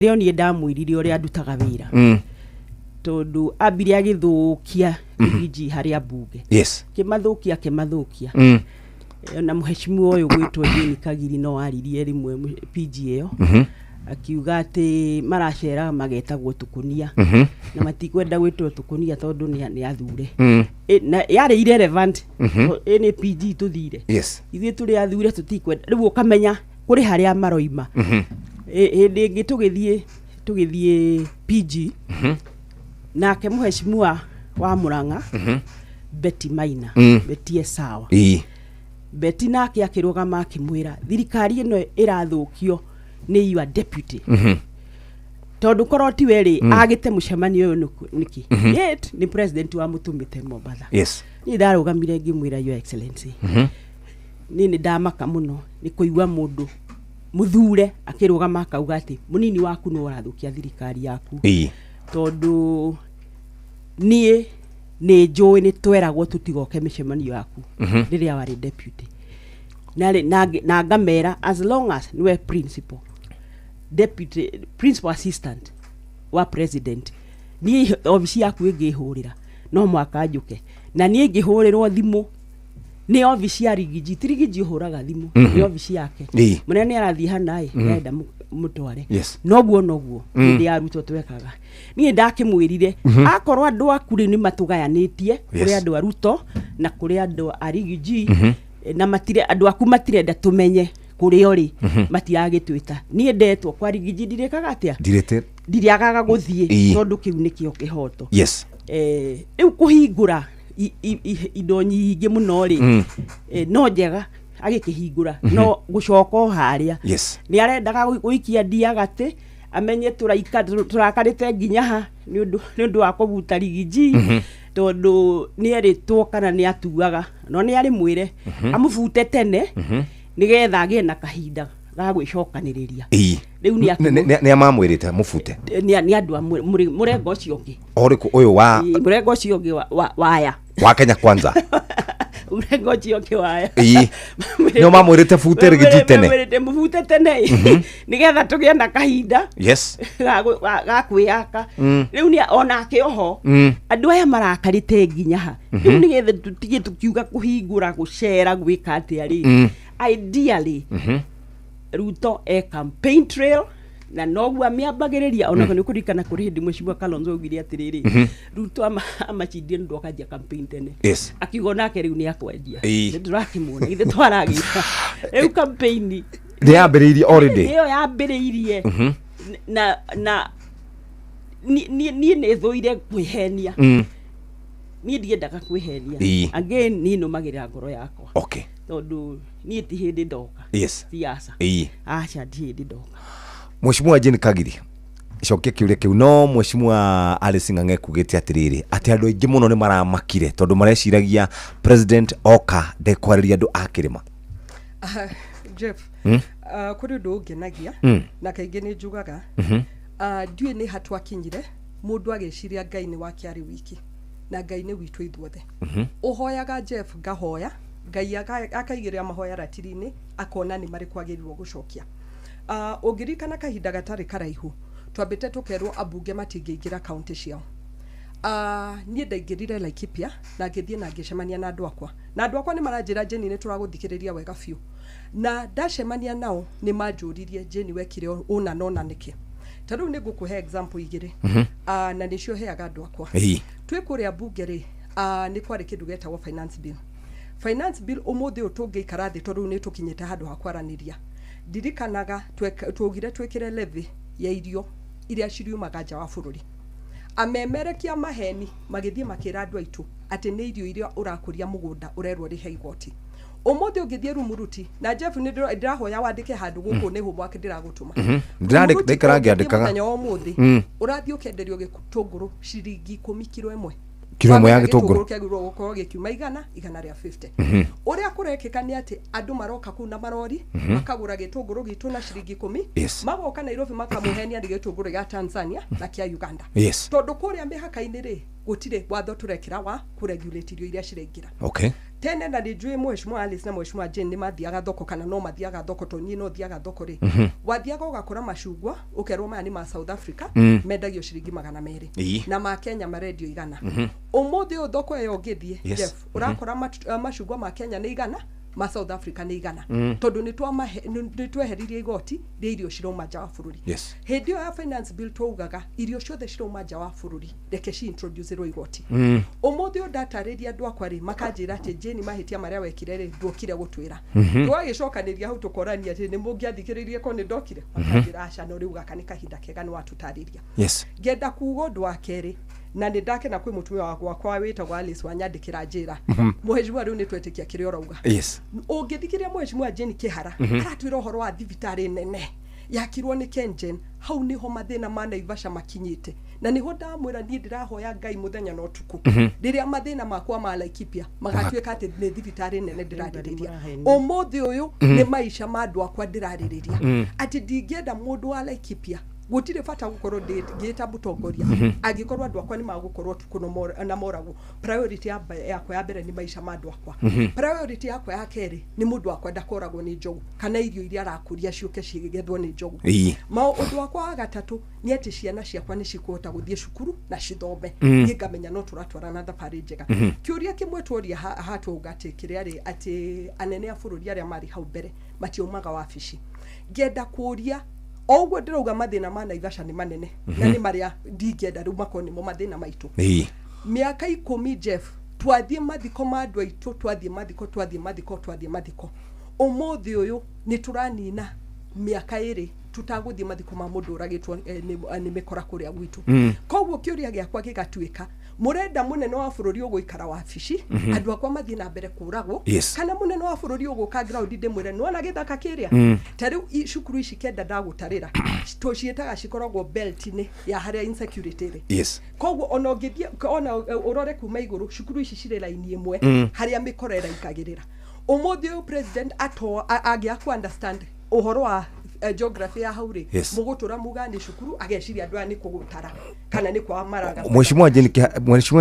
Rĩo niĩ ndamwĩrire ũrĩa ndutaga wĩra, tondũ ambire agĩthũkia Rigiji harĩa mbunge, kĩmathũkia kĩmathũkia. Na mũheshimiwa ũyũ gwĩtwo Jane Kagiri no aririe rĩmwe PG ĩyo, akiuga atĩ maraceraga magetagwo tũkũnia, na matikwenda gwĩtwo tũkũnia tondũ nĩ athure. Na yarĩ irrelevant. Ĩ nĩ PG tũthire, ithuĩ tũrĩ athure, tũtikwenda. Rĩu ũkamenya kũrĩ harĩa maroima. Hĩndĩ ĩngĩ tũgĩthiĩ PG, nake mũheshimiwa wa Murang'a, Betty Maina, Betty Esawa, Betty nake akĩrũgama akĩmwĩra thirikari ĩno ĩrathũkio nĩ your deputy, tondũ korwo tiwe rĩ, agĩte mũcemanio ũyũ nĩkĩ? Yet nĩ president wamũtũmĩte Mombatha. Niĩ ndarũgamire ngĩmwĩra, "Your Excellency, niĩ nĩ ndamaka mũno nĩ kũigua mũndũ mũthure akĩrũgama akauga atĩ mũnini waku nĩ ũrathũkia thirikari yaku, tondũ niĩ nĩ njũĩ nĩ tweragwo tũtigoke mĩcemanio yaku rĩrĩa warĩ deputy." Na ngamera, as long as niwe principal deputy, principal assistant wa president, niĩ obici yaku ĩngĩhũrĩra no mwaka njũke, na niĩ ingĩhũrĩrwo thimũ nĩ obici ya Rigiji, ti Rigiji ũhũraga thimũ, nĩ obici yake mũnene arathiĩ hana ĩ arenda mũtware. Noguo noguo hĩndĩ ya Ruto twekaga. Niĩ ndakĩmwĩrire, akorwo andũ aku rĩu nĩ matũgayanĩtie kũrĩ andũ a Ruto na kũrĩ andũ a Rigiji, na matire andũ aku matirenda tũmenye kũrĩa ũrĩ, matiragĩtwĩta, niĩ ndetwo kwa Rigiji ndirĩkaga atĩa? Ndirĩte. Ndiriagaga gũthiĩ, tondũ kĩu nĩkĩo kĩhoto. Rĩu kũhingũra indo nyingĩ mũno rĩ, no njega agĩkĩhingũra, no gũcoka o harĩa nĩ arendaga gũikia ndia gatĩ amenye tũraika tũrakarĩte nginya ha nĩ ũndũ wa kũbuta Rigiji, tondũ nĩ erĩtwo kana nĩ atuaga, no nĩ arĩ mwĩre amũbute tene nĩgetha agĩe na kahinda ga gwĩcokanĩrĩria. Rĩu nĩ Nĩ amamwĩrĩte mũbute? Nĩ andũ a mũrengo ũcio ũngĩ. Ũrĩkũ ũyũ wa? Ĩ, mũrengo ũcio ũngĩ waya. Wa Kenya Kwanza. Mũrengo ũcio ũngĩ waya. Nĩo mamwĩrĩte bute Rigiji tene? Mamwĩrĩte mũbute tene nĩgetha tũgĩe na kahinda ga kwĩyaka. Rĩu nĩ onake oho, andũ aya marakarĩte nginya ha rĩu, nĩgetha tũtige tũkiuga kũhingũra, gũcera, gwĩka atĩa rĩ, ideally Ruto e campaign trail na noguo amĩambagĩrĩria. Ona nĩ ũkũririkana kũrĩ hĩndĩ Mheshimiwa Kalonzo augire atĩrĩrĩ, Ruto amacindie nĩ ũndũ akanjia campaign tene. Akiuga onake rĩu nĩ akwenjia. Nĩ tũrakĩmuona githĩ twaragĩka rĩu campaign. Nĩ yambĩrĩirie already. Ĩyo yambĩrĩirie, na niĩ nĩ thũire kwĩhenia. Niĩ ndiendaga kwĩhenia. Again, niĩ nũmagĩrĩra ngoro yakwa, tondũ niĩ ti hĩndĩ ndoka siasa. Aca, ndi hĩndĩ ndoka. Mheshimiwa Jane Kagiri, cokia kĩũria kĩu. No Mheshimiwa Alice Ng'ang'e kugĩte atĩrĩrĩ, atĩ andũ aingĩ mũno nĩ maramakire tondũ mareciragia president oka ndekwarĩria andũ a kĩrĩma. Ah, Jeff, kũrĩ ũndũ ũngenagia, na kaingĩ nĩ njugaga, ndiũĩ nĩ ha twakinyire mũndũ agĩciria Ngai nĩ wake arĩ wiki, na Ngai nĩ witũ ithuothe. Ũhoyaga, Jeff, ngahoya Ngai akaigĩrĩra mahoya ratiri-inĩ, akona nĩ marĩkũ agĩrĩirwo gũcokia. Ũngĩririkana kahinda gatarĩ karaihu twambĩte tũkerwo ambunge matingĩingĩra kaunti ciao. Niĩ ndaingĩrire Laikipia na ngĩthiĩ na ngĩcemania na andũ akwa, na andũ akwa nĩ maranjĩra, "Jane, nĩ tũragũthikĩrĩria wega biũ." Na ndacemania nao nĩ manjũririe, "Jane, wekire ũna na ũna nĩkĩ?" Ta rĩu nĩ ngũkũhe example igĩrĩ, na nĩcio heaga andũ akwa. Twĩ kũrĩa mbunge rĩ, nĩ kwarĩ kĩndũ gĩetagwo finance bill. Finance bill, ũmũthĩ ũyũ tũngĩikara thĩ, tondũ rĩu nĩ tũkinyĩte handũ ha kwaranĩria, ndirikanaga twaugire twĩkĩre levy ya irio iria ciriumaga nja wa bũrũri. Amemerekia maheni magĩthiĩ makĩra andũ aitũ atĩ nĩ irio iria ũrakũria mũgũnda ũrerwo rĩhe igoti. Ũmũthĩ ũngĩthiĩ Rumuruti, na Jeff, nĩ ndĩrahoya wandĩke handũ gũkũ, nĩ homework ndĩragũtũma. Rumuruti, Ndaikara ũngĩthiĩ ngĩandĩkaga. Mũthenya wa ũmũthĩ ũrathiĩ ũkenderio gĩtũngũrũ ciringi 10 kiro ĩmwe. Kiro ĩmwe ya Wamenya gĩtũngũrũ. Kĩagĩrĩirwo gũkorwo gĩkiuma igana rĩa 50. Ũrĩa kũrekĩka nĩ atĩ andũ maroka kũu na marori, makagũra gĩtũngũrũ gitũ na ciringi 10, magoka Nairobi makamũhenia nĩ gĩtũngũrũ gĩa Tanzania na kĩa Uganda, tondũ kũrĩa mĩhaka-inĩ rĩ, gũtirĩ watho tũrekĩra wa kũregulate irio iria ciraingĩra. Tene na nĩ njũĩ Mheshimiwa Alice na Mheshimiwa Jane nĩ mathiaga thoko kana no mathiaga thoko, tondũ niĩ no thiaga thoko rĩ, wathiaga ũgakora macungwa ũkerwo maya nĩ ma South Africa, mendagio ciringi 200, na ma Kenya marendio 100. Ũmũthĩ ũyũ thoko ĩyo ũngĩthiĩ, Jeff, ũrakora macungwa ma Kenya nĩ 100, ma South Africa nĩ 100, tondũ nĩ tweheririe igoti rĩa irio cirauma nja wa bũrũri. Hĩndĩ ĩyo ya finance bill twaugaga irio ciothe cirauma nja wa bũrũri reke ci introduce-rwo igoti. Ũmũthĩ ũyũ ndatarĩria andũ akwa rĩ, makanjĩra atĩ Jane, mahĩtia marĩa wekire rĩ, nduokire gũtwĩra. Twagĩcokanĩria hau tũkorania atĩ nĩ mũngĩathikĩrĩirie ko nĩ ndokire, makanjĩra aca, no rĩu gaka nĩ kahinda kega nĩ watũtarĩria. Ngenda kuga ũndũ wa kerĩ, na nĩ ndakena kwĩ mũtumia wakwa wĩtagwo Alice wanyandĩkĩra njĩra, Mheshimiwa, rĩu nĩ twetĩkia kĩrĩa ũrauga. Ũngĩthikĩrĩria Mheshimiwa Jane Kĩhara aratwĩra ũhoro wa thibitarĩ nene yakirwo nĩ KenGen, hau nĩho mathĩna ma Naivasha makinyĩte, na nĩho ndamwĩra niĩ ndĩrahoya Ngai mũthenya na ũtukũ rĩrĩa mathĩna makwa ma Laikipia magatuĩka atĩ nĩ thibitarĩ nene ndĩrarĩrĩria. Ũmũthĩ ũyũ nĩ maica ma andũ akwa ndĩrarĩrĩria, atĩ ndingĩenda mũndũ wa Laikipia, gũtirĩ bata gũkorwo ngĩĩta mũtongoria angĩkorwo andũ akwa nĩ magũkorwo ũtukũ na moragwo. Priority yakwa ya mbere nĩ maica ma andũ akwa. Priority yakwa ya kerĩ nĩ mũndũ wakwa ndakoragwo nĩ njogu kana irio iria arakũria ciũke cigethwo nĩ njogu. Ma ũndũ wakwa wa gatatũ nĩ atĩ ciana ciakwa nĩ cikũhota gũthiĩ cukuru na cithome. Niĩ ngamenya no tũratwarana thabarĩ njega. Kĩũria kĩmwe tworia hatwauga atĩ kĩrĩa rĩ, atĩ anene a bũrũri arĩa marĩ hau mbere matiaumaga wabici. Ngenda kũria o ũguo ndĩrauga mathĩna ma Naivasha nĩ manene na nĩ marĩa ndingĩenda rĩu makorwo nĩmo mathĩna maitũ. Mĩaka 10, Jeff, twathiĩ mathiko ma andũ aitũ, twathiĩ mathiko, twathiĩ mathiko, twathiĩ mathiko. Ũmũthĩ ũyũ nĩ tũranina mĩaka 2 tutagũthiĩ mathiko ma mũndũ ũragĩtwo nĩ mĩkora kũrĩa gwitũ. Koguo kĩũria gĩakwa gĩgatuĩka, mũrenda mũnene wa bũrũri ũgũikara wabici andũ akwa mathiĩ na mbere kũragwo, kana mũnene wa bũrũri ũgũka ground ndĩmwĩre nĩwona gĩthaka kĩrĩa ta rĩu cukuru ici kenda ndagũtarĩra tũciĩtaga cikoragwo belt-inĩ ya harĩa insecurity ĩrĩ. Koguo ona ũngĩthiĩ ona ũrore kuma igũrũ, cukuru ici cirĩ raini ĩmwe harĩa mĩkora ĩraikagĩrĩra. Ũmũthĩ ũyũ president ato angĩaga ku understand ũhoro wa geography ya hau rĩ, mũgũtũra muga nĩ cukuru, ageciria andũ aya nĩ kũgũtara kana nĩ kwa maraga. Mheshimiwa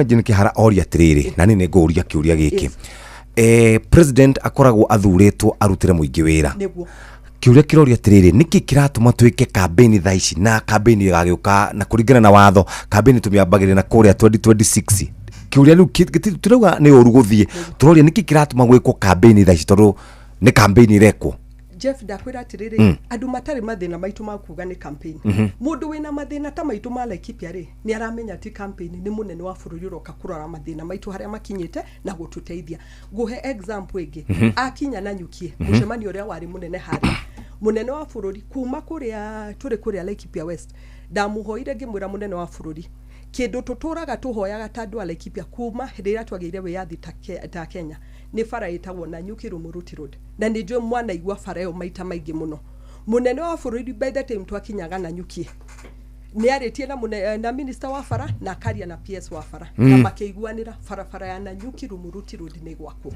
Jane Kĩhara oria atĩrĩrĩ, na niĩ nĩ ngũũria kĩũria gĩkĩ. President akoragwo athurĩtwo arutĩre mũingĩ wĩra. Nĩguo. Kĩũria kĩroria atĩrĩrĩ, nĩkĩ kĩratũma twĩke campaign thaa ici, na campaign ĩgagĩũka na kũringana na watho campaign tũmĩambagĩrĩria na kũrĩa 2026? Kĩũria rĩu tũrauga nĩ ũru gũthiĩ, tũroria nĩkĩ kĩratũma gwĩkwo campaign thaa ici, tondũ nĩ campaign ĩrekwo. Jeff, ndakwĩra atĩrĩrĩ, andũ matarĩ mathĩna maitũ ma kuga nĩ campaign. Mũndũ wĩna mathĩna ta maitũ ma Laikipia rĩ, nĩ aramenya ti campaign, nĩ mũnene wa bũrũri ũroka kũrora mathĩna maitũ harĩa makinyĩte na gũtũteithia. Ngũhe example ĩngĩ. Akinya Nanyukie, mũcemanio ũrĩa warĩ mũnene harĩa, mũnene wa bũrũri kuma kũrĩa tũrĩ kũrĩa Laikipia West, ndamũhoire ngĩmwĩra, mũnene wa bũrũri, kĩndũ tũtũraga tũhoyaga ta andũ a Laikipia kuma rĩrĩa twagĩire wĩyathi ta Kenya nĩ bara ĩtagwo Nanyuki Rumuruti Road, na nĩ njũĩ mwanaigua bara ĩyo maita maingĩ mũno. Mũnene wa bũrũri, by the time twakinyaga Nanyuki, nĩ arĩtie na minister wa bara na akaria na PS wa bara na makĩiguanĩra barabara ya Nanyuki Rumuruti Road nĩ gwakwo.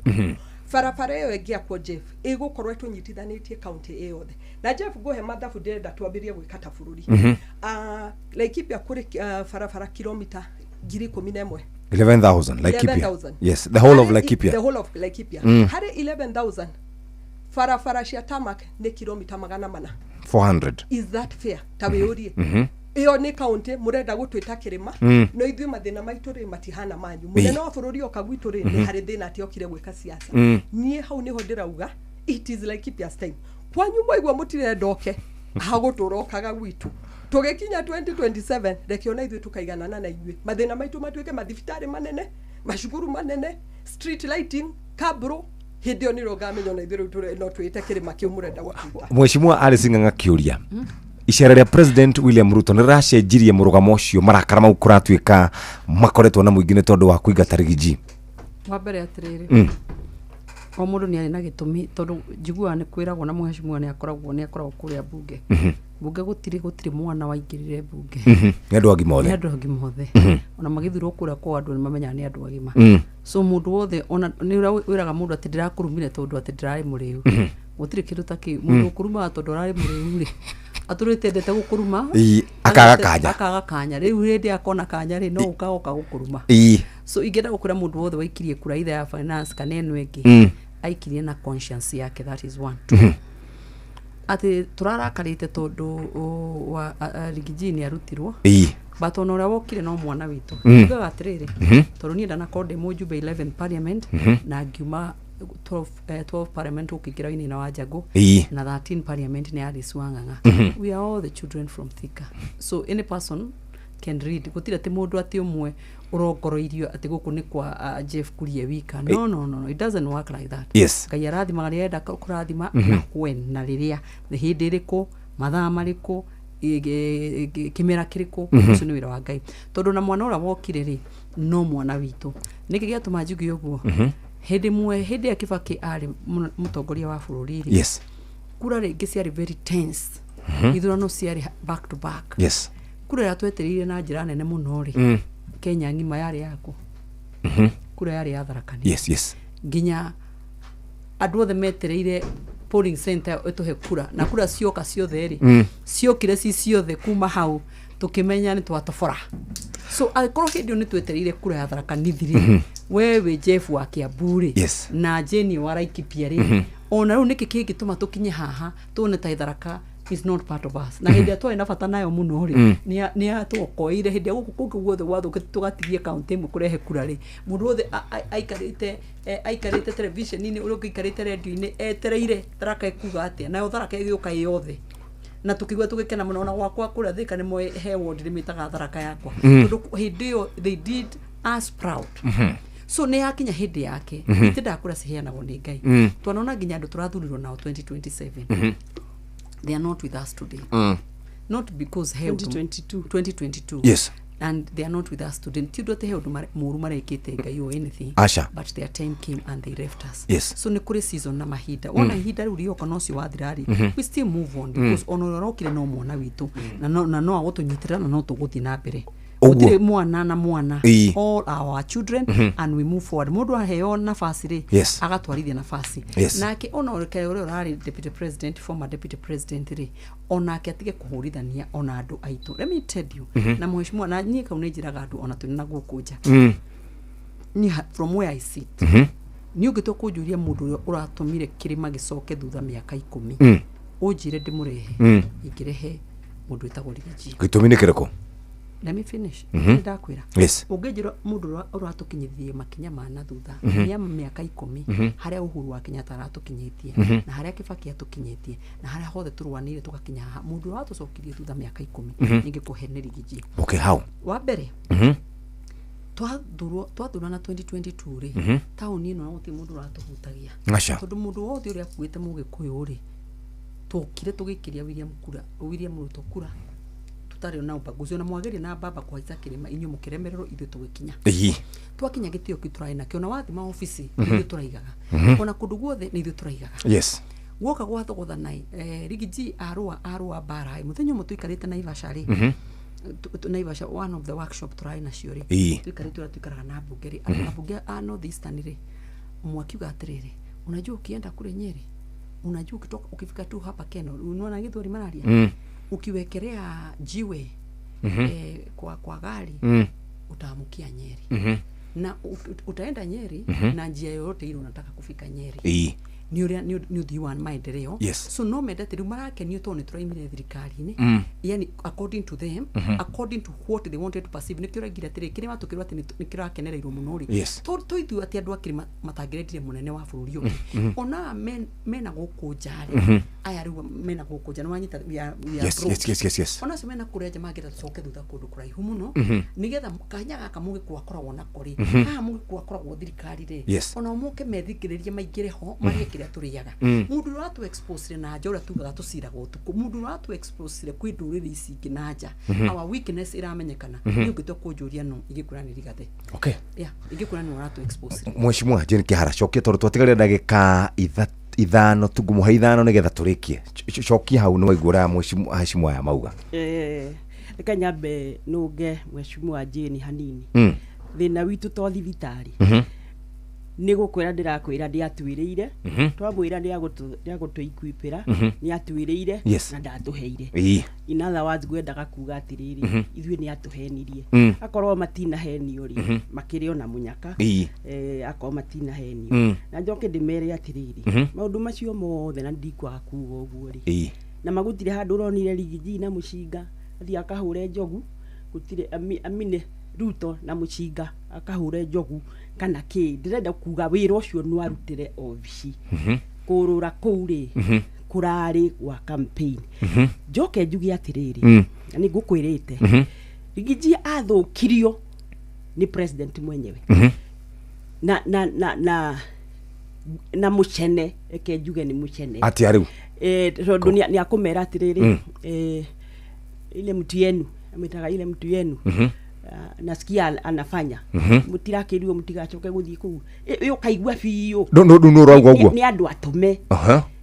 Barabara ĩyo ĩngĩakwo, Jeff, ĩgũkorwo ĩtũnyitithanĩtie kaunti ĩ yothe. Na Jeff, ngũhe mathabu ndĩrenda twambĩrĩrie gwĩka ta bũrũri. Laikipia kũrĩ barabara kilomita 11,000. 11,000 Laikipia. 11,000. Yes, the whole of Harĩ Laikipia. The whole of Laikipia. Harĩ 11,000, barabara cia tarmac nĩ kilomita 400. 400. Is that fair? Ta wĩũrie, ĩyo nĩ kaunti mũrenda gũtwĩta kĩrĩma, no ithuĩ mathĩna maitũ rĩ matihana manyu. Mũnene wa bũrũri oka gwitũ rĩ, nĩ harĩ thĩna atĩ okire gwĩka siasa. Niĩ hau nĩho ndĩrauga it is Laikipia's time. Kwanyu mwaigua mũtirenda oke hagũtũra, okaga gwitũ tũgĩkinya 2027, reke ona ithuĩ tũkaiganana na inyuĩ, mathĩna maitũ matuĩke mathibitarĩ manene, macukuru manene, street lighting, kabro. Hĩndĩ ĩyo nĩrĩo ngamenya ona ithuĩ rĩu no twĩte kĩrĩma kĩu mũrenda gũtwĩta. Mheshimiwa Alice Ng'ang'a, kĩũria, icera rĩa President William Ruto nĩ rĩracenjirie mũrũgamo ũcio, marakara mau kũratuĩka makoretwo na mũingĩ nĩ tondũ wa kũingata Rigiji? Wa mbere atĩrĩrĩ, o mũndũ nĩ arĩ na gĩtũmi, tondũ njiguaga nĩ kwĩragwo na mheshimiwa nĩ akoragwo kũrĩa bunge gũtirĩ mwana waingĩrire bunge. Nĩ andũ agima Nĩ othe. Andũ agima othe, ona magĩthurwo kũrĩa kwao andũ nĩ mamenyaga nĩ andũ agima. So mũndũ wothe, ona nĩ ũrĩa wĩraga mũndũ atĩ ndĩrakũrumire tondũ atĩ ndĩrarĩ mũrĩu, gũtirĩ kĩndũ ta kĩu. Mũndũ ũkũrumaga tondũ ararĩ mũrĩu rĩ, atũrĩte endete gũkũruma. Ii, akaga kanya. Akaga kanya. Rĩu hĩndĩ akona kanya rĩ, no ũkagoka gũkũruma. So ingĩenda gũkwĩra mũndũ wothe waikirie kura either ya finance kana ĩno ĩngĩ, aikirie na conscience yake. That is one. Atĩ tũrarakarĩte tondũ wa Riggy G nĩ arutirwo, but ona ũrĩa wokire no mwana witũ. Njugaga atĩrĩrĩ, tondũ niĩ ndanakorwo ndĩ mũjumbe 11 parliament na ngiuma 12, 12 parliament ũkĩingĩra Wainaina wa Njangũ, na 13 parliament nĩ Alice Wang'ang'a. We are all the children from Thika, so any person can read. Gũtirĩ atĩ mũndũ atĩ ũmwe ũrongoroirio atĩ gũkũ nĩ kwa Jeff Kuria wika. No, no, no, no, it doesn't work like that. Ngai arathimaga rĩrĩa enda kũrathima, na when, na rĩrĩa, nĩ hĩndĩ ĩrĩkũ, mathaa marĩkũ, kĩmera kĩrĩkũ. Ũcio nĩ wĩra wa Ngai, tondũ na mwana ũrĩa wokire rĩ, no mwana witũ. Nĩkĩ gĩatũma njuge ũguo? Hĩndĩ ĩmwe, hĩndĩ ĩrĩa Kibaki arĩ mũtongoria wa bũrũri rĩ, kura rĩngĩ ciarĩ very tense, ithurano ciarĩ back to back. Kura ĩrĩa twetereire na njĩra nene mũno rĩ, Kenya ng'ima yarĩ yaku, kura yarĩ ya Tharaka Nithi. yes yes Nginya andũ othe metereire polling center ĩtũhe kura, na kura cioka ciothe rĩ, ciokire ci ciothe. Kuma hau tũkĩmenya nĩ twatobora. So angĩkorwo hĩndĩ ĩyo nĩ twetereire kura ya Tharaka Nithi rĩ, we wĩ Jeff wa Kiambu rĩ, na Jane wa Laikipia rĩ, ona rĩu nĩkĩ kĩngĩtũma tũkinye haha tuone ta Tharaka is not part of us, na hĩndĩ ĩrĩa twarĩ na bata nayo mũno rĩ, nĩ yatũokoire? Hĩndĩ ĩrĩa gũkũ kũngĩ guothe gwathũkĩte, tũgatigia kaũntĩ ĩmwe kũrehe kura rĩ, mũndũ wothe aikarĩte television-inĩ, ũrĩa ũngĩ aikarĩte radio-inĩ, etereire Tharaka ĩkuga atĩa, nayo Tharaka ĩgĩũka ĩ yothe na tũkĩigua tũgĩkena mũno. Ona gwakwa kũrĩa Thika nĩ moĩ he ward rĩmĩtaga Tharaka yakwa, tondũ hĩndĩ ĩyo they did us proud. So nĩ yakinya hĩndĩ yake. Itindaga kura ciheanagwo nĩ Ngai. Twanona nginya andũ tũrathurirwo nao 2027, they are not with us today, not because he ũndũ- 2022. 2022. And they are not with us today. Ti ũndũ atĩ he ũndũ mũũru marekĩte Ngai or anything, Aca. but their time came and they left us. So nĩ kũrĩ season na mahinda. Wona ihinda rĩu rĩoka na ũcio wathira rĩ, we still move on, because ona ũrĩa ũrokire no mwana witũ na no agũtũnyitĩrĩra na no tũgũthiĩ na mbere. Ũguo. Gũtirĩ mwana na mwana. All our children, and we move forward. Mũndũ aheo nafasi rĩ, agatwarithia nafasi. Nake ona ũrĩa ũrarĩ deputy president, former deputy president rĩ, onake atige kũhũrithania ona andũ aitũ. Let me tell you, na mheshimiwa, na niĩ kau nĩ njĩraga andũ ona twĩna na gũkũ nja, niĩ from where I sit, niĩ ũngĩtua kũnjũria mũndũ ũrĩa ũratũmire kĩrĩma gĩcoke thutha mĩaka 10, ũnjĩre ndĩmũrehe, ingĩrehe mũndũ wĩtagwo Riggy G. Gĩtũmi nĩ kĩrĩkũ? Let me finish. Nĩ ndakwĩra, Yes. ũngĩnjĩra mũndũ ũrĩa ũratũkinyithirie makinya ma na thutha mĩa mĩaka 10, harĩa Uhuru wa Kenyatta aratũkinyĩtie na harĩa Kibaki atũkinyĩtie na harĩa hothe tũrũanĩire tũgakinya haha, mũndũ ũrĩa watũcokirie thutha mĩaka 10, ningĩkũhe nĩ Riggy G. Okay, how? Wa mbere, twathurana 2022 rĩ, taũni ĩno na gũtirĩ mũndũ ũratũhutagia, Aca. tondũ mũndũ wothe ũrĩa akuĩte mũgĩkũyũ rĩ, twokire tũgĩikĩria William kura, William Ruto kura, tũtarĩ na ubaguzi. Ona mwageria na mbamba kũhaica kĩrĩma, inyuĩ mũkĩremererwo, ithuĩ tũgĩkinya. Twakinya, gĩtĩo kĩu tũrarĩ nakĩo, na wathi maobici nĩ ithuĩ tũraigaga, ona kũndũ guothe nĩ ithuĩ tũraigaga. Guoka gwathogothana, Riggy G arũa mbara ĩ. Mũthenya ũmwe tũikarĩte Naivasha rĩ, Naivasha, one of the workshop tũrarĩ nacio rĩ, tũikarĩte ũrĩa tuikaraga na mbunge rĩ, ambunge a North Eastern rĩ, ũmwe akiuga atĩrĩrĩ, "Unajua ukienda kule Nyeri, unajua ukitoka ukifika tu hapa Keno," unaona Gĩthweri mararia, "ukiwekelea jiwe kwa gari, utaamukia Nyeri na utaenda Nyeri na njia yoyote ile unataka kufika Nyeri." Nĩ ũrĩa nĩ ũthii wa maendeleo. So no mendete rĩu marakenio tondũ nĩ tũraimire thirikari-inĩ, yani according to them, according to what they wanted to perceive. Nĩkĩo ũraigire atĩrĩ kĩrĩma tũkĩrwo atĩ nĩ kĩrakenereirwo mũno rĩ, to ithuĩ atĩ andũ a kĩrĩma matangĩrendire mũnene wa bũrũri ũngĩ. Ona mena gũkũ nja rĩ, aya rĩu mena gũkũ nja nĩ wanyita, we are broke. Ona acio mena kũrĩa nja mangĩenda tũcoke thutha kũndũ kũraihu mũno, nĩgetha kanya gaka mũgĩkũyũ akoragwo nako rĩ, haha mũgĩkũyũ akoragwo thirikari rĩ, ona moke methingĩrĩrie maingĩre ho marĩe kĩrĩa tũrĩaga. Mũndũ ũrĩa watu exposire na nja, ũrĩa tugaga tũciraga ũtukũ, mũndũ ũrĩa watu exposire kwĩ ndũrĩrĩ ici ingĩ na nja, our weakness ĩramenyekana. Niĩ ũngĩtua kũnjũria, no ingĩkwĩra nĩ Rigathĩ. Yeah, ingĩkwĩra nĩ ũratu expose. Mheshimiwa Jane Kihara, cokia, tondũ twatigaria ndagĩka ithano tu, ngũmũhe ithano nĩgetha tũrĩkie. Cokia hau, nĩ waigua ũrĩa mheshimiwa Heshimu aya mauga. Reke nyambe nũnge mheshimiwa Jane hanini. Thĩna witũ to thibitarĩ. Nĩ gũkwĩra ndĩrakwĩra ndĩatwĩrĩire, twamwĩra nĩagũtũikwipĩra, nĩatwĩrĩire na ndatũheire. In other words, ngwendaga kuga atĩrĩrĩ, ithuĩ nĩ atũhenirie. Akorwo matinahenio rĩ, makĩrĩ ona mũnyaka. Akorwo matinahenio, na njoke ndĩmere atĩrĩrĩ, maũndũ macio mothe, na ndikwaga kuga ũguo rĩ, na magũtirĩ handũ ũronire Riggy G na mũcinga athiĩ akahũre njogu, gũtirĩ amine Ruto na mũcinga akahũre njogu kana kĩ. Ndĩrenda kuga wĩra ũcio nĩ warutĩre obici kũrũra kũu rĩ, kũrarĩ gwa campaign. Njoke njuge atĩrĩrĩ, na nĩ ngũkwĩrĩte, Riggy G athũkirio nĩ president mwenyewe na mũcene, reke njuge nĩ mũcene. Atia rĩu? Tondũ nĩ akũmera atĩrĩrĩ, ile mtu yenu amwĩtaga ile mtu yenu. Ah, nasikia anafanya mũtirakĩrirwo mũtigacoke gũthiĩ kũu. Ũkaigua biũ. Nũ ũrauga ũguo? Nĩ andũ atũme.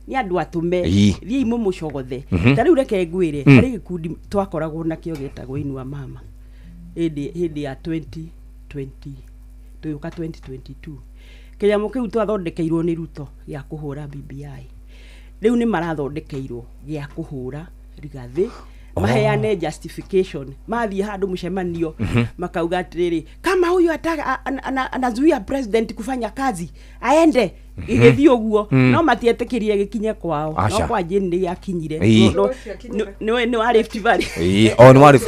Nĩ andũ atũme. Thiĩi mũmũcogothe. Ta rĩu reke ngwĩre, harĩ gĩkundi twakoragwo nakĩo gĩtagwo Inua Mama hĩndĩ ya 2020 tũgĩũka 2022. Kĩnyamũ kĩu twathondekeirwo nĩ Ruto gĩa kũhũra BBI, rĩu nĩ marathondekeirwo gĩa kũhũra Rigathĩ, maheane justification mathiĩ handũ mũcemanio, makauga atĩrĩrĩ, kama huyu anazuia president kufanya kazi, aende. Gĩgĩthiĩ ũguo, no matietĩkĩrire gĩkinye kwao. Aca. No kwa Jane nĩ gĩakinyire. Gĩakinyire. Nĩ wa Rift Valley. O nĩ warĩ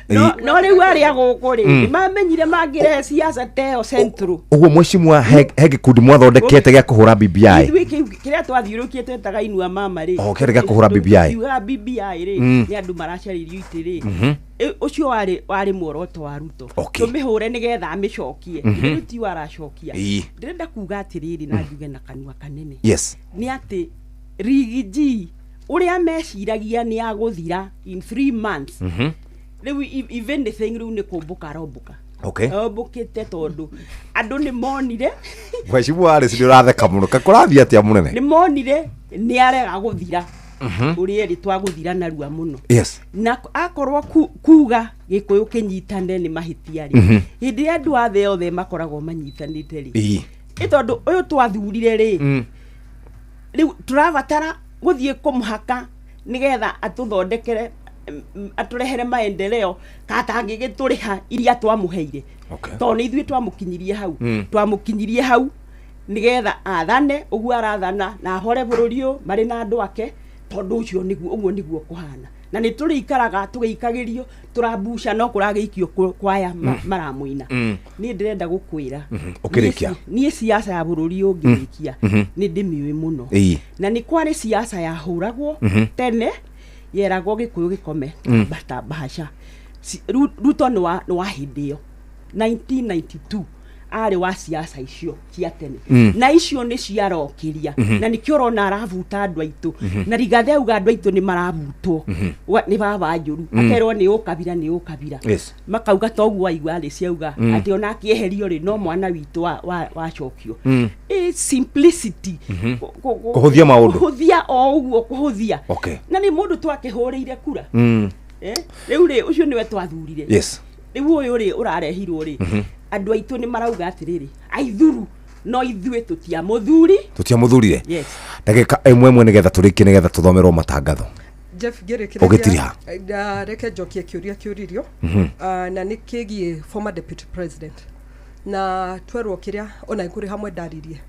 No rĩu arĩa gũkũ rĩ, nĩ mamenyire mangĩrehe siasa teo central. Ũguo mheshimiwa, he gĩkundi mwathondekete gĩa kũhũra BBI? Ithuĩ kĩu kĩrĩa twathiũrũkie twetaga Inua Mama rĩ. Oh, kĩarĩ gĩa kũhũra BBI. Tugaga BBI rĩ, nĩ andũ maracarĩrio itĩ rĩ. Ũcio warĩ muoroto wa Ruto, tũmĩhũre nĩgetha amĩcokie. Rĩu ti aracokia. Ndĩrenda kuga atĩrĩrĩ, na njuge na kanua kanene, nĩ atĩ Riggy G ũrĩa meciragia nĩ agũthira in 3 months, rĩu if anything rĩu nĩ kũmbũka arombũka. Ombũkĩte tondũ andũ nĩ monire. Mheshimiwa Alice, nĩ ũratheka mũno, kakũrathiĩ atĩa mũnene? Nĩ monire nĩ arega gũthira ũrĩa ĩrĩ twagũthira narua mũno. Na akorwo kuga Gĩkũyũ kĩnyitane nĩ mahĩtia rĩ, hĩndĩ ĩrĩa andũ a thĩ othe makoragwo manyitanĩte rĩ, ĩ tondũ ũyũ twathurire rĩ, rĩu tũrabatara gũthiĩ kũmũhaka nĩgetha atũthondekere, atũrehere maendeleo katangĩgĩtũrĩha iria twamũheire, tondũ nĩ ithuĩ twamũkinyirie hau, twamũkinyirie hau nĩgetha athane ũguo arathana na ahore bũrũri ũyũ marĩ na andũ ake, tondũ ũcio nĩguo ũguo nĩguo kũhana, na nĩ tũrĩikaraga tũgĩikagĩrio tũrambuca no kũragĩikio kwaya maramũina. Niĩ ndĩrenda gũkwĩra, Ũkĩrĩkia. niĩ siasa ya bũrũri ũyũ ngĩrĩkia nĩ ndĩmĩũĩ mũno. Na nĩ kwarĩ siasa yahũragwo tene yeragwo Gĩkũyũ gĩkome ta mbahaca. Ruto nĩ wa hĩndĩ ĩyo 1992, arĩ wa siasa icio cia tene, na icio nĩ ciarokĩria, na nĩkĩo ũrona arabuta andũ aitũ, na Rigathĩ auga andũ aitũ nĩ marabutwo. Nĩ baba njũru, akerwo nĩ ũkabira, nĩ ũkabira. Makauga toguo waigua Alice auga atĩ ona akĩeherio rĩ, no mwana witũ wacokio. Simplicity. Kũhũthia maũndũ. Kũhũthia o ũguo, kũhũthia. Na nĩ mũndũ twakĩhũrĩire kura. Rĩu rĩ, ũcio nĩwe twathurire. Rĩu ũyũ rĩ ũrarehirwo rĩ, andũ aitũ nĩ marauga atĩrĩrĩ, aithuru no ithuĩ tũtiamũthuri. Tũtiamũthurire. Yes. Ndagĩka ĩmwe ĩmwe nĩgetha tũrĩkie, nĩgetha tũthomerwo matangatho. Jeff, Ũgĩtiriha. ngĩrĩkĩrĩria, reke njokie kĩũria kĩũririo. Ah, na nĩ kĩgiĩ former deputy president, na twerwo kĩrĩa ona kũrĩ hamwe ndaririe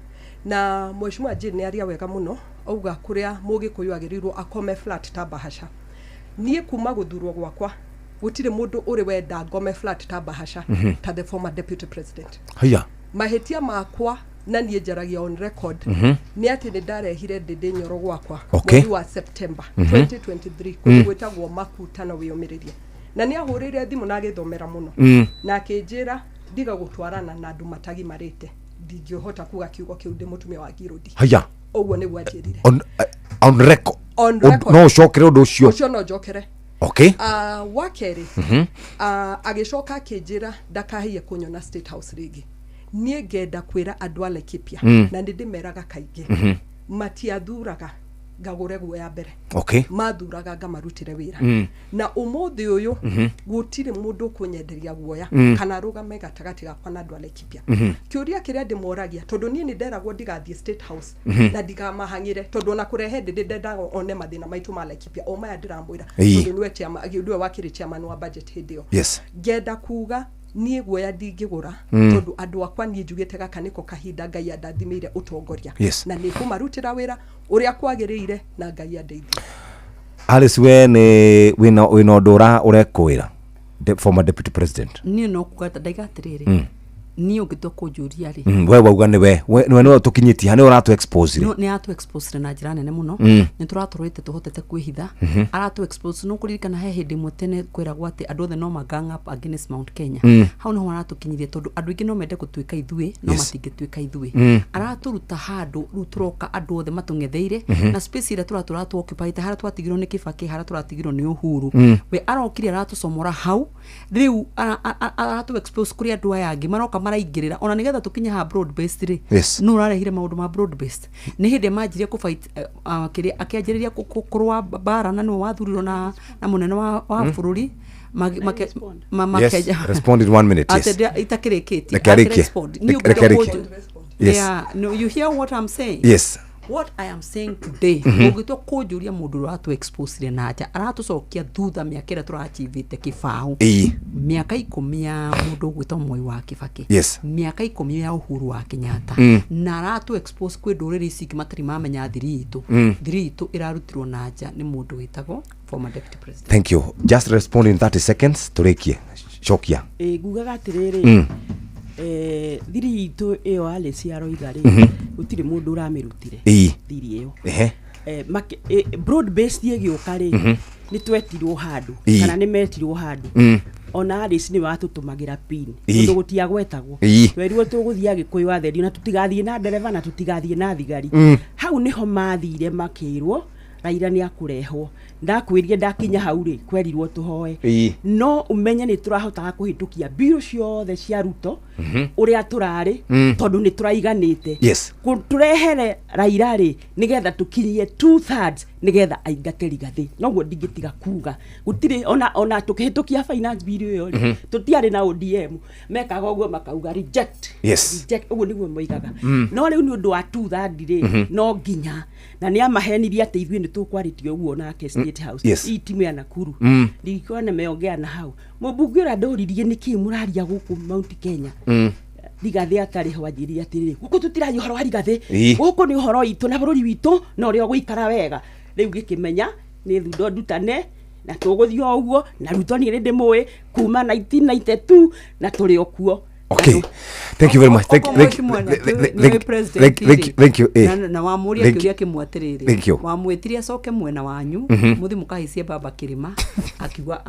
na mheshimiwa Jane nĩ aria wega mũno, auga kũrĩa mũgĩkũyũ agĩrĩirwo akome flat ta bahasha. Niĩ kuma gũthurwo gwakwa gũtirĩ mũndũ ũrĩ wenda ngome flat ta bahasha ta the former deputy president. Haya. Mahĩtia makwa, na niĩ njaragia on record, nĩ atĩ nĩ ndarehire Ndĩndĩ Nyoro gwakwa mweri wa September 2023 kũndũ gwĩtagwo Makuta na wĩyũmĩrĩrie, na nĩ ahũrĩire thimũ na agĩthomera mũno na akĩnjĩra ndiga gũtwarana na andũ matagimarĩte. Ndingĩhota kuga kiugo kĩu ndĩ mũtumia wa Ngirũndi. Haya. Ũguo nĩguo anjĩrire. On record? On record. No ũcokere ũndũ ũcio? Ũcio no njokere. Wa kerĩ, agĩcoka akĩnjĩra ndakahiye kũnyona State House rĩngĩ. Niĩ ngenda kwĩra andũ a Laikipia, na nĩ ndĩmeraga kaingĩ, matiathuraga. Ngagũre guoya mbere. Okay. Mathuraga ngamarutĩre wĩra, na ũmũthĩ ũyũ gũtirĩ mũndũ ũkũnyenderia guoya kana arũgame gatagatĩ gakwa na andũ a Laikipia. Kĩũria kĩrĩa ndĩmoragia, tondũ niĩ nĩ nderagwo ndigathiĩ State House na ndikamahang'ĩre, tondũ ona kũrehe ndĩndĩ ndendaga one mathĩna maitũ ma Laikipia o maya ndĩramwĩra, tondũ nĩwe nĩwe wakĩrĩ chairman wa budget hĩndĩ ĩyo. Ngenda kuga niĩ guoya ndingĩgũra, tondũ andũ akwa niĩ njugĩte gaka nĩko kahinda Ngai andathimĩire ũtongoria, na nĩ ngũmarutĩra wĩra ũrĩa kwagĩrĩire na Ngai andeithie. Alice, we nĩ wĩna ũndũ ũrekwĩra former deputy president? Niĩ no kuga ndaiga atĩrĩrĩ, niĩ ũngĩtua kũnjũria rĩ, We wauga nĩwe nĩwe ũtũkinyĩtie nĩwe ũratũ expose. Nĩ atũ expose na njĩra nene mũno. Nĩ tũratũrĩte tũhotete kwĩhitha, aratũ expose. No kũririkana he hĩndĩ ĩmwe tene kwĩragwo atĩ andũ othe no ma gang up against Mount Kenya. Hau niho aratũkinyirie, tondũ andũ aingĩ no mende gũtuĩka ithuĩ no matingĩtuĩka ithuĩ. Aratũruta handũ rĩu tũroka andũ othe matũng'etheire na space ĩrĩa tũratũra tũ occupy harĩa twatigirwo nĩ Kibaki, harĩa tũratigirwo nĩ Uhuru. We arokire aratũcomora hau, rĩu aratũ expose kũrĩ andũ aya angĩ maroka maraingĩrĩra ona nĩgetha tũkinye haha broad based rĩ. No ũrarehire maũndũ ma broad based nĩ hĩndĩ manjirie kũ fight kĩrĩa akĩanjĩrĩria kũrũa mbara na nĩwe wathurirwo na mũnene wa bũrũri. Yes, respond in one minute, yes. Atĩ itakĩrĩkĩtie. Reke arĩkie. Akĩrespond. Niĩ Reke arĩkie. Yes. Yeah, no, you hear what I'm saying? Yes. What I am saying today, ũngĩtua kũnjũria, mũndũ ũrĩa ũratũ expose na nja aratũcokia thutha mĩaka ĩrĩa tũrachivĩte kĩbaũ, mĩaka 10 ya mũndũ ũgwĩtwo Moi wa Kibaki, mĩaka 10 ya Uhuru wa Kenyatta, na aratũ expose kwĩ ndũrĩrĩ ici ingĩ matarĩ mamenya thiri itũ. Thiri itũ ĩrarutirwo na nja nĩ mũndũ wĩtagwo former deputy president. Thank you. Just respond in 30 seconds, tũrĩkie. Cokia. Ĩ ngugaga atĩrĩrĩ, thiri itũ ĩyo Alice aroiga rĩ, gũtirĩ mũndũ ũramĩrutire thiri ĩyo. Broad based ĩgĩũka rĩ, nĩ twetirwo handũ kana nĩ metirwo handũ, ona Alice nĩ watũtũmagĩra pin, tondũ gũtiagwetagwo. Twerirwo tũgũthiĩ Agĩkũyũ atherio na tũtigathiĩ na ndereba na tũtigathiĩ na thigari. Hau nĩho mathire makĩrwo Raila nĩ akũrehwo. Ndakwĩrire ndakinya hau rĩ, kwerirwo tũhoe. No ũmenye nĩ tũrahotaga kũhĩtũkia mbirũ ciothe cia Ruto ũrĩa tũrarĩ, tondũ nĩ tũraiganĩte. Tũrehere Raila rĩ, nĩgetha tũkinyie 2/3, nĩgetha aingate Rigathĩ. Noguo ndingĩtiga kuga gũtirĩ ona tũkĩhĩtũkia finance bill ĩyo rĩ, tũtiarĩ na ODM mekaga ũguo makauga reject, reject, ũguo nĩguo moigaga. No rĩu nĩ ũndũ wa 2/3 rĩ, no nginya na nĩ amahenirie atĩ ithuĩ nĩ tũkwarĩtie ũguo nake State House. Hii timu ya Nakuru nilikuwa nimeongea na hau mũmbunge ũrĩa ndũririe nĩkĩ mũraria gũkũ Mount Kenya Rigathĩ atarĩ ho, anjĩrire atĩrĩrĩ, gũkũ tũtiraria ũhoro wa Rigathĩ, gũkũ nĩ ũhoro witũ na bũrũri witũ na ũrĩa ũgũikara wega. Rĩu ngĩkĩmenya nĩ thundo ndutane na tũgũthiĩ o ũguo na Ruto niĩ nĩ ndĩmũĩ kuma 1992 na tũrĩ o kuo. Okay, thank you very much. Thank, thank, thank, thank, thank, you, thank you. Na wamũria Thank kĩũria kĩmwe atĩrĩrĩ, Thank you. wamwĩtirie acoke mwena wanyu mũthi mũkahaicie baba kĩrĩma, akiuga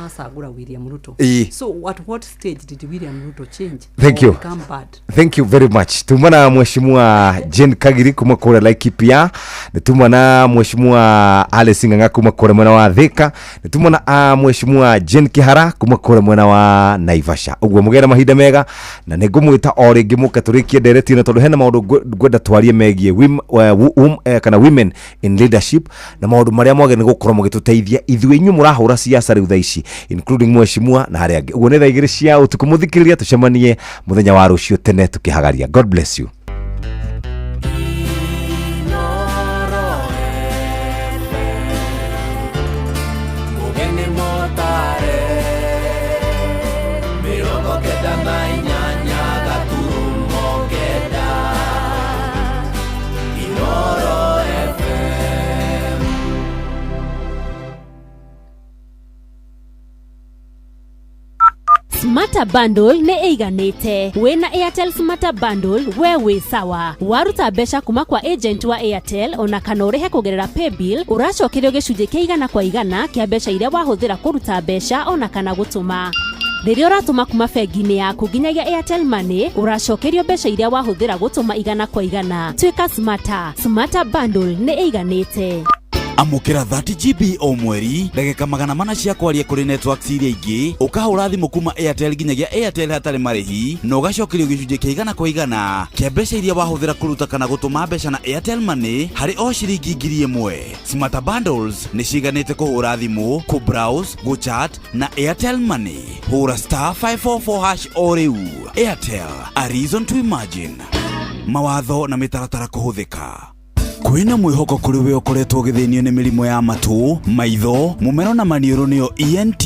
acagũra William Ruto. So at what stage did William Ruto change Thank or you. become bad? Thank you very much. Tuma na mheshimiwa Jane Kagiri kuma kũrĩa Laikipia, nĩ tuma na mheshimiwa Alice Ng'ang'a kuma kũrĩa mwena wa Thika, nĩ tuma na mheshimiwa Jane Kihara kuma kũrĩa mwena wa Naivasha. Ũguo mũgĩe na mahinda mega, na nĩ ngũmwĩta o rĩngĩ mũke tũrĩkie ndereti ĩno, tondũ hena maũndũ ngwenda twarie megiĩ kana women in leadership na maũndũ marĩa mwagĩrĩire nĩ gũkorwo mũgĩtũteithia ithuĩ inyuĩ mũrahũra siasa rĩu thaa ici, including mheshimiwa na arĩa angĩ. Ũguo nĩ thaa 2 cia ũtukũ, mũthikĩrĩria, tũcemanie mũthenya wa rũciũ tene tũkĩhagaria. God bless you. Inoro FM, Mugeni Motare, 98.9 Inoro FM. Smarter Bundle nĩ ĩiganĩte. Wĩna Airtel Smarter Bundle we wĩ sawa. Waruta mbeca kuma kwa agent wa Airtel ona kana ũrĩhe kũgerera paybill, ũracokerio gĩcunjĩ kĩa 100% kĩa mbeca iria wahũthĩra kũruta mbeca ona kana gũtũma. Rĩrĩa ũratũma kuma bengi-inĩ yaku nginyagia Airtel Money, ũracokerio mbeca iria wahũthĩra gũtũma 100%. Tuĩka smarter. Smarter Bundle nĩ ĩiganĩte. Amũkĩra 30 GB o mweri, ndagĩka 400 cia kwaria kũrĩ networks iria ingĩ, ũkahũra thimũ kuma Airtel nginyagia Airtel hatarĩ marĩhi, na ũgacokerio gĩcunjĩ kĩa 100% kĩa mbeca iria wahũthĩra kũruta kana gũtũma mbeca na Airtel Money harĩ o ciringi 1000. Smarter Bundles nĩ ciganĩte kũhũra thimũ, kũ-browse, gũ-chat na Airtel Money. Hũra star 544 hash o rĩu. Airtel, a reason to imagine. Mawatho na mĩtaratara kũhũthĩka. Kwĩna mwĩhoko kũrĩ we ũkoretwo ũgĩthĩnio nĩ mĩrimũ ya matũ, maitho, mũmero na maniũrũ nĩyo ENT.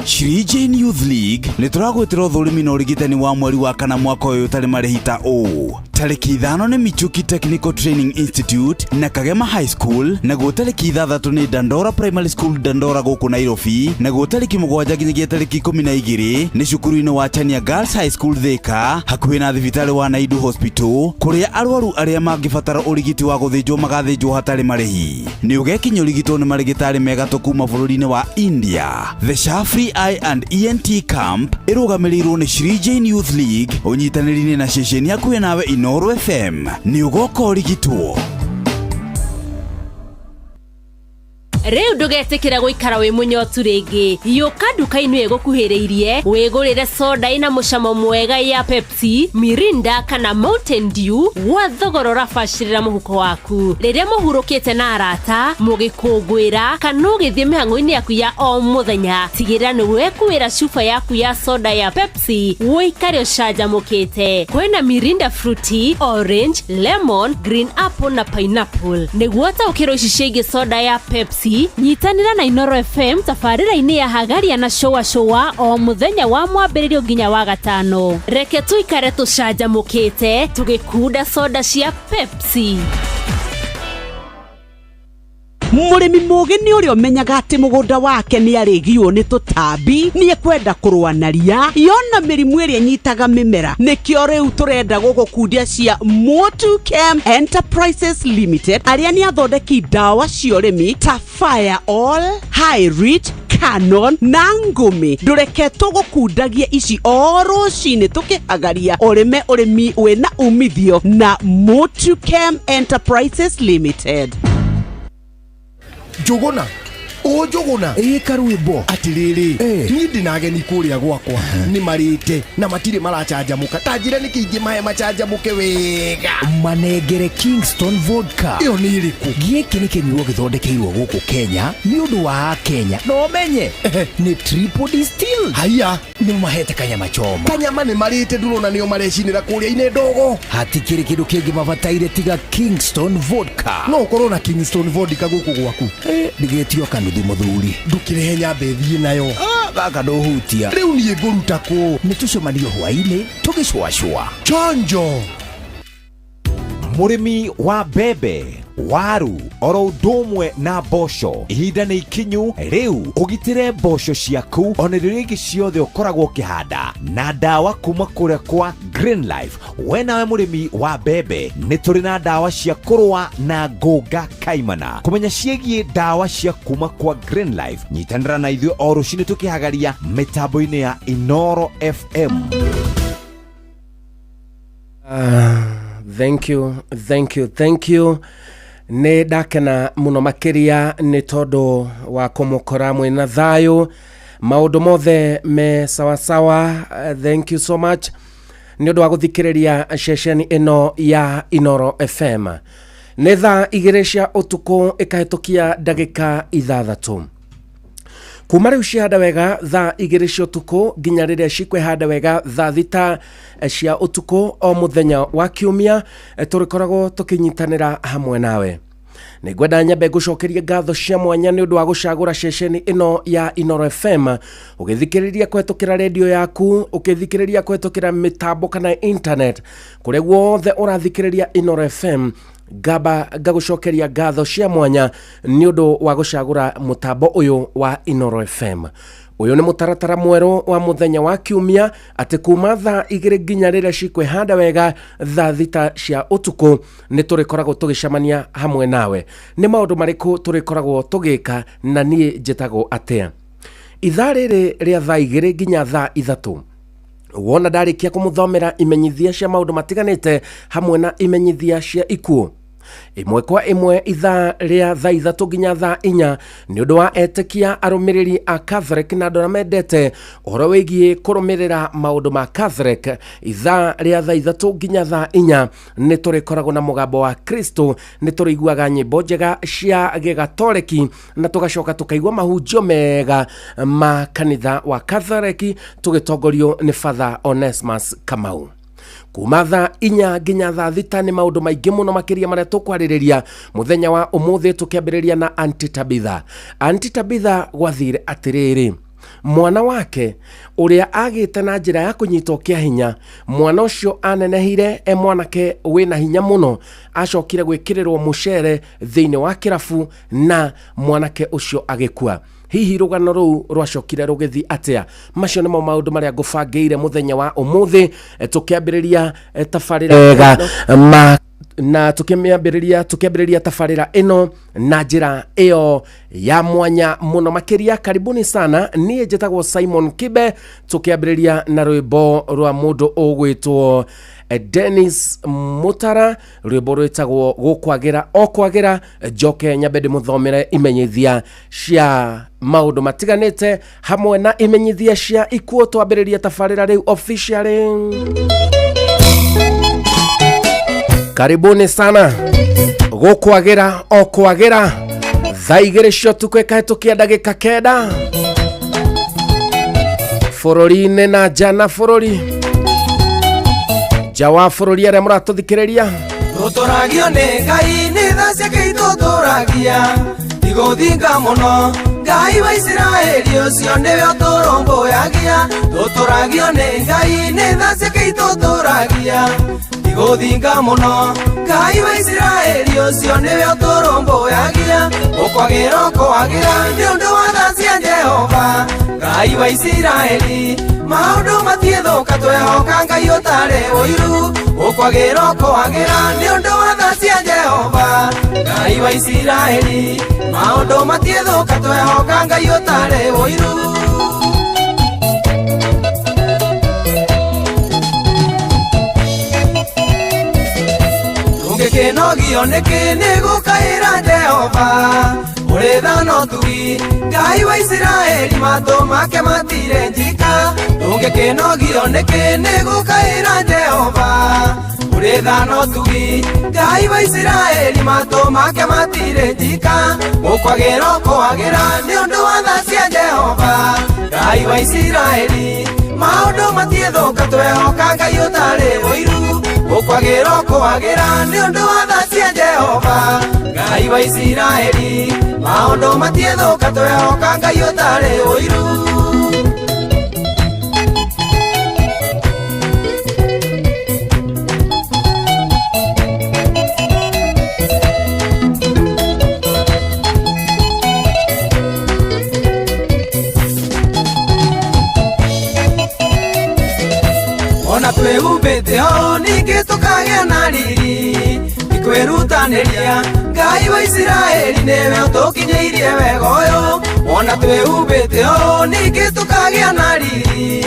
Shri Jane Youth League nĩ tũragwĩtĩra ũthũrimi na ũrigitani wa mweri wa kana mwaka ũyũ ũtarĩ marĩhi ta ũũ. Tarĩki 5 nĩ Michuki Technical Training Institute na Kagema High School, naguo tarĩki 6 nĩ Dandora Primary School Dandora gũkũ Nairobi, naguo tarĩki 7 nginyagia tarĩki 12 nĩ cukuru-inĩ wa Chania Girls High School Thika, hakuhĩ na thibitarĩ wa Naidu Hospital, kũrĩa arwaru arĩa mangĩbatara ũrigiti wa gũthĩnjwo magathĩnjwo hatarĩ marĩhi. Nĩ ũgekinya ũrigitwo nĩ marĩgĩtarĩ megatũ kuma bũrũri-inĩ wa India. The SHA Free Eye and ENT Camp ĩrũgamĩrĩirwo nĩ Shri Jane Youth League ũnyitanĩri-inĩ na ceceni hakuhĩ nawe Inooro FM. Nĩ ũgoka ũrigitwo. Rĩu ndũgetĩkĩra gũikara wĩ mũnyotu rĩngĩ. Yũka nduka-inĩ ĩgũkuhĩrĩirie wĩgũrĩre soda ĩna mũcamo mwega ya Pepsi, Mirinda kana Mountain Dew gwa thogora ũrabacĩrĩra mũhuko waku. Rĩrĩa mũhurũkĩte na arata, mũgĩkũngũĩra kana ũgĩthiĩ mĩhang'o-inĩ yaku ya o mũthenya, tigĩrĩra nĩ wekuĩra cuba yaku ya soda ya Pepsi ũikare ũcanjamũkĩte. Kwĩna Mirinda Fruity, Orange, Lemon, Green Apple na Pineapple. Nĩguo ũtaũkĩrwo ici ciĩgiĩ soda ya Pepsi, nyitanĩra na Inooro FM tabarĩra-inĩ ya Hagaria na Shũa Shũa o mũthenya wa mwambĩrĩrio nginya wa gatano. Reke tũikare tũcanjamũkĩte tũgĩkunda soda cia Pepsi. Mũrĩmi mũgĩ nĩ ũrĩa ũmenyaga atĩ mũgũnda wake nĩ arĩgiwo nĩ tũtambi, nĩ ekwenda kũrũa na ria yona mĩrimũ ĩrĩa ĩnyitaga mĩmera. Nĩkĩo rĩu tũrenda gũgũkundia cia Motu Chem Enterprises Limited, arĩa nĩ athondeki ndawa cia ũrĩmi ta Fire All, High Rich, Canon na Ngũmi. Ndũreke tũgũkundagie ici o rũcinĩ tũkĩhagaria ũrĩme ũrĩmi wĩna umithio na Motu Chem Enterprises Limited. Njũgũna ũ Njũgũna. Ĩ karwĩmbo. Atĩrĩrĩ, niĩ ndĩna ageni kũrĩa gwakwa, nĩ marĩte na matirĩ maracanjamũka. Ta njĩra nĩkĩ ingĩmahe macanjamũke wega? Manengere Kingston Vodka. Ĩyo nĩ ĩrĩkũ? Gĩkĩ nĩ kĩnyuo gĩthondekeirwo gũkũ Kenya nĩ ũndũ wa Akenya. Na ũmenye nĩ triple distilled. Haiya. Nĩ mahete kanyama choma. Kanyama nĩ marĩte, ndũrona nĩo marecinĩra kũrĩa inĩ ndogo. Hatikĩrĩ kĩndũ kĩngĩ mabataire tiga Kingston Vodka. No ũkorwo na Kingston Vodka gũkũ gwaku? Ndigĩtio kanuthu mũthuri. Ndũkĩrehe nyambe thiĩ nayo. Gaka ndũhutia. Rĩu niĩ ngũruta kũ? Nĩ tũcemanio hwainĩ tũgĩcũacũa. Chonjo. Mũrĩmi wa mbembe, waru oro ũndũ ũmwe na mboco, ihinda nĩ ikinyu rĩu ũgitĩre mboco ciaku ona irio iria ingĩ ciothe ũkoragwo ũkĩhanda na ndawa kuma kũrĩa kwa Green Life. We nawe mũrĩmi wa mbembe, nĩ tũrĩ na ndawa cia kũrũa na ngũnga kaimana. Kũmenya ciĩgiĩ ndawa cia kuma kwa Green Life, nyitanĩra na ithuĩ o rũcinĩ tũkĩhagaria mĩtambo-inĩ ya Inooro FM. Thank you, thank you, thank you. Nĩ ndakena mũno makĩria nĩ tondũ wa kũmũkora mwĩna thayũ, maũndũ mothe me sawasawa. Thank you so much nĩ ũndũ wa gũthikĩrĩria ceceni ĩno ya Inooro FM. Nĩ thaa 2 cia ũtukũ ĩkahĩtũkia ndagĩka 6. Kuma rĩu cihanda wega thaa 2 cia ũtukũ nginya rĩrĩa cikwĩhanda wega thaa 6 cia ũtukũ o mũthenya wa kiumia, tũrĩkoragwo tũkĩnyitanĩra hamwe nawe. Nĩngwenda nyambe ngũcokerie ngatho cia mwanya nĩ ũndũ wa gũcagũra ceceni ĩno ya Inooro FM, ũgĩthikĩrĩria kũhetũkĩra redio yaku, ũkĩthikĩrĩria kũhetũkĩra mĩtambo kana internet, kũrĩa guothe ũrathikĩrĩria Inooro FM. Ngamba ngagũcokeria ngatho cia mwanya nĩ ũndũ wa gũcagũra mũtambo ũyũ wa Inooro FM. Ũyũ nĩ mũtaratara mwerũ wa mũthenya wa kiumia, atĩ kuma thaa 2 nginya rĩrĩa cikwĩhanda wega thaa 6 cia ũtukũ nĩ tũrĩkoragwo tũgĩcemania hamwe nawe. Nĩ maũndũ marĩkũ tũrĩkoragwo tũgĩka na niĩ njĩtagwo atĩa? Ithaa rĩrĩ rĩa thaa 2 nginya thaa 3 wona ndarĩkia kũmũthomera imenyithia cia maũndũ matiganĩte hamwe na imenyithia cia ikuũ. Ĩmwe kwa ĩmwe ithaa rĩa thaa 3 nginya thaa 4 nĩ ũndũ wa etĩkia arũmĩrĩri a Catholic na andũ arĩa mendete ũhoro wĩgiĩ kũrũmĩrĩra maũndũ ma Catholic. Ithaa rĩa thaa 3 nginya thaa 4 nĩ tũrĩkoragwo na mũgambo wa Kristo, nĩ tũrĩiguaga nyĩmbo njega cia gĩgatoreki na tũgacoka tũkaigua mahunjio mega ma kanitha wa Catholic tũgĩtongorio nĩ Father Onesmus Kamau. Kuma thaa 4 nginya thaa 6 nĩ maũndũ maingĩ mũno makĩria marĩa tũkwarĩrĩria mũthenya wa ũmũthĩ, tũkĩambĩrĩria na Aunty Tabitha. Aunty Tabitha gwathire atĩrĩrĩ, mwana wake ũrĩa agĩte na njĩra ya kũnyitwo kĩa hinya, mwana ũcio anenehire e mwanake wĩna hinya mũno, acokire gwĩkĩrĩrwo mũcere thĩinĩ wa kĩrabu na mwanake ũcio agĩkua. Hihi rũgano rũu rwacokire rũgĩthiĩ atĩa? Macio nĩmo maũndũ marĩa ngũbangĩire mũthenya wa ũmũthĩ, tũkĩambĩrĩria tabarĩra ega ma na tũkĩambĩrĩria tabarĩra ĩno na njĩra ĩyo ya mwanya mũno makĩria. Karibuni sana, niĩ njĩtagwo Simon Kibe, tũkĩambĩrĩria na rwĩmbo rwa mũndũ ũgwĩtwo Dennis Mutara, rwĩmbo rwĩtagwo Gũkwagĩra o Kwagĩra. Njoke nyambe ndĩmũthomere imenyithia cia maũndũ matiganĩte hamwe na imenyithia cia ikuũ, twambĩrĩrie tabarĩra rĩu officially. Karibuni sana, gũkwagĩra o kwagĩra, thaa 2 cia ũtukũ ĩkahĩtũkia ndagĩka 9 bũrũri-inĩ na nja na bũrũri, nja wa bũrũri arĩa mũratũthikĩrĩria. Tũtũragio nĩ Ngai, nĩ tha ciake itũtũragia, tigũthinga mũno Ngai wa Isiraeli ũcio nĩwe ũtũrũmbũyagia. Tũtũragio nĩ Ngai, nĩ tha ciake itũtũragia, tigũthinga mũno Ngai wa Isiraeli ũcio nĩwe ũtũrũmbũyagia. Ũkwagĩra ũkwagĩra nĩ ũndũ wa tha cia Jehova Ngai wa Isiraeli, maũndũ matiĩthũka twehoka Ngai ũtarĩ ũiru. Ũkwagĩra ũkwagĩra nĩ ũndũ wa tha cia Jehova Ngai wa Isiraeli, maũndũ matiĩthũka twehoka Ngai ũtarĩ ũiru. Tũngĩkĩnogio nĩkĩ nĩ gũkaĩra Jehova ũrĩ tha na ũtugi, Ngai wa Isiraeli matũ make matirĩ njika. Tũngĩkĩnogio nĩkĩ nĩ gũkaĩra Jehova ũrĩ tha na ũtugi, Ngai wa Isiraeli matũ make matirĩ njika. Gũkwagĩra ũkwagĩra nĩ ũndũ wa tha cia Jehova Ngai wa Isiraeli, maũndũ matiĩthũka twehoka Ngai ũtarĩ ũiru. Gũkwagĩra ũkwagĩra nĩ ũndũ wa tha cia Jehova Ngai wa Isiraeli, maũndũ matiĩthũka twehoka Ngai ũtarĩ ũiru. Ona twĩhumbĩte o ningĩ tũkagĩa na riri, kwĩrutanĩria Ngai wa Isiraeli nĩwe ũtũkinyĩirie wega ũyũ. Ona twĩhumbĩte o ningĩ tũkagĩa na riri,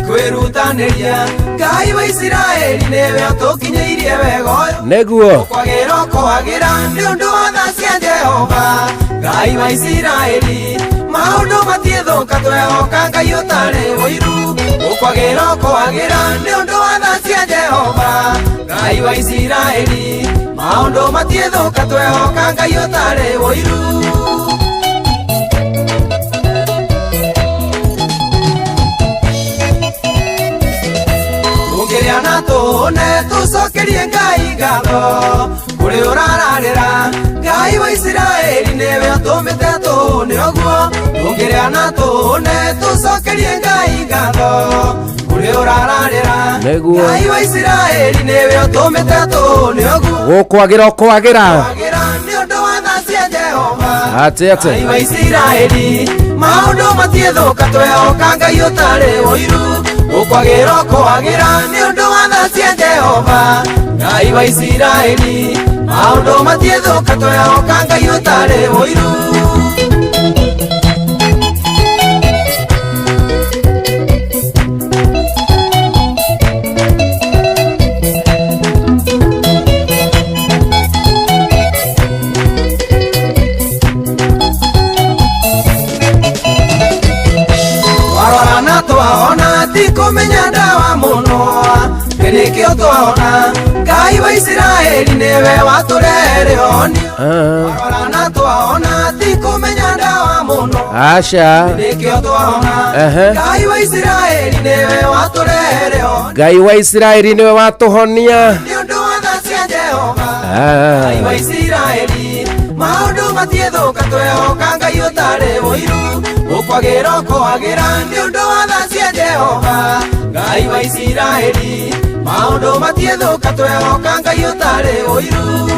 kwĩrutanĩria Ngai wa Isiraeli nĩwe ũtũkinyĩirie wega ũyũ. Nĩguo Ũkwagĩra ũkwagĩra nĩ ũndũ wa tha cia Jehova Ngai wa Isiraeli, maũndũ matiĩthũka twehoka Ngai ũtarĩ ũiru. Ũkwagĩra ũkwagĩra nĩ ũndũ wa tha cia Jehova Ngai wa Isiraeli, maũndũ matiĩthũka twehoka Ngai ũtarĩ ũiru. Tũngĩrĩa na tũhũne tũcokerie Ngai ngatho kũrĩ ũrararĩra, Ngai wa Isiraeli nĩwe ũtũmĩte tũhũne ũguo. Tũngĩrĩa na tũhũne tũcokerie Ngai ngatho kũrĩ ũrararĩra, Nĩguo. Ngai wa Isiraeli nĩwe ũtũmĩte tũhũne ũguo. Gũkwagĩra ũkwagĩra Kwagĩra nĩ ũndũ wa tha cia Jehova atĩ atĩ Ngai wa Isiraeli, maũndũ matiĩthũka twehoka Ngai ũtarĩ ũiru. Ũkwagĩra ũkwagĩra nĩ ũndũ wa tha cia Jehova Ngai wa Isiraeli, maũndũ matiĩthũka twehoka Ngai ũtarĩ ũiru. Tikũmenya ndawa mũno, nĩkĩo twahona. Ngai wa Isiraeli nĩwe watũrehere honio. Twarora na twahona, tikũmenya ndawa mũno. Aca. Nĩkĩo twahona. Ngai wa Isiraeli nĩwe watũrehere honio. Ngai wa Isiraeli nĩwe watũhonia. Nĩ ũndũ wa tha cia Jehova. Ngai wa Isiraeli maũndũ matiĩthũka, twehoka Ngai ũtarĩ ũiru, ũkwagĩra ũkwagĩra nĩ ũndũ wa tha cia Jehova. Ngai wa Isiraeli maũndũ matiĩthũka, twehoka Ngai ũtarĩ ũiru.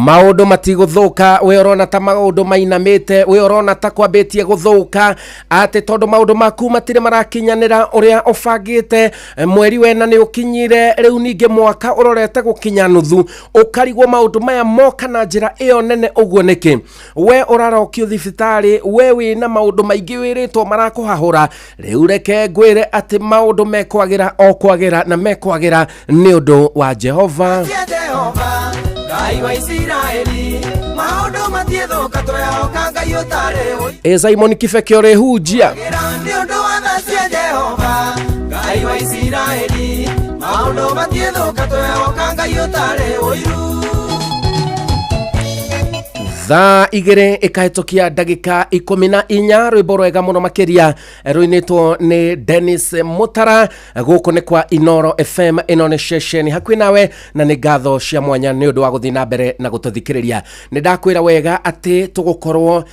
Maũndũ matigũthũka. We ũrona ta maũndũ mainamĩte, we ũrona ta kwambĩtie gũthũka, atĩ tondũ maũndũ maku matirĩ marakinyanĩra ũrĩa ũbangĩte. Mweri wena nĩ ũkinyire rĩu, ningĩ mwaka ũrorete gũkinya nuthu, ũkarigwo maũndũ maya moka na njĩra ĩyo nene ũguo nĩkĩ. We ũrarokio thibitarĩ, we wĩna maũndũ maingĩ wĩrĩtwo marakũhahũra, rĩu reke ngwĩre atĩ maũndũ mekwagĩra o kwagĩra, na mekwagĩra nĩ ũndũ wa Jehova. Cia Jehova Ngai wa Isiraeli maũndũ matiĩthũka, twehoka Ngai ũtarĩ ũiru. Ĩ Simon Kibeke ũrĩhunjia. Nĩ ũndũ wa tha cia Jehova Ngai wa Isiraeli maũndũ matiĩthũka, twehoka Ngai ũtarĩ ũiru. Thaa 2 ĩkahĩtũkia ndagĩka 14. Rwĩmbo rwega mũno makĩria rũinĩtwo nĩ Dennis Mutara. Gũkũ nĩ kwa Inoro FM, ĩno nĩ ceceni hakuhĩ nawe, na nĩ ngatho cia mwanya nĩ ũndũ wa gũthiĩ na mbere na gũtũthikĩrĩria. Nĩ ndakwĩra wega atĩ tũgũkorwo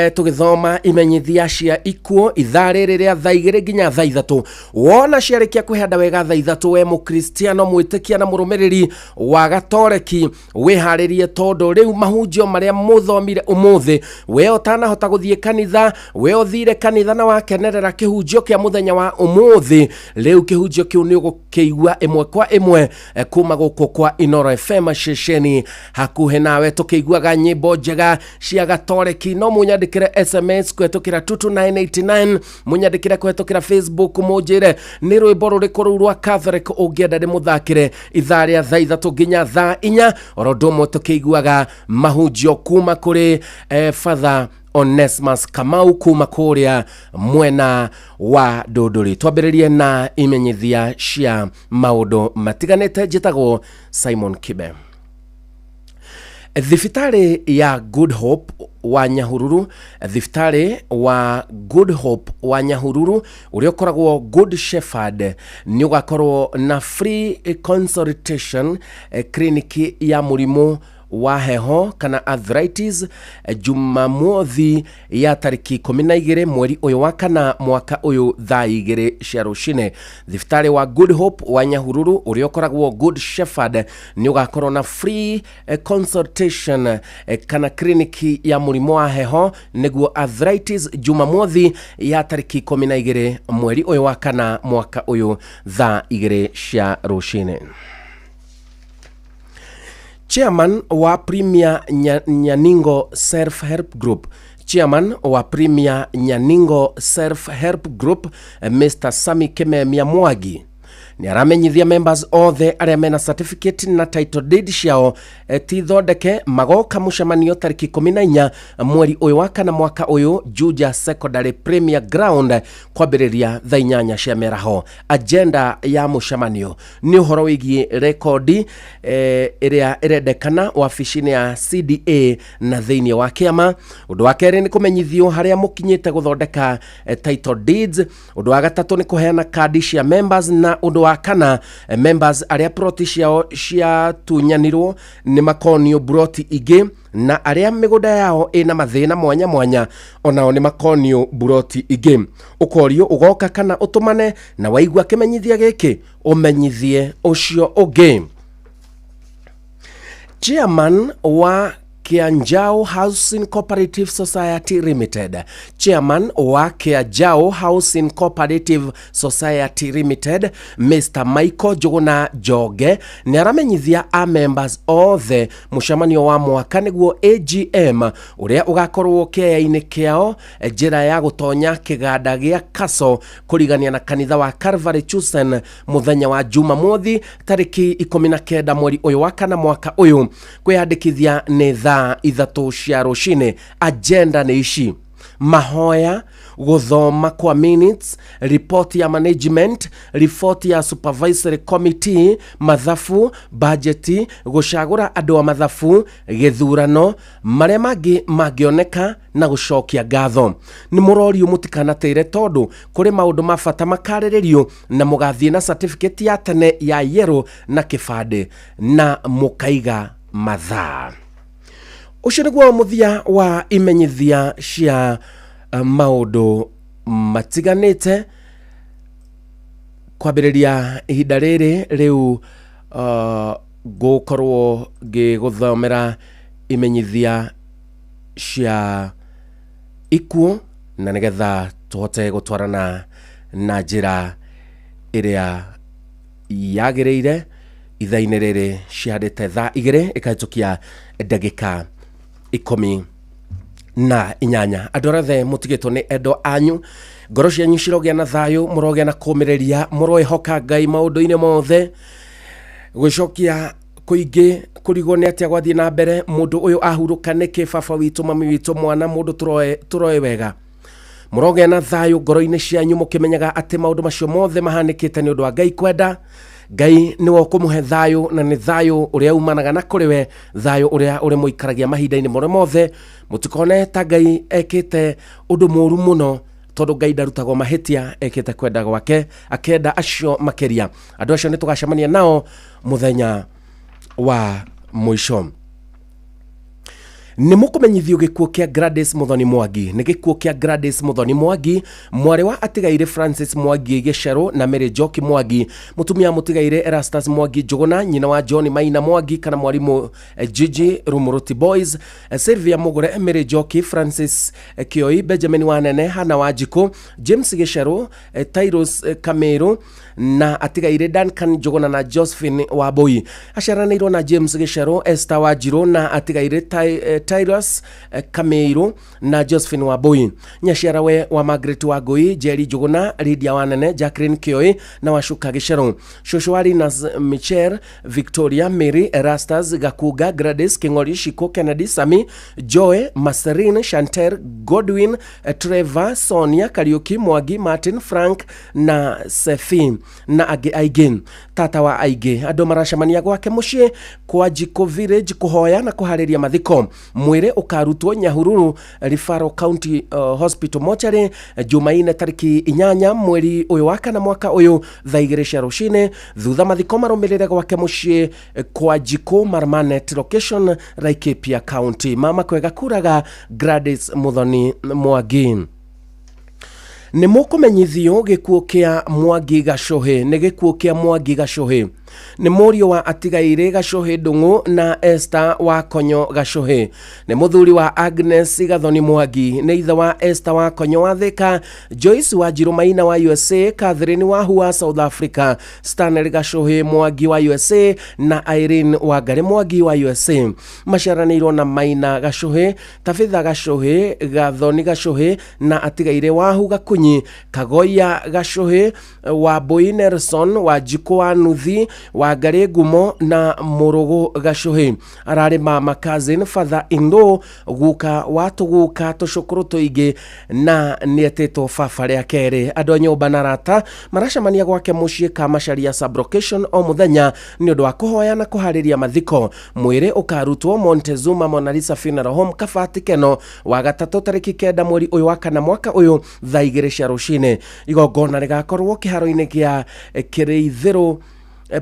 tũgĩthoma imenyithia cia ikuũ ithaa rĩrĩ rĩa thaa 2 nginya thaa 3. Wona ciarĩkia kwĩhanda wega thaa 3, we mũkristiano mwĩtĩkia na mũrũmĩrĩri wa gatoreki, wĩharĩrie, tondũ rĩu mahunjio marĩa mũthomire ũmũthĩ, we ũtanahota gũthiĩ kanitha, we ũthire kanitha na wakenerera kĩhunjio kĩa mũthenya wa ũmũthĩ, rĩu kĩhunjio kĩu nĩ ũgũkĩigua ĩmwe kwa ĩmwe kuma gũkũ kwa Inoro FM, ceceni hakuhĩ nawe, tũkĩiguaga nyĩmbo njega cia gatoreki. No mũnyandĩkĩre SMS kũhetũkĩra 22989, mũnyandĩkĩre kũhetũkĩra Facebook, mũnjĩre nĩ rwĩmbo rũrĩkũ rũu rwa Catholic ũngĩenda ndĩmũthakĩre ithaa rĩa thaa 3 nginya thaa 4, oro ũndũ ũmwe tũkĩiguaga mahunjio kuma kũrĩ Father Onesmus Kamau kuma kũrĩa mwena wa Ndũndũrĩ. Twambĩrĩrie na imenyithia cia maũndũ matiganĩte. Njĩtagwo Simon Kibe. Thibitarĩ ya Good Hope wa Nyahururu, thibitarĩ wa Good Hope wa Nyahururu ũrĩa ũkoragwo Good Shepherd, nĩ ũgakorwo na free consultation clinic ya mũrimũ wa heho kana arthritis Jumamothi ya tarĩki 12 mweri ũyũ wa kana mwaka ũyũ thaa 2 cia rũcinĩ. Thibitarĩ wa Good Hope wa Nyahururu ũrĩa ũkoragwo Good Shepherd nĩ ũgakorwo na free consultation kana kliniki ya mũrimũ wa heho, nĩguo arthritis, Jumamothi ya tarĩki 12 mweri ũyũ wa kana mwaka ũyũ thaa 2 cia rũcinĩ. Chairman wa Premier Nyaningo Self Help Group, Chairman wa Premier Nyaningo Self Help Group, Mr Sami Kimemia Mwagi, nĩ aramenyithia members othe arĩa mena certificate na title deed ciao ti thondeke magoka mũcemanio tarĩki 14 mweri ũyũ wa kana mwaka ũyũ, Juja Secondary Premier Ground, kwambĩrĩria thaa 8 cia mĩaraho. Agenda ya mũcemanio nĩ ũhoro wĩgiĩ rekondi ĩrĩa ĩrendekana wabici-inĩ ya CDA na thĩinĩ wa kĩama. Ũndũ wa kerĩ nĩ kũmenyithio harĩa mũkinyĩte gũthondeka title deeds. Ũndũ wa gatatũ nĩ kũheana kandi cia members, na ũndũ wa kana, members arĩa ploti ciao ciatunyanirwo nĩ makonio broti ingĩ, na arĩa mĩgũnda yao ĩna mathĩna mwanya mwanya onao nĩ makonio buroti ingĩ. Ũkorio ũgoka kana ũtũmane, na waigua kĩmenyithia gĩkĩ ũmenyithie ũcio ũngĩ. Chairman wa Kianjao Housing Cooperative Society Limited, Chairman wa Kianjao Housing Cooperative Society Limited, Mr Michael Njuguna Njonge, nĩ aramenyithia a members othe mũcemanio wa mwaka, nĩguo AGM, ũrĩa ũgakorwo kĩaya-inĩ kĩao, njĩra ya gũtonya kĩganda gĩa Kaso kũrigania na kanitha wa Calvary Chusen, mũthenya wa Jumamothi tarĩki 19 mweri ũyũ wa kana mwaka ũyũ. Kwĩyandĩkithia nĩ thaa 3 cia rũcinĩ. Agenda nĩ ici: Mahoya, gũthoma kwa minutes, report ya management, report ya supervisory committee, mathabu, bajeti, gũcagũra andũ a mathabu, gĩthurano, marĩa mangĩ mangĩoneka na gũcokia ngatho. Nĩ mũrorio mũtikanatĩre tondũ kũrĩ maũndũ ma bata makarĩrĩrio na mũgathiĩ na certificate ya tene ya yellow na kĩbandĩ na mũkaiga mathaa. Ũcio nĩguo mũthia wa imenyithia cia maũndũ matiganĩte kwambĩrĩria ihinda rĩrĩ rĩu ngũkorwo ngĩgũthomera imenyithia cia ikuũ na nĩgetha tũhote gũtwarana na njĩra ĩrĩa yagĩrĩire. Ithaa-inĩ rĩrĩ ciandĩte thaa 2 ĩkahĩtũkia ndagĩka 18. Andũ arĩa othe mũtigĩtwo nĩ endo anyu, ngoro cianyu cirogĩa na thayũ, mũrogĩa na kũmĩrĩria, mũroĩhoka Ngai maũndũ-inĩ mothe. Gwĩcokia kũingĩ kũrigwo nĩ atĩa gwathiĩ na mbere, mũndũ ũyũ ahurũka nĩkĩ, baba witũ, mami witũ, mwana, mũndũ tũroe wega. Mũrogĩa na thayũ ngoro-inĩ cianyu mũkĩmenyaga atĩ maũndũ macio mothe mahanĩkĩte nĩ ũndũ wa Ngai kwenda. Ngai nĩwe ũkũmũhe thayũ, na nĩ thayũ ũrĩa umanaga na kũrĩ we, thayũ ũrĩa ũrĩmũikaragia mahinda-inĩ marĩa mothe. Mũtikone ta Ngai ekĩte ũndũ mũũru mũno, tondũ Ngai ndarutagwo mahĩtia, ekĩte kwenda gwake, akenda acio makĩria. Andũ acio nĩ tũgacemania nao mũthenya wa mũico. Nĩ mũkũmenyithio gĩkuũ kĩa Gladys Muthoni Mwangi. Nĩ gĩkuũ kĩa Gladys Muthoni Mwangi, mwarĩ wa atigaire Francis Mwangi Gĩcerũ na Mary Njoki Mwangi, mũtumia mũtigaire Erastus Mwangi Njũgũna, nyina wa John Maina Mwangi kana mwarimũ Gigi Rumuruti Boys, Sylvia Mugure, Mary Njoki, Francis Kioi, Benjamin Wanene, Hannah Wanjikũ, James Gĩcerũ, Tyrus Kamiru na atigaire Duncan Njũgũna na Josephine Wambui. Aciaranĩirwo na James Gĩcerũ, Esther Wanjirũ na atigaire Tyrus Kamiru na Josephine Wambui. Nyaciarawe wa Margaret Wangui, Jerry Njũgũna, Lydia Wanene, Jacqueline Kioi na Wacuka Gĩcerũ. Cũcũ wa Linus Michel, Victoria, Mary, Erastus, Gakunga, Gladys, King'ori, Shiko, Kennedy, Sami, Joy, Marceline, Chantel, Godwin, Trevor, Sonia, Kariuki, Mwangi, Martin, Frank na Sefi na angĩ aingĩ. Tata wa aingĩ andũ maracemania gwake mũciĩ kwa Njikũ Village kũhoya na kũharĩria mathiko. Mwĩrĩ ũkarutwo Nyahururu Referral County Hospital Mortuary Jumaine tarĩki 8 mweri ũyũ wa kana mwaka ũyũ thaa 2 cia rũcinĩ. Thutha mathiko marũmĩrĩre gwake mũciĩ kwa Njikũ Marmanet location Laikipia County. Mama kwega kuraga Gladys Muthoni Mwangi. Nĩ mũkũmenyithio gĩkuũ kĩa Mwangi Gacũhĩ. Nĩ gĩkuũ kĩa Mwangi Gacũhĩ. Nĩ mũriũ wa atigaire Gacũhĩ Ndung'u na Esther wa Konyo Gacũhĩ. Nĩ mũthuri wa Agnes Gathoni Mwangi. Nĩ ithe wa Esther wa Konyo wa Thika, Joyce wa Njirũ Maina wa USA, Catherine wa Hua South Africa, Stanley Gacũhĩ Mwangi wa USA na Irene wa Ngarĩ Mwangi wa USA. Maciaranĩirwo na Maina Gacũhĩ, Tabitha Gacũhĩ, Gathoni Gacũhĩ na atigaire Wahu Gakunyi, Kagoya Gacũhĩ, Wambui Nelson, Wanjikũ wa Nuthi, Wangarĩ Ngumo na Mũrũgũ Gacũhĩ. Ararĩ mama, cousin, father in law, guka wa tũguka tũcũkũrũ tũingĩ na nĩetĩtwo baba rĩa kerĩ. Andũ a nyũmba na arata maracemania gwake mũciĩ Kamacharia sublocation o mũthenya nĩ ũndũ wa kũhoya na kũharĩria mathiko. Mwĩrĩ ũkarutwo Montezuma Monalisa Funeral Home Kabati Keno wa gatatũ tarĩki 9 mweri ũyũ wa kana mwaka ũyũ thaa 2 cia rũcinĩ. Igongona rĩgakorwo kĩharo-inĩ kĩa Kĩrĩithĩrũ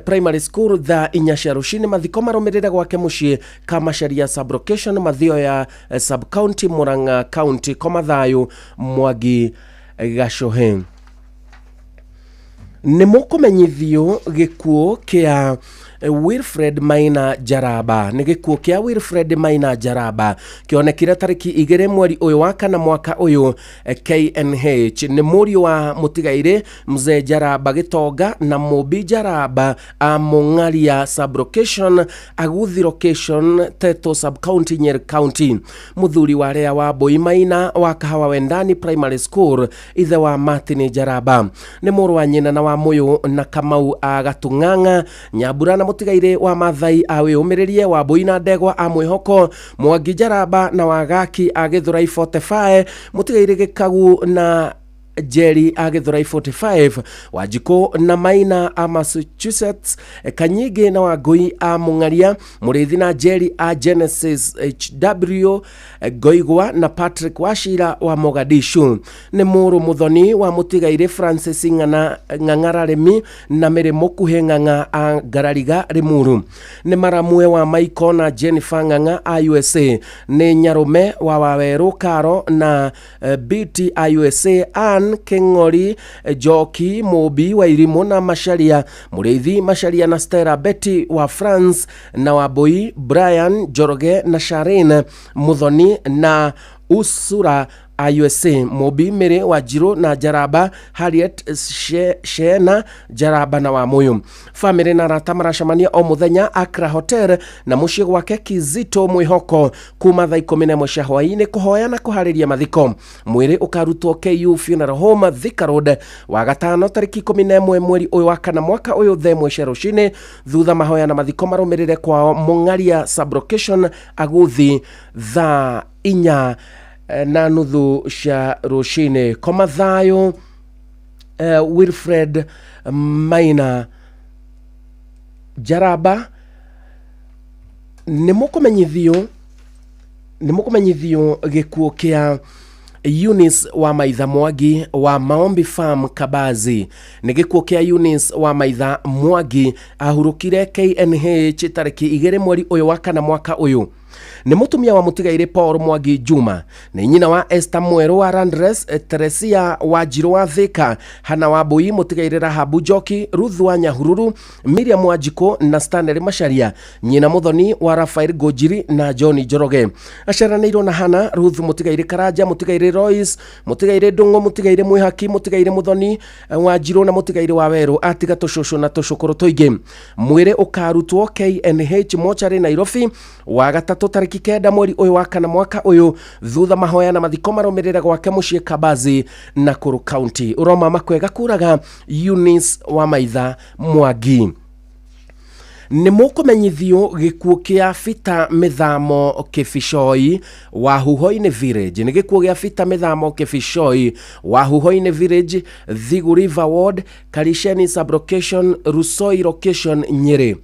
Primary School thaa 4 cia rũcinĩ. Mathiko marũmĩrĩre gwake mũciĩ Kamacharia sublocation Mathioya sub county Murang'a County. Koma thayũ Mwangi Gacũhĩ. Nĩ mũkũmenyithio gĩkuũ kĩa Wilfred Maina Njaramba. Nĩ gĩkuũ kĩa Wilfred Maina Njaramba kĩonekire tarĩki 2 mweri ũyũ wa kana mwaka ũyũ KNH. Nĩ mũriũ wa mũtigairĩ Mzee Njaramba Gĩtonga na Mũmbi Njaramba a Mũng'aria sublocation Aguthi location Teto sub-county Nyeri County. Mũthuri wa Lea wa Mbui Maina wa Kahawa Wendani Primary School, ithe wa Martin Njaramba. Nĩ mũrũ wa nyina na wa Mũyũ na Kamau a Gatung'ang'a, Nyambura na Mũtigairĩ wa Mathai a Wĩyũmĩrĩrie, Wambũi na Ndegwa a Mwĩhoko, Mwangi Njaramba na Wagaki a Gĩthũrai 45, Mũtigairĩ Gĩkagu na Jerry a Gĩthũrai 45, Wanjikũ na Maina a Massachusetts, Kanyingĩ na Wangũi a Mũng'aria, Mũrĩithi na Jerry a Genesis HW, Ngoigwa na Patrick Wachira wa Mogadishu. Nĩ mũrũ mũthoni wa mũtigairĩ Francis Ng'ana Ng'ang'ara Rĩmi na Mĩrĩ Mũkuhĩ Ng'ang'a a Ngarariga Limuru. Nĩ maramue wa Michael na Jennifer Ng'ang'a a USA. Nĩ nyarũme wa Wawerũ Karo na Biti a USA, Ann Kĩng'ori Njoki Mũmbi wa Irimũ na Macharia Mũrĩithi Macharia na Stella Betty wa France na Wambũi Brian Njoroge na Sharin Muthoni na Usura a USA, Mũmbi Mĩrĩ wa Njirũ na Njaramba Harriet Sheena Njaramba na Wamũyũ. Famĩlĩ na arata maracemania o mũthenya Accra Hotel na mũciĩ gwake Kizito Mwĩhoko kuma thaa 11 cia hwaĩ-inĩ kũhoya na kũharĩria mathiko. Mwĩrĩ ũkarutwo KU Funeral Home Thika Road Wagatano tarĩki 11 mweri ũyũ wa kana mwaka ũyũ thaa 1 cia rũcinĩ, thutha mahoya na mathiko marũmĩrĩre kwao Mũng'aria Sublocation Aguthi thaa 4 na nuthu cia rũcinĩ. Koma thayũ Wilfred Maina Njaramba. Nĩ mũkũmenyithio nĩ mũkũmenyithio gĩkuũ kĩa Eunice wa Maitha Mwangi wa Maombi Farm Kabazi. Nĩ gĩkuũ kĩa Eunice wa Maitha Mwangi ahurũkire KNH tarĩki 2 mweri ũyũ wa kana mwaka ũyũ. Nĩ mũtumia wa mũtigairĩ Paul Mwangi Juma. Nĩ nyina wa Esther Mwerũ wa Landres, Teresia wa Njirũ wa Thika, Hana wa Mbui, mũtigairĩ Rahabu Njoki, Ruth wa Nyahururu, Miriam wa Njikũ na Stanley Macharia, nyina mũthoni wa Rafael Ngũnjiri na John Njoroge. Aciaranĩirwo na Hana, Ruth mũtigairĩ Karanja, mũtigairĩ Royce, mũtigairĩ Ndũng'ũ, mũtigairĩ Mwĩhaki, mũtigairĩ Mũthoni wa Njirũ na mũtigairĩ wa Werũ, atiga tũcũcũ na tũcũkũrũ tũingĩ. Mwĩrĩ ũkarutwo KNH Mochari Nairobi Wagatatũ tarĩki 9 mweri ũyũ wa kana mwaka ũyũ, thutha mahoya na mathiko marũmĩrĩre gwake mũciĩ Kabazi, Nakuru County. Ũroma makwega kuraga Eunice wa Maitha Mwangi. Nĩ mũkũmenyithio gĩkuũ kĩa Peter Mĩthamo Kĩbicoi wa Huho-inĩ Village. Nĩ gĩkuũ gĩa Peter Mĩthamo Kĩbicoi wa Huho-inĩ Village, Thigu River Ward, Karisheni Sub-location, Rusoi Location, Nyĩrĩ.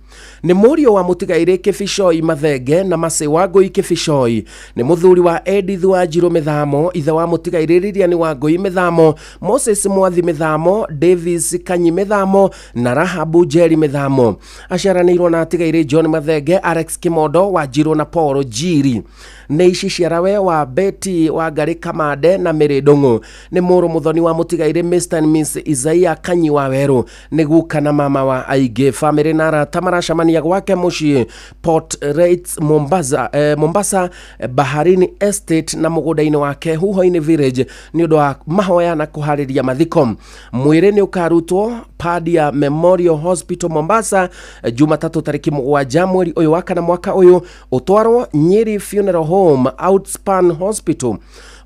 Nĩ mũriũ wa mũtigairĩ Kĩbicoi Mathenge na Macĩ Wangũi Kĩbicoi. Nĩ mũthuri wa Edith Wanjirũ Mĩthamo, ithe wa mũtigairĩ Lilian Wangũi Mĩthamo, Moses Mwathi Mĩthamo, Davis Kanyi Mĩthamo na Rahabu Njeri Mĩthamo. Aciaranĩirwo na atigairĩ John Mathenge, Alex Kĩmondo, Wanjirũ na Paul Njiri. Nĩ iciciarawe wa Betty Wangarĩ Kamande na Mary Ndũng'ũ. Nĩ mũrũ mũthoni wa mũtigairĩ Mr and Miss Isaiah Kanyi wa Werũ. Nĩ guka na mama wa aingĩ. Famĩlĩ na arata maracemania gwake mũciĩ Port Reitz Mombasa, Mombasa Baharini Estate na mũgũnda-inĩ wake Huho-inĩ Village nĩ ũndũ wa mahoya na kũharĩria mathiko. Mwĩrĩ nĩ ũkarutwo Padia Memorial Hospital Mombasa Jumatatũ tarĩki 7 mweri ũyũ wa kana mwaka ũyũ, ũtwarwo Nyeri Funeral Home Outspan Hospital.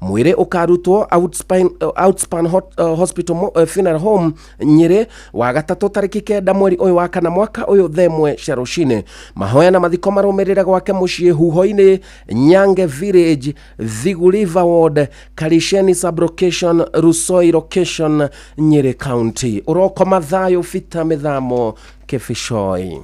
Mwĩrĩ ũkarutwo Outspan Hospital Funeral Home Nyĩrĩ Wagatatũ tarĩki 9 mweri ũyũ wa kana mwaka ũyũ thaa 1 cia rũcinĩ. Mahoya na mathiko marũmĩrĩre gwake mũciĩ Huho-inĩ Nyange Village, Thigu River Ward, Karisheni Sub-location, Rusoi Location, Nyĩrĩ County. Ũrokoma thayũ Peter Mĩthamo Kĩbicoi.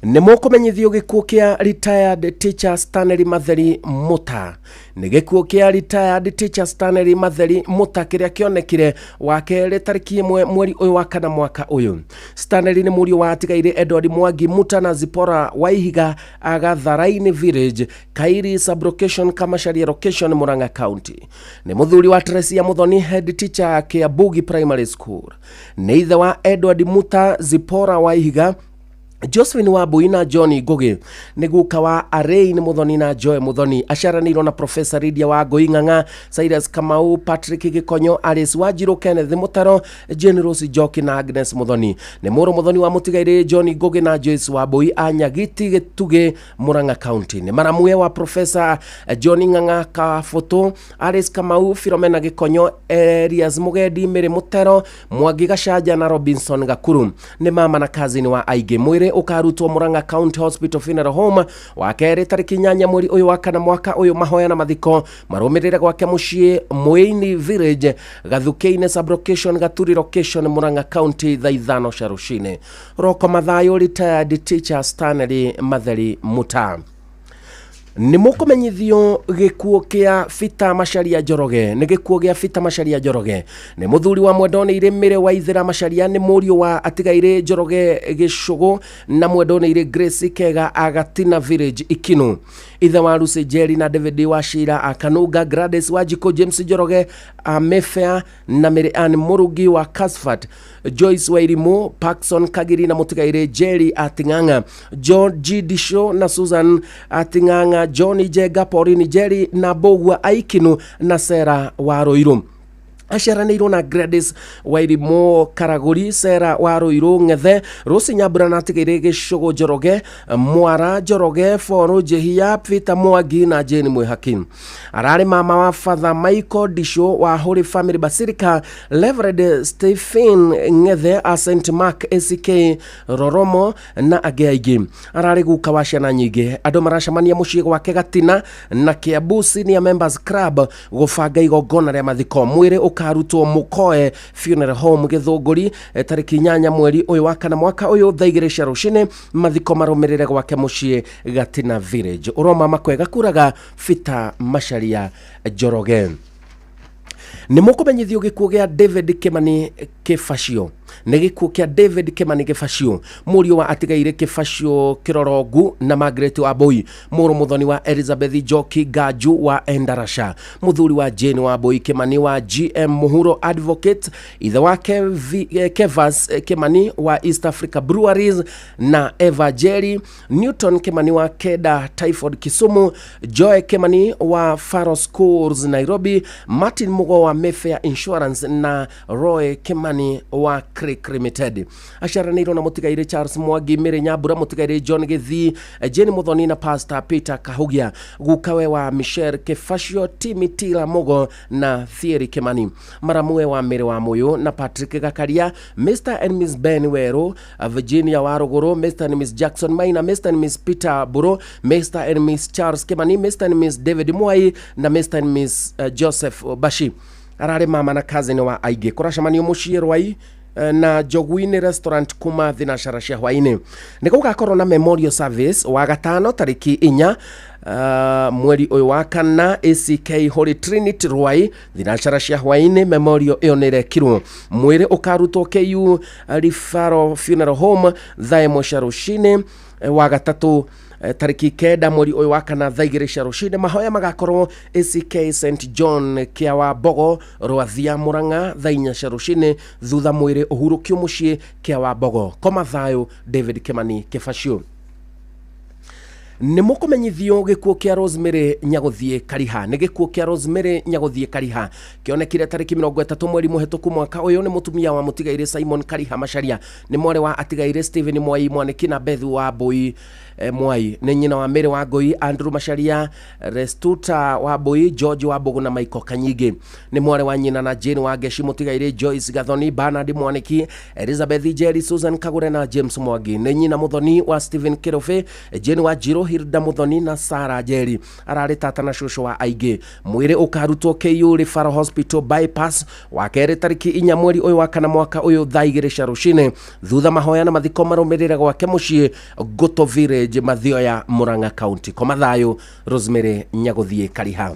Nĩ mũkũmenyithio gĩkuũ kĩa retired teacher Stanley Matheri Muta. Nĩ gĩkuũ kĩa retired teacher Stanley Matheri Muta kĩrĩa kĩonekire wa kerĩ tarĩki 1 mweri ũyũ wa kana mwaka ũyũ. Stanley nĩ mũriũ wa atigairĩ Edward Mwangi Muta na Zipporah Waihiga Agatharaini Village, Kairi Sub-location, Kamacharia Location, Murang'a County. Nĩ mũthuri wa Teresia Muthoni, head teacher Kiambugi Primary School. Nĩ ithe wa Edward Muta, Zipporah Waihiga, Josephine Wambui na John Ngugi. Nĩ guka wa Arain Muthoni na Joy Muthoni. Aciaranĩirwo na Professor Lydia Wangui Ng'ang'a, Cyrus Kamau, Patrick Gĩkonyo, Alice Wanjiru, Kenneth Mutaro, Jane Rose Njoki na Agnes Muthoni. Nĩ mũrũ Muthoni wa mũtigairĩ John Ngugi na Joyce Wambui a Nyagiti Gĩtugĩ, Murang'a County. Nĩ maramue wa Professor John Ng'ang'a Kabũtũ, Alice Kamau, Philomena Gĩkonyo, Elias Mũgendi, Mary Mutero, Mwangi Gacanja na Robinson Gakuru. Nĩ mama na cousin wa aingĩ. Mwĩrĩ Mwĩrĩ ũkarutwo Murang'a County Hospital Funeral Home. Wa kerĩ tarĩki 8 mweri ũyũ wa kana mwaka ũyũ, mahoya na mathiko marũmĩrĩre gwake mũciĩ Mwĩini Village, Gathukĩ-inĩ Sublocation, Gaturi Location, Murang'a County, thaa 5 cia rũcinĩ. Roko Mathayo, retired teacher Stanley Matheri Muta. Nĩ mũkũmenyithio gĩkuũ kĩa Peter Macharia Njoroge. Nĩ gĩkuũ gĩa Peter Macharia Njoroge, nĩ mũthuri wa Mwendonĩire Mĩrĩ wa Ithĩra Macharia, nĩ mũriũ wa Atigairĩ Njoroge Gĩcũgũ na Mwendonĩire Grace Kega Agatina Village, Ikinu, ithe wa Lucy Njeri na David wa Shira Akanunga, Gladys wa Njikũ, James Njoroge a Mayfair na Mary Ann Murugi wa Casfat, Joyce Wairimu, Parkson Kagiri na mũtigairĩ Jerry Ating'ang'a, John G. Disho na Susan Ating'ang'a, John Njenga, Pauline Jerry na Mbũgua Aikinu na Sera wa Ruiru. Aciaranĩirwo na Gladys Wairimu Karagũri, Sera wa Ruiru Ng'ethe, Rose Nyambura na Atigĩrĩ Gĩcũgũ Njoroge, Mwara Njoroge, Boro Njehia, Peter Mwangi na Jane Mwĩhaki. Ararĩ mama wa Father Michael Disho wa Holy Family Basilica, Reverend Stephen Ng'ethe a St Mark ACK Roromo na angĩ aingĩ. Ararĩ guka wa ciana nyingĩ. Andũ maracemania mũciĩ gwake Gatina na Kiambu Senior Members Club gũbanga igongona rĩa mathiko. Mwĩrĩ ũkarutwo Mũkoe Funeral Home, Gĩthũngũri, tarĩki 8 mweri ũyũ wa kana mwaka ũyũ, thaa 2 cia rũcinĩ. Mathiko marũmĩrĩre gwake mũciĩ Gatina Village. Ũroma makwega kuraga Peter Macharia Njoroge. Nĩ mũkũmenyithio gĩkuũ gĩa David Kimani Kĩbacio. Nĩ gĩkuũ kĩa David Kimani Kĩbacio, mũriũ wa Atigaire Kĩbacio Kĩrorongu na Margaret Wambui, mũrũ mũthoni wa Elizabeth Njoki Nganju wa Endarasha, mũthuri wa Jane Wambui Kimani wa GM Muhuro Advocate, ithe wa Kevas Kimani wa East Africa Breweries na Eva Jerry, Newton Kimani wa Keda Typhoid Kisumu, Joy Kimani wa Faro Schools Nairobi, Martin Mugo wa Mayfair Insurance na Roy Kimani wa Creek Limited. Aciaranĩirwo na mũtigairĩ Charles Mwangi, Mary Nyambura, mũtigairĩ John Gĩthii, Jane Muthoni na Pastor Peter Kahugia, gukawe wa Michelle Kĩbacio, Timi Tila Mugo na Thierry Kimani, maramue wa Mary wa Muyu na Patrick Gakaria, Mr and Miss Ben Weru, Virginia wa Ruguru, Mr and Miss Jackson Maina, Mr and Miss Peter Buro, Mr and Miss Charles Kimani, Mr and Miss David Mwai na Mr and Miss Joseph Bashi. Ararĩ mama na cousin wa aingĩ. Kũracemanio mũciĩ Rwai na Njogu-inĩ Restaurant kuma thinacara cia hwaĩ-inĩ. Nĩ gũgakorwo na memorial service wa gatano tarĩki 4 mweri ũyũ wa kana, ACK Holy Trinity Rwai, thinacara cia hwaĩ-inĩ. Memorial ĩyo nĩ ĩrekirwo. Mwĩrĩ ũkarutwo KU Referral Funeral Home thaa 1 cia rũcinĩ wa gatatũ tarĩki 9 mweri ũyũ wa kana, thaa 2 cia rũcinĩ. Mahoya magakorwo ACK St John Kĩawa Mbogo, Rwathia, Murang'a, thaa 4 cia rũcinĩ, thutha mwĩrĩ ũhurũkio mũciĩ Kĩawa Mbogo. Koma thayũ David Kimani Kĩbacio. Nĩ mũkũmenyithio gĩkuũ kĩa Rosemary Nyagũthiĩ Kariha. Nĩ gĩkuũ kĩa Rosemary Nyagũthiĩ Kariha, kĩonekire tarĩki 30 mweri mũhetũku mwaka ũyũ. Nĩ mũtumia wa mũtigairĩ Simon Kariha Macharia, nĩ mwarĩ wa atigairĩ Stephen Mwai Mwanĩki na Beth wa Mbui Mwai, nĩ nyina wa Mary wa Ngũi, Andrew Macharia, Restuta wa Mbui, George wa Mbũgũ na Michael Kanyingĩ, nĩ mwarĩ wa nyina na Jane wa Ngeci, mũtigairĩ Joyce Gathoni, Bernard Mwanĩki, Elizabeth Njeri, Susan Kagure na James Mwangi, nĩ nyina mũthoni wa Stephen Kĩrũbĩ, Jane wa Njirũ, Hilda Muthoni na Sarah Njeri. Ararĩ tata na cũcũ wa aingĩ. Mwĩrĩ ũkarutwo KU Referral Hospital Bypass wa kerĩ tarĩki 4 mweri ũyũ wa kana mwaka ũyũ, thaa 2 cia rũcinĩ, thutha mahoya na mathiko marũmĩrĩre gwake mũciĩ Goto Village, Mathioya, Murang'a County. Koma thayũ Rosemary Nyagũthiĩ Kariha.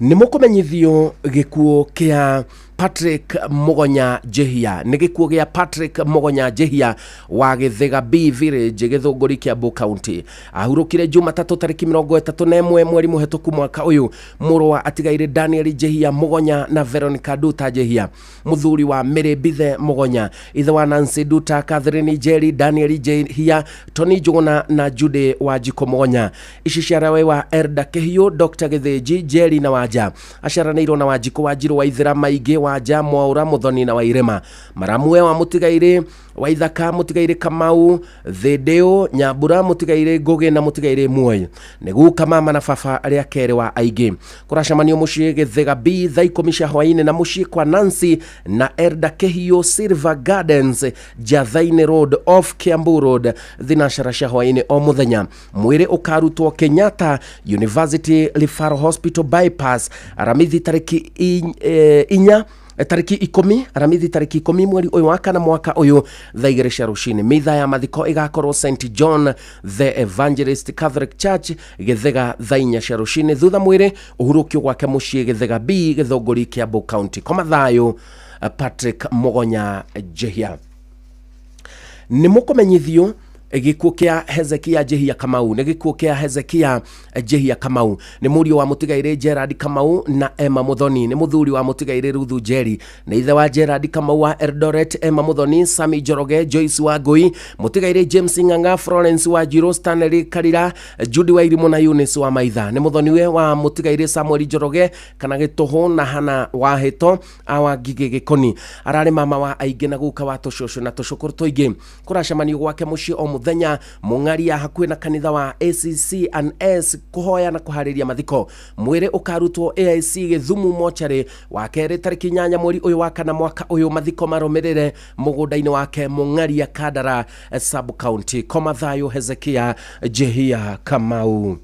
Nĩ mũkũmenyithio gĩkuũ kĩa Patrick Mugonya Njehia. Nĩ gĩkuũ gĩa Patrick Mugonya Njehia wa Gĩthĩga B Village, Gĩthũngũri, Kiambu County. Ahurũkire Jumatatũ tarĩki 31 mweri mũhetũku mwaka ũyũ. Mũrũ wa atigairĩ Daniel Njehia Mugonya na Veronica Duta Njehia, mũthuri wa Mary Mbithe Mugonya, ithe wa Nancy Duta, Catherine Njeri, Daniel Njehia, Tony Njuguna na Judy wa Njiko Mugonya. Ici ciarawe wa Erda Kĩhiũ, Dr Gĩthĩnji Njeri na Wanja. Aciaranĩirwo na Wanjikũ wa Njirũ wa Ithĩra Maingĩ, Wanja Mwaũra, Mũthoni na Wairema. Maramue wa mũtigairĩ Waithaka Mũtigairĩ Kamau Thĩndĩũ Nyambura Mũtigairĩ Ngũgĩ na Mũtigairĩ Muoi. Nĩ guka mama na baba arĩa kerĩ wa aingĩ. Kũracemanio mũciĩ Gĩthĩga B thaa 10 cia hwaĩ-inĩ na mũciĩ kwa Nancy na Erda Kĩhiũ Silver Gardens Njathainĩ Road off Kiambu Road thinacara cia hwaĩ-inĩ o mũthenya. Mwĩrĩ ũkarutwo Kenyatta University Referral Hospital bypass Aramithi tarĩki 4 tarĩki 10 Aramithi tarĩki 10 mweri ũyũ wa kana mwaka ũyũ thaa 2 cia rũcinĩ. Mitha ya mathiko ĩgakorwo St John the Evangelist Catholic Church Gĩthĩga thaa 4 cia rũcinĩ, thutha mwĩrĩ ũhurũkio gwake mũciĩ Gĩthĩga B Gĩthũngũri Kiambu County. Koma thayũ Patrick Mugonya Njihia. Nĩ mũkũmenyithio gĩkuũ kĩa Hezekia Njihia Kamau. Nĩ gĩkuũ kĩa Hezekia Njihia Kamau. Nĩ mũriũ wa mũtigairĩ Gerard Kamau na Emma Muthoni. Nĩ mũthuri wa mũtigairĩ Ruthu Njeri. Nĩ ithe wa Gerard Kamau wa Eldoret, Emma Muthoni, Sami Njoroge, Joyce Wangui, mũtigairĩ James Ng'ang'a, Florence Wanjiru, Stanley Karira, Judy Wairimu na Eunice wa Maitha. Nĩ mũthoniwe wa mũtigairĩ Samuel Njoroge kana Gĩtũhũ na Hana Wahĩto awa Ngigĩ Gĩkoni. Ararĩ mama wa aingĩ na guka wa tũcũcũ na tũcũkũrũ tũingĩ. Kũracemanio gwake mũciĩ o mũthenya Mũng'aria hakuhĩ na kanitha wa ACC and S kũhoya na kũharĩria mathiko. Mwĩrĩ ũkarutwo AIC Gĩthumu mocarĩ wa kerĩ tarĩki 8 mweri ũyũ wa kana mwaka ũyũ. Mathiko marũmĩrĩre mũgũnda-inĩ wake Mũng'aria Kandara sub county. Koma thayũ Hezekia Njihia Kamau.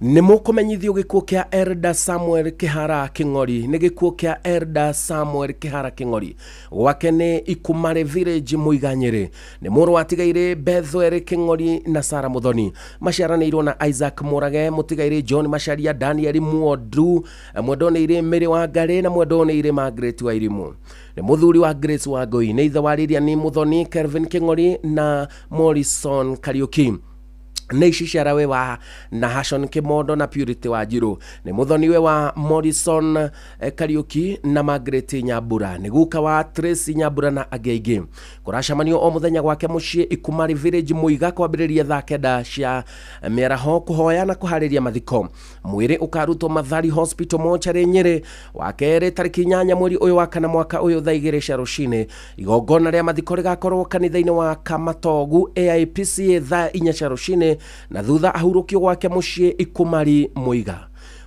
Nĩ mũkũmenyithio gĩkuũ kĩa Elda Samuel Kĩhara Kĩng'ori. Nĩ gĩkuũ kĩa Elda Samuel Kĩhara Kĩng'ori. Gwake nĩ Ikumarĩ Village Mũiga Nyĩrĩ. Nĩ mũrũ wa Tigairĩ Bethwel Kĩng'ori na Sara Mũthoni. Maciaranĩirwo na Isaac Mũrage, Mũtigairĩ John Macharia, Daniel Muondu, Mwendonĩirĩ Mary Wangarĩ na Mwendonĩirĩ Margaret Wairimu. Nĩ mũthuri wa Grace Wangũi. Nĩ ithe wa Lilian Mũthoni, Kelvin Kĩng'ori na Morrison Kariũki. Nĩ ici ciarawe wa Nahashon Kĩmondo na Purity Wanjiru. Nĩ mũthoniwe wa Morrison Kariũki na Margaret Nyambura. Nĩ guka wa Tracy Nyambura na angĩ aingĩ. Kũracemanio o mũthenya gwake mũciĩ Ikumari Village Mũiga kwambĩrĩria thaa 9 cia mĩaraho kũhoya na kũharĩria mathiko. Mwĩrĩ ũkarutwo Mathari Hospital mocarĩ Nyĩrĩ wa kerĩ tarĩki 8 mweri ũyũ wa kana mwaka ũyũ thaa 2 cia rũcinĩ. Igongona rĩa mathiko rĩgakorwo kanitha-inĩ wa Kamatogu AIPCA thaa 4 cia rũcinĩ na thutha ahurũkio gwake mũciĩ Ikumari Mũiga.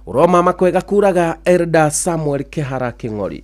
Ũromama kwega kuraga Elda Samuel Kĩhara Kĩng'ori.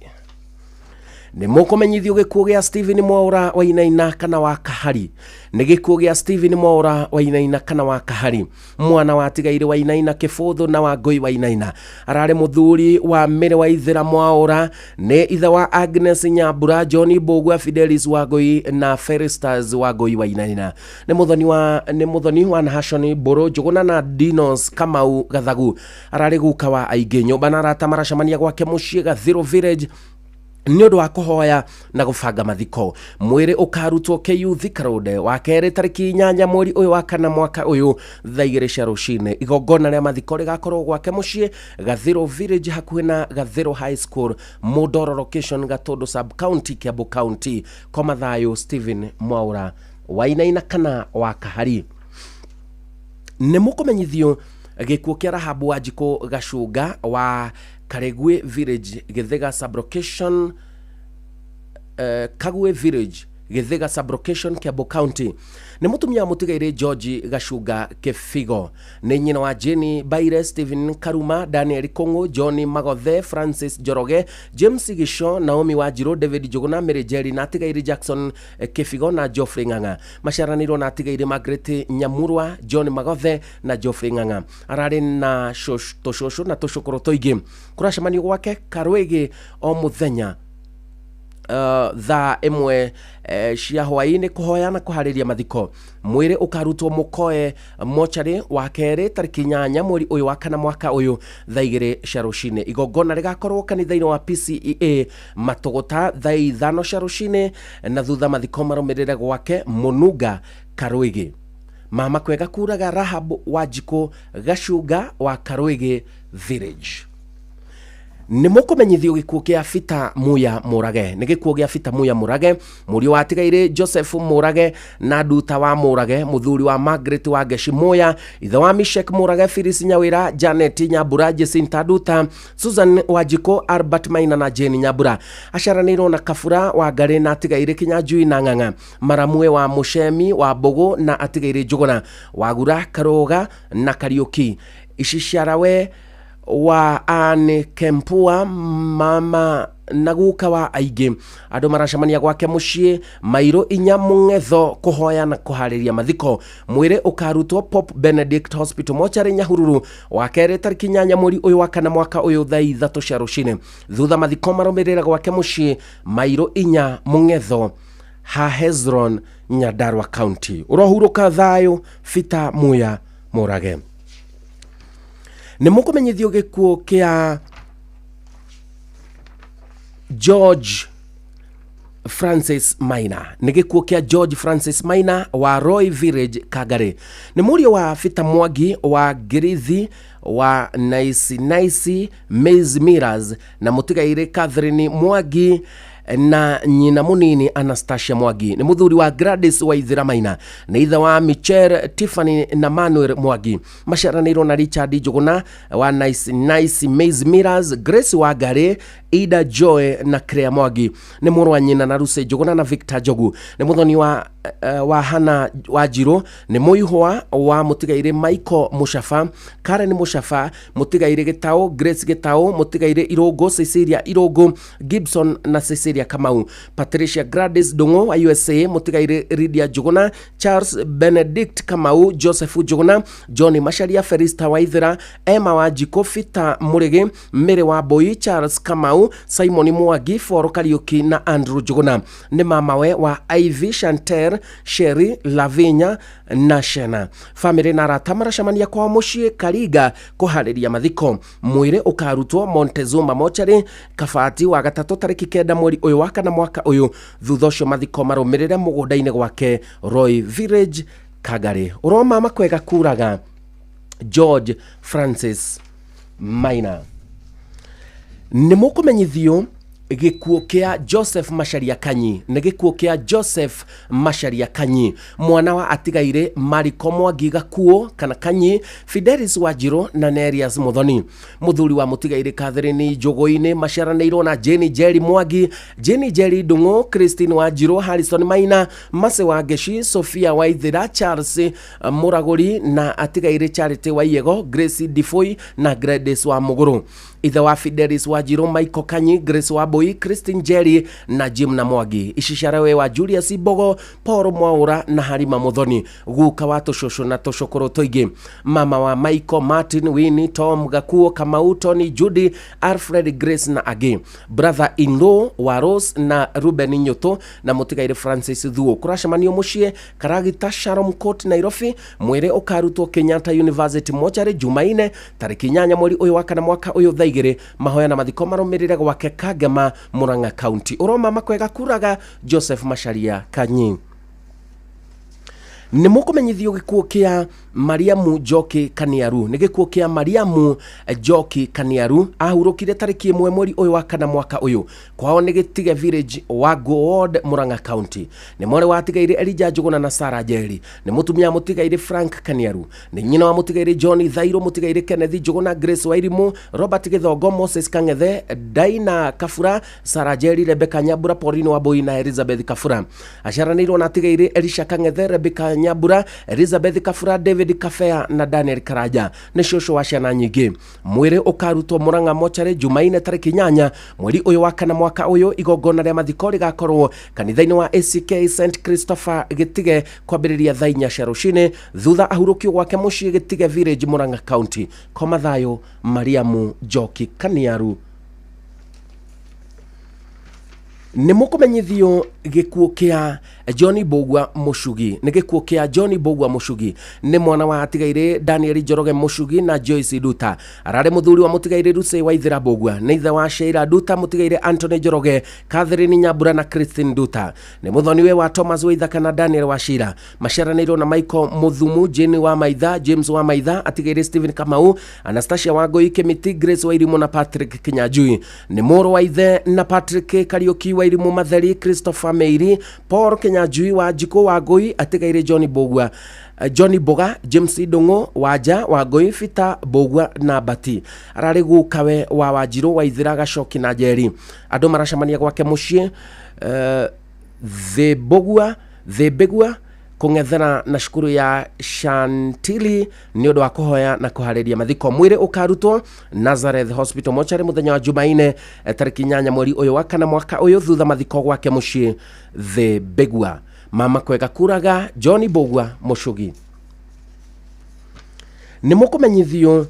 Nĩ mũkũmenyithio gĩkuũ gĩa Stephen Mwaũra Wainaina kana wa Kahari. Nĩ gĩkuũ gĩa Stephen Mwaũra Wainaina kana wa Kahari. Mwana wa Tigairĩ Wainaina Kĩbũthũ na Wangũi Wainaina. Ararĩ mũthuri wa Mĩrĩ wa Ithĩra Mwaũra. Nĩ ithe wa Agnes Nyambura, John Mbũgua, Fidelis Wangũi na Felistas Wangũi Wainaina. Nĩ mũthoni wa nĩ mũthoni wa Nahashon Mbũrũ Njũgũna na Dinos Kamau Gathagu. Ararĩ guka wa aingĩ. Nyũmba na arata maracemania gwake mũciĩ Gathirũ Village nĩ ũndũ wa kũhoya na gũbanga mathiko. Mwĩrĩ ũkarutwo KU Thika Road wa kerĩ tarĩki 8 mweri ũyũ wa kana mwaka ũyũ thaa 2 cia rũcinĩ. Igongona rĩa mathiko rĩgakorwo gwake mũciĩ Gathirũ Village hakuhĩ na Gathirũ High School Mũndoro location Gatũndũ sub county Kiambu County. Koma thayũ Stephen Mwaũra Wainaina kana wa Kahari. Nĩ mũkũmenyithio gĩkuũ kĩa Rahabu Wanjikũ Gacunga wa Karegwe Village Gĩthĩga sub-location Kagwe Village Gĩthĩga sub-location Kiambu County. Nĩ mũtumia wa mũtigairĩ George Gacunga Kĩbigo. Nĩ nyina wa Jenny Baire, Stephen Karuma, Daniel Kũng'ũ, John Magothe, Francis Njoroge, James Gĩco, Naomi Wanjirũ, David Njũgũna, Mary Njeri na atigairĩ Jackson Kĩbigo na Geoffrey Ng'ang'a. Maciaranĩirwo na atigairĩ Margaret Nyamurwa, John Magothe na Geoffrey Ng'ang'a. Ararĩ na tũcũcũ na tũcũkũrũ tũingĩ. Kũracemanio gwake Karwĩgĩ o mũthenya thaa 1 cia hwaĩ-inĩ kũhoya na kũharĩria mathiko. Mwĩrĩ ũkarutwo Mũkoe mocarĩ wa kerĩ tarĩki 8 mweri ũyũ wa kana mwaka ũyũ thaa 2 cia rũcinĩ. Igongona rĩgakorwo kanitha-inĩ wa PCEA Matũgũta thaa 5 cia rũcinĩ na thutha mathiko marũmĩrĩre gwake Mũnunga Karwĩgĩ. Mama kwega kuraga Rahab Wanjikũ Gacunga wa Karwĩgĩ Village. Nĩ mũkũmenyithio gĩkuũ kĩa Peter Muya Mũrage. Nĩ gĩkuũ gĩa Peter Muya Mũrage, mũriũ wa atigairĩ Joseph Mũrage na Nduta wa Mũrage, mũthuri wa Margaret wa Ngeci Muya, ithe wa Mishek Mũrage, Phyllis Nyawĩra, Janet Nyambura, Jacinta Nduta, Susan Wanjikũ, Albert Maina na Jane Nyambura. Aciaranĩirwo na Kabura wa Ngarĩ na atigairĩ Kinyanjui na Ng'ang'a, Maramue wa Mũcemi wa Mbũgũ na atigairĩ Njũgũna, Wagura, Karũga na Kariũki. Iciciarawe wa Anne Kempua, mama na guka wa aingĩ. Andũ maracemania gwake mũciĩ mairũ inya mũng'etho kũhoya na kũharĩria mathiko. Mwĩrĩ ũkarutwo Pope Benedict Hospital mocarĩ Nyahururu wa kerĩ tarĩki 8 mweri ũyũ wa kana mwaka ũyũ thaa 3 cia rũcinĩ. Thutha mathiko marũmĩrĩra gwake mũciĩ mairũ inya mũng'etho ha Hezron, Nyandarua County. Ũrohurũka thayũ Peter Muya Mũrage. Nĩ mũkũmenyithio gĩkuũ kĩa George Francis Maina. Nĩ gĩkuũ kĩa George Francis Maina wa Roy Village, Kangari. Nĩ mũriũ wa Peter Mwangi wa Ngirithi wa Nice Nice Maize Millers na mũtigairĩ Catherine Mwangi na nyina mũnini Anastasia Mwangi. Nĩ mũthuri wa Gladys Waithera Maina. Nĩ ithe wa Michelle, Tiffany na Manuel Mwangi. Maciaranĩirwo na Richard Njũgũna wa Nice Nice Maize Millers, Grace Wangari, Ida Joy na Claire Mwangi. Nĩ mũrũ wa nyina na Lucy Njũgũna na Victor Njogu. Nĩ mũthoni wa Hannah Wanjirũ. Nĩ mũihwa wa mũtigairĩ Michael Mũcaba, Karen Mũcaba, mũtigairĩ Gĩtaũ, Grace Gĩtaũ, mũtigairĩ Irũngũ, Cecilia Irũngũ, Gibson na Cecilia Kamau, Patricia Gladys Ndung'u wa USA, mũtigairĩ Lydia Njũgũna, Charles Benedict Kamau, Joseph Njũgũna, John Macharia, Felista Waithera, Emma Wanjikũ, Peter Mũrĩgĩ, Mary Wambui, Charles Kamau, Simon Mwangi, Foro Kariuki na Andrew Njũgũna. Nĩ mamawe wa Ivy, Chantel, Sherry, Lavinya na Shena. Famĩlĩ na arata maracemania kwao mũciĩ Karinga kũharĩria mathiko. Mwĩrĩ ũkarutwo Montezuma Mochari Kabati wa gatatũ tarĩki 9 mweri ũyũ wa kana mwaka ũyũ. Thutha ũcio mathiko marũmĩrĩre mũgũnda-inĩ gwake Roy Village, Kangari. Ũromama kwega kuraga George Francis Maina. Nĩ mũkũmenyithio gĩkuũ kĩa Joseph Macharia Kanyi. Nĩ gĩkuũ kĩa Joseph Macharia Kanyi, mwana wa atigairĩ Mariko Mwangi Gakuo kana Kanyi, Fidelis Wanjirũ na Nerias Muthoni. Mũthuri wa mũtigairĩ Catherine Njũgũ-inĩ maciaranĩirwo na Jane Njeri Mwangi, Jane Njeri Ndung'u, Christine Wanjirũ, Harrison Maina, Mercy Wangeci, Sophia Waithera, Charles Mũragũri na atigairĩ Charity Waiyego, Grace Difoi na Gladys wa Mũgũrũ. Ithe wa Fidelis Wanjirũ, Michael Kanyi, Grace Wambui, Christine Njeri na Jim na Mwangi. Icicarawe wa Julius Mbogo, Paul Mwaura na Harima Muthoni. Guka wa tũcũcũ na tũcũkũrũ tũingĩ. Mama wa Michael, Martin, Winnie, Tom Gakuo, Kamau, Tony, Judy, Alfred, Grace na angĩ. Brother in law wa Rose na Ruben Nyũtũ na mũtigairĩ Francis Thuo. Kũracemanio mũciĩ Karagita Shalom Court, Nairobi. Mwĩrĩ ũkarutwo Kenyatta University Mochari Jumaine tarĩki 8 mweri ũyũ wa kana mwaka ũyũ thaa 2. Mahoya na mathiko marũmĩrĩre gwake Kangema, Murang'a County. Ũromama kwega kuraga Joseph Macharia Kanyi. Nĩ mũkũmenyithio gĩkuũ kĩa Mariamu Njoki Kaniaru. Nĩ gĩkuũ kĩa Mariamu Njoki Kaniaru. Ahurũkire tarĩki 1 mweri ũyũ wa kana mwaka ũyũ. Kwao nĩ Gĩtige Village, Wangũ Ward, Murang'a County. Nĩ mwarĩ wa atigairĩ Elijah Njũgũna na Sarah Njeri. Nĩ mũtumia wa mũtigairĩ Frank Kaniaru. Nĩ nyina wa mũtigairĩ John Thairũ, mũtigairĩ Kenneth Njũgũna, Grace Wairimu, Robert Gĩthongo, Moses Kang'ethe, Daina Kabura, Sarah Njeri, Rebecca Nyambura, Pauline Wambui na Elizabeth Kabura. Aciaranĩirwo na atigairĩ Elisha Kang'ethe, Rebecca Nyambura, Elizabeth Kabura, David Kabea na Daniel Karanja. Nĩ cũcũ wa ciana nyingĩ. Mwĩrĩ ũkarutwo Murang'a Mochari Jumaine tarĩki 8 mweri ũyũ wa kana mwaka ũyũ. Igongona rĩa mathiko rĩgakorwo kanitha-inĩ wa ACK St Christopher Gĩtige kwambĩrĩria thaa 4 cia rũcinĩ. Thutha ahurũkio gwake mũciĩ Gĩtige Village, Murang'a County. Koma thayũ Mariamu Njoki Kaniaru. Nĩ mũkũmenyithio gĩkuũ kĩa John Mbũgua Mũcugi. Nĩ gĩkuũ kĩa John Mbũgua Mũcugi. Nĩ mwana wa atigairĩ Daniel Njoroge Mũcugi na Joyce Nduta. Ararĩ mũthuri wa mũtigairĩ Lucy Waithĩra Mbũgua. Nĩ ithe wa Sheila Nduta, mũtigairĩ Anthony Njoroge, Catherine Nyambura na Christine Nduta. Nĩ mũthoniwe wa Thomas Waithaka na Daniel Wachira. Maciaranĩirwo na Michael Mũthumu, Jane wa Maitha, James wa Maitha, atigĩrĩ Stephen Kamau, Anastasia Wangũi Kĩmiti, Grace Wairimũ na Patrick Kinyanjui. Nĩ mũrũ wa ithe na Patrick Kariũki Wairimũ Matheri, Christopher Meiri, Paul Kinyanjui wa Njikũ Wangũi, atigairĩ John Mbũgua, John Mboga, James Ndũng'ũ, Wanja Wangũi, Peter Mbũgua na Bati. Ararĩ gukawe wa Wanjirũ Waithĩra Gacoki na Njeri. Andũ maracemania gwake mũciĩ Thĩ Mbĩgua kũng'ethera na cukuru ya Chantilly nĩ ũndũ wa kũhoya na kũharĩria mathiko. Mwĩrĩ ũkarutwo Nazareth Hospital mochari mũthenya wa Jumaine tarĩki 8 mweri ũyũ wa kana mwaka ũyũ thutha mathiko gwake mũciĩ Thĩ Mbĩgua. Mama kwega kuraga John Mbũgua Mũcugi. Nĩ mũkũmenyithio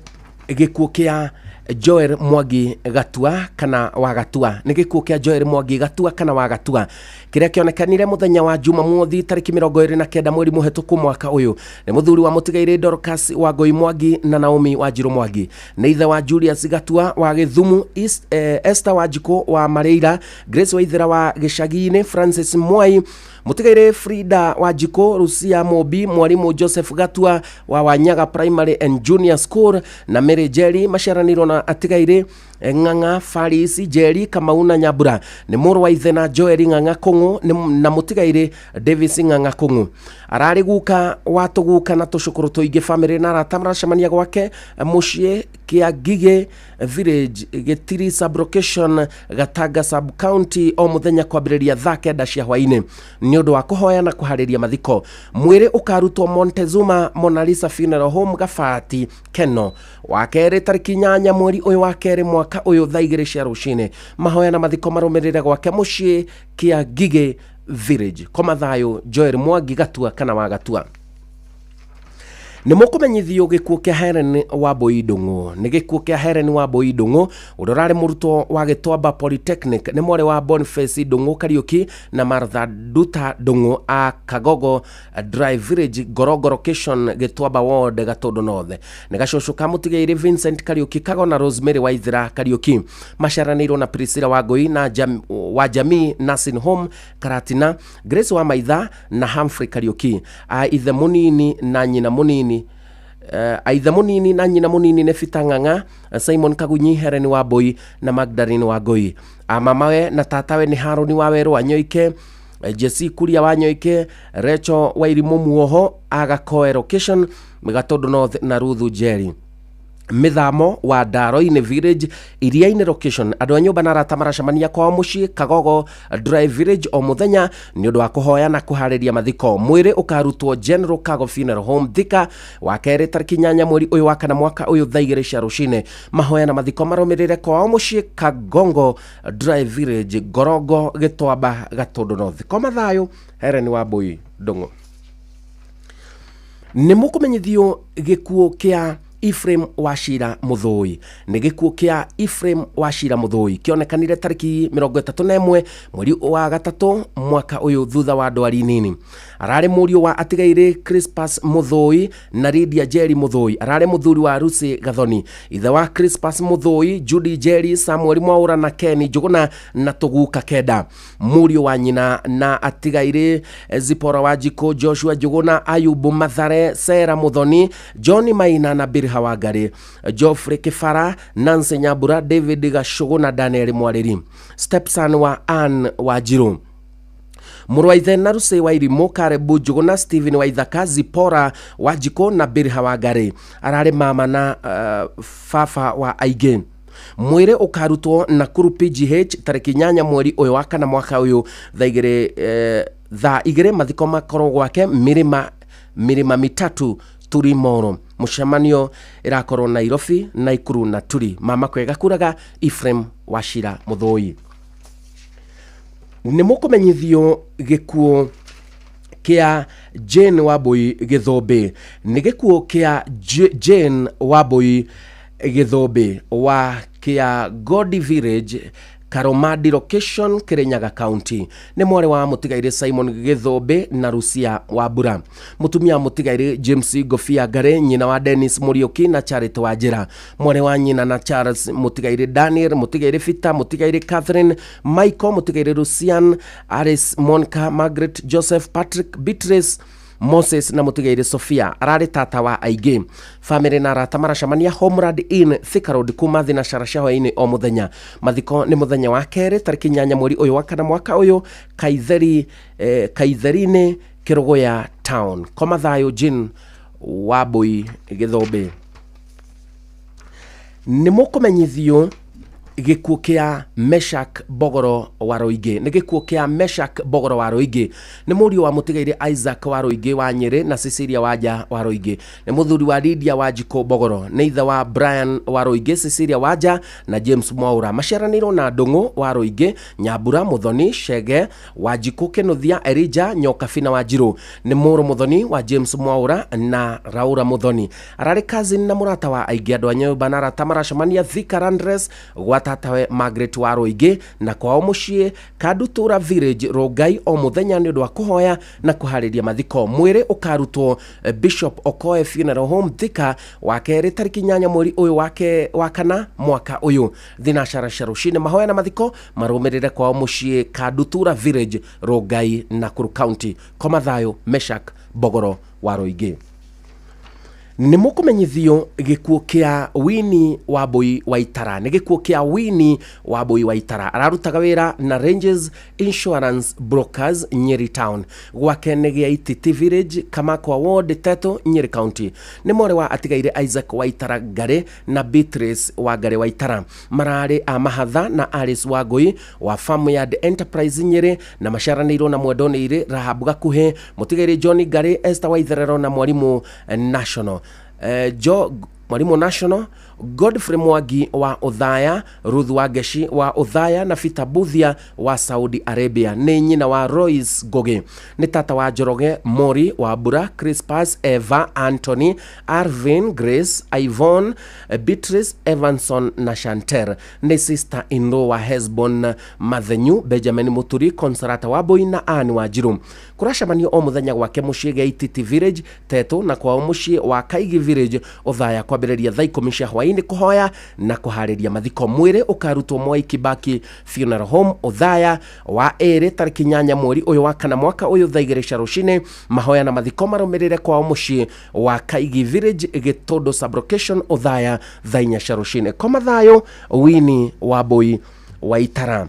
gĩkuũ kĩa Joel Mwangi Gatua kana wa Gatua. Nĩ gĩkuũ kĩa Joel Mwangi Gatua kana wa Gatua kĩrĩa kĩonekanire mũthenya wa Jumamothi tarĩki 29 mweri mũhetũku mwaka ũyũ. Nĩ mũthuri wa mũtigairĩ Dorcas Wangũi Mwangi na Naomi Wanjirũ Mwangi. Nĩ ithe wa Julius Gatua wa Gĩthumu, Esther Wanjikũ wa Marĩira, Grace Waithĩra wa Gĩcagi-inĩ, Francis Mwai, Mũtigairĩ Frida Wanjikũ, Lucia Mũmbi, Mwarimũ Joseph Gatua wa Wanyaga Primary and Junior School na Mary Njeri maciaranĩirwo na atigairĩ Ng'ang'a, Faris Njeri, Kamau na Nyambura. Nĩ mũrũ wa ithe na Joel Ng'ang'a Kũng'ũ na mũtigairĩ Davis Ng'ang'a Kũng'ũ. Ararĩ guka wa tũguka na tũcũkũrũ tũingĩ. Famĩlĩ na arata maracemania gwake mũciĩ kĩa Ngigĩ Village, Gĩtiri Sub-Location, Gatanga Sub-County o mũthenya kwambĩrĩria thaa 9 cia hwaĩ-inĩ nĩ ũndũ wa kũhoya na kũharĩria mathiko. Mwĩrĩ ũkarutwo Montezuma Monalisa Funeral Home, Gabati, Keno, wa kerĩ tarĩki 8 mweri ũyũ wa kerĩ mwaka ũyũ thaa 2 cia rũcinĩ. Mahoya na mathiko marũmĩrĩre gwake mũciĩ kĩa Ngigĩ Village. Koma thayũ Joel Mwangi Gatua kana wa Gatua. Nĩ mũkũmenyithio gĩkuũ kĩa Helen Wambui Ndung'u. Nĩ gĩkuũ kĩa Helen Wambui Ndung'u ũrĩa ũrarĩ mũrutwo wa Gĩtuamba Polytechnic. Nĩ mwarĩ wa Boniface Ndung'u Kariũki na Martha Nduta Ndung'u a Kagogo Drive Village, Ngorongo Location, Gĩtuamba Ward, Gatũndũ North. Nĩ gacũcũ ka mũtigairĩ Vincent Kariũki Kago na Rosemary Waithĩra Kariũki. Maciaranĩirwo na Priscilla Wangũi na wa Jamii Nursing Home Karatina, Grace wa Maitha na Humphrey Kariũki. A ithe mũnini na nyina mũnini a ithe mũnini na nyina mũnini nĩ Peter Ng'ang'a, Simon Kagunyi, Helen Wambui na Magdalene Wangũi. A mamawe na tatawe nĩ Harũni wa Werũ wa Nyoike, Jesse Kuria wa Nyoike, Rachel Wairimũ Muoho, Agakoe Location, Gatũndũ North na Ruthu Njeri. Mĩthamo wa Ndaroinĩ Village, Iriainĩ Location. Andũ a nyũmba na arata maracemania kwao mũciĩ Kagogo Drive Village o mũthenya nĩ ũndũ wa kũhoya na kũharĩria mathiko. Mwĩrĩ ũkarutwo General Cargo Funeral Home Thika wa kerĩ tarĩki 8 mweri ũyũ wa kana mwaka ũyũ thaa 2 cia rũcinĩ. Mahoya na mathiko marũmĩrĩre kwao mũciĩ Kagongo Drive Village, Ngorongo, Gĩtuamba, Gatũndũ North. Koma thayũ, Helen Wambui Ndung'u. Nĩ mũkũmenyithio gĩkuũ kĩa Ephraim Wachira Mũthũi. Nĩ gĩkuũ kĩa Ephraim Wachira Mũthũi kĩonekanire tarĩki 31 mweri wa gatatũ mwaka ũyũ thutha wa ndwari nini. Ararĩ mũriũ wa atigairĩ Crispus Mũthũi na Lydia Njeri Mũthũi. Ararĩ mũthuri wa Lucy Gathoni. Ithe wa Crispus Mũthũi, Judy Njeri, Samuel Mwaũra na Ken Njũgũna na tũguka kenda. Mũriũ wa nyina na atigairĩ Zipporah Wanjikũ, Joshua Njũgũna, Ayubu Mathare, Sarah Mũthoni, John Maina na Bilha Wangari, Geoffrey Kĩbara, Nancy Nyambura, David Gacũgũ na Daniel Mwarĩri. Stepson wa Ann Wanjirũ. Mũrũ wa ithe na Lucy Wairimũ, Caleb Njũgũna, Stephen Waithaka, Zipporah Wanjikũ na Bilha Wangari. Ararĩ mama na baba wa aingĩ. Mwĩrĩ ũkarutwo Nakuru PGH tarĩki 8 mweri ũyũ wa kana mwaka ũyũ thaa 2 mathiko makorwo gwake Mĩrĩma Mitatu Turi Moro. Mũcemanio ĩrakorwo Nairobi, Naikuru na Turi. Mama kwega kuraga Ephraim Wachira Mũthũi. Nĩ mũkũmenyithio gĩkuũ kĩa Jane Wambui Gĩthũmbĩ. Nĩ gĩkuũ kĩa Jane Wambui Gĩthũmbĩ wa kĩa Godi Village Karomadi location, Kirinyaga County. Nĩ mwarĩ wa mũtigairĩ Simon Gĩthũmbĩ na Rusia Wambura. Mũtumia wa mũtigairĩ James Ngobia Ngarĩ, nyina wa Dennis Mũriũki na Charity Wanjĩra. Mwarĩ wa nyina na Charles mũtigairĩ Daniel, mũtigairĩ Peter, mũtigairĩ Catherine, Michael, mũtigairĩ Lucian, Alice, Monica, Margaret, Joseph, Patrick, Beatrice, Moses na mũtigairĩ Sofia. Ararĩ tata wa aingĩ. Famĩlĩ na arata maracemania Homeland Inn, Thika Road, kuma thinacara cia hwaĩ-inĩ o mũthenya. Mathiko nĩ mũthenya wa kerĩ tarĩki 8 mweri ũyũ wa kana mwaka ũyũ Kaitheri, Kaitheri-inĩ Kĩrũgũya Town. Koma thayũ Jean Wambui Gĩthũmbĩ. Nĩ mũkũmenyithio gĩkuũ kĩa Meshak Bogoro wa Rũingĩ. Nĩ gĩkuũ kĩa Meshak Bogoro wa Rũingĩ. Nĩ mũriũ wa mũtigairĩ Isaac wa Rũingĩ wa Nyĩrĩ na Cecilia Wanja wa Rũingĩ. Nĩ mũthuri wa Lydia Wanjikũ Bogoro. Nĩ ithe wa Brian wa Rũingĩ, Cecilia Wanja na James Mwaũra. Maciaranĩirwo na Ndũng'ũ wa Rũingĩ, Nyambura, Mũthoni, Chege, Wanjikũ, Kĩnũthia, Elijah, Nyokabi na Wanjirũ. Nĩ mũrũ Mũthoni wa James Mwaũra na Raura Mũthoni. Ararĩ cousin na mũrata wa aingĩ. Andũ a nyũmba na arata maracemania Thika Landress gwa tatawe Margaret wa Rũingĩ na kwao mũciĩ Kandutura Village, Rongai o mũthenya nĩ ũndũ wa kũhoya na kũharĩria mathiko. Mwĩrĩ ũkarutwo Bishop Okoe Funeral Home Thika wa kerĩ tarĩki 8 mweri ũyũ wa kana mwaka ũyũ thinacara cia rũcinĩ. Mahoya na mathiko marũmĩrĩre kwao mũciĩ Kandutura Village, Rongai, Nakuru County. Koma thayũ Meshak Bogoro wa Rũingĩ. Nĩ mũkũmenyithio gĩkuũ kĩa Winnie Wambui Waitara. Nĩ gĩkuũ kĩa Winnie Wambui Waitara. Ararutaga wĩra na Ranges Insurance Brokers, Nyeri Town. Gwake nĩ gĩa Ititi Village, Kamakwa Ward, Teto, Nyeri County. Nĩ mwarĩ wa atigaire Isaac Waitara Ngarĩ na Beatrice Wangari Waitara. Mararĩ a Mahatha na Alice Wangui wa Farmyard Enterprise Nyeri na maciaranĩirwo na Mwendo Nĩirĩ, Rahab Gakuhĩ, mũtigairĩ John Ngarĩ, Esther Waitherero na Mwarimũ National. Jo Mwalimu National, Godfrey Mwangi wa Othaya, Ruth Wangeshi wa Othaya na Peter Buthia wa Saudi Arabia. Nĩ nyina wa Royce Ngugi. Nĩ tata wa Njoroge, Mori wa Mbura, Crispus, Eva, Anthony, Arvin, Grace, Yvonne, Beatrice, Evanson na Chantel. Nĩ sister in law wa Hesbon Mathenyu, Benjamin Muturi, Consolata Wambui na Anne Wanjiru. Kũracemanio o mũthenya gwake mũciĩ gĩa Ititi Village, Teto, na kwao mũciĩ wa Kaigi Village, Othaya, kwambĩrĩria thaa 10 cia hwaĩ-inĩ kũhoya na kũharĩria mathiko. Mwĩrĩ ũkarutwo Mwai Kibaki Funeral Home, Othaya, wa ĩrĩ tarĩki 8 mweri ũyũ wa kana mwaka ũyũ thaa 2 cia rũcinĩ. Mahoya na mathiko marũmĩrĩre kwao mũciĩ wa Kaigi Village, Gĩtũndũ Sublocation, Othaya, thaa 4 cia rũcinĩ. Koma thayũ Winnie Wambui Waitara.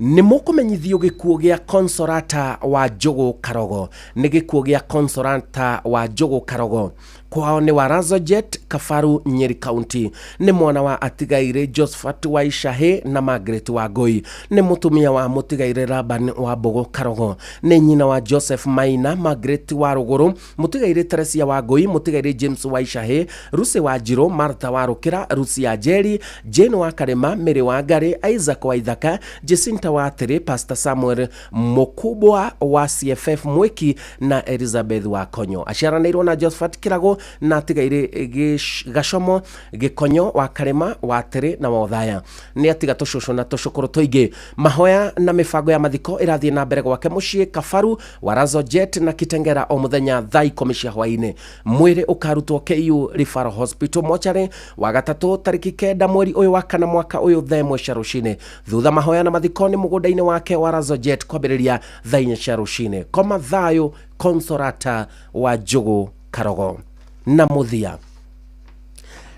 Nĩ mũkũmenyithio gĩkuũ gĩa Consolata wa Njũgũ Karogo. Nĩ gĩkuũ gĩa Consolata wa Njũgũ Karogo. Kwao nĩ wa Razojet, Kabaru, Nyeri County. Nĩ mwana wa atigairĩ Josephat wa Icahĩ na Margaret wa Ngũi. Nĩ mũtumia wa mũtigairĩ Laban wa Mbũgũ Karogo. Nĩ nyina wa Joseph Maina, Margaret wa Rũgũrũ, mũtigairĩ Teresia wa Ngũi, mũtigairĩ James wa Icahĩ, Lucy wa Njirũ, Martha wa Rũkĩra, Lucy ya Njeri, Jane wa Karĩma, Mary wa Ngarĩ, Isaac wa Ithaka, Jacinta wa Atĩrĩ, Pastor Samuel Mũkubwa wa CFF Mwĩki na Elizabeth wa Konyo. Aciaranĩirwo na Josephat Kĩrago na atigairĩ Gacomo Gĩkonyo wa Karĩma wa Atĩrĩ na wa Othaya. Nĩ atiga tũcũcũ na tũcũkũrũ tũingĩ. Mahoya na mĩbango ya mathiko ĩrathiĩ na mbere gwake mũciĩ Kabaru wa Razojet na Kitengera o mũthenya thaa 10 cia hwaĩ-inĩ. Mwĩrĩ ũkarutwo KU Referral Hospital mocarĩ wa gatatũ tarĩki 9 mweri ũyũ wa kana mwaka ũyũ thaa 1 cia rũcinĩ. Thutha mahoya na mathiko nĩ mũgũnda-inĩ wake wa Razojet kwambĩrĩria thaa 4 cia rũcinĩ. Koma thayũ Consolata wa Njũgũ Karogo. Na mũthia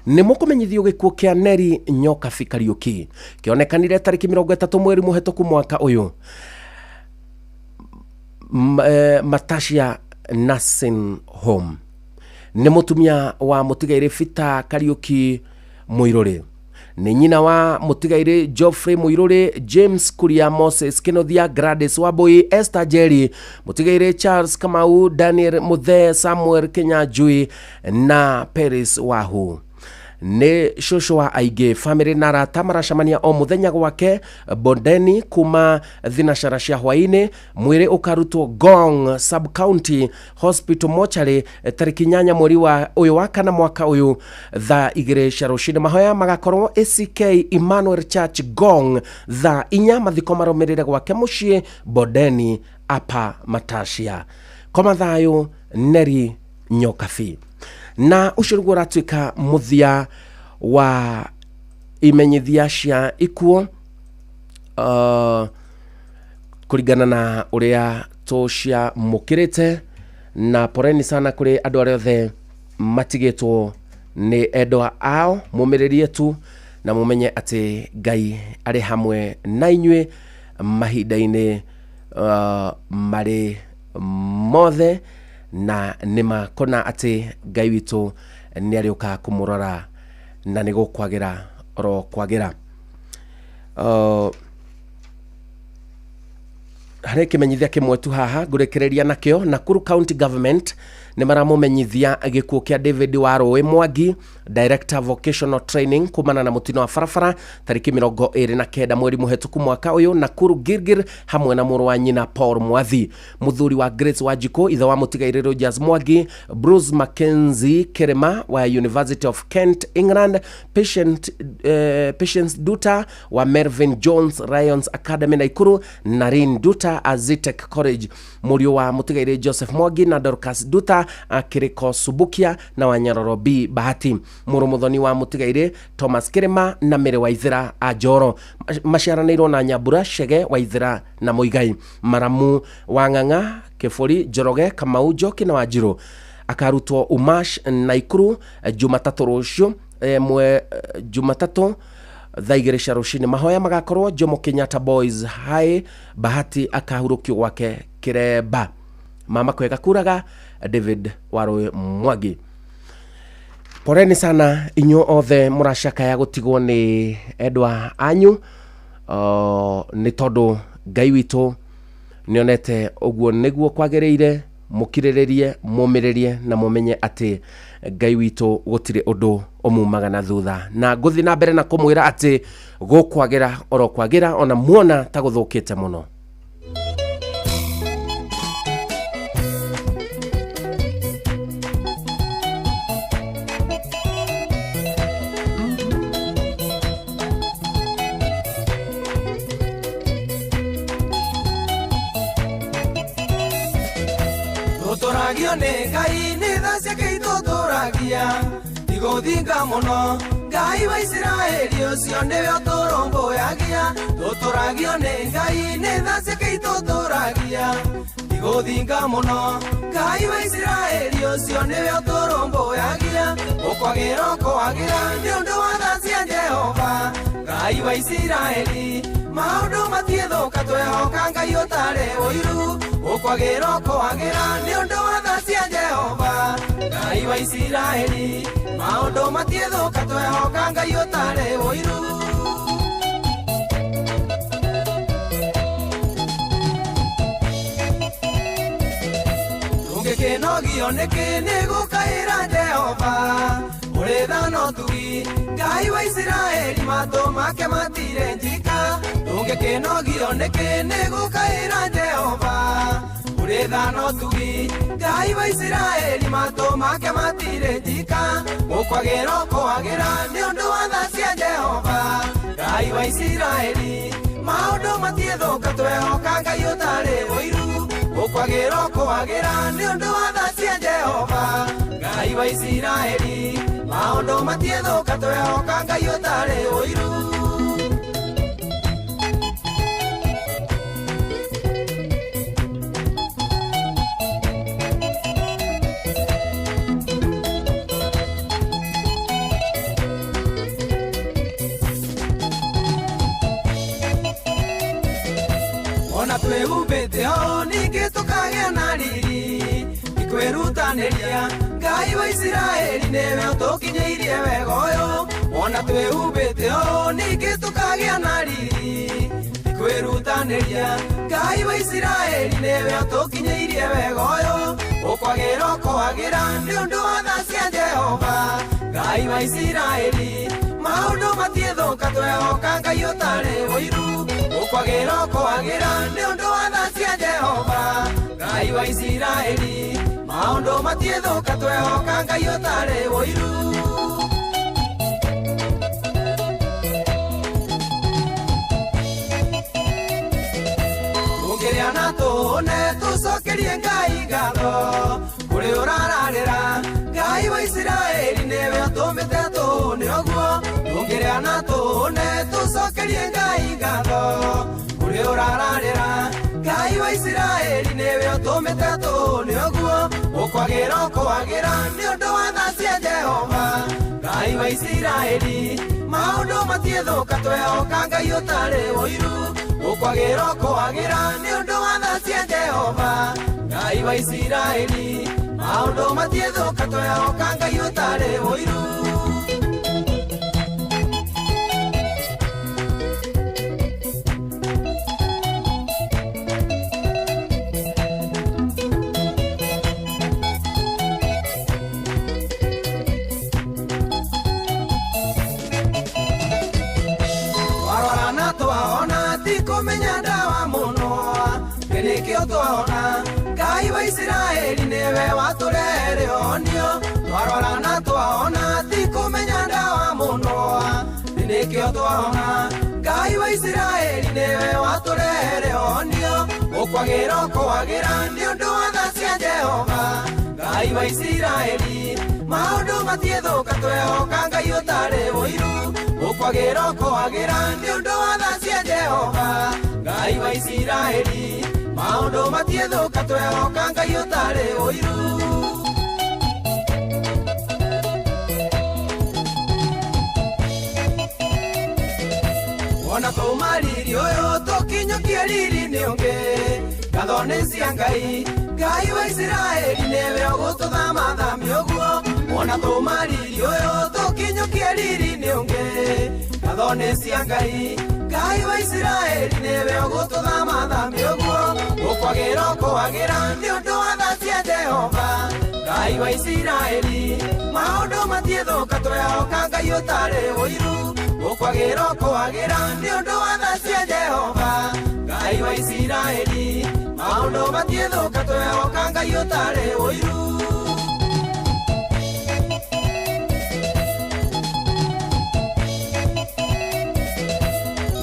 nĩ mũkũmenyithio gĩkuũ kĩa Neri Nyokabi Kariũki kĩonekanire tarĩki 30 mweri mũhetũku mwaka ũyũ. Matasia Nursing Home. Nĩ mũtumia wa mũtigairĩ Peter Kariũki Mũirũrĩ. Nĩ nyina wa mũtigairĩ Geoffrey Mũirũrĩ, James Kuria, Moses Kĩnuthia, Gladys Wambui, Esther Njeri, mũtigairĩ Charles Kamau, Daniel Muthee, Samuel Kinyanjui na Peris Wahu. Nĩ cũcũ wa aingĩ. Bamĩrĩ na arata maracemania o mũthenya gwake Bondeni kuma thinacara cia hwaĩ-inĩ. Mwĩrĩ ũkarutwo Ngong Sub County Hospital Mortuary tarĩki 8 mweri wa ũyũ wa kana mwaka ũyũ thaa 2 cia rũcinĩ. Mahoya magakorwo ACK Emmanuel Church Ngong thaa 4. Mathiko marũmĩrĩre gwake mũciĩ Bondeni Upper Matasia. Koma thayũ Neri Nyokabi. Na ũcio nĩguo ũratuĩka mũthia wa imenyithia cia ikuũ kũringana na ũrĩa tũciamũkĩrĩte, na poreni sana kũrĩ andũ arĩa othe matigĩtwo nĩ endwa ao. Mũmĩrĩrie tu na mũmenye atĩ Ngai arĩ hamwe na inyuĩ mahinda-inĩ marĩ mothe, na nĩ makona atĩ Ngai witũ nĩ arĩũka kũmũrora na nĩ gũkwagĩra oro kwagĩra. Harĩ kĩmenyithia kĩmwe tu haha ngũrĩkĩrĩria nakĩo. Nakuru County Government nĩ maramũmenyithia gĩkuũ kĩa David Warũĩ Mwangi, Director Vocational Training, kumana na mũtino wa barabara tarĩki 29 mweri mũhetũku mwaka ũyũ Nakuru Gilgil, hamwe na mũrũ wa nyina Paul Mwathi, mũthuri wa Grace Wanjikũ, ithe wa mũtigairĩ Rogers Mwangi, Bruce Mackenzie Kerema wa University of Kent, England, Patience Duta wa Melvin Jones Lions Academy Nakuru, Narin Duta Azitec College, mũriũ wa mũtigairĩ Joseph Mwangi na Dorcas Duta Kiriko Subukia na Wanyororo B Bahati, mũrũ mũthoni wa mũtigairĩ Thomas Kirima na Mĩrĩ Waithĩra a Njoro, maciaranĩirwo na Nyambura Chege Waithĩra na Mũigai, Maramu wa Ng'ang'a Kĩbũri Njoroge Kamau Njoki na Wanjirũ. Akarutwo Umash Naikuru Jumatatũ rũciũ, Jumatatũ thaa 2 cia rũcinĩ. Mahoya magakorwo Jomo Kenyatta Boys High. Bahati akahurũkio gwake Kiremba. Mama kwega kuraga David Warũĩ Mwangi. Poreni sana inyuĩ othe mũracakaya gũtigwo nĩ endwa anyu, nĩ tondũ Ngai witũ nĩonete ũguo nĩguo kwagĩrĩire. Mũkirĩrĩrie, mũmĩrĩrie na mũmenye atĩ Ngai witũ gũtirĩ ũndũ ũmumaga na thutha. Na ngũthiĩ na mbere na kũmwĩra atĩ gũkwagĩra oro kwagĩra, ona muona ta gũthũkĩte mũno. Tũtũragio nĩ Ngai, nĩ tha ciake itũtũragia, tigũthinga mũno. Ngai wa Isiraeli ũcio nĩwe ũtũrũmbũyagia. Tũtũragio nĩ Ngai, nĩ tha ciake itũtũragia, tigũthinga mũno. Ngai wa Isiraeli ũcio nĩwe ũtũrũmbũyagia. Ũkwagĩra ũkwagĩra nĩ ũndũ wa tha cia Jehova Ngai wa Isiraeli. Maũndũ matiĩthũka twehoka Ngai ũtarĩ ũiru. Ũkwagĩra ũkwagĩra nĩ ũndũ wa tha cia Jehova Ngai wa Isiraeli. Maũndũ matiĩthũka twehoka Ngai ũtarĩ ũiru. Tũngĩkĩnogio nĩkĩ nĩ gũkaĩra Jehova ũrĩ tha na ũtugi. Ngai wa Isiraeli matũ make matirĩ njika. Tũngĩkĩnogio nĩkĩ nĩ gũkaĩra Jehova ũrĩ tha na ũtugi. Ngai wa Isiraeli matũ make matirĩ njika. Gũkwagĩra ũkwagĩra nĩ ũndũ wa tha cia Jehova Ngai wa Isiraeli. Maũndũ matiĩthũka twehoka Ngai ũtarĩ ũiru. Gũkwagĩra ũkwagĩra nĩ ũndũ wa tha cia Jehova Ngai wa Isiraeli. Maũndũ matiĩthũka twehoka Ngai ũtarĩ ũiru. Ona twĩhumbĩte o ningĩ tũkagĩa na riri ikwĩrutanĩria. Ngai wa Isiraeli nĩwe ũtũkinyĩirie wega ũyũ. Ona twĩhumbĩte o ningĩ tũkagĩa na riri. Kwĩrutanĩria Ngai wa Isiraeli nĩwe ũtũkinyĩirie wega ũyũ ũkwagĩra ũkwagĩra nĩ ũndũ wa tha cia Jehova Ngai wa Isiraeli maũndũ matiĩthũka twehoka Ngai ũtarĩ ũiru ũkwagĩra ũkwagĩra nĩ ũndũ wa tha cia Jehova Ngai wa Isiraeli maũndũ matiĩthũka twehoka Ngai ũtarĩ ũiru Tũngĩrĩa na tũhũne tũcokerie Ngai ngatho kũrĩ ũrararĩra Ngai wa Isiraeli nĩwe ũtũmĩte tũhũne ũguo tũngĩrĩa na tũhũne tũcokerie Ngai ngatho kũrĩ ũrararĩra Ngai wa Isiraeli nĩwe ũtũmĩte tũhũne ũguo ũkwagĩra ũkwagĩra nĩ ũndũ wa tha cia Jehova Ngai wa Isiraeli maũndũ matiĩthũka twehoka Ngai ũtarĩ ũiru ũkwagĩra ũkwagĩra nĩ ũndũ wa tha cia Jehova Ngai wa Isiraeli maũndũ matiĩthũka twehoka Ngai ũtarĩ ũiru Twarora na twaona ti kũmenya ndawa mũno nĩkĩo twaona Ngai wa Isiraeli nĩwe watũrehere honio twarora na twaona ti kũmenya ndawa mũno nĩkĩo twaona Ngai wa Isiraeli nĩwe watũrehere honio ũkwagĩra ũkwagĩra nĩ ũndũ wa tha cia Jehova Ngai wa Isiraeli maũndũ matiĩthũka twehoka Ngai ũtarĩ ũiru ũkwagĩra ũkwagĩra nĩ ũndũ wa tha cia Jehova Ngai wa Isiraeli maũndũ matiĩthũka twehoka Ngai ũtarĩ ũiru Ona tũma riri ũyũ tũkinyũkie riri nĩ ũngĩ ngatho nĩ cia Ngai Ngai wa Isiraeli nĩwe ũgũtũthamathamia ũguo ona tũma riri ũyũ tũkinyũkie riri nĩ ũngĩ ngatho nĩ cia Ngai Ngai wa Isiraeli nĩwe ũgũtũthamathamia ũguo ũkwagĩra ũkwagĩra nĩ ũndũ wa tha cia Jehova Ngai wa Isiraeli maũndũ matiĩthũka twehoka Ngai ũtarĩ ũiru ũkwagĩra ũkwagĩra nĩ ũndũ wa tha cia Jehova Ngai wa Isiraeli maũndũ matiĩthũka twehoka Ngai ũtarĩ ũiru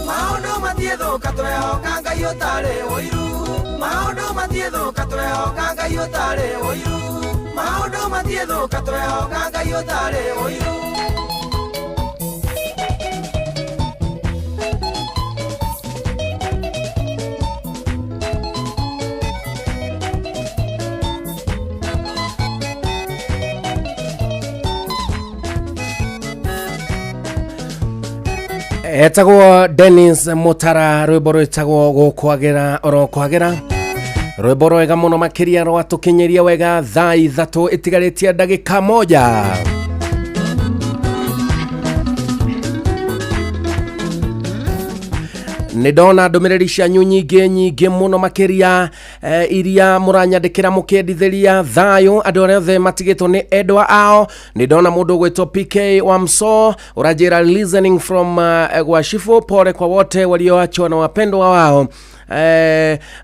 Maũndũ matiĩthũka twehoka Ngai ũtarĩ ũiru maũndũ matiĩthũka twehoka Ngai ũtarĩ ũiru maũndũ matiĩthũka twehoka Ngai ũtarĩ ũiru Etagwo Dennis Mutara rwimbo rwitagwo gukwagira oro kwagira rwimbo rwega muno makiria rwatukinyiria wega thaa ithatũ itigarĩtie ndagĩka moja. Nĩ ndona ndũmĩrĩri cianyu nyingĩ nyingĩ mũno makĩria iria mũranyandĩkĩra mũkĩendithĩria thayũ andũ arĩa othe matigĩtwo nĩ endwa ao. Nĩ ndona mũndũ ũgwĩtwo PK wa Mso ũranjĩra listening from Gwashifu, pole kwa wote walioachwa na wapendwa wao.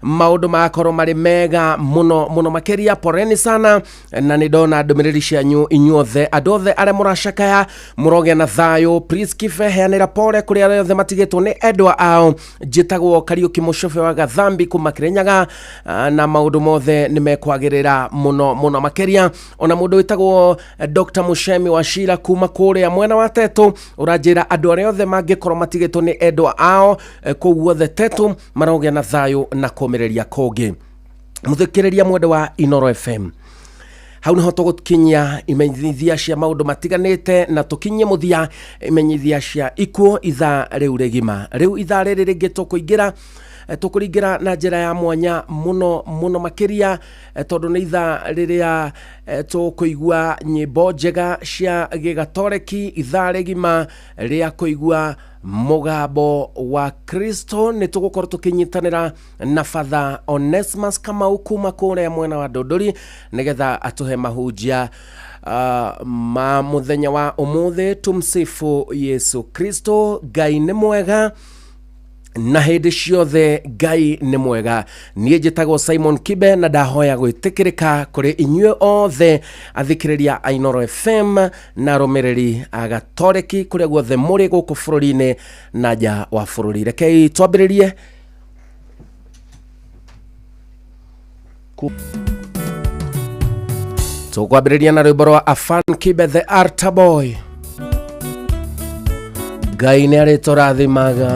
Maũndũ magakorwo marĩ mega mũno mũno makĩria, poreni sana. Na nĩ ndona ndũmĩrĩri cianyu inyuothe andũ othe arĩa mũracakaya mũrogĩa na thayũ. Please kibe heanĩra pole kũrĩ arĩa othe matigĩtwo nĩ endwa ao. Njĩtagwo Kariũki Mũcobe wa Gathambi kuma Kĩrĩnyaga, na maũndũ mothe nĩ mekwagĩrĩra mũno mũno makĩria. Ona mũndũ wĩtagwo Dr. Mushemi wa Shira kuma kũrĩa mwena wa Tetu ũranjĩra andũ arĩa othe mangĩkorwo matigĩtwo nĩ endwa ao kũu guothe Tetu marogĩa na thayũ na kũmĩrĩria kũngĩ. Mũthikĩrĩria mwende wa Inoro FM, hau niho tũgũkinyia imenyithia cia maũndũ matiganĩte na tũkinyie mũthia imenyithia cia ikuũ ithaa rĩu rĩgima. Rĩu ithaa rĩrĩ rĩngĩ tũkũingĩra tũkũringĩra na njĩra ya mwanya mũno mũno makĩria, tondũ nĩ ithaa rĩrĩa tũkũigua nyĩmbo njega cia gĩgatoreki, ithaa rĩgima rĩa kũigua Mũgambo wa Kristo. Nĩ tũgũkorwo tũkĩnyitanĩra na Father Onesmus Kamau kuma kũrĩa mwena wa Ndũndũri nĩgetha atũhe mahunjia ma mũthenya wa ũmũthĩ. Tumsifu Yesu Kristo. Ngai nĩ mwega na hĩndĩ ciothe, Ngai nĩ mwega. Niĩ njĩtagwo Simon Kibe na ndahoya gwĩtĩkĩrĩka kũrĩ inyuĩ othe athikĩrĩria a Inooro FM na arũmĩrĩri a Gatoreki kũrĩa guothe mũrĩ gũkũ bũrũri-inĩ na nja wa bũrũri. Rekei twambĩrĩrie. Tũkwambĩrĩria na rwĩmbo rwa Afan Kibe the Arta Boy. Ngai nĩ arĩtũrathimaga.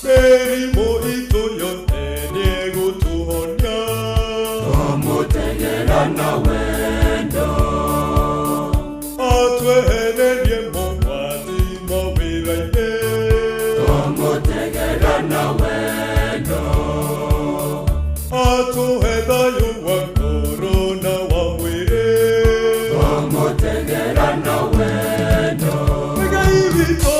Mĩrimũ itũ yothe nĩegũtũhonia. Twamũtegera na wendo, atwehererie mogwati mawĩra-inĩ. Twamũtegera na wendo, atũhe thayũ wa ngoro na wa mwĩrĩ. Twamũtegera na wendo, Ngai witũ.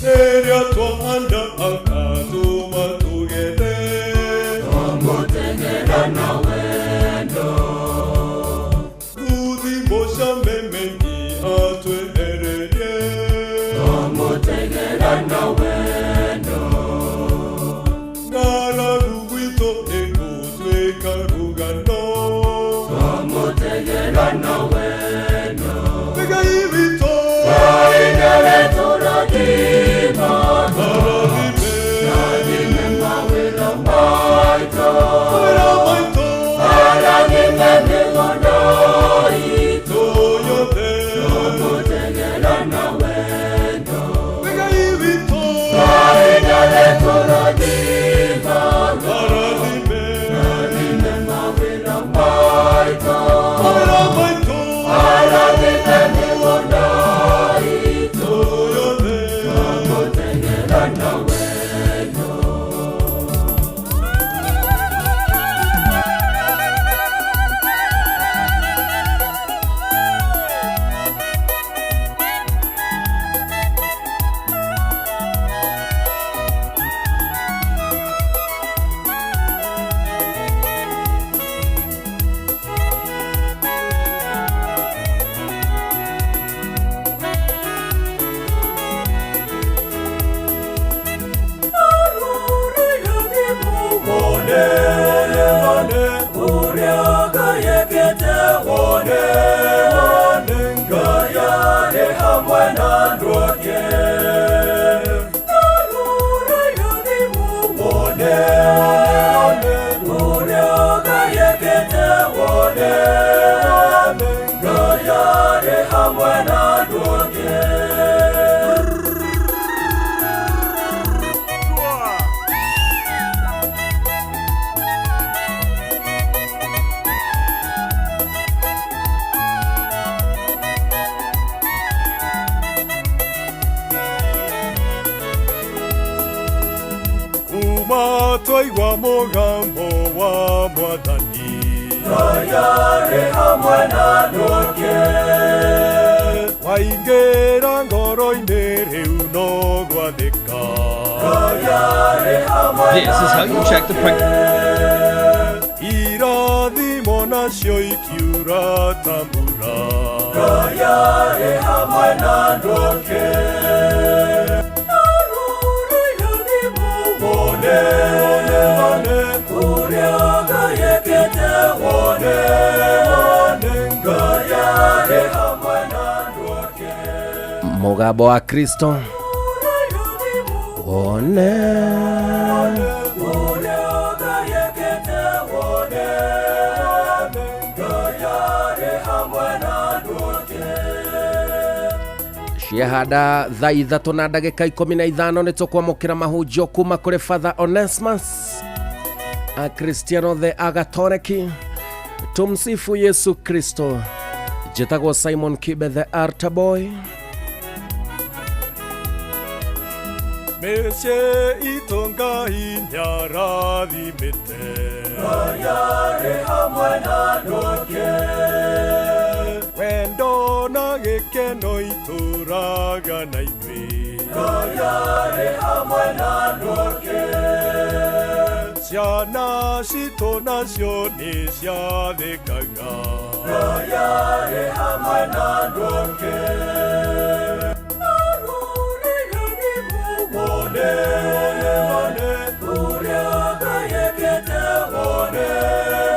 Rĩrĩa twahanda akatũma tũgethe. Twamũtegera na wendo, thuthi mũcame mengi atwehererie. Twamũtegera na wendo, ng'aragu gwitũ ĩgũtuĩka rũgano. Twamũtegera na wendo, Ngai witũ. Wone, wone, ũrĩa Ngai ekĩte. Wone, wone, Ngai arĩ hamwe na andũ ake. Wone, wone, ũrĩa Ngai ekĩte. Wone, wone, Ngai arĩ hamwe na andũ ake. Kuma twaigua mũgambo wa Mwathani, Ngai arĩ hamwe na andũ ake. Waingĩra ngoro-inĩ rĩu no gwathĩka. Ngai arĩ hamwe This is how you check the price. Irathimo nacio ikiura ta mbura. Ngai arĩ hamwe na andũ ake. Wone, wone, ũrĩa Ngai ekĩte. Wone, wone, Ngai arĩ hamwe na andũ ake. Mũgambo wa Kristo. Wone. Ũrĩa Ngai ekĩte. Wone, wone, Ngai arĩ hamwe na andũ ake. Ciahanda thaa 3 na ndagĩka 15 nĩ tũkwamũkĩra mahunjio kuma kũrĩ Father Onesmus, Akristiano the Agatoreki. Tumsifu Yesu Kristo. Njĩtagwo Simon Kibe the Altar Boy. Mĩciĩ itũ Ngai nĩarathimĩte. Ngai arĩ hamwe na andũ ake. Wendo na gĩkeno itũraga na ithuĩ. Ngai arĩ hamwe na andũ ake. Ciana citũ nacio nĩ ciathĩkaga. Ngai arĩ hamwe na andũ ake. Wone, wone, ũrĩa Ngai ekĩte. Wone,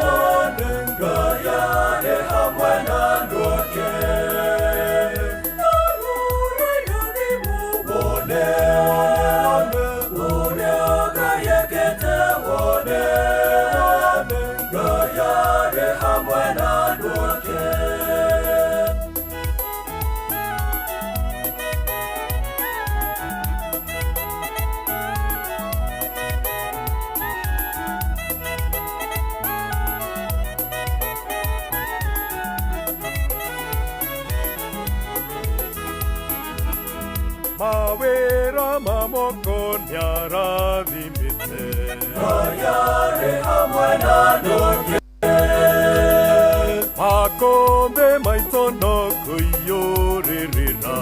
wone, Ngai arĩ hamwe na andũ ake. Wone, wone, ũrĩa Ngai ekĩte. Wone, wone, Ngai arĩ hamwe na andũ ake. Mawĩra ma moko nĩarathimĩte. Ngai arĩ hamwe na andũ ake. Makũmbĩ maitũ no kũiyũrĩrĩra.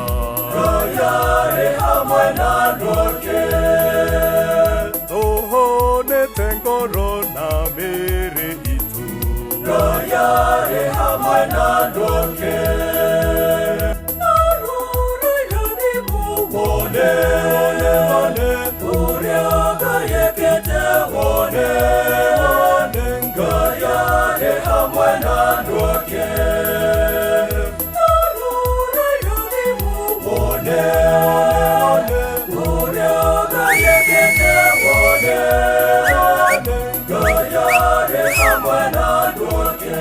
Ngai arĩ hamwe na andũ ake. Tũhũnĩte ngoro na mĩĩrĩ itũ. Ngai arĩ hamwe na andũ ake. Wone, wone, ũrĩa Ngai ekĩte. Wone, wone, Ngai arĩ hamwe na andũ ake. Wone, wone, ũrĩa Ngai ekĩte. Wone, wone, Ngai arĩ hamwe na andũ ake.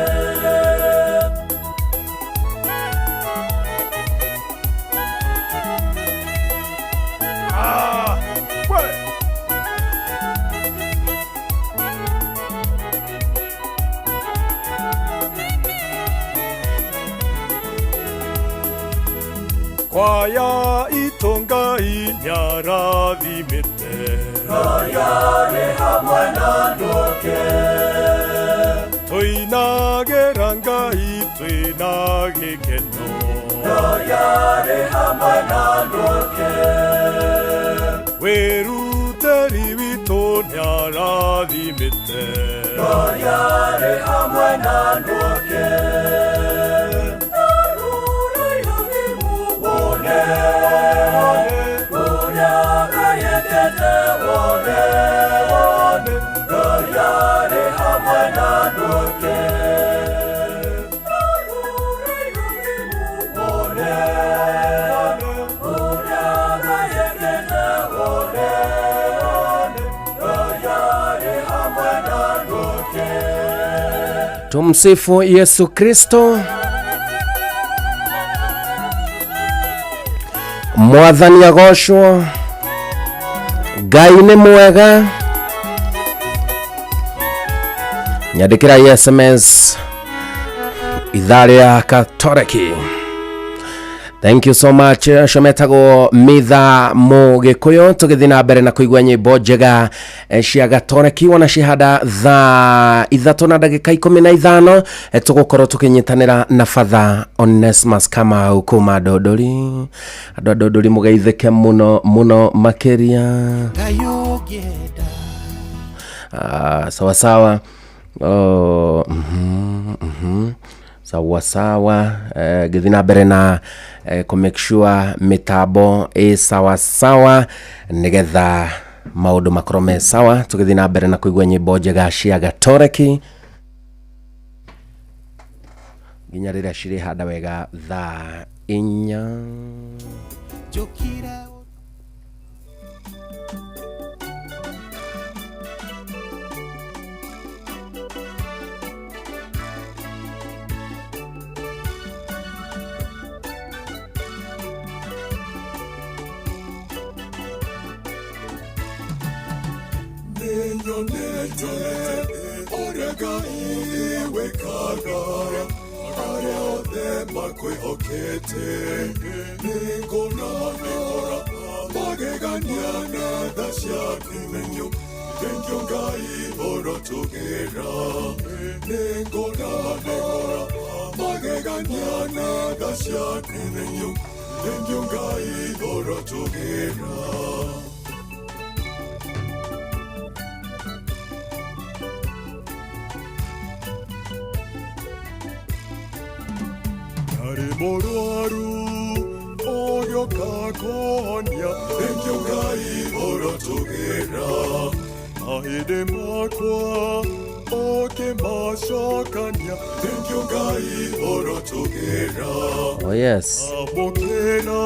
Kwaya itũ Ngai nĩarathimĩte. Ngai arĩ hamwe na andũ ake. Tũinagĩra Ngai twĩna gĩkeno. Ngai arĩ hamwe na andũ ake. Wĩrutĩri witũ nĩarathimĩte. Ngai arĩ hamwe na andũ ake. Wone, wone, ũrĩa Ngai ekĩte. Wone, wone, Ngai Wone Ũrĩa Ngai endete wone Ngai arĩ hamwe na andũ ake. Tumsifu Yesu Kristo. Mwathani agocwo. Ngai nĩ mwega. Nyandĩkĩra SMS ithaa rĩa Katoreki. Thank you so much. Acio metagwo Mitha Mũgĩkũyũ, tũgĩthiĩ na mbere na kũigua nyĩmbo njega cia Gatoreki wona cihanda thaa 3 na ndagĩka 15. Tũgũkorwo tũkĩnyitanĩra na Father Onesmus Kamau kuma Ndũndũri. Andũ a Ndũndũri mũgeithĩke mũno mũno makĩria. Sawa sawa. Oh, Sawa sawa. Ngĩthiĩ na mbere na kũ make sure mĩtambo ĩ sawa sawa nĩgetha maũndũ makorwo me sawa, tũgĩthiĩ na mbere na kũigua nyĩmbo njega cia Gatoreki nginya rĩrĩa cirĩhanda wega thaa 4. Nĩnyonete ũrĩa Ngai wĩkaga arĩa othe makwĩhokete. Nĩngona magegania na tha ciaku. Thengiũ Ngai ũrotũgĩra. Nĩngona magegania na tha ciaku. Thengiũ Ngai ũrotũgĩra. Ndarĩ mũrwaru ũgĩũka kũhonia. Thengiũ Ngai ũrotũgĩra. Mahĩndĩ makwa ũkĩmacokania. Thengiũ Ngai ũrotũgĩra. Oh yes. Amũkĩra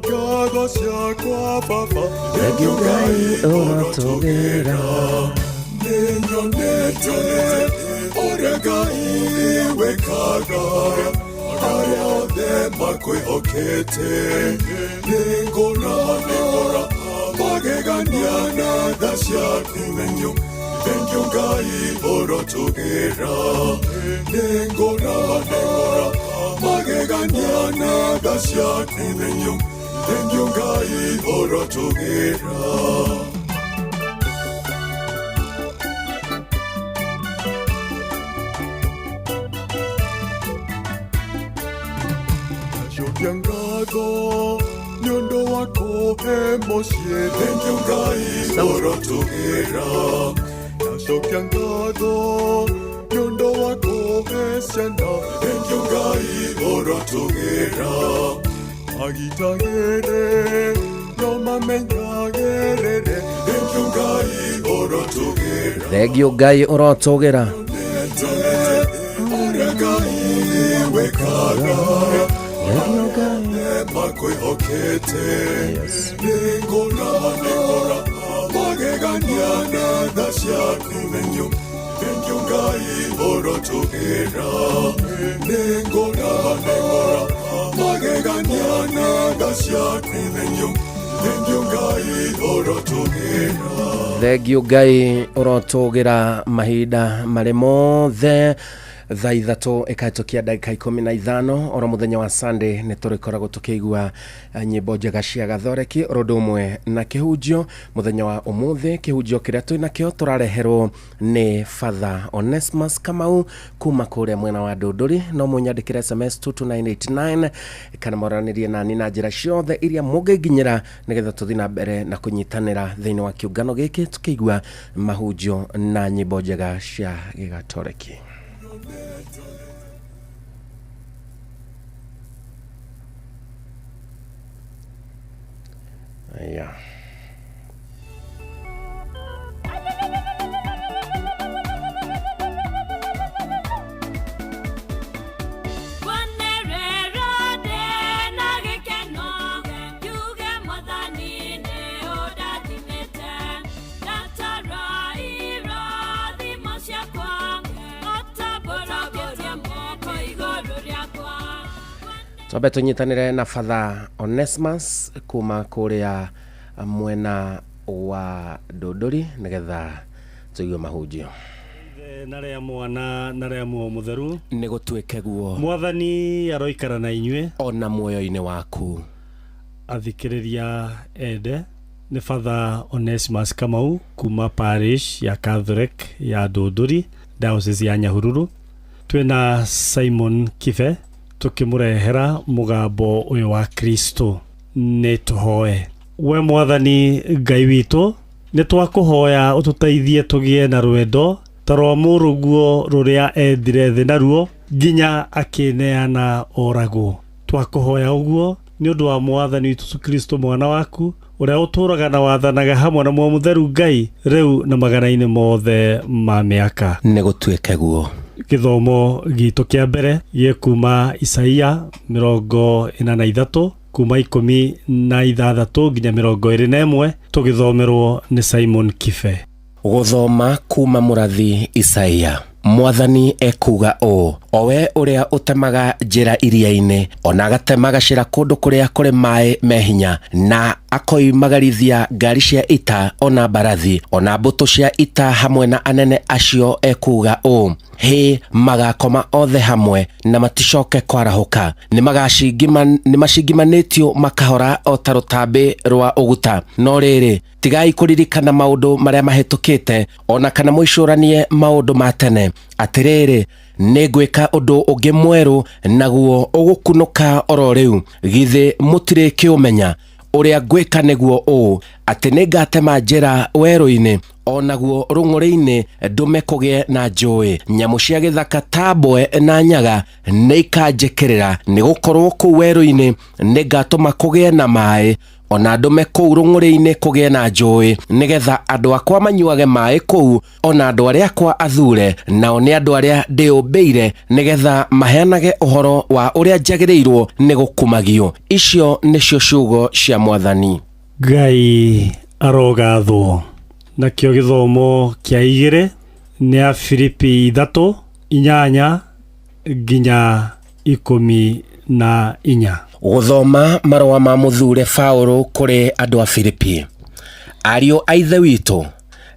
ngatho ciakwa Baba. Thengiũ Ngai ũrotũgĩra. Nĩnyonete ũrĩa Ngai wĩkaga arĩa othe makwĩhokete. Nĩngona magegania na tha ciaku. Thengiũ Ngai ũrotũgĩra. Nĩngona magegania na tha ciaku. Thengiũ Ngai ũrotũgĩra. Ndacokia ngatho nĩ ũndũ wa kũhe mũciĩ. Thengiũ Ngai ũrotũgĩra. Ndacokia ngatho nĩ ũndũ wa kũhe ciana. Thengiũ Ngai ũrotũgĩra. Magitagĩre no mamenyagĩrĩre. Thengiũ Ngai ũrotũgĩra. Thengiũ Ngai ũrotũgĩra. Ũrĩa Ngai wĩkaga makwĩhokete. Nĩngona magegania na tha ciaku. Thengiũ Ngai ũrotũgĩra. Nĩngona magegania na tha ciaku. Thengiũ Ngai ũrotũgĩra. Thengiũ Ngai ũrotũgĩra mahinda marĩ mothe. Thaa 3 ĩkahĩtũkia ndagĩka 15 oro mũthenya wa Sunday nĩ tũrĩkoragwo tũkĩigua nyĩmbo njega cia Gathoreki oro ũndũ ũmwe na kĩhunjio. Mũthenya wa ũmũthĩ kĩhunjio kĩrĩa twĩ nakĩo tũrareherwo nĩ Father Onesmus Kamau kuma kũrĩa mwena wa Ndũndũri. No mũnyandĩkĩre SMS 22989 kana moranĩrie nani na njĩra ciothe iria mũngĩnginyĩra nĩgetha tũthiĩ na mbere na kũnyitanĩra thĩinĩ wa kĩũngano gĩkĩ tũkĩigua mahunjio na nyĩmbo njega cia Gĩgatoreki. Yeah. Twambe tũnyitanĩre na Father Onesmus kuma kũrĩa mwena wa Ndũndũri nĩgetha tũigue mahunjio. Ithe na rĩa Mwana na rĩa Muoyo Mũtheru. Nĩ gũtuĩke guo. Mwathani aroikara na inyuĩ. O na muoyo-inĩ waku. Athikĩrĩria ende, nĩ Father Onesmus Kamau kuma parish ya Catholic ya Ndũndũri, Diocese ya Nyahururu. Twĩna Simon Kibe tũkĩmũrehera mũgambo ũyũ wa Kristo. Nĩ tũhoe. We Mwathani Ngai witũ, nĩ twakũhoya ũtũteithie tũgĩe na rwendo ta rwa mũrũguo rũrĩa endire thĩ naruo nginya akĩneana oragwo. Twakũhoya ũguo nĩ ũndũ wa Mwathani witũ Yesu Kristo mwana waku, ũrĩa ũtũũraga na wathanaga hamwe na Muoyo Mũtheru Ngai rĩu na magana-inĩ mothe ma mĩaka. Nĩ gũtuĩke guo. Gĩthomo gitũ kĩa mbere gĩkuma Isaia 43 kuma 16 nginya 21, tũgĩthomerwo nĩ Simon Kibe. Gũthoma kuma mũrathi Isaia. Mwathani ekuuga ũũ, o we ũrĩa ũtemaga njĩra iria-inĩ, o na agatema gacĩra kũndũ kũrĩa kũrĩ maĩ me hinya, na akoimagarithia ngari cia ita o na mbarathi, o na mbũtũ cia ita hamwe na anene acio, ekuuga ũũ, hĩ, magakoma othe hamwe na maticoke kwarahũka, nĩmacingimanĩtio makahora o ta rũtambĩ rwa ũguta. No rĩrĩ, tigai kũririkana maũndũ marĩa mahĩtũkĩte, o na kana mũicũranie maũndũ ma tene. Atĩrĩrĩ, nĩngwĩka ũndũ ũngĩ mwerũ, naguo ũgũkunũka oro rĩu. Githĩ mũtirĩ kĩũmenya? Ũrĩa ngwĩka nĩguo ũũ, atĩ nĩngatema njĩra werũ-inĩ, o naguo rũng'ũrĩ-inĩ ndũme kũgĩe na njũĩ. Nyamũ cia gĩthaka ta mbwe na nyaga nĩikanjĩkĩrĩra, nĩgũkorwo kũu werũ-inĩ nĩngatũma kũgĩe na maĩ, o na ndũme kũu rũng'ũrĩ-inĩ kũgĩe na njũĩ, nĩgetha andũ akwa manyuage maĩ kũu, o na andũ arĩa akwa athure, nao nĩ andũ arĩa ndĩũmbĩire, nĩgetha maheanage ũhoro wa ũrĩa njagĩrĩirwo nĩ gũkumagio. Icio nĩcio ciugo cia Mwathani. Ngai arogathwo. Nakĩo gĩthomo kĩa igĩrĩ nĩ a Filipi 3 8 nginya 14. Gũthoma marũa ma mũthure Paũlũ kũrĩ andũ a Filipi. Ariũ a Ithe witũ,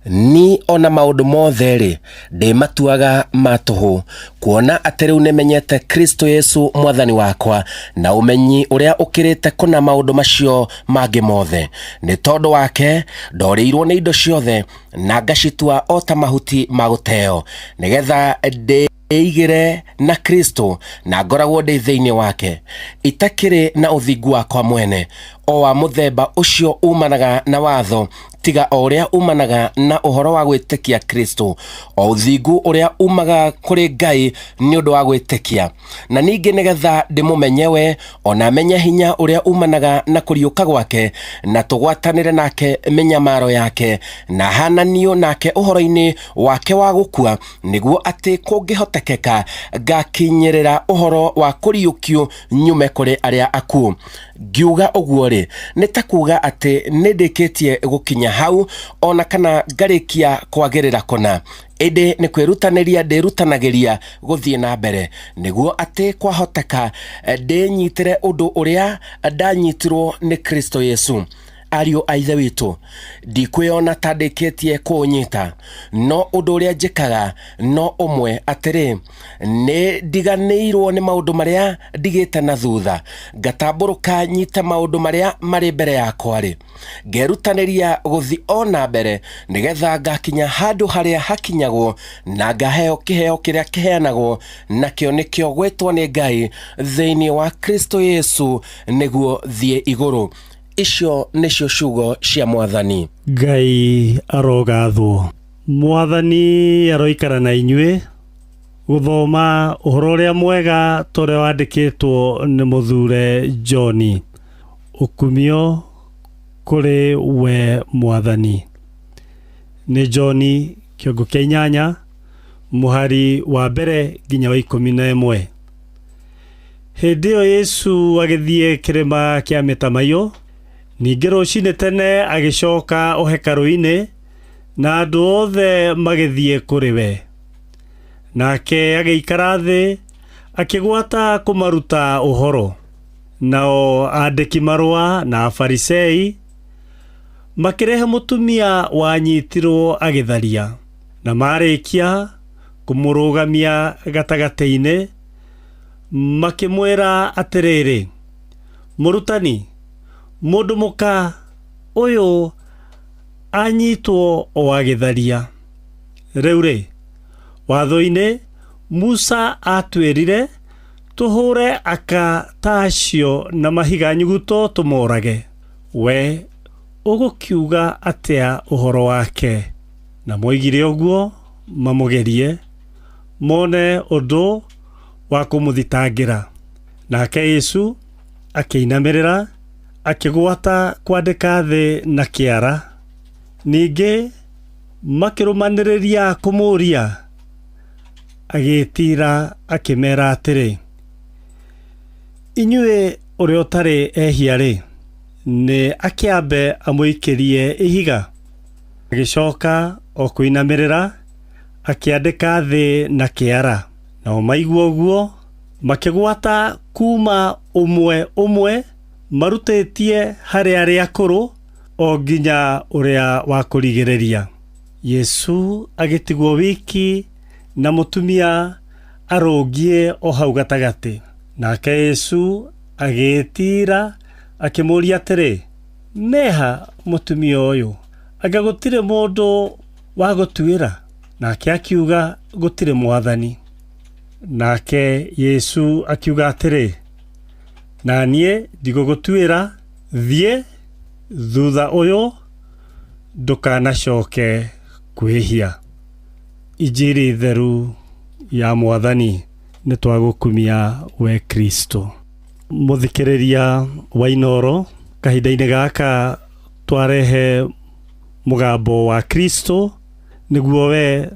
ni ona maũndũ mothe rĩ, ndĩmatuaga ma tũhũ, kuona atĩ rĩu nĩmenyete Kristo Yesu Mwathani wakwa, na ũmenyi ũrĩa ũkĩrĩte kũna maũndũ macio mangĩ mothe. Nĩ tondũ wake ndorĩirwo nĩ indo ciothe, na ngacitua o ta mahuti ma gũteo, nĩgetha ndĩigĩre na Kristo na ngoragwo ndĩ thĩinĩ wake, itakĩrĩ na ũthingu wakwa mwene, o wa mũthemba ũcio umanaga na watho, tiga o ũrĩa umanaga na ũhoro wa gwĩtĩkia Kristo, o ũthingu ũrĩa umaga kũrĩ Ngai nĩ ũndũ wa gwĩtĩkia. Na ningĩ nĩgetha ndĩmũmenye we, o na menye hinya ũrĩa umanaga na kũriũka gwake, na tũgwatanĩre nake mĩnyamaro yake, na hananio nake ũhoro-inĩ wake wa gũkua, nĩguo atĩ kũngĩhotekeka ngakinyĩrĩra ũhoro wa kũriũkio nyume kũrĩ arĩa akuũ. Ngiuga ũguo rĩ, nĩ ta kuuga atĩ nĩ ndĩkĩtie gũkinya hau, o na kana ngarĩkia kwagĩrĩra kũna, ĩndĩ nĩ kwĩrutanĩria ndĩrutanagĩria gũthiĩ na mbere, nĩguo atĩ kwahoteka ndĩnyitĩre ũndũ ũrĩa ndanyitirwo nĩ Kristo Yesu. Ariũ a Ithe witũ, ndikwĩona ta ndĩkĩtie kũũnyita, no ũndũ ũrĩa njĩkaga no ũmwe, atĩrĩ, nĩ ndiganĩirwo nĩ maũndũ marĩa ndigĩte na thutha, ngatambũrũka nyite maũndũ marĩa marĩ mbere yakwa-rĩ, ngerutanĩria gũthiĩ o na mbere, nĩgetha ngakinya handũ harĩa hakinyagwo, na ngaheo kĩheo kĩrĩa kĩheanagwo, nakĩo nĩkĩo gwĩtwo nĩ Ngai thĩinĩ wa Kristo Yesu, nĩguo thiĩ igũrũ. Icio nĩcio ciugo cia Mwathani. Ngai arogathwo. Mwathani aroikara na inyuĩ. Gũthoma ũhoro ũrĩa mwega ta ũrĩa wandĩkĩtwo nĩ mũthure John. Ũkumio kũrĩ we Mwathani. Nĩ John kĩongo kĩa 8 mũhari wa mbere nginya wa 11. Hĩndĩ ĩyo Yesu agĩthiĩ kĩrĩma kĩa mĩtamaiyũ, ningĩ rũcinĩ tene agĩcoka o hekarũ-inĩ, na andũ othe magĩthiĩ kũrĩ we. Nake agĩikara thĩ, akĩgwata kũmaruta ũhoro. Nao andĩki marũa na Afarisai makĩrehe mũtumia wanyitirwo agĩtharia, na marĩkia kũmũrũgamia gatagatĩ-inĩ, makĩmwĩra atĩrĩrĩ, Mũrutani, mũndũ mũka ũyũ anyitwo o agĩtharia. Rĩu-rĩ, watho-inĩ Musa aatwĩrire tũhũre aka ta acio na mahiga nyuguto tũmorage. We ũgũkiuga atĩa ũhoro wake? Na moigire ũguo mamũgerie, mone ũndũ wa kũmũthitangĩra. Nake Yesu akĩinamĩrĩra, akĩgwata kwandĩka thĩ na kĩara. Ningĩ makĩrũmanĩrĩria kũmũũria, agĩĩtiira akĩmeera atĩrĩ, Inyuĩ ũrĩa ũtarĩ ehia-rĩ, nĩ akĩambe amũikĩrie ihiga. Agĩcoka o kũinamĩrĩra, akĩandĩka thĩ na kĩara. Nao maigua ũguo, makĩgwata kuuma ũmwe ũmwe marutĩtie harĩ arĩa akũrũ o nginya ũrĩa wa kũrigĩrĩria. Yesu agĩtigwo wiki na mũtumia arũngiĩ o hau gatagatĩ. Nake Yesu agĩĩtiira akĩmũũria atĩrĩ, Meha mũtumia ũyũ? Anga gũtirĩ mũndũ wa gũtuĩra? Nake akiuga, Gũtirĩ, Mwathani. Nake Yesu akiuga atĩrĩ, Na niĩ ndigũgũtuĩra, thiĩ, thutha ũyũ ndũkanacoke kwĩhia. Injiri theru ya Mwathani. Nĩ twagũkumia we Kristo. Mũthikĩrĩria wa Inooro, kahinda-inĩ gaka twarehe mũgambo wa Kristo nĩguo we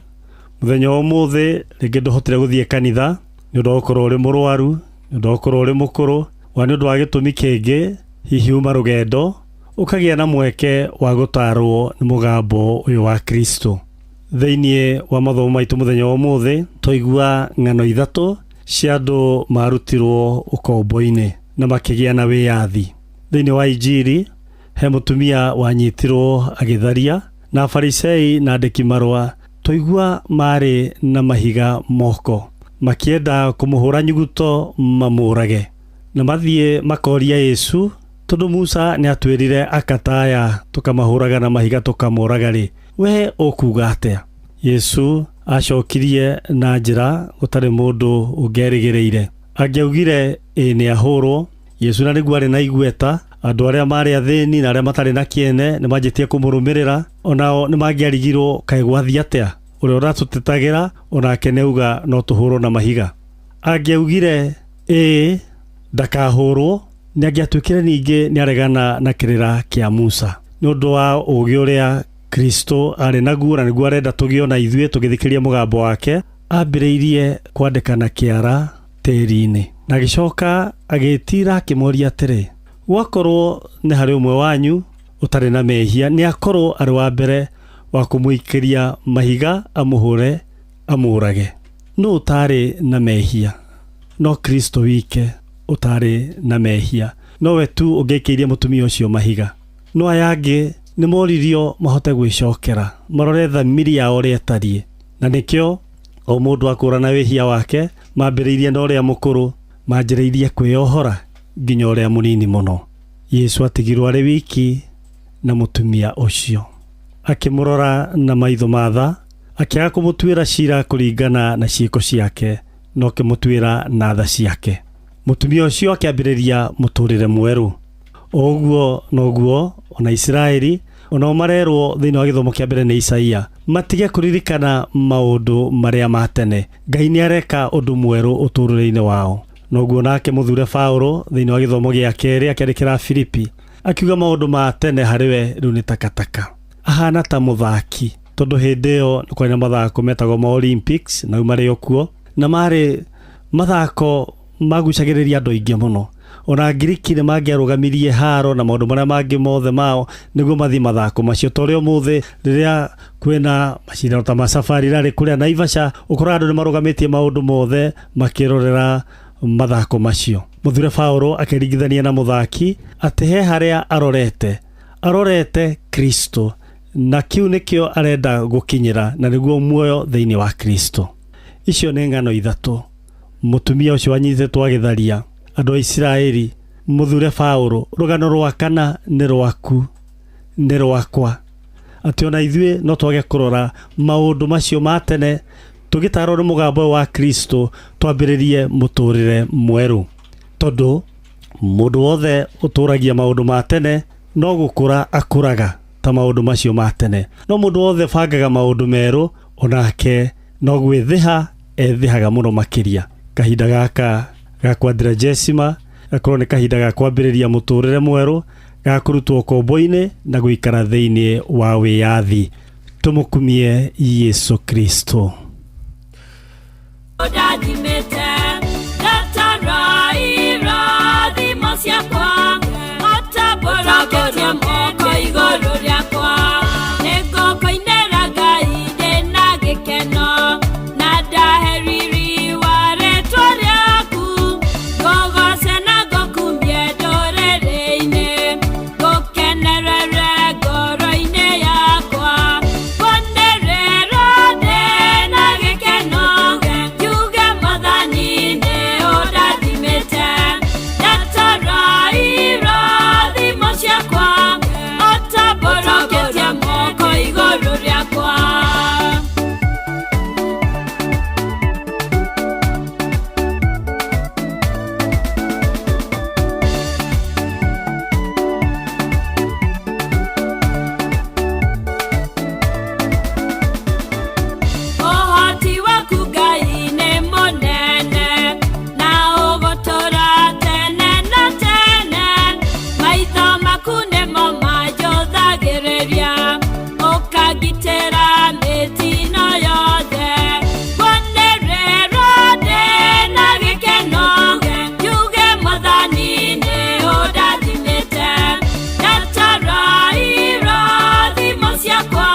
mũthenya wa ũmũthĩ rĩngĩ ndũhotire gũthiĩ kanitha nĩ ũndũ wa gũkorwo ũrĩ mũrwaru, nĩ ũndũ wa gũkorwo ũrĩ mũkũrũ, wa nĩ ũndũ wa gĩtũmi kĩngĩ, hihi uma rũgendo, ũkagĩa na mweke wa gũtarwo nĩ mũgambo ũyũ wa Kristo. Thĩinĩ wa mathomo maitũ mũthenya wa ũmũthĩ, twaigua ng'ano ithatũ cia andũ marutirwo ũkombo-inĩ na makĩgĩa na wĩyathi. Thĩinĩ wa Injiri, he mũtumia wanyitirwo agĩtharia, na Afarisai na andĩki marũa twaigua marĩ na mahiga moko, makĩenda kũmũhũra nyuguto mamũrage. Na mathiĩ makoria Yesu, tondũ Musa nĩatwĩrire aka ta aya tũkamahũraga na mahiga tũkamoraga-rĩ, we ũkuga atĩa? Yesu acokirie na njĩra gũtarĩ mũndũ ũngĩerĩgĩrĩire. Angĩaugire ĩĩ nĩahũrwo, Yesu na nĩguo arĩ na igweta, andũ arĩa marĩ athĩni na arĩa matarĩ na kĩene nĩmanjĩtie kũmũrũmĩrĩra, onao nĩmangĩarigirwo kaĩ gwathiĩ atĩa? Ũrĩa ũratũtetagĩra onake nĩauga no tũhũrwo na mahiga. Angĩaugire ĩĩ ndakahũrwo, nĩangĩatuĩkire ningĩ nĩaregana na kĩrĩra kĩa Musa. Nĩ ũndũ wa ũũgĩ ũrĩa Kristo arĩ naguo na nĩguo arenda tũgĩe na ithuĩ tũgĩthikĩrĩria mũgambo wake, ambĩrĩirie kwandĩka na kĩara tĩri-inĩ. Na agĩcoka agĩĩtiira akĩmoria atĩrĩ, Gwakorwo nĩ harĩ ũmwe wanyu ũtarĩ na mehia, nĩakorwo arĩ wa mbere wa kũmũikĩria mahiga amũhũre amũũrage. Nũ ũtaarĩ na mehia? No Kristo wike ũtaarĩ na mehia. Nowe tu ũngĩaikĩirie mũtumia ũcio mahiga. No aya angĩ nĩ moririo mahote gwĩcokera, marore thamiri yao ũrĩa ĩtariĩ. Na nĩkĩo o mũndũ akũrana wĩhia wake, mambĩrĩirie na ũrĩa mũkũrũ, manjĩrĩirie kwĩyohora nginya ũrĩa mũnini mũno. Yesu atigirwo arĩ wiki na mũtumia ũcio. Akĩmũrora na maitho ma tha, akĩaga kũmũtuĩra cira kũringana na ciĩko ciake, no akĩmũtuĩra na tha ciake. Mũtumia ũcio akĩambĩrĩria mũtũrĩre mwerũ. O ũguo noguo ona Isiraeli onao marerwo thĩinĩ wa gĩthomo kĩa mbere nĩ Isaia matige kũririkana maũndũ marĩa ma tene. Ngai nĩ areka ũndũ mwerũ ũtũũrĩre-inĩ wao. Noguo nake mũthure Paulo thĩinĩ wa gĩthomo gĩa kerĩ akĩandĩkĩra Filipi akiuga maũndũ ma tene harĩ we rĩu nĩ takataka. Ahana ta mũthaki tondũ hĩndĩ ĩyo nĩ kwarĩ na mathako metagwo ma Olympics na rĩu marĩ o kuo, na marĩ mathako magucagĩrĩria andũ aingĩ mũno. Ona Ngiriki nĩ mangĩarũgamirie haro na maũndũ marĩa mangĩ mothe mao nĩguo mathiĩ mathako macio. Ta ũrĩa ũmũthĩ rĩrĩa kwĩna macindano ta ma Safari Rally kũrĩa Naivasha, ũkoraga andũ nĩ marũgamĩtie maũndũ mothe makĩrorera mathako macio. Mũthure Paũlũ akĩringithania na mũthaki atĩ he harĩa arorete, arorete Kristo, na kĩu nĩkĩo arenda gũkinyĩra, na nĩguo muoyo thĩinĩ wa Kristo. Icio nĩ ng'ano ithatũ. Mũtumia ũcio wanyitĩtwo agĩtharia, andũ a Isiraeli, mũthure Paũlũ, rũgano rwa kana nĩ rwaku, nĩ rwakwa. Atĩ ona ithuĩ no twage kũrora maũndũ macio ma tene, tũgĩtarwo nĩ mũgambo ũyũ wa Kristo, twambĩrĩrie mũtũrĩre mwerũ. Tondũ mũndũ wothe ũtũragia maũndũ ma tene no gũkũra akũraga ta maũndũ macio ma tene. No mũndũ wothe bangaga maũndũ merũ onake no gwĩthĩha ethĩhaga mũno makĩria. Kahinda gaka ga Quadragesima gakorwo nĩ kahinda ga kwambĩrĩria mũtũrĩre mwerũ, ga kũrutwo ũkombo-inĩ na gũikara thĩinĩ wa wĩyathi. Tũmũkumie Yesu Kristo. Ũndathimĩte, ndatara irathimo ciakwa, ũtambũrũkĩtie moko igũrũ rĩakwa. Nĩngũkũinĩra Ngai ndĩna gĩkeno, na ndahe riri wa rĩtwa rĩaku. Ngũgooce na ngũkumie ndũrĩrĩ-inĩ, ngũkenerere ngoro-inĩ yakwa. Ngwanĩrĩra ndĩna gĩkeno, njuge Mwathani nĩ ũndathimĩte. Ndatara irathimo ciakwa, ũtambũrũkĩtie moko igũrũ rĩakwa. Ũhoti waku Ngai nĩ mũnene, na ũgũtũũra tene na tene. Maitho maku nĩmo manjũthagĩrĩria, ũkangitĩra mĩtino yothe. Ngwanĩrĩra ndĩna gĩkeno, njuge Mwathani nĩ ũndathimĩte. Ndatara irathimo ciakwa,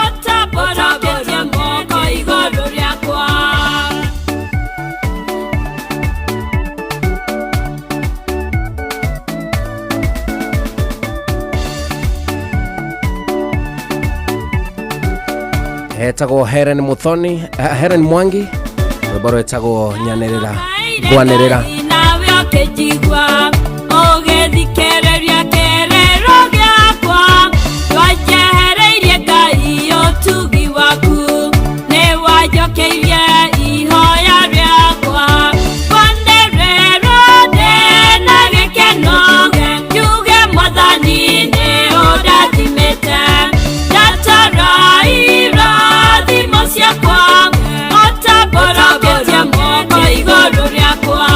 ũtambũrũkĩtie moko igũrũ rĩakwa. Etagwo Helen Muthoni, Helen Mwangi, rwĩmbo rwĩtagwo Nyanĩrĩra, Ngwanĩrĩra. Nawe ũkĩnjigua, ũgĩthikĩrĩria kĩrĩro gĩakwa. Ndwanjehereirie Ngai ũtugi waku, nĩwanjokeirie ihoya rĩakwa. Ngwanĩrĩra ndĩna gĩkeno, njuge Mwathani nĩ ũndathimĩte. Ndatara irathimo ciakwa, ũtambũrũkĩtie moko igũrũ rĩakwa.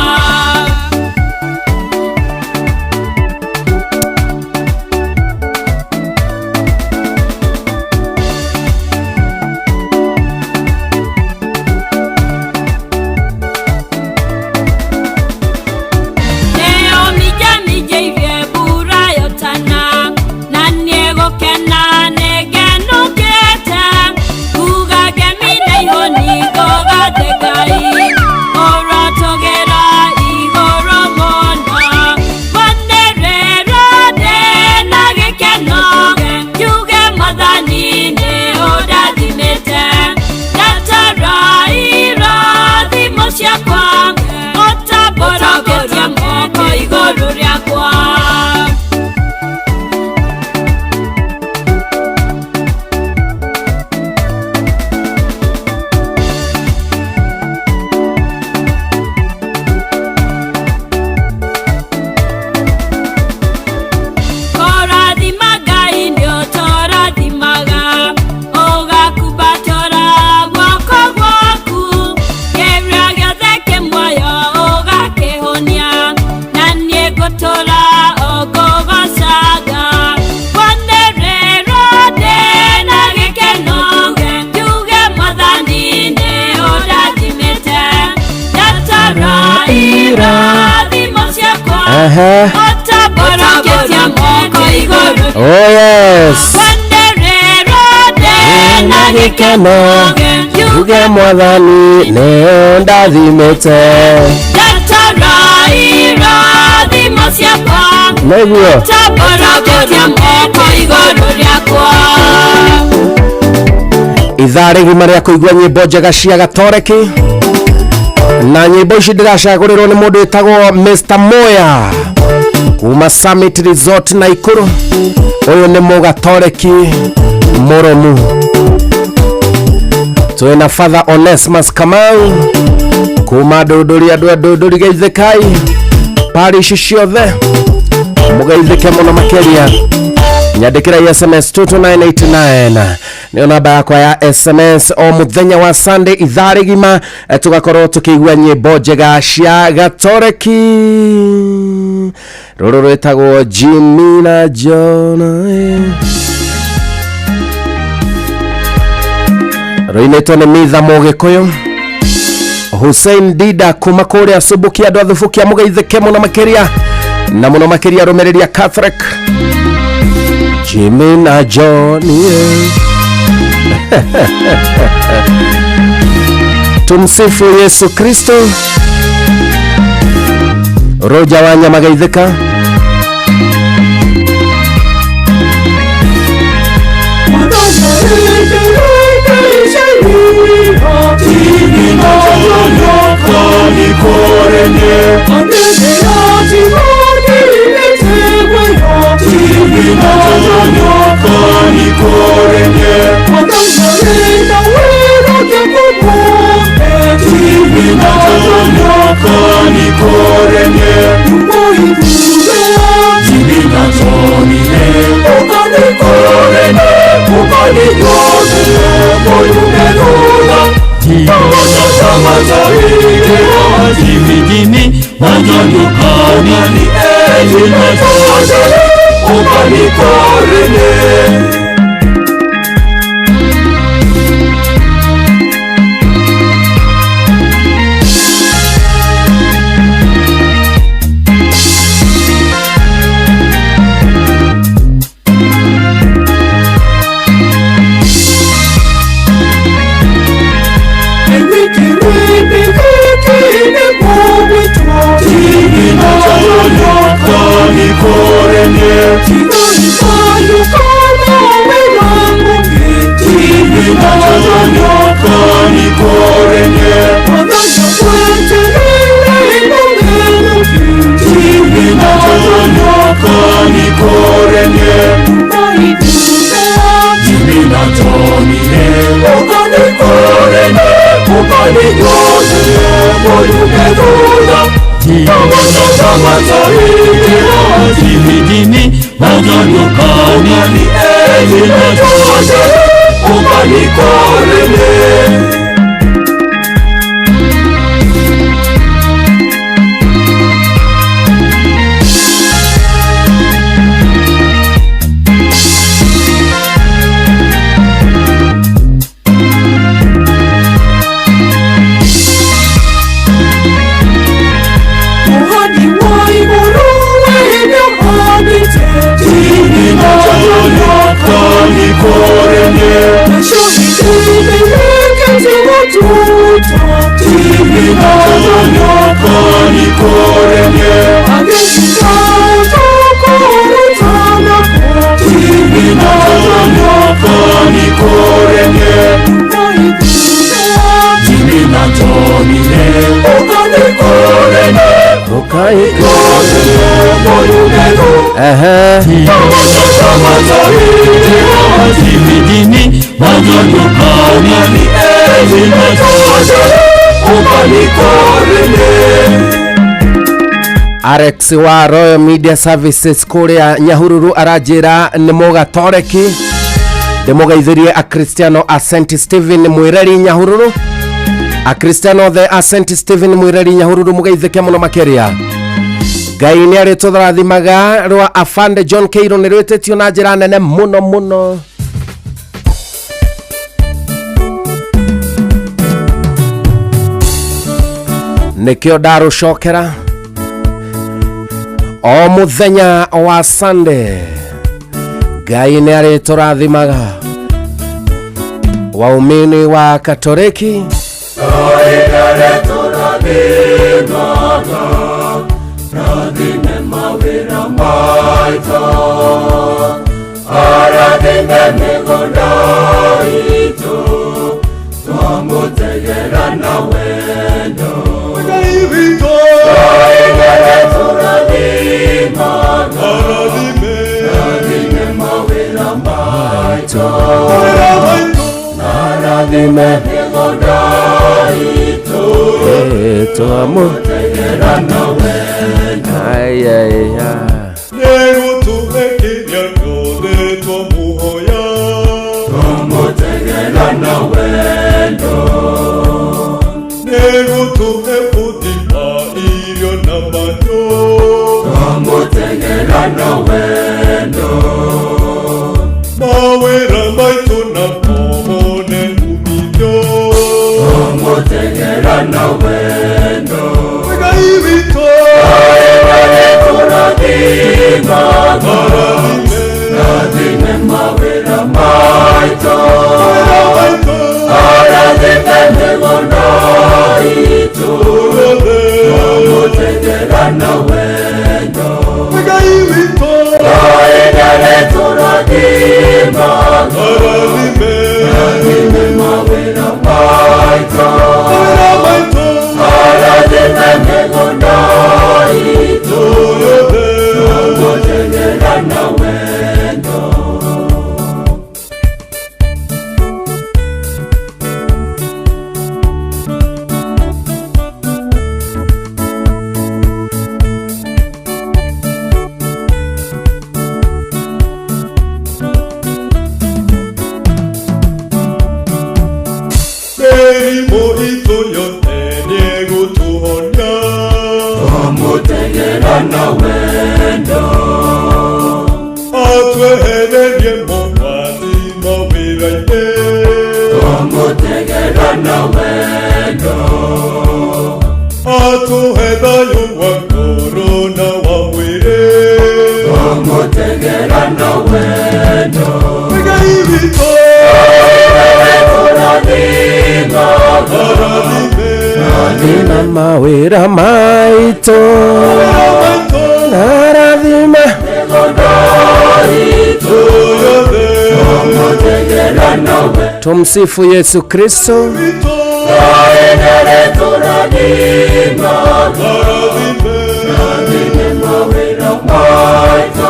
Nĩyo minjaminjĩirie mbura yotana, na nĩegũkena nĩngenũkĩte. Kuga ngemi na ihũni ngũgathe Ngai, ũrotũgĩra igũrũ mũno. Ngwanĩrĩra ndĩna gĩkeno, njuge Mwathani nĩ ũndathimĩte. Ndatara irathimo ciakwa, ũtambũrũkĩtie moko igũrũ rĩakwa. Kũrathima Ngai nĩ ũtũrathimaga, ũgakumbatũra guoko gwaku. Kĩrĩa gĩothe kĩ muoyo ũgakĩhũnia, na niĩ ngũtũũra o ngũgoocaga. Ngwanĩrĩra ndĩna gĩkeno, njuge Mwathani nĩ ũndathimĩte. Ndatara irathimo ciakwa, ũtambũrũkĩtie moko igũrũ. Oh yes. Ngwanĩrĩra ndĩna gĩkeno, njuge Mwathani nĩ ũndathimĩte. Ndatara ciakwa Nĩguo. Tambũrũkĩtie moko igũrũ rĩakwa. Ithaa rĩgima rĩa kũigua nyĩmbo njega cia gatoreki na nyĩmbo ici ndĩracagũrĩrwo nĩ mũndũ wĩtagwo Mr. Moya kuma Summit Resort Naikuru. Ũyũ nĩ mũgatoreki mũrũmu. Twĩna Father Onesmus Kamau kuma Ndũndũri, andũ a Ndũndũri geithĩkai, parish ciothe mũgeithĩke mũno makĩria. Nyandĩkĩra SMS 22989 nĩyo namba yakwa ya SMS o mũthenya wa Sunday ithaa rĩgima, tũgakorwo tũkĩigua nyĩmbo njega cia gatoreki. Rũrũ rwĩtagwo Jimmy na John, rũinĩtwo nĩ Mitha Mũgĩkũyũ. Hussein Dida kuma kũrĩa Subukia, andũ a Thubukia mũgeithĩke mũno makĩria na mũno makĩria rũmĩrĩria Catholic. Jimmy na John, yeah. Tumsifu Yesu Kristo. Roja wa nyama geithĩka. Alex wa Royal Media Services kuria Nyahururu aranjira ni mugatoreki ndimugeithirie Akristiano a St Stephen Mwireri Nyahururu, Akristiano othe a St Stephen Mwireri Nyahururu mugeithike muno makiria. Ngai nĩ arĩtũrathimaga rwa Afande John Keiro nĩ rwĩtĩtio na njĩra nene mũno mũno. Nĩkĩo ndarũcokera o mũthenya wa Sunday. Ngai nĩ arĩtũrathimaga. Waumini wa Katoliki mawĩra maitũ arathime mĩgũnda itũ twamũtegera na wendo Ngai witũ Ngai tũrathimaga arathime mawĩra maitũ arathime mĩgũnda itũ twamũtegera na wendo Ai ai ai Nĩgũtũhe kĩrĩa gĩothe twamũhoya twamũtegera na wendo Nĩgũtũhe bũthi wa irio na mahiũ twamũtegera na wendo Mawĩra maitũ na mone umithio twamũtegera na wendo Ngai witũ tũrathimaga arathime mawĩra maitũ arathime mĩgũnda itũ twamũtegera na wendo Ngai witũ Ngai tũrathimaga arathime mawĩra maitũ arathime mĩgũnda itũ twamũtegera na wendo Mĩrimũ itũ yothe nĩegũtũhonia twamũtegera na wendo atwehererie mogwati mawĩra-inĩ twamũtegera na wendo atũhe thayũ wa ngoro na wa mwĩrĩ twamũtegera na wendo Ngai witũ tũrathimaga Arathime mawĩra maitũ arathime mĩgũnda itũ twamũtegera na wendo Tumsifu Yesu Kristo. Ngai tũrathimaga arathime mawĩra maitũ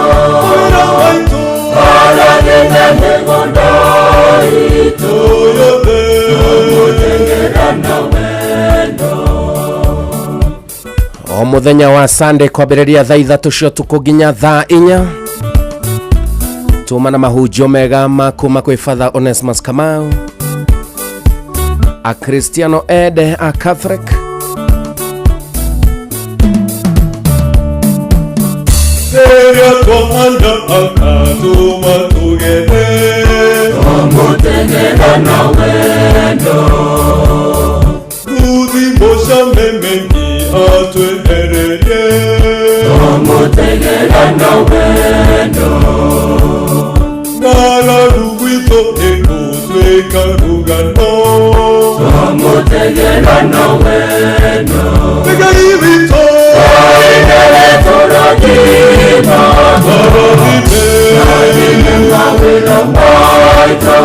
arathime mĩgũnda itũ twamũtegera na wendo O muthenya wa Sunday kwambĩrĩria thaa 3 cia ũtukũ nginya thaa 4 tuma na mahunjio mega ma kuma kwĩ Father Onesmus Kamau a Cristiano ede a Catholic Rĩrĩa twahanda akatũma tũgethe twamũtegera na wendo Thuthi mũcame mengi atwehererie twamũtegera na wendo Ng'aragu gwitũ ĩgũtuĩka rũgano twamũtegera na wendo Ngai witũ Ngai tũrathimaga arathime mawĩra maitũ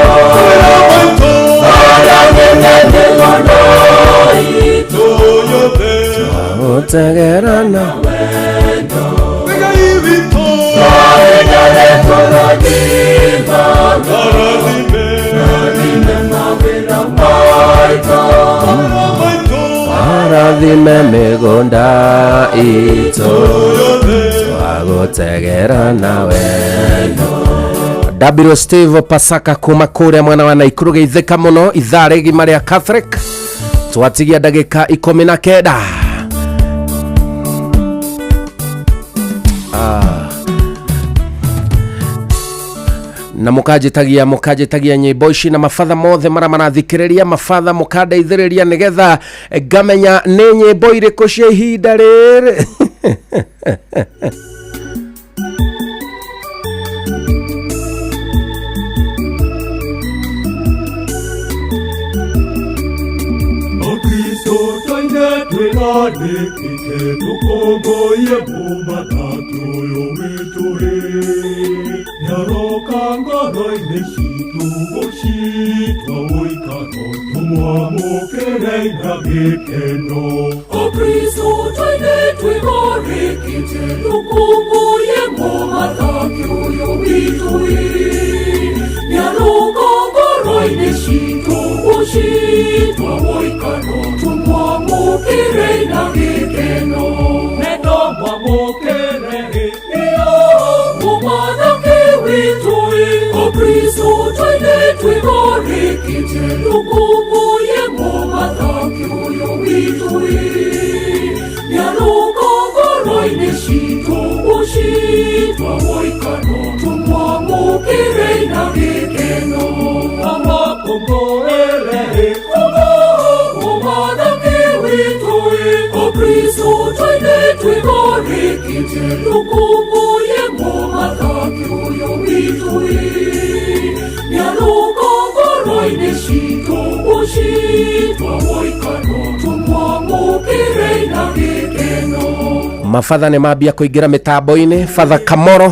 arathime mĩgũnda itũ yothe twamũtegera na wendo Ngai witũ Ngai tũrathimaga arathime mawĩra maitũ arathime mĩgũnda itũ twagũtegera na wendo W Steve Pasaka kuma kũrĩa mwena wa Naikuru geithĩka mũno ithaa rĩgima rĩa Catholic twatigia ndagĩka 19 na mukanjĩtagia nyĩmbo ici na mabatha mothe mara marathikĩrĩria mabatha mũkandeithĩrĩria nĩgetha ngamenya nĩ nyĩmbo irĩkũ cia ihinda rĩrĩ O Kristo twaine twĩna Twĩmarĩkĩte tũkũngũiye mũmathaki ũyũ witũ ĩ. Nĩaroka ngoro-inĩ citũ gũcitwa ũikaro tũmwamũkĩrei na gĩkeno. O Kristo twene twĩmarĩkĩte tũkũngũiye mũmathaki ũyũ witũ ĩ. Nĩaroka ngoro-inĩ citũ gũcitwa ũikaro tũmwamũkĩrei na gĩkeno. Nĩtũmwamũkĩre ĩ, Mũmathaki witũ ĩ. O Kristo twene twĩmarĩkĩte tũkũngũiye mũmathaki ũyũ witũ ĩ. Nĩaroka ngoro-inĩ citũ gũcitwa ũikaro tũmwamũkĩrei na gĩkeno. Tũmũkũngũĩre ĩ, Mũmathaki witũ ĩ. O Kristo twene twĩmarĩkĩte tũkũngũiye mũmathaki ũyũ witũ ĩ. Nĩaroka ngoro-inĩ citũ gũcitwa ũikaro tũmwamũkĩrei na gĩkeno. Mabatha nĩ mambia kũingĩra mĩtambo-inĩ. Father Kamoro.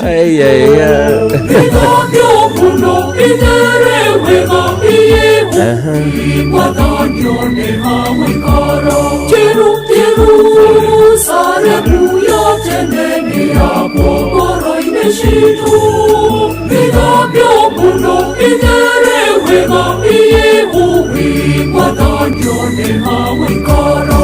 Ai, ai, ai. Ithambio mũno ithere wega iyehu Mwathani nĩ hawĩkara Jeru Jerusalemu ya tene nĩ yakwo ngoro-inĩ citũ. Ithambio mũno ithere wega iyehu Mwathani nĩ hawĩkara.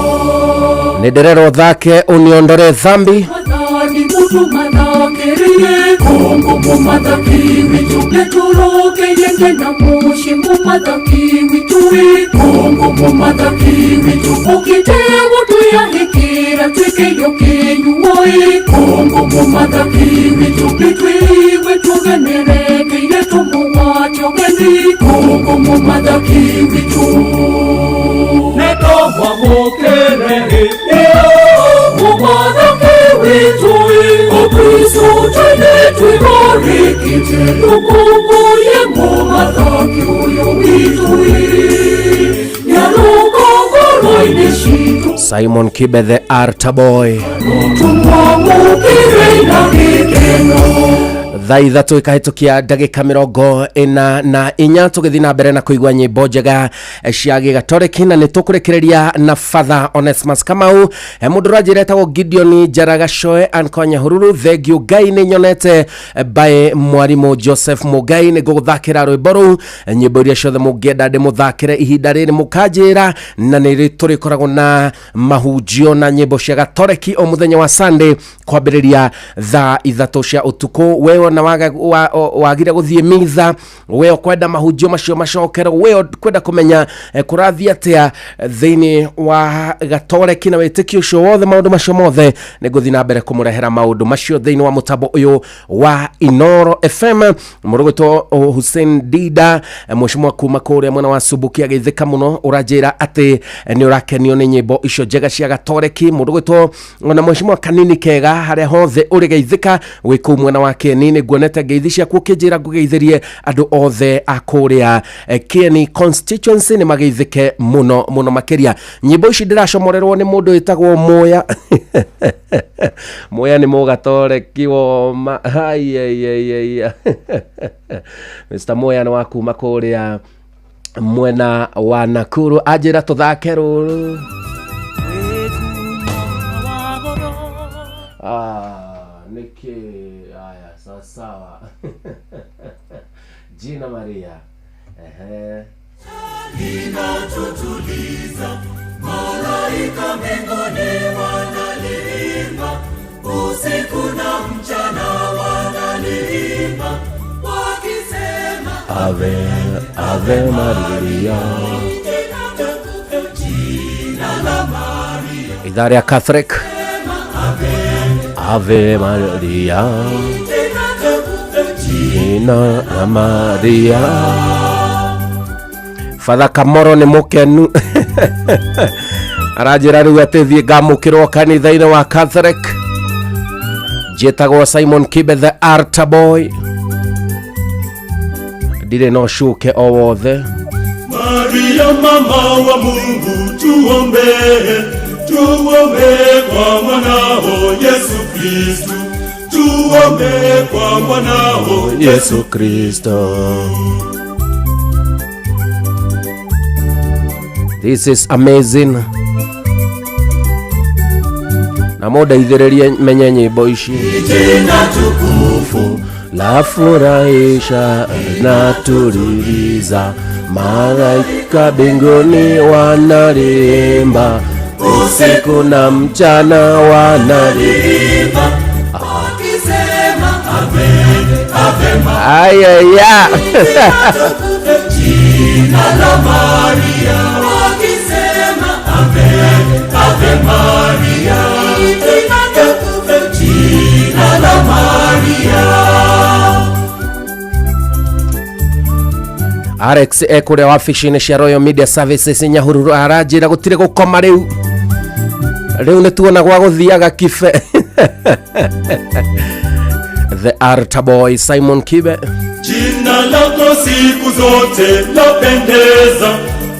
Nĩ ndĩrerwo thake uniondore dhambi. Mwathani mũtũmathakĩrie Kongo mũmathaki witũ nĩtũrũkĩrie ngena mũciĩ mũmathaki witũ ĩ. Kongo mũmathaki witũ ũkĩte gũtwĩahĩkĩra twĩkĩirio kĩnyuo ĩ. Kongo mũmathaki witũ nĩtwĩigue tũgenerekeire tũmũgwate ũgeni. Kongo mũmathaki witũ. Nĩtũmwamũkĩre ĩ, Mũmathaki witũ ĩ. O Kristo twene twĩmarĩkĩte tũkũngũiye mũmathaki ũyũ witũ ĩ. Nĩaroka ngoro-inĩ citũ Simon Kibe the Arta Boy. tũmwamũkĩrei na gĩkeno. Thaa 3 ikahĩtũkia ndagĩka 44 tũgĩthiĩ na mbere na kũigua nyĩmbo njega cia gĩgatoreki na nĩ tũkũrĩkĩrĩria na Father Onesmus Kamau. Mũndũ ũranjĩra etagwo Gideon Njaragacoe Anko Nyahururu. Thengiũ Ngai nĩ nyonete by mwarimũ Joseph Mugai. Nĩ ngũgũthakĩra rwĩmbo rũu, nyĩmbo iria ciothe mũngĩenda ndĩmũthakĩre ihinda rĩrĩ mũkanjĩra, na nĩ tũrĩkoragwo na mahunjio na nyĩmbo cia gatoreki o mũthenya wa Sunday kwambĩrĩria thaa 3 cia ũtukũ. We ona wagire gũthiĩ mitha, we ũkwenda mahunjio macio macokerwo, we ũkwenda kũmenya kũrathiĩ atĩa thĩinĩ wa gatoreki na wĩtĩkio ũcio wothe, maũndũ macio mothe nĩ ngũthiĩ na mbere kũmũrehera maũndũ macio thĩinĩ wa mũtambo ũyũ wa Inoro FM. Mũrũgũtwo Hussein Dida, mheshimiwa kuma kũrĩa mwena wa Subuki agĩthĩka mũno, ũranjĩra atĩ nĩ ũrakenio nĩ nyĩmbo icio njega cia gatoreki. Mũrũgũtwo ona mheshimiwa Kanini Kega harĩa hothe ũrĩ geithĩka wĩ kũu mwena wa Kieni, nĩ nguonete ngeithi ciaku ũkĩnjĩra ngũgeithĩrie andũ othe a kũrĩa Kieni constituency, nĩ mageithĩke mũno mũno makĩria. Nyĩmbo ici ndĩracomorerwo nĩ mũndũ wĩtagwo Muya. Muya nĩ mũgatoreki woma. Ai, ai, ai, ai. Mr. Muya nĩ wa kuma kũrĩa mwena wa Nakuru, anjĩra tũthake rũrũ. Nĩkĩ? Aya, sawa sawa. Gina Maria. Ehe. Inatutuliza, malaika mbinguni wanaliimba, usiku na mchana wanaliimba, wakisema Ave, Ave Maria. Jina la Maria. Idhaa ya Catholic. Ave Maria. Jina la Maria. Father Kamoro nĩ mũkenu, aranjĩra rĩu atĩ thiĩ ngamũkĩrwo kanitha-inĩ wa Catholic. Njĩtagwo Simon Kibe the Altar Boy, ndirĩ na ũcuke o wothe. Maria mama wa Mungu. Tuombe, tuombe kwa mwanao Yesu Kristu, tuombe kwa mwanao Yesu Kristo. This is amazing. Na mũndeithĩrĩrie menye nyĩmbo ici. Jina tukufu la furahisha na tuliliza, malaika mbinguni wanalimba, usiku na mchana wanalimba. Wakisema Ave, Ave Ayaya. Jina la Maria. Wakisema Ave, Ave Maria. Jina tukufu, jina la Maria. Alex ekũrĩa wabici-inĩ cia Royal Media Services Nyahururu aranjĩra gũtirĩ gũkoma rĩu rĩu nĩ tuona gwa gũthiaga kibe. The Altar Boy Simon Kibe. Jina lako siku zote lapendeza,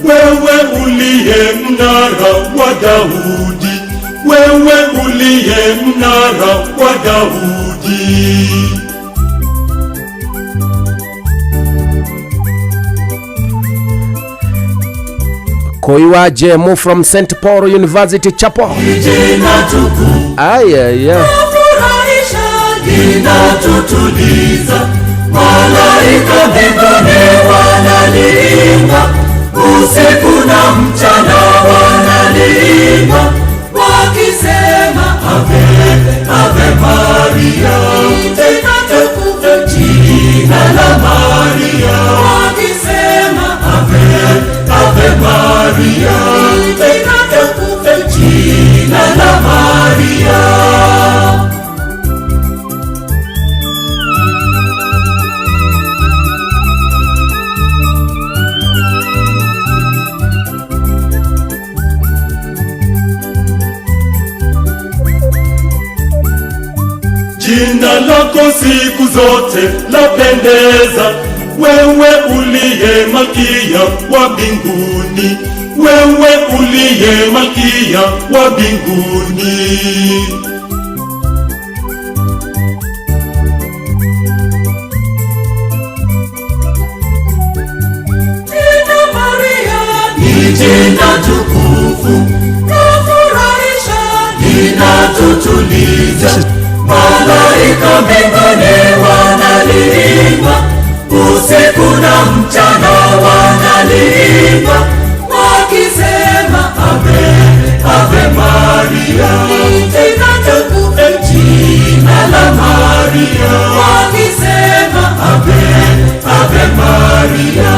wewe uliye mnara wa Daudi, wewe uliye mnara wa Daudi. Koiwa Jemu from St Paul University Chapel. Jina tukufu Ayaya. Furahisha, linatutuliza, malaika mbinguni wanaliimba, usiku na mchana wanaliimba, wakisema Ave, Ave Maria. Jina tukufu, jina la Maria. Wakisema Ave, Ave Maria. Jina tukufu, jina la Maria. Jina lako siku zote lapendeza, wewe uliye malkia wa mbinguni, wewe uliye malkia wa mbinguni. Jina Maria ni jina tukufu, lafurahisha, linatutuliza. Malaika mbinguni wanaliimba, usiku na mchana wanaliimba, wakisema Ave, Ave Maria. Jina tukufu, jina la Maria. Wakisema Ave, Ave Maria.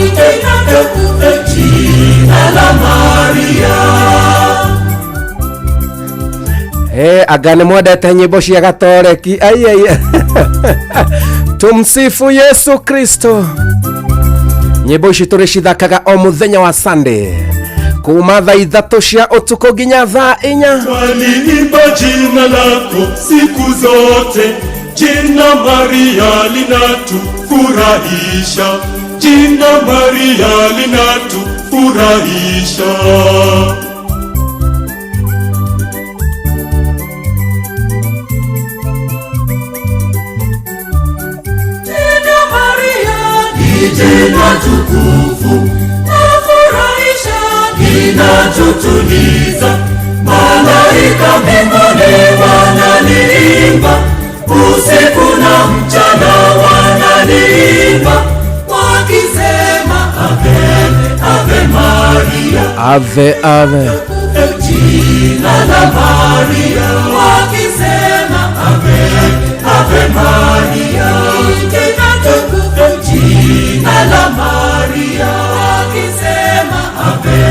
Jina tukufu, jina la Maria. Hey, anga nĩ mwendete nyĩmbo cia gatoreki. Ai, ai. Tumsifu Yesu Kristo. Nyĩmbo ici tũrĩcithakaga o mũthenya wa Sunday kuma thaa 3 cia ũtukũ nginya thaa 4. Twaliimba jina lako siku zote, jina Maria linatufurahisha, jina Maria linatufurahisha. Jina Maria ni jina tukufu, lafurahisha, linatutuliza. Malaika mbinguni wanaliimba, usiku na mchana wanaliimba, wakisema Ave, Ave Maria. Ave, Ave. Jina la Maria. Wakisema Ave, Ave Maria. Jina tukufu, jina la Maria. Wakisema Ave,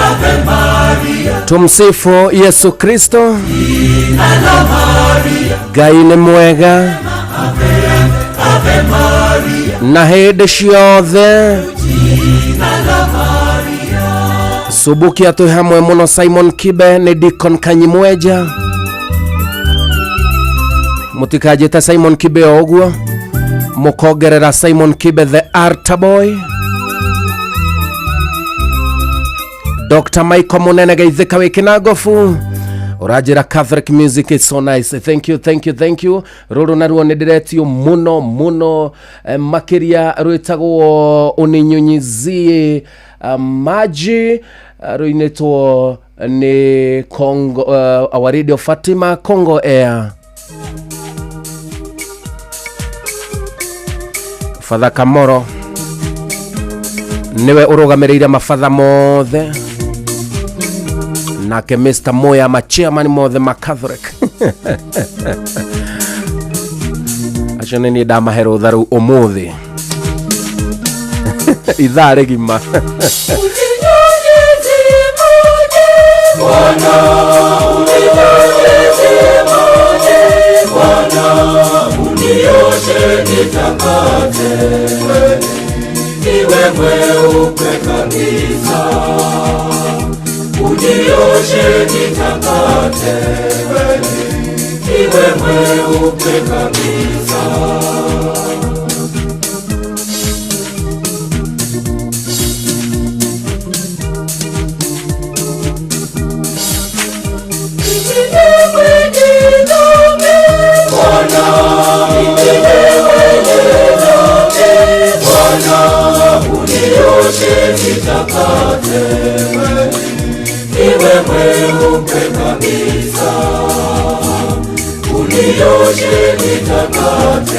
Ave Maria. Tumsifu Yesu Kristo. Jina la Maria. Ngai nĩ mwega. Ave, Ave Maria. Na hĩndĩ ciothe. Jina la Maria. Subukia twĩ hamwe mũno. Simon Kibe nĩ Deacon Kanyimweja. Mũtikanjĩte Simon Kibe o ũguo, mũkongerera Simon Kibe the Altar Boy. Dr Michael Munene geithĩka wĩ Kĩnangobu. Ũranjĩra Catholic music is so nice. Thank you, thank you, thank you. Rũrũ naruo nĩ ndĩretio mũno mũno, makĩria rwĩtagwo Uninyunyizie Maji, rũinĩtwo nĩ Congo, our Radio Fatima Congo Air. Father Kamoro niwe ũrũgamĩrĩire mabatha mothe, nake Mr Moya machairman mothe ma Catholic acio nĩ niĩ ndamahe rũtha rũu ũmũthĩ ithaa rĩgima. Bwana uninyunyizie maji, Bwana unioshe nitakate, niwe mweupe kabisa. Unioshe nitakate, niwe mweupe kabisa. Bwana unioshe nitakate, niwe mweupe kabisa. Unioshe nitakate,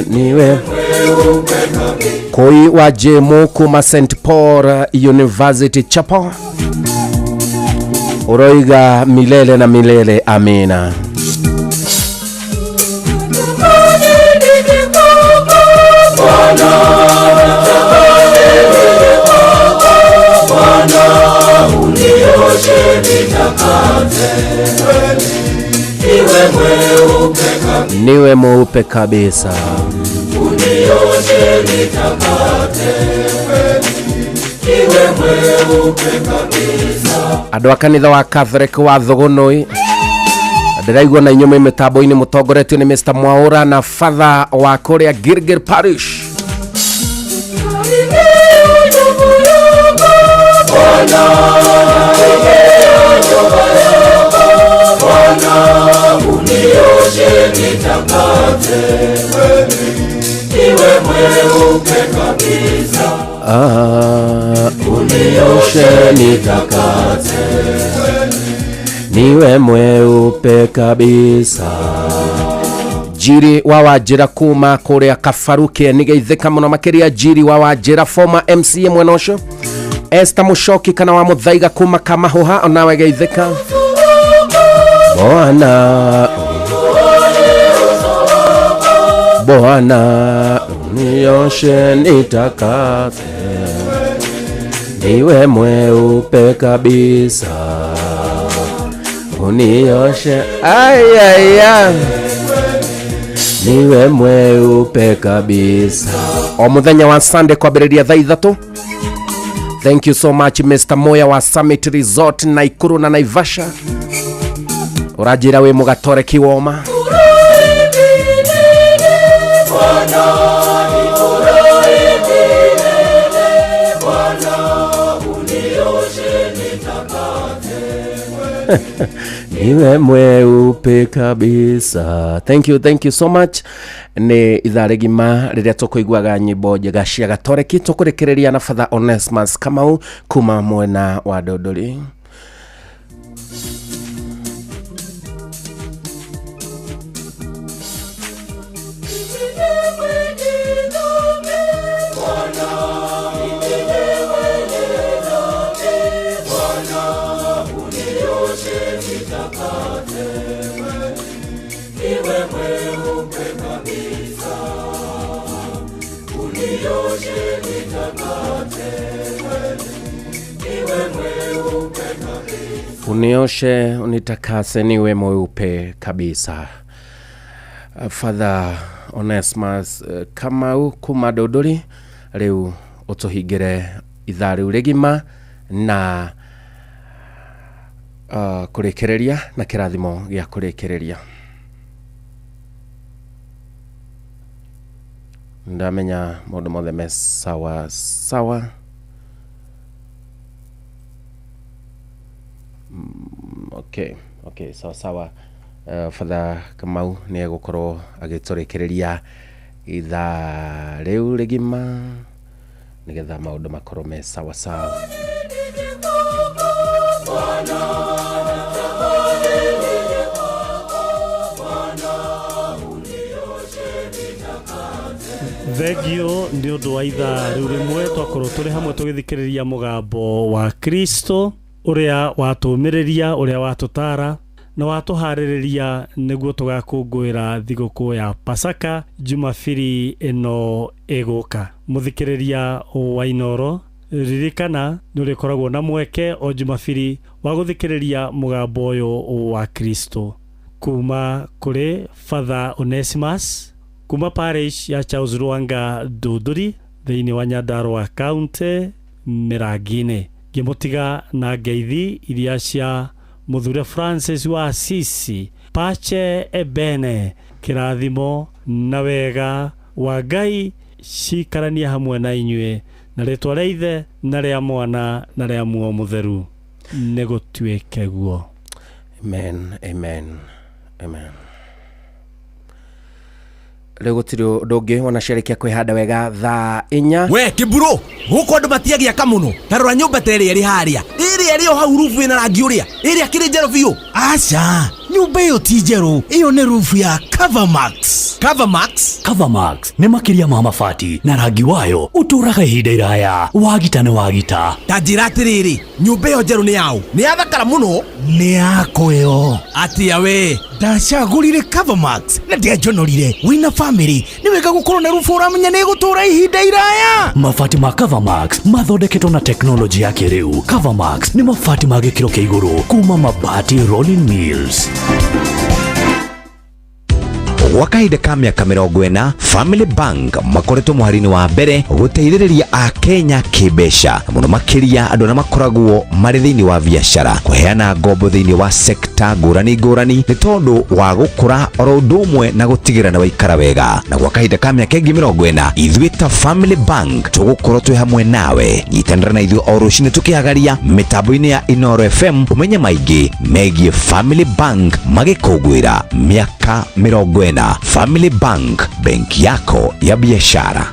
niwe mweupe kabisa. Koi wa Jemo kuma St Paul University Chapel uroiga milele na milele, amina. Bwana unioshe nitakate, niwe mweupe kabisa. Niwe mweupe kabisa. Unioshe nitakate, niwe mweupe kabisa. Andũ a kanitha wa Catholic wa Thogonoi ndĩraigua na inyuĩ mwĩ mĩtambo-inĩ mũtongoretio nĩ Mr Mwaura na Father wa kũrĩa Gilgil Parish. Bwana unioshe nitakate, niwe mweupe kabisa. Unioshe nitakate, niwe mweupe kabisa. Jiri wa Wajira kuma kũrĩa Kabaruke nĩgeithĩka mũno makĩria. Jiri wa Wajira former MCA mwena ũcio. Esther Mushoki kana wa Muthaiga kuma Kamahuha onawe geithĩka. Bwana Bwana unioshe nitakate, niwe mweupe kabisa. Unioshe ay ay ay, niwe mweupe kabisa. O muthenya wa Sunday kwambĩrĩria thaa 3. Thank you so much Mr Moya wa Summit Resort Naikuru na Naivasha. Ũranjĩra wĩ mũgatoreki woma. Niwe mweupe kabisa. Thank you, thank you so much. Nĩ ithaa rĩgima rĩrĩa tũkũiguaga nyĩmbo njega cia gatoreki tũkũrĩkĩrĩria na Father Onesmus Kamau kuma mwena wa Dondori. Unioshe unitakase niwe mweupe kabisa. Father Onesmus Kamau kuma Dondori rĩu ũtũhingĩre ithaa rĩu rĩgima na kũrĩkĩrĩria na kĩrathimo gĩa kũrĩkĩrĩria. Ndamenya maũndũ mothe me sawa sawa. Okay, okay, sawa sawa. Father Kamau nĩ egũkorwo agĩtũrĩkĩrĩria ithaa rĩu rĩgima nĩgetha maũndũ makorwo me sawa sawa. Thengio nĩ ũndũ wa ithaa rĩu rĩmwe twakorwo tũrĩ hamwe tũgĩthikĩrĩria mũgambo wa Kristo ũrĩa watũmĩrĩria, ũrĩa watũtara na watũharĩrĩria nĩguo tũgakũngũĩra thigũkũ ya Pasaka Jumabiri ĩno ĩgũka. Mũthikĩrĩria wa Inooro, ririkana nĩ ũrĩkoragwo na mweke o Jumabiri wa gũthikĩrĩria mũgambo ũyũ wa Kristo kuma kũrĩ Father Onesimus kuma parish ya Charles Rwanga Ndũndũri thĩinĩ wa Nyandarua County Mĩrangi-inĩ. Ngĩmũtiga na ngeithi iria cia Mũthure Francis wa Assisi, Pace e bene, kĩrathimo na wega wa Ngai cikaranie hamwe na inyuĩ, na rĩtwa rĩa Ithe na rĩa Mwana na rĩa Muoyo Mũtheru, nĩ gũtuĩke guo. Amen, amen, amen. Rĩu gũtirĩ ũndũ ũngĩ wona ciarĩkia kwĩhanda wega thaa 4. We kĩmburu, gũkũ andũ matiagĩaka mũno. Ta rora nyũmba ta ĩrĩa ĩrĩ harĩa, ĩrĩa ĩrĩ o hau rubu ĩna rangi ũrĩa, ĩrĩa kĩrĩ njerũ biũ. Aca, nyũmba ĩyo ti njerũ, ĩyo nĩ rubu ya Covermax. Covermax? Covermax nĩ makĩria ma mabati na rangi wayo ũtũũraga ihinda iraya. Wagita nĩ wagita. Ta njĩra atĩrĩrĩ, nyũmba ĩyo njerũ nĩ yaũ? Nĩ yathakara mũno. Nĩ yakwa ĩyo. Atĩa we? Ndacagũrire Covermax na ndianjonorire. Wĩna family nĩ wega gũkorwo na rubu ũramenya nĩ ĩgũtũũra ihinda iraya. Mabati ma Covermax mathondeketwo na teknolojĩ ya kĩrĩu. Covermax nĩ mabati ma gĩkĩro kĩa igũrũ kuma Mabati Rolling Mills. Gwa kahinda ka mĩaka 40, Family Bank makoretwo mũhari-inĩ wa mbere gũteithĩrĩria Akenya kĩmbeca, na mũno makĩria andũ arĩa makoragwo marĩ thĩinĩ wa biacara, kũheana ngombo thĩinĩ wa sekta ngũrani ngũrani nĩ tondũ wa gũkũra oro ũndũ ũmwe na gũtigĩrĩra nĩ waikara wega. Na gwa kahinda ka mĩaka ĩngĩ 40, ithuĩ ta Family Bank tũgũkorwo twĩ hamwe nawe. Nyitanĩra na ithuĩ o rũcinĩ tũkĩhagaria mĩtambo-inĩ ya Inooro FM ũmenye maingĩ megiĩ Family Bank magĩkũngũĩra mĩaka 40. Family Bank, benki yako ya biashara.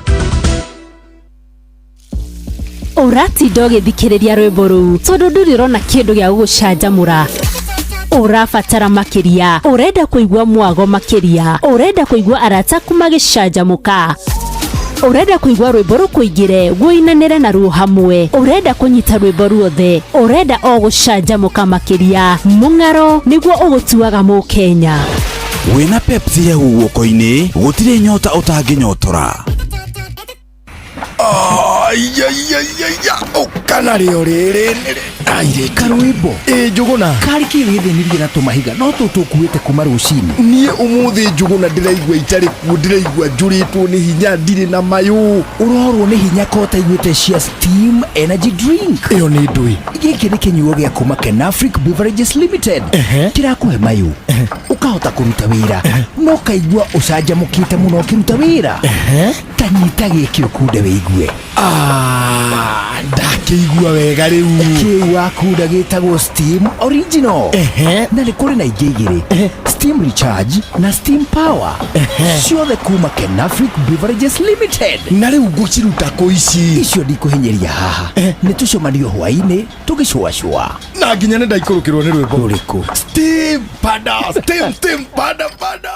Ũratinda ũgĩthikĩrĩria rwĩmbo rũu tondũ ndũrĩ ũrona kĩndũ gĩa gũgũcanjamũra. Ũrabatara makĩria, ũrenda kũigua mwago makĩria, ũrenda kũigua arata aku magĩcanjamũka, ũrenda kũigua rwĩmbo rũkũingĩre wũinanĩre naruo hamwe, ũrenda kũnyita rwĩmbo ruothe, ũrenda o gũcanjamũka makĩria. Mũng'aro nĩguo ũgũtuaga mũkenya. Wĩna Pepsi hehu guoko-inĩ, gũtirĩ nyota ũtangĩnyotora. Aiaiaiaia, ũkana rĩo rĩrĩ nĩrĩ Karwĩmbo. Ĩ Njũgũna. Karĩ kĩ wĩthĩnirie na tũmahiga no tũtũkuĩte kuma rũcinĩ. Niĩ ũmũthĩ Njũgũna ndĩraigua itarĩ kuo, ndĩraigua njũrĩtwo nĩ hinya, ndirĩ na mayũ. Ũrorwo nĩ hinya ko ũtaiguĩte cia Steam Energy Drink. Ĩyo nĩ ndũĩ. Gĩkĩ nĩ kĩnyuo gĩa kuma Kenafric Beverages Limited. Kĩrakũhe mayũ, ũkahota kũruta wĩra, no kaigua ũcanjamũkĩte mũno ũkĩruta wĩra. Ta nyita gĩkĩ ũkunde wĩigue. Ndakĩigua wega rĩu. Kĩu wakunda gĩtagwo Steam Original. Na nĩ kũrĩ na ingĩ igĩrĩ, Steam Recharge na Steam Power. Ciothe kuma Kenafric Beverages Limited. Na rĩu ngũciruta kũ ici? Icio ndikũhinyĩria haha. Nĩ tũcemanio hwaĩ-inĩ tũgĩcũacũa. Na nginya nĩ ndaikũrũkĩrwo nĩ rwĩmbo. Rũrĩkũ? Steam pada, steam, steam pada, pada.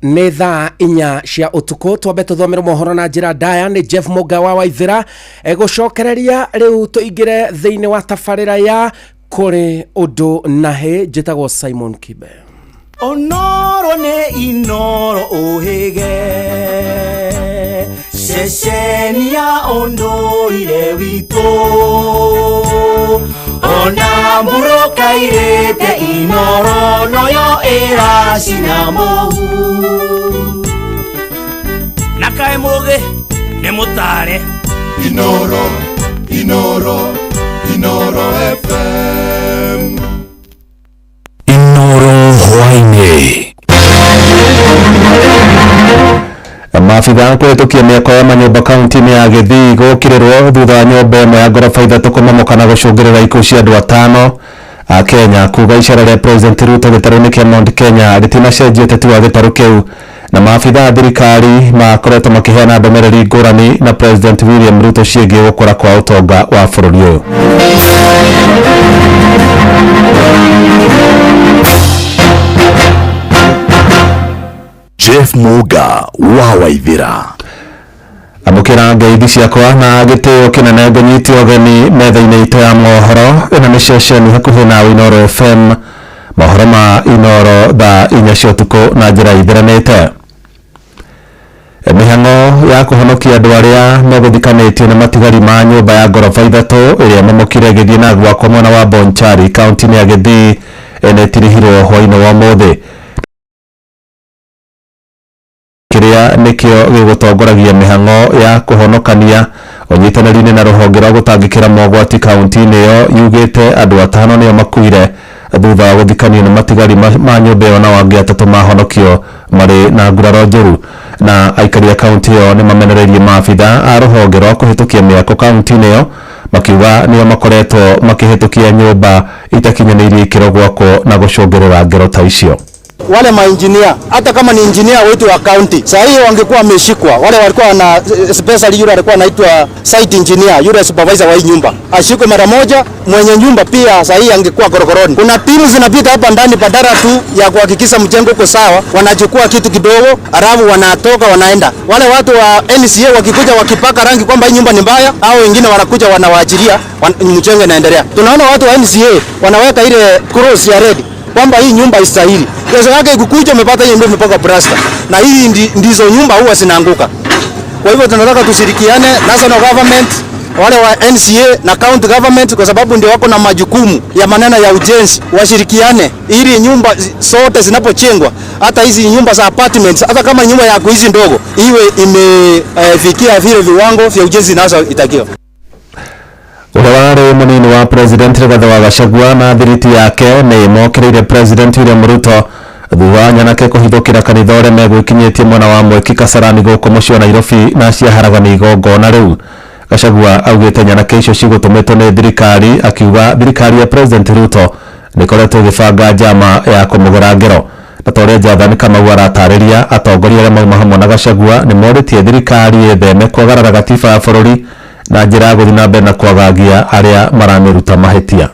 Nĩ thaa 4 cia ũtukũ, twambe tũthomere mohoro na njĩra ndaya nĩ Jeff Mũga wa Waithĩra. Egũcokereria rĩu tũingĩre thĩinĩ wa tabarĩra ya kũrĩ ũndũ na hĩ. Njĩtagwo Simon Kibe. Onoro nĩ Inooro ũhĩge, ceceni ya ũndũire witũ, ona mbũrũka irĩte Inooro noyo ĩracina mũhu. Na kaĩ mũgĩ nĩ mũtare. Inooro, Inooro, Inooro FM. Inooro hwaĩ-inĩ. Maabitha Maabitha kũhĩtũkia mĩako ya manyũmba kaunti-inĩ ya Gĩthii gũkĩrĩrwo thutha wa nyũmba ĩmwe ya ngoroba ithatũ kũmomoka na gũcũngĩrĩra ikuũ cia andũ atano a Kenya kuga icera rĩa President Ruto gĩtarũ-inĩ kĩa Mount Kenya rĩtinacenjia ũteti wa gĩtarũ kĩu na maabitha a thirikari makoretwo makĩheana ndũmĩrĩri ngũrani na President William Ruto ciĩgiĩ gũkũra kwa ũtonga wa bũrũri ũyũ. Jeff Muga wa Waithira. Amũkĩra ngeithi ciakwa na gĩtĩo kĩnene ngũnyite ũgeni metha-inĩ itũ ya mohoro ĩno nĩ ceceni hakuhĩ na Inooro FM mohoro ma Inooro thaa 4 cia ũtukũ na njĩra itheranĩte. Mĩhang'o ya kũhonokia andũ arĩa megũthikanĩtio nĩ matigari ma nyũmba ya ngoroba ithatũ ĩrĩa momokire ĩgĩthiĩ na gwakwo mwena wa Bonchari kaunti-inĩ ya Gĩthii ĩnĩtirihirwo hwaĩ-inĩ wa ũmũthĩ. Kĩrĩa nĩkĩo gĩgũtongoragia mĩhang'o ya kũhonokania ũnyitanĩri-inĩ na rũhonge rwa gũtangĩkĩra mogwati kaunti-inĩ ĩyo yugĩte andũ atano nĩo makuire thutha wa gũthikanio nĩ matigari ma nyũmba ĩyo na angĩ atatũ mahonokio marĩ na nguraro njũru. Na aikari a kaunti ĩyo nĩ mamenereirie maabitha a rũhonge rwa kũhĩtũkia mĩako kaunti-inĩ ĩyo makiuga nĩo makoretwo makĩhĩtũkia nyũmba itakinyanĩirie ikĩro gwakwo na gũcũngĩrĩra ngero ta icio. Wale mainjinia, hata kama ni engineer wetu wa county, saa hiyo wangekuwa wameshikwa. Wale walikuwa na especially yule alikuwa anaitwa site engineer, yule supervisor wa hii nyumba ashikwe mara moja. Mwenye nyumba pia saa hii angekuwa korokoroni. Kuna timu zinapita hapa ndani badala tu ya kuhakikisha mjengo uko sawa, wanachukua kitu kidogo alafu wanatoka wanaenda. Wale watu wa NCA wakikuja wakipaka rangi kwamba hii nyumba ni mbaya, au wengine wanakuja wanawaachilia mjengo inaendelea. Tunaona watu wa NCA wanaweka ile cross ya red kwamba hii nyumba istahili. Kesho yake ikukuja umepata hii ndio imepaka plaster. Na hii ndizo nyumba huwa zinaanguka. Kwa hivyo tunataka tushirikiane national government, wale wa NCA na county government, kwa sababu ndio wako na majukumu ya maneno ya ujenzi, washirikiane ili nyumba zote zinapojengwa, hata hizi nyumba za apartments, hata kama nyumba yako hizi ndogo, iwe imefikia vile viwango vya ujenzi zinazotakiwa. Ũrĩa warĩ mũnini wa President Rigathĩ wa Gachagua na thiriti yake nĩ mokĩrĩire President William Ruto thutha wa nyanake kũhithũkĩra kanitha ũrĩa megwĩkinyĩtie mwena wa Mweki Kasarani gũkũ mũciĩ wa Nairobi na ciaharagania igongona rĩu. Gachagua augĩte nyanake icio cigũtũmĩtwo nĩ thirikari, akiuga thirikari ya President Ruto nĩkoretwo ĩgĩbanga njama ya kũmũgera ngero. Na ta ũrĩa Jathani Kamau aratarĩria, atongoria arĩa mauma hamwe na Gachagua nĩ morĩtie thirikari ĩtheme kwagarara gatiba ya bũrũri na njĩra ya gũthiĩ na mbere na kwagagia arĩa maramĩruta mahĩtia.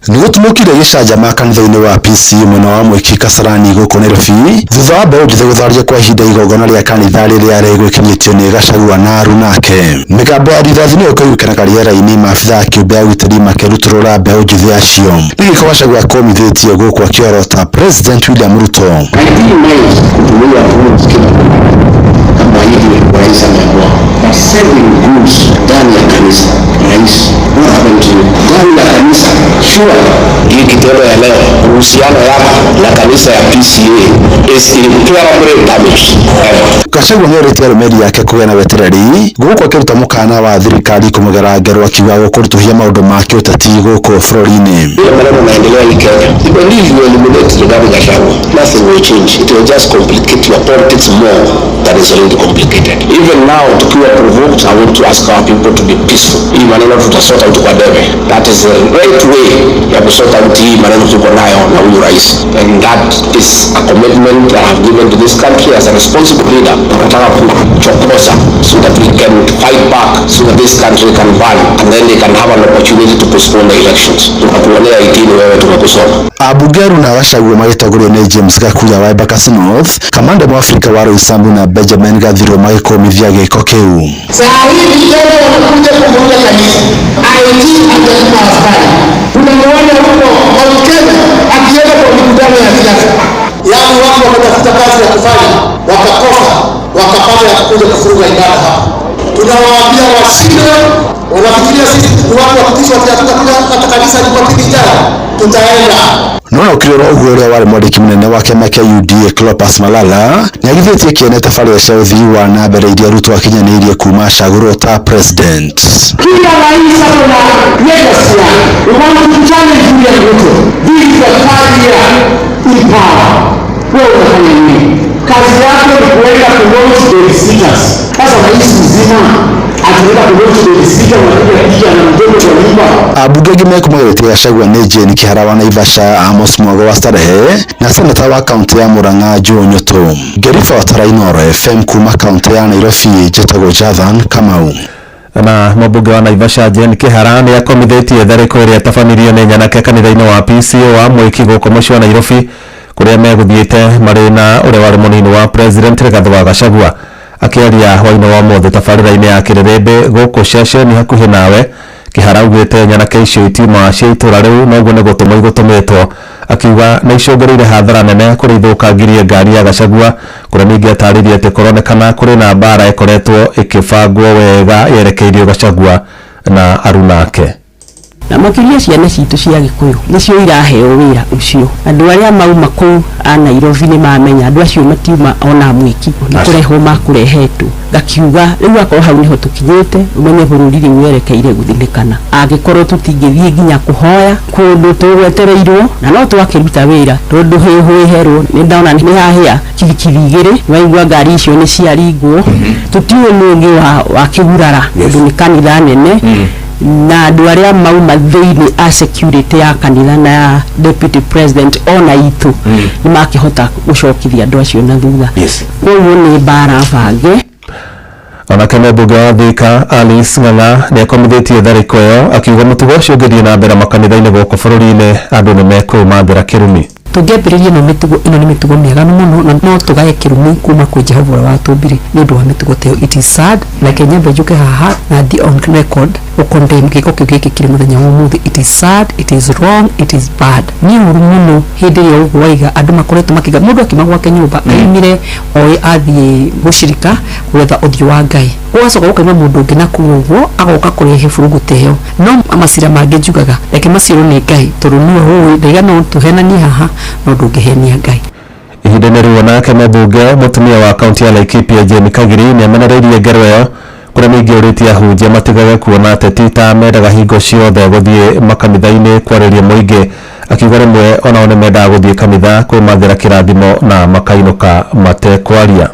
Nĩgũtumũkire gĩcanjama kanitha-inĩ wa PC mwena wa Mweki Kasarani gũkũ Nairobi thutha wa mbeũ njĩthĩ gũtharia kwa ihinda igongona rĩa kanitha rĩrĩa rĩgwĩkinyĩtio nĩ Gachagua na aruna ake. Mĩgambo ya rithathi nĩyo ĩkũiguĩkanaga rĩera-inĩ, maabitha a kĩũmbe a ũgitĩri makĩrutũrũra mbeũ njĩthĩ acio. Nĩ gĩko Gachagua akũmithĩtie gũkũ akĩorota President William Ruto. Kutumia kama hivi rais ameamua selling goods ndani ya kanisa. Rais, what happened to you? Ndani ya kanisa, sure. Hii kitendo ya leo, uhusiano yako na kanisa ya PCA is incurably damaged. Gachagua nĩorĩtie arũmĩrĩri ake kũgĩa na wetereri gũkũ akĩruta mũkana wa thirikari kũmũgera ngero akiuga gũkũritũhia maũndũ ma kĩũteti gũkũ bũrũri-inĩ. Ile maneno naendelea hii Kenya, even if you eliminate Rigathi Gachagua, nothing will change. It will just complicate your politics more than is already complicated. Even now, tukiwa provoked, I want to ask our people to be peaceful. Hii maneno tutasort out kwa debe. That is the right way ya kusort out hii maneno tuko nayo na huyu rais. And that is a commitment I have given to this country as a responsible leader. Tunataka kuchokoza so that we can fight back, so that this country can burn, and then they can have an opportunity to postpone the elections. Tunakuonea 18 wewe tumekusoma. Ambunge Aruna Gachagua magĩtongorio nĩ James Gakuya wa Embakasi North, Kamande Mwafrika wa Roysambu na Benjamin Gathiro magĩkũmithia gĩko kĩu. Saa hii vijana wanakuja kuvuruga kanisa. IT hajalipa askari. Tunamuona huko Mount Kenya akienda kwa mikutano ya siasa. Yaani watu wametafuta kazi ya kufanya, wakakosa, wakapata ya kuja kufuruga ibada hapa. Tunawaambia washinde, wanafikiria sisi ni watu wa kutishwa ati hatutakuja hata kanisa Jumapili ijayo, tutaenda. No ũkĩrora ũguo ũrĩa warĩ mwandĩki mũnene wa kĩama kĩa UDA Cleopas Malala nĩagithĩtie kĩene tabarĩra cia ũthii wa na mbere iria Ruto akinyanĩirie kuma acagũrwo ta president. Kila rais ako na legacy yake. We want to challenge William Ruto. This is the third year in power. Wewe unafanya nini? Kazi yako ni kuenda Tunaenda kulaunch babysitters. Sasa rais mzima atunaenda kulaunch babysitter, unapiga picha na mtoto kwa nyumba. Ambunge angĩ mekũmũgeretie Gachagua nĩ Jane Kihara wa Naivasha, Amos Mwago wa Starehe na seneta wa kaunti ya Murang'a Joe Nyutu. Ngĩribotera Inooro FM kuma kaunti ya Nairobi, njĩtagwo Jathan Kamau. Na mũmbunge wa Naivasha Jane Kihara nĩ akomithĩtie tharĩko ĩrĩa ĩtabanirio nĩ nyanake kanitha-inĩ wa PCEA wa Mwĩki gũkũ mũciĩ wa Nairobi, kũrĩa megũthiĩte marĩ na ũrĩa warĩ mũnini wa President Rigathĩ wa Gachagua. Akĩaria hwaĩ-inĩ wa ũmũthĩ tabarĩra-inĩ ya Kĩrĩrĩmbĩ gũkũ ceceni hakuhĩ nawe, Kihara augĩte nyanake icio itiuma cia itũra rĩu noguo nĩ gũtũmwo igũtũmĩtwo, akiuga nĩ icũngĩrĩire hathara nene kũrĩa ithũkangirie ngari ya Gachagua, kũrĩa ningĩ atarĩirie atĩ kũronekana kũrĩ na mbara ĩkoretwo ĩkĩbangwo wega yerekeirio Gachagua na aruna ake. Na makĩria ciana citũ cia Gĩkũyũ nĩcio iraheo wĩra ũcio. Andũ arĩa mauma kũu a Nairobi nĩ mamenya andũ acio matiuma ona Mwĩki, nĩ kũrehwo makũrehetwo. Ngakiuga rĩu akorwo hau nĩho tũkinyĩte, ũmenye bũrũri rĩu werekeire gũthinĩkana. Angĩkorwo tũtingĩthiĩ nginya kũhoya kũndũ tũgwetereirwo, na no twakĩruta wĩra tondũ hĩhũ ĩherwo nĩ ndona nĩ hahĩa kibikibi igĩrĩ, waigua ngari icio nĩ ciaringwo, tũtiũĩ nũ ũngĩ wa kĩgurara, tondũ nĩ kanitha nene na andũ arĩa mauma thĩinĩ a security ya kanitha na ya deputy president ona itũ nĩ makĩhota gũcokithia andũ acio na thutha. Koguo nĩ mbara bange. Onake mũmbunge wa Thika Alice Ng'ang'a nĩ akomithĩtie tharĩko ĩyo, akiuga mũtugo ũcio ũngĩthiĩ na mbere makanitha-inĩ gũkũ bũrũri-inĩ andũ nĩ mekwĩmathĩra kĩrumi. Tũngĩambĩrĩria ĩno mĩtugo ĩno nĩ mĩtugo mĩaganu mũno, na no tũgaye kĩrumi kuma kwĩ Jehova ũrĩa watũmbire nĩ ũndũ wa mĩtugo ta ĩyo. It is sad. Reke nyambe njũke haha na ndi on record gũcondemn gĩko kĩu gĩkĩkire mũthenya wa ũmũthĩ. It is sad, it is wrong, it is bad. Nĩ ũru mũno hĩndĩ ĩrĩa ũguo waiga andũ makoretwo makiga mũndũ akiuma gwake nyũmba aimire oĩ athiĩ gũcirika gwetha ũthiũ wa Ngai, gũgacoka gũkaima mũndũ ũngĩ na kũu ũguo agoka kũrehe burugu ta ĩyo. No macira mangĩ njugaga reke macirwo nĩ Ngai, tondũ nĩwe ũĩ. Ndaiga no tũhenanie haha, no ndũngĩhenia Ngai. Ihinda-inĩ rĩu, onake mũmbunge mũtumia wa kaunti ya Laikipia Jane Kagiri nĩ amenereirie ngero ĩyo, kũrĩa ningĩ ũrĩtie ahunjia matigage kuona ateti ta mendaga hingo ciothe gũthiĩ makanitha-inĩ kwarĩria mũingĩ, akiuga rĩmwe onao nĩ mendaga gũthiĩ kanitha kwĩmathĩra kĩrathimo na makainũka matekwaria.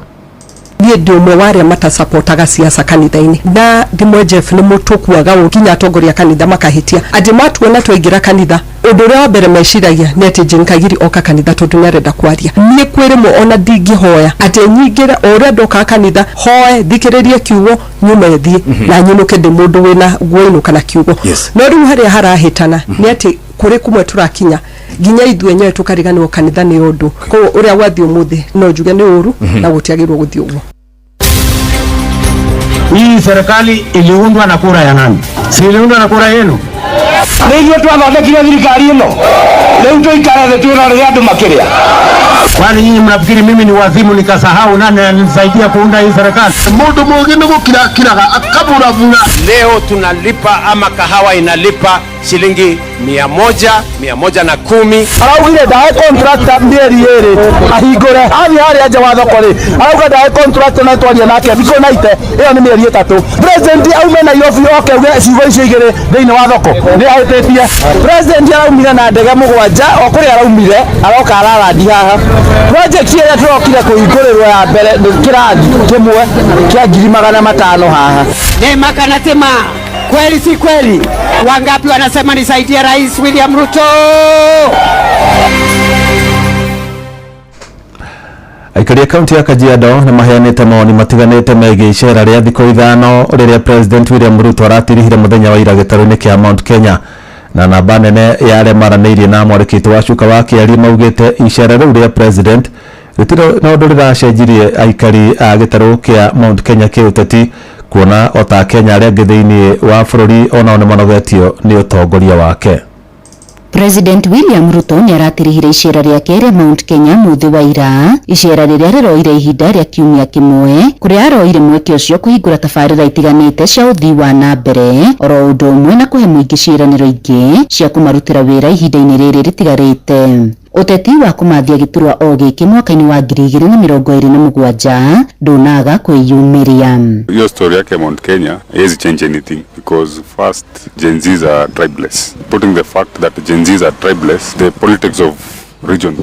Niĩ ndĩ ũmwe wa arĩa matasapotaga siasa kanitha-inĩ, na ndimwe Jeff nĩ mũtũkuaga ũ nginya atongoria kanitha makahĩtia atĩ matuona twaingĩra kanitha, ũndũ ũrĩa wa mbere meciragia nĩ atĩ Jane Kagiri oka kanitha tondũ nĩ arenda kwaria. Niĩ kwĩ rĩmwe ona ndingĩhoya atĩ nyingĩre o ũrĩa ndokaga kanitha, hoe, thikĩrĩrie kiugo, nyume thiĩ na nyinũke ndĩ mũndũ wĩna guoinũka na kiugo. No rĩu harĩa harahĩtana nĩ atĩ kũrĩ kũmwe tũrakinya nginya ithuĩ enyewe tũkariganĩrwo kanitha nĩ ũndũ. Koguo ũrĩa gwathiĩ ũmũthĩ no njuge nĩ ũru na gũtiagĩrĩirwo gũthiĩ ũguo. Hii serikali iliundwa na kura ya nani? Si iliundwa na kura yenu? Nĩ ithuĩ twathondekire thirikari ĩno, rĩu tũikare thĩ twĩrorere andũ makĩrĩa? Kwani nyinyi mnafikiri mimi ni wazimu nikasahau nani alinisaidia kuunda hii serikali? Mundu mũũgĩ nĩ gũkira kiraga akaburavura. Leo tunalipa ama kahawa inalipa shilingi 100, 110. Araugire ndahe contractor mĩeri 2 ahingũre, athiĩ harĩa nja wa thoko rĩ, arauga ndahe contractor na twaria nake thikũ naite ĩyo nĩ mĩeri 3. President aume Nairobi oke auge ciugo icio igĩrĩ thĩinĩ wa thoko nĩ ahĩtĩtie. President araumire na ndege 7 o kũrĩa araumire aroka ararandi haha. Project ĩrĩa tũrokire kũhingũrĩrwo ya mbere nĩ kĩrathi kĩmwe kĩa 500,000 haha. Nema kana tema, kweli si kweli? Wangapi wanasema nisaidie Rais William Ruto? Aikari a kaunti ya Kajiado nĩ maheanĩte mawoni matiganĩte megiĩ icera rĩa thikũ 5 rĩrĩa President William Ruto aratirihire mũthenya wa ira gĩtarũ-inĩ kĩa Mount Kenya, na namba nene ya arĩa maranĩirie na mwandĩki wa cuka wa Kĩarie maugĩte icera rĩu rĩa President rĩtirĩ na ũndũ rĩracenjirie aikari a gĩtarũ kĩa Mount Kenya kĩũteti, kuona o ta Kenya arĩa angĩ thĩinĩ wa bũrũri onao nĩ manogetio nĩ ũtongoria wake. President William Ruto nĩ aratirihire icera rĩake rĩa Mount Kenya mũthĩ wa ira, icera rĩrĩa rĩroire ihinda rĩa kiumia kĩmwe, kũrĩa aroire mweke ũcio kũhingũra tabarĩra itiganĩte cia ũthii wa na mbere, oro ũndũ ũmwe na kũhe mũingĩ ciĩranĩro ingĩ cia kũmarutĩra wĩra ihinda-inĩ rĩrĩ rĩtigarĩte. Ũteti wa kũmathia gĩturwa o gĩkĩ mwaka-inĩ wa 2027 ndũnaga kwĩyumĩria. Hiyo story yake Mount Kenya haiwezi change anything because first, Gen Zs are tribeless. Putting the fact that Gen Zs are tribeless, the politics of region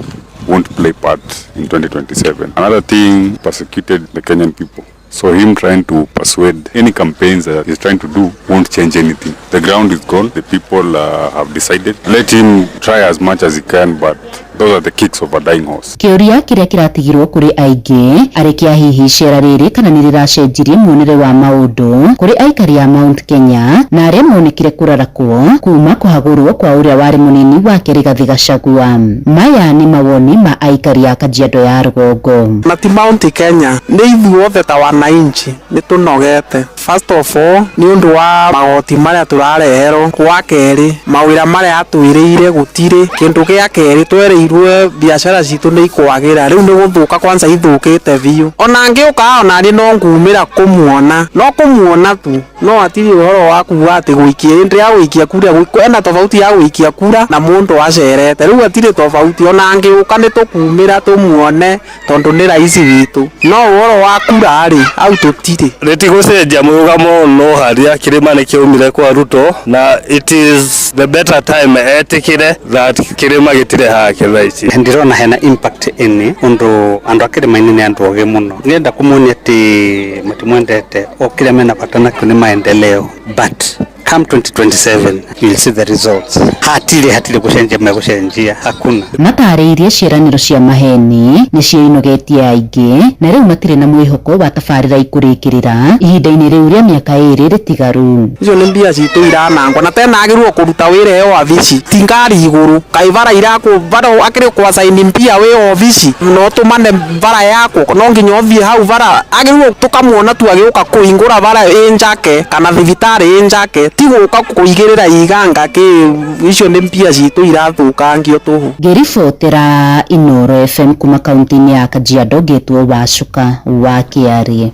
won't play part in 2027. Another thing, persecuted the Kenyan people. So him trying to persuade any campaigns that he's trying to do won't change anything. The ground is gone. The people have decided. Let him try as much as he can, but those are the kicks of a dying horse. Kĩũria kĩrĩa kĩratigirwo kũrĩ aingĩ arĩ kĩa hihi icera rĩrĩ kana nĩ rĩracenjirie muonere wa maũndũ kũrĩ aikari a Mount Kenya na arĩa monekire kũrarakwo kuma kũhagũrwo kwa ũrĩa warĩ mũnini wake Rigathi Gachagua. Maya nĩ mawoni ma aikari a Kajiado ya rũgongo. Na ti Mount Kenya nĩ ithuothe ta wananchi nĩ tũnogete. First of all nĩ ũndũ wa magoti marĩa tũrareherwo. Wa kerĩ mawĩra marĩa atwĩrĩire gũtirĩ. Kĩndũ gĩa kerĩ twereirwo biacara citũ nĩ ikwagĩra, rĩu nĩ gũthũka kwanza ithũkĩte biũ. Ona ngĩũka ona niĩ no ngumĩra kũmuona, no kũmuona tu, no hatirĩ ũhoro wa kuga atĩ gũikia hĩndĩ ya gũikia kura, ena tofauti ya gũikia kura na mũndũ acerete, rĩu hatirĩ tofauti. Ona ngĩũka nĩ tũkumĩra tũmuone tondũ nĩ raisi witũ, no ũhoro wa kura rĩ au tũtirĩ. Rĩtigũcenjia mũrũgamo no harĩa kĩrĩma nĩ kĩaumire kwa Ruto, na it is the better time etĩkĩre that kĩrĩma gĩtirĩ hake thaa ici. Ndirona hena impact ĩnĩ ũndũ andũ a kĩrĩma-inĩ nĩ andũ ogĩ mũno. Nĩenda kũmonia atĩ matimwendete o kĩrĩa mena bata nakĩo nĩ maendeleo, but come 2027 you will see the results. Hatirĩ gũcenjia megũcenjia, hakuna. Matarĩirie ciĩranĩro cia maheni nĩcio inogetie aingĩ na rĩu matirĩ na mwĩhoko wa tabarĩra ikũrĩkĩrĩra ihinda-inĩ rĩu rĩa mĩaka 2 rĩtigaru. Icio nĩ mbia citũ iranangwo na tena agĩrĩirwo kũruta wĩra ĩyo wabici ti ngari igũrũ kaĩ bara irakũ bara akĩrĩ kwasaini mbia wĩ obici no tũmane bara yakwo no nginya ũthiĩ hau bara agĩrĩirwo tũkamuona tu agĩũka kũhingũra bara ĩ njake kana thibitarĩ ĩ njake ti gũka kũigĩrĩra iganga kĩ icio nĩ mbia citũ irathũkangio tũhũ. Ngĩribotera Inooro FM kuma kaunti-inĩ ya Kajiado ngĩtwo Wacuka wa Kĩarĩ.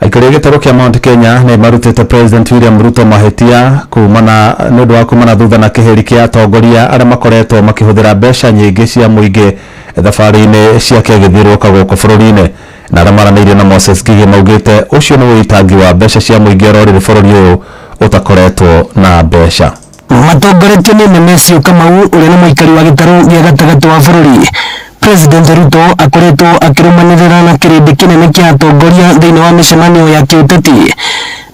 Aikari a gĩtarũ kĩa Mount Kenya nĩ marutĩte President William Ruto mahĩtia kumana nĩ ũndũ wa kumana thutha na kĩhĩri kĩa atongoria arĩa makoretwo makĩhũthĩra mbeca nyingĩ cia mũingĩ thabarĩ-inĩ ciake agĩthiũrũrũka gũkũ bũrũri-inĩ. Na arĩa maranĩirie na Moses Ngigĩ maugĩte ũcio nĩ ũitangi wa mbeca cia mũingĩ ũrorire bũrũri ũyũ ũtakoretwo na mbeca. Matongoretio nĩ Nemesio Kamau ũrĩa nĩ mũikari wa gĩtarũ gĩa gatagatĩ wa bũrũri. President Ruto akoretwo akĩrũmanĩrĩra na kĩrĩndĩ kĩnene kĩa atongoria thĩinĩ wa mĩcemanio ya kĩũteti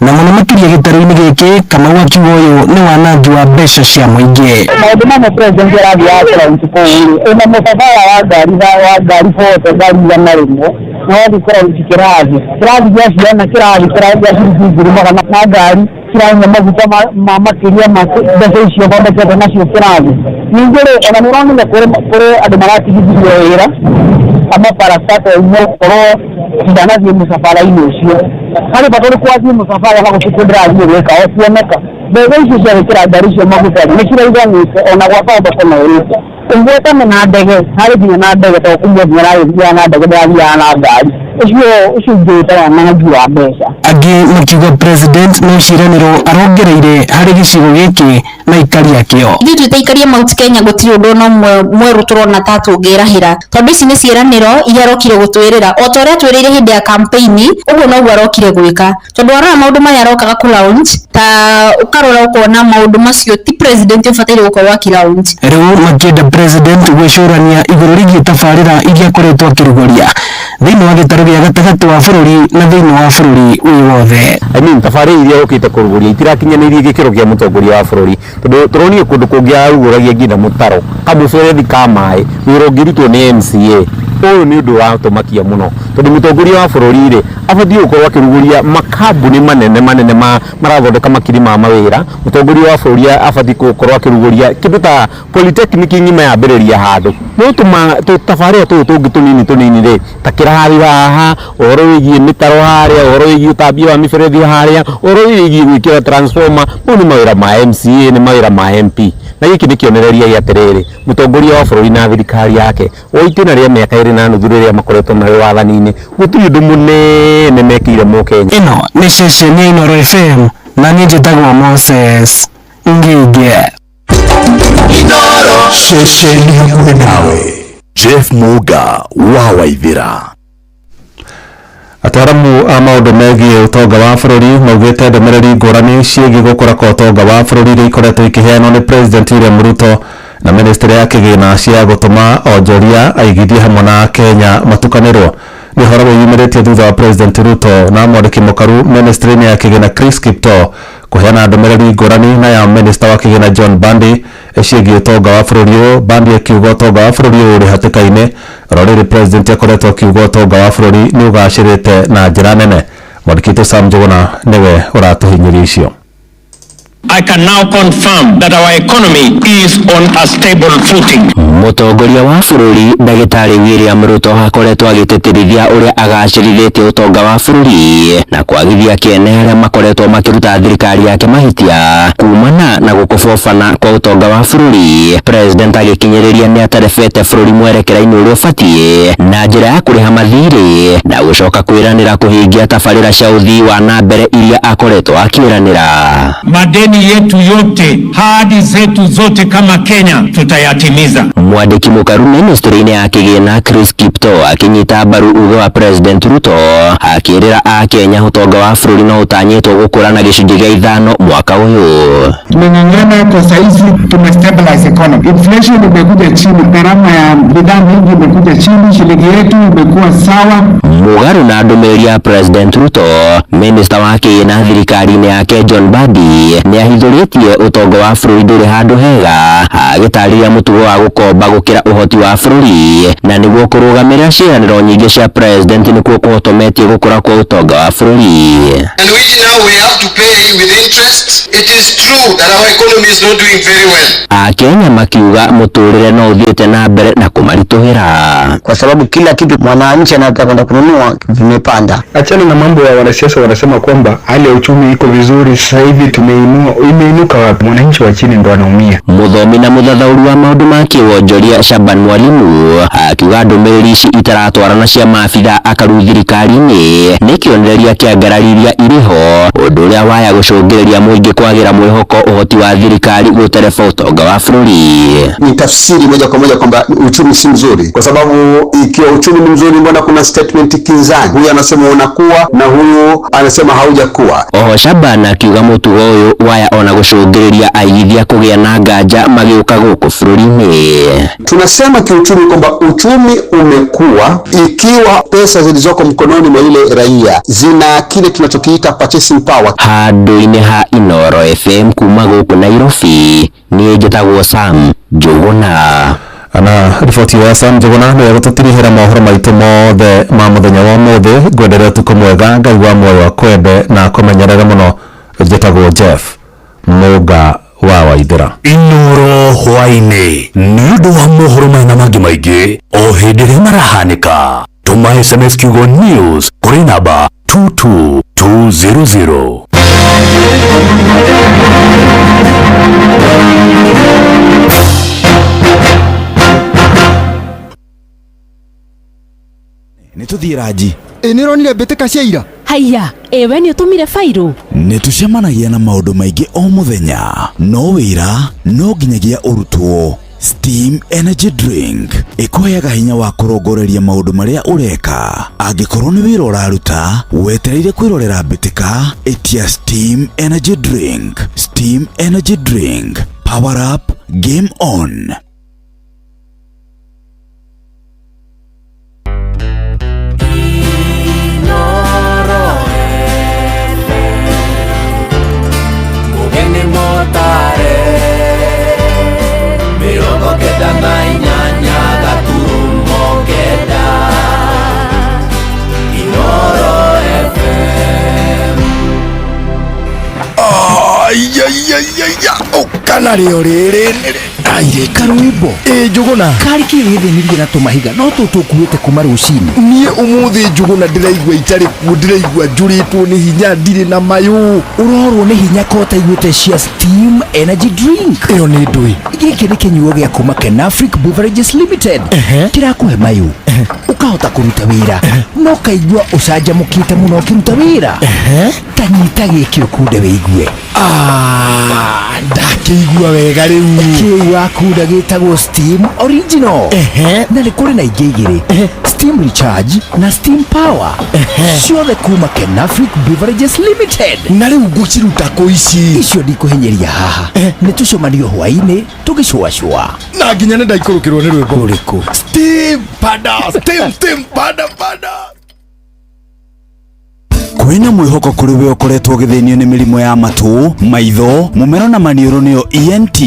na mũno makĩria gĩtarũ-inĩ gĩkĩ. Kamau akiuga ũyũ nĩ wanangi wa mbeca cia mũingĩ. Maũndũ mamwe president arathiĩ akũraunti kũu rĩ ĩna mũbabara wa ngari wa ngari bote ngari 100 na wathiĩ kũraunti kĩrathi gĩa ciana kĩrathi kĩa ciringi 1,100 na ngari kiranyua maguta ma makĩria ma mbeca icio thondekete nacio kĩrathi. Ningĩ rĩ ona nĩ ũramenya kũrĩ andũ maratigithirio wĩra amaparastata imwe gũkorwo ndanathiĩ mũcabara-inĩ ũcio harĩ bata ũrĩkũ wathiĩ mũcabara na gũtirĩ kũndũ ndĩrathiĩ gwĩka o kuoneka. Mbeca icio cia gwĩkĩra ngari icio maguta nĩ ciraiganĩte ona gwaka thoko no ĩrĩte ũgwetane na ndege harĩ nginya na ndege tondũ kumwe nginya ũrathiaga na ndege ndĩrathiaga na ngari ũcio ũngĩ wĩtagwo wanangi wa mbeca. Angĩ makiuga president no ciĩranĩro arongereire harĩ gĩcigo gĩkĩ na aikari akĩo. Ithuĩ twĩ ta aikari a Mount Kenya gũtirĩ ũndũ ona ũmwe mwerũ tũrona ta tũngĩrahĩra tondũ ici nĩ ciĩranĩro iria arokire gũtwĩrĩra o ta ũrĩa atwĩrĩire hĩndĩ ya campaign ũguo noguo arokire gwĩka tondũ warora maũndũ marĩa arokaga kũ launch ta ũkarora ũkona maũndũ macio ti president ũbataire gũkorwo akĩ launch. Rĩu makĩenda president gwĩcũrania igũrũ rĩgiĩ tabarĩra iria akoretwo akĩrugũria thĩinĩ wa gĩtarũ gĩa gatagatĩ wa bũrũri na thĩinĩ wa bũrũri wĩ wothe. I mean tabarĩra iria ũkĩte kũrugũria itirakinyanĩirie gĩkĩro kĩa mũtongoria wa bũrũri tondũ tũronire kũndũ kũngĩ arugũragia nginya mũtaro kamũberethi ka maĩ wĩra ũngĩrutwo nĩ MCA. Ũyũ nĩ ũndũ wa tũmakia mũno tondũ mũtongoria wa bũrũri rĩ abatiĩ gũkorwo akĩrugũria makambuni manene manene marathondeka makiri ma mawĩra. Mũtongoria wa bũrũri abatiĩ gũkorwo akĩrugũria kĩndũ ta polytechnic ng'ima yambĩrĩria handũ no tũtabarĩra tũtũ tũngĩ tũnini tũnini rĩ ta kĩrathi haha ũhoro wĩgiĩ mĩtaro harĩa ũhoro wĩgiĩ ũtambia wa mĩberethi harĩa ũhoro wĩgiĩ gwĩkĩra transformer mau nĩ mawĩra ma MCA nĩ mawĩra ma MP. Na gĩkĩ nĩ kĩonereria gĩa atĩrĩrĩ mũtongoria wa bũrũri na thirikari yake o itĩna rĩa mĩaka 2.5 rĩrĩa makoretwo marĩ wathani-inĩ gũtirĩ ũndũ mũnene mekĩire mũkenya. Ĩno nĩ ceceni ya Inooro FM na niĩ njĩtagwo Moses Ngige. Ceceni hakuhĩ nawe. Jeff Muga wa Waithĩra. Ataramu a maũndũ megiĩ ũtonga wa bũrũri maugĩte ndũmĩrĩri ngũrani ciĩgiĩ gũkũra kwa ũtonga wa bũrũri iria ikoretwo ikĩheanwo nĩ President William Ruto Na ministry ya kĩgĩna cia gũtũma onjoria aigithie hamwe na Kenya matukanĩrwo. Nĩ ũhoro wĩyumĩrĩtie thutha wa President Ruto na mwandĩki mũkaru ministry-inĩ ya kĩgĩna Chris Kiptoo kũheana ndũmĩrĩri ngũrani na ya minista wa kĩgĩna John Mbadi ciĩgiĩ ũtonga wa bũrũri ũyũ. Mbadi akiuga ũtonga wa bũrũri ũyũ ũrĩ hatĩka-inĩ. Oro rĩrĩ President akoretwo akiuga ũtonga wa bũrũri nĩ ũgacĩrĩte na njĩra nene. Mwandĩki witũ Sam Njuguna nĩwe ũratũhinyĩria icio. I can now confirm that our economy is on a stable footing. Mũtongoria wa bũrũri ndagĩtarĩ William Ruto akoretwo agĩtĩtĩrithia ũrĩa agacĩrithĩtie ũtonga wa bũrũri na kwagithia kĩene arĩa makoretwo makĩruta thirikari yake mahĩtia kumana na gũkũbobana kwa ũtonga wa bũrũri. President agĩkinyĩrĩria nĩ atarebete bũrũri mwerekera-inĩ ũrĩa ũbatiĩ na njĩra ya kũrĩha mathirĩ na gũcoka kwĩranĩra kũhingia tabarĩra cia ũthii wa na mbere iria akoretwo akĩranĩra. Madeni yetu yote, ahadi zetu zote kama Kenya tutayatimiza. Mwandĩki mũkaru ministry-inĩ ya kĩgĩna Chris Kiptoo akĩnyita mbaru uge wa President Ruto akĩrĩra akenya ũtonga wa bũrũri no ũtanyĩtwo gũkũra na gĩcunjĩ gĩa 5 mwaka ũyũ. Tumeng'ang'ana kwa saizi, tumestabilize economy. Inflation imekuja chini, gharama ya bidhaa mingi imekuja chini, shilingi yetu imekuwa sawa. Mũgarũ na ndũmĩrĩri ya President Ruto, minista wa kĩgĩna thirikari-inĩ yake John Mbadi nĩ ahithũrĩtie ũtonga wa bũrũri ndũrĩ handũ hega, agĩtarĩria mũtugo wa gũkomba gũkĩra ũhoti wa bũrũri na nĩguo kũrũgamĩrĩra ciĩranĩro nyingĩ cia President nĩkuo kũhotometie gũkũra kwa ũtonga wa bũrũri. And which now we have to pay with interest. It is true that our economy is not doing very well. Akenya makiuga mũtũrĩre no ũthiĩte na mbere na kũmaritũhĩra, kwa sababu kila kitu mwananchi anataka kwenda kununua vimepanda. Achana na mambo ya wanasiasa wanasema kwamba hali ya uchumi iko vizuri sasa hivi, tumeinua. Imeinuka wapi? Mwananchi wa chini ndo anaumia. Mũthomi na mũthathaũri wa maũndũ ma kĩwonjoria Shaban Mwalimu akiuga ndũmĩrĩri ici itaratwarana cia maabitha akaru thirikari-inĩ nĩ kĩonereria kĩa ngarari iria irĩ ho, ũndũ ũrĩa waya gũcũngĩrĩria mũingĩ kwagĩra mwĩhoko ũhoti wa thirikari gũtereba ũtonga wa bũrũri. Ni tafsiri moja kwa moja kwamba uchumi si mzuri, kwa sababu ikiwa uchumi ni mzuri, mbona kuna statement kinzani? Huyu anasema unakuwa na huyu anasema haujakuwa. Oho Shaban akiuga mũtugo ũyũ waya ona gũcũngĩrĩria aigithia kũgĩa na nganja magĩũka gũkũ bũrũri-inĩ. Tunasema kiuchumi kwamba uchumi umekuwa ikiwa pesa zilizoko mkononi mwa yule raia zina kile tunachokiita purchasing power. Handũ-inĩ ha Inooro FM kuma gũkũ Nairobi, niĩ njĩtagwo Sam Njũgũna. Na riboti ya Sam Njũgũna nĩyo gũtũtirihĩra mohoro maitũ mothe ma mũthenya wa ũmũthĩ. Ngwenderea ũtukũ mwega, Ngai wa muoyo akwende na akũmenyerere mũno. Njĩtagwo Jeff Mũnga wa Waithĩra. Inooro hwaĩ-inĩ nĩ ũndũ wa mohoro maya na mangĩ maingĩ o hĩndĩ ĩrĩa marahanĩka. Tũma SMS kiugo news kũrĩ namba 22200. Nĩ tũthiĩ ranji. Ĩ nĩ ũronire mbĩtĩka cia ira? Haiya, ĩwe nĩ ũtũmire bairũ? Nĩ tũcemanagia na maũndũ maingĩ o mũthenya, no wĩra no nginyagia ũrutwo. Steam Energy Drink ĩkũheaga hinya wa kũrongoreria maũndũ marĩa ũreka. Angĩkorwo nĩ wĩra ũraruta wetereire kwĩrorera mbĩtĩka, ĩtia Steam Energy Drink. Steam Energy Drink, power up, game on. Kana rĩo rĩrĩ aire karwĩmbo. Ĩ Njũgũna, karĩ kĩ gĩthĩnirie na tũmahiga no tũtũkuĩte kuma rũcinĩ? Niĩ ũmũthĩ Njũgũna ndĩraigua itarĩ kuo, ndĩraigua njũrĩtwo nĩ hinya, ndirĩ na mayũ. Ũrorwo nĩ hinya ko ũtaiguĩte cia Steam Energy Drink? Ĩyo nĩ ndũĩ. Gĩkĩ nĩ kĩnyuo gĩa kuma Kenafric Beverages Limited. Kĩrakũhe mayũ, ũkahota kũruta wĩra no kaigua ũcanjamũkĩte mũno ũkĩruta wĩra. Ta nyita gĩkĩ ũkunde wĩigue. Ndakĩigua wega rĩu. Kĩu wa Gakunda gĩtagwo Steam Original. Na nĩ kũrĩ na ingĩ igĩrĩ, Steam Recharge na Steam Power, ciothe kuma Kenafric Beverages Limited. Na rĩu ngũciruta kũ ici? Icio ndikũhinyĩria haha, nĩ tũcemanio hwaĩ-inĩ tũgĩcũacũa. Na nginya nĩ ndaikũrũkĩrwo nĩ rwĩmbo. Rũrĩkũ? Steam pada steam steam pada pada. Kwĩna mwĩhoko kũrĩ we ũkoretwo ũgĩthĩnio nĩ mĩrimũ ya matũ, maitho, mũmero na maniũrũ nĩyo ENT.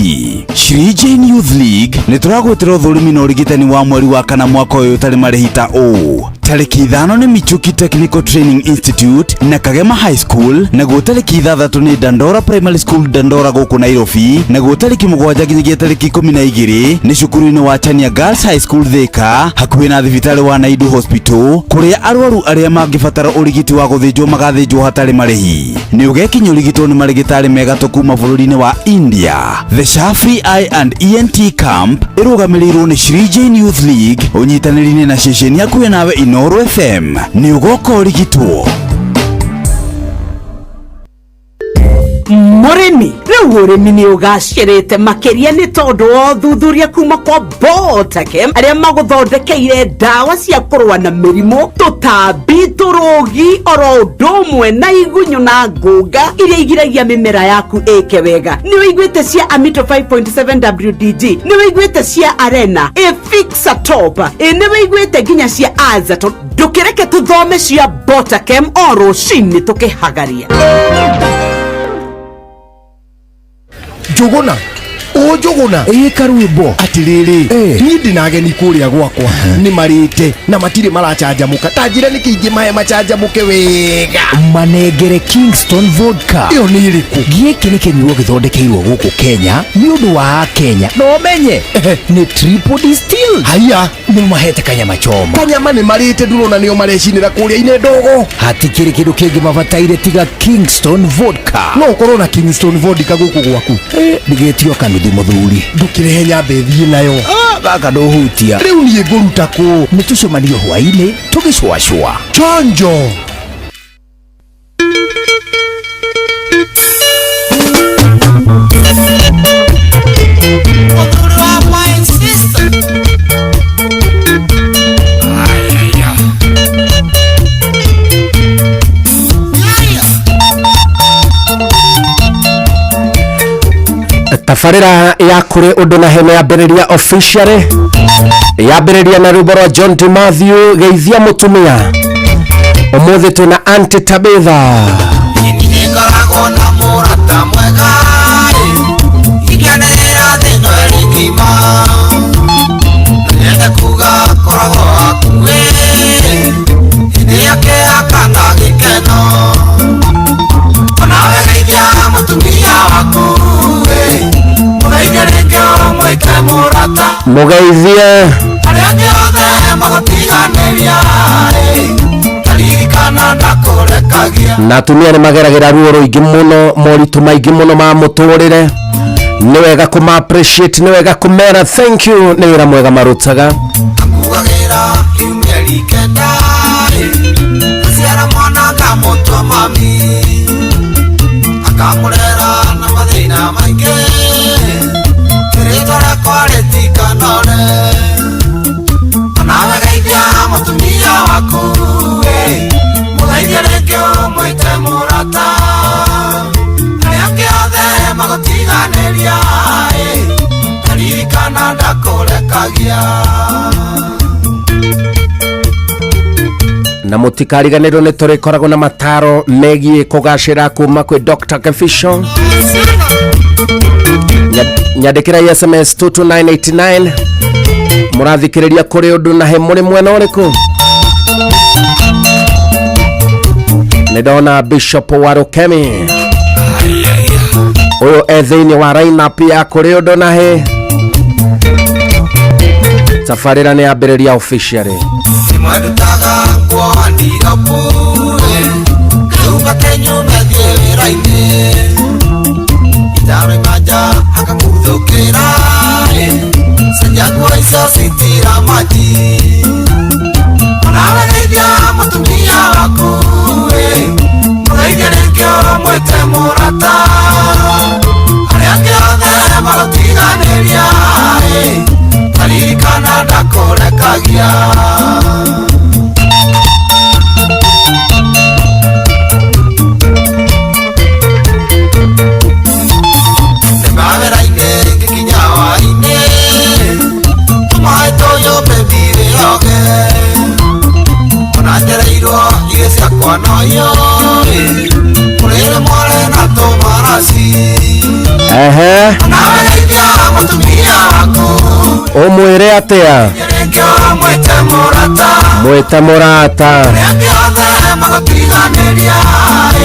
Shri Jane Youth League nĩ tũragwĩtĩra ũthũrimi na ũrigitani wa mweri wa kana mwaka ũyũ ũtarĩ marĩhi ta ũũ: tarĩki 5 nĩ Michuki Technical Training Institute na Kagema High School, naguo tarĩki 6 nĩ Dandora Primary School Dandora gũkũ Nairobi, naguo tarĩki 7 nginyagia tarĩki 12 nĩ cukuru-inĩ wa Chania Girls High School Thika, hakuhĩ na thibitarĩ wa Naidu Hospital, kũrĩa arwaru arĩa mangĩbatara ũrigiti wa gũthĩnjwo magathĩnjwo hatarĩ marĩhi. Nĩ ũgekinya ũrigitwo nĩ marĩgĩtarĩ mega tũ kuma bũrũri-inĩ wa India. The Shafri Eye and ENT Camp ĩrũgamĩrĩirwo nĩ Shri Jane Youth League ũnyitanĩri-inĩ na ceceni hakuhĩ nawe Inooro FM. Nĩ ũgoka ũrigitwo. Mũrĩmi, rĩu ũrĩmi nĩ ũgacĩrĩte makĩria nĩ tondũ wa ũthuthuria kuma kwa Botakem arĩa magũthondekeire ndawa cia kũrũa na mĩrimũ, tũtambi, tũrũgi, oro ũndũ ũmwe na igunyũ na ngũnga iria igiragia mĩmera yaku ĩke wega. Nĩ ũiguĩte cia Amito 5.7 WDG, nĩ ũiguĩte cia Arena Efixa Top, nĩ ũiguĩte nginya cia Azaton. Ndũkĩreke tũthome cia Botakem o rũcinĩ tũkĩhagaria. Njũgũna, ũ Njũgũna. Ĩ karwĩmbo. Atĩrĩrĩ, niĩ ndĩna ageni kũrĩa gwakwa, nĩ marĩte na matirĩ maracanjamũka. Ta njĩra nĩkĩ ingĩmahe macanjamũke wega? Manengere Kingston Vodka. Ĩyo nĩ ĩrĩkũ? Gĩkĩ nĩ kĩnyuo gĩthondekeirwo gũkũ Kenya nĩ ũndũ wa Akenya, na ũmenye nĩ triple distilled. Haiya. Nĩ mahete kanyama choma. Kanyama nĩ marĩte, ndũrona nĩo marecinĩra kũrĩa inĩ ndogo. Hatikĩrĩ kĩndũ kĩngĩ mabataire tiga Kingston Vodka. No ũkorwo na Kingston Vodka gũkũ gwaku? Nĩgĩtio kanuthi mũthuri. Ndũkĩrehe nyambe thiĩ nayo. Gaka ndũhutia. Rĩu niĩ ngũruta kũ? Nĩ tũcemanio hwaĩ-inĩ tũgĩcũacũa. Chonjo. Tabarĩra ya kũrĩ ũndũ na hene yambĩrĩria officially, yambĩrĩria na rwĩmbo rwa John T. Matthew geithia mũtumia. Ũmũthĩ twĩna Aunty Tabitha. Nĩngoragwo na mũrata mwega ingĩanĩrĩra thĩ ĩno ĩrĩ ng'ima, na nyende kuga koragwo hakuhĩ hĩndĩ ya kĩeha kana gĩkeno. Onawe geithia mũtumia waku, mũgeithie rĩngĩ ũmwĩke mũrata. Mũgeithie. Arĩa angĩ othe magũtiganĩria, taririkana ndakũrekagia. Na atumia nĩ mageragĩra ruo rũingĩ mũno, moritũ maingĩ mũno ma mũtũrĩre. Nĩ wega kũma appreciate, nĩ wega kũmera thank you nĩ wĩra mwega marutaga. Akugagĩra mĩeri 9, aciara mwana akamũtua mami, akamũrera na mathĩna maingĩ, rĩtwa rĩakwa rĩtikanore. Onawe geithia mũtumia waku, mũgeithie rĩngĩ ũmwĩte mũrata. Arĩa angĩ othe magũtiganĩria, taririkana ndakũrekagia. Na mũtikariganĩrwo nĩ tũrĩkoragwo na mataro megiĩ kũgacĩra kuma kwĩ Dr. Kefisho. Nyandĩkĩra SMS 22989. Mũrathikĩrĩria kũrĩ ũndũ na he mũrĩ mwena ũrĩkũ? Nĩ ndona Bishop Warukemi ũyũ e thĩinĩ wa lineup ya kũrĩ ũndũ na he. Tabarĩra nĩ yambĩrĩria officially. Simwendutaga nguo ndirapu, kau nyume thiĩ wĩra-inĩ, itaroima nja akakuthũkĩra, cenjia nguo icio citira maji. Onawe geithia mũtumia waku, mũgeithie rĩngĩ ũmwĩte mũrata. Arĩa angĩ othe magũtiganĩria, Ndakũrekagia. Nĩmawĩra-inĩ ngĩkinya hwaĩ-inĩ, tũmaĩ tũyũ baby wĩoge. Ona njereirwo irio ciakwa no iũĩ, kũrĩrĩ mware na tũmaraci. Ehe. Nawe geithia mũtumia waku, Ũmwĩre atĩa? rĩngĩ ũmwĩte mũrata. Mwĩte mũrata. Rĩngĩ othe magũtiganĩria,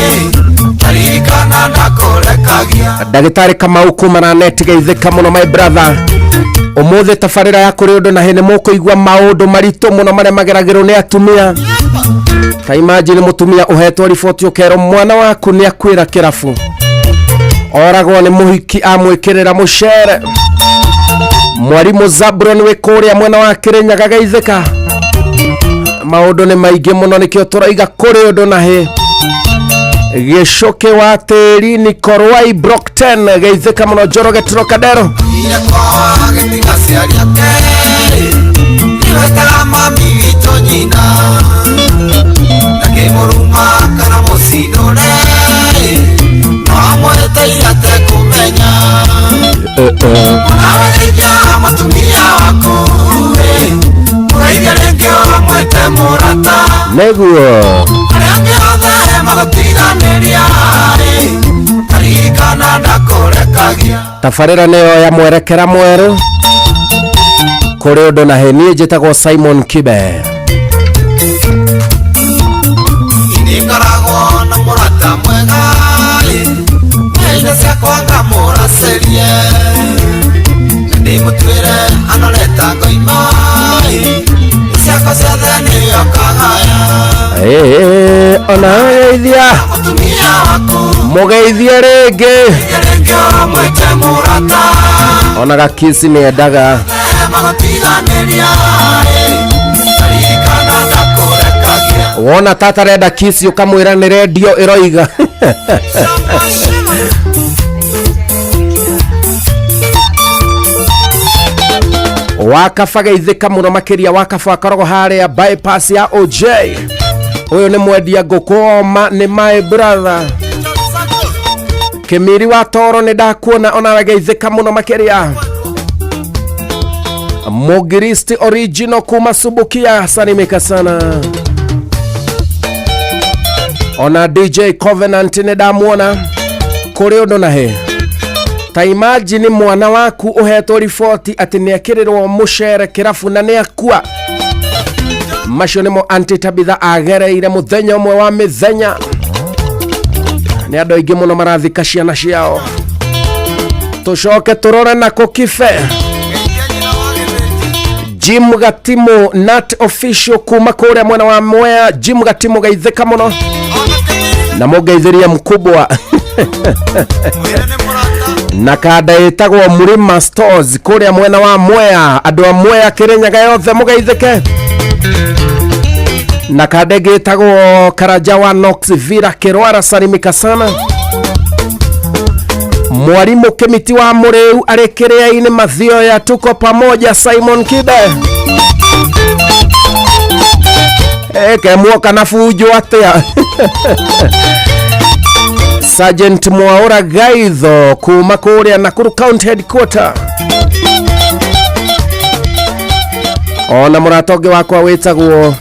ĩ, taririkana ndakũrekagia. Ndagĩtarĩ Kamau kuma na neti geithĩka mũno my brother. Ũmũthĩ tabarĩra ya kũrĩ ũndũ na hĩ nĩ mũkũigua maũndũ maritũ mũno marĩa mageragĩrwo nĩ atumia. Ta imagine mũtumia ũhetwo riboti ũkerwo mwana waku nĩ akuĩra kĩrabu, oragwo nĩ mũhiki amwĩkĩrĩra mũcere. Mwarimũ Zabron wĩ kũrĩa mwena wa Kĩrĩnyaga geithĩka. Maũndũ nĩ maingĩ mũno nĩkĩo tũraiga kũrĩ ũndũ na hĩ. Gĩcũkĩ wa tĩri Nikolai Brockton geithĩka mũno. Njoroge Trocadero. Ire kwa gĩtiga ciari ake, nĩwetaga mami witũ nyina. Ndakĩmũruma kana mũcindũre, no amwĩte atekũmenya. Nawe geithia mũtumia waku, ĩ, mũgeithie rĩngĩ ũmwĩte mũrata. Nĩguo. Arĩa angĩ othe magũtiganĩria, ĩ, taririkana ndakũrekagia. Tabarĩra nĩyo ya mwerekera mwerũ kũrĩ ũndũ na hĩ. Niĩ njĩtagwo Simon Kibe. Nĩngoragwo na mũrata mwega, ĩ, mbeca ciakwa ngamũracĩrie. Nĩndĩmũtuĩre anoreta ngoima, ĩ, ciakwa ciothe nĩyo kagaya. Ĩĩ, ona geithia. Mũtumia waku. Mũgeithie rĩngĩ. Rĩngĩ ũmwĩte mũrata. Ona gakisi nĩendaga. Magũtiganĩria, ĩ, taririkana ndakũrekagia. Wona tata arenda kisi ũkamwĩra nĩ rendio ĩroiga. Wakaba geithĩka mũno makĩria. Wakaba akoragwo harĩa bypass ya OJ. Ũyũ nĩ mwendia ngũkũ oma, nĩ my brother. Kĩmiri wa toro nĩ ndakuona onawe geithĩka mũno makĩria. Mugiristi original kuma Subukia salimika sana. Ona DJ Covenant nĩ ndamuona kũrĩ ũndũ na hĩ. Ta imagine mwana waku ũhetwo riboti atĩ nĩ ekĩrĩrwo mũcere kĩrabu na nĩ akua. Macio nĩmo Aunty Tabitha agereire mũthenya ũmwe wa mĩthenya. Nĩ andũ aingĩ mũno marathika ciana ciao. Tũcoke tũrore nako Kibe. Jim Gatimu not official kuma kũrĩa mwena wa Mwea. Jim Gatimu geithĩka mũno na mũngeithĩrie mkubwa. Na kanda ĩtagwo Murima Stores kũrĩa mwena wa Mwea. Andũ a Mwea Kĩrĩnyaga yothe mũgeithĩke. Na kanda ĩngĩ ĩtagwo Karanja wa Knox Villa Kĩrwara salimika sana. Mwalimu Kĩmiti wa Mũrĩu arĩ kĩrĩa-inĩ Mathioya, tuko pamoja. Simon Kibe kemuoka na bunjo atĩa. Sergeant Mwaura Gaitho kuma kũrĩa Nakuru County Headquarter. Ona mũrata ũngĩ wakwa wĩtagwo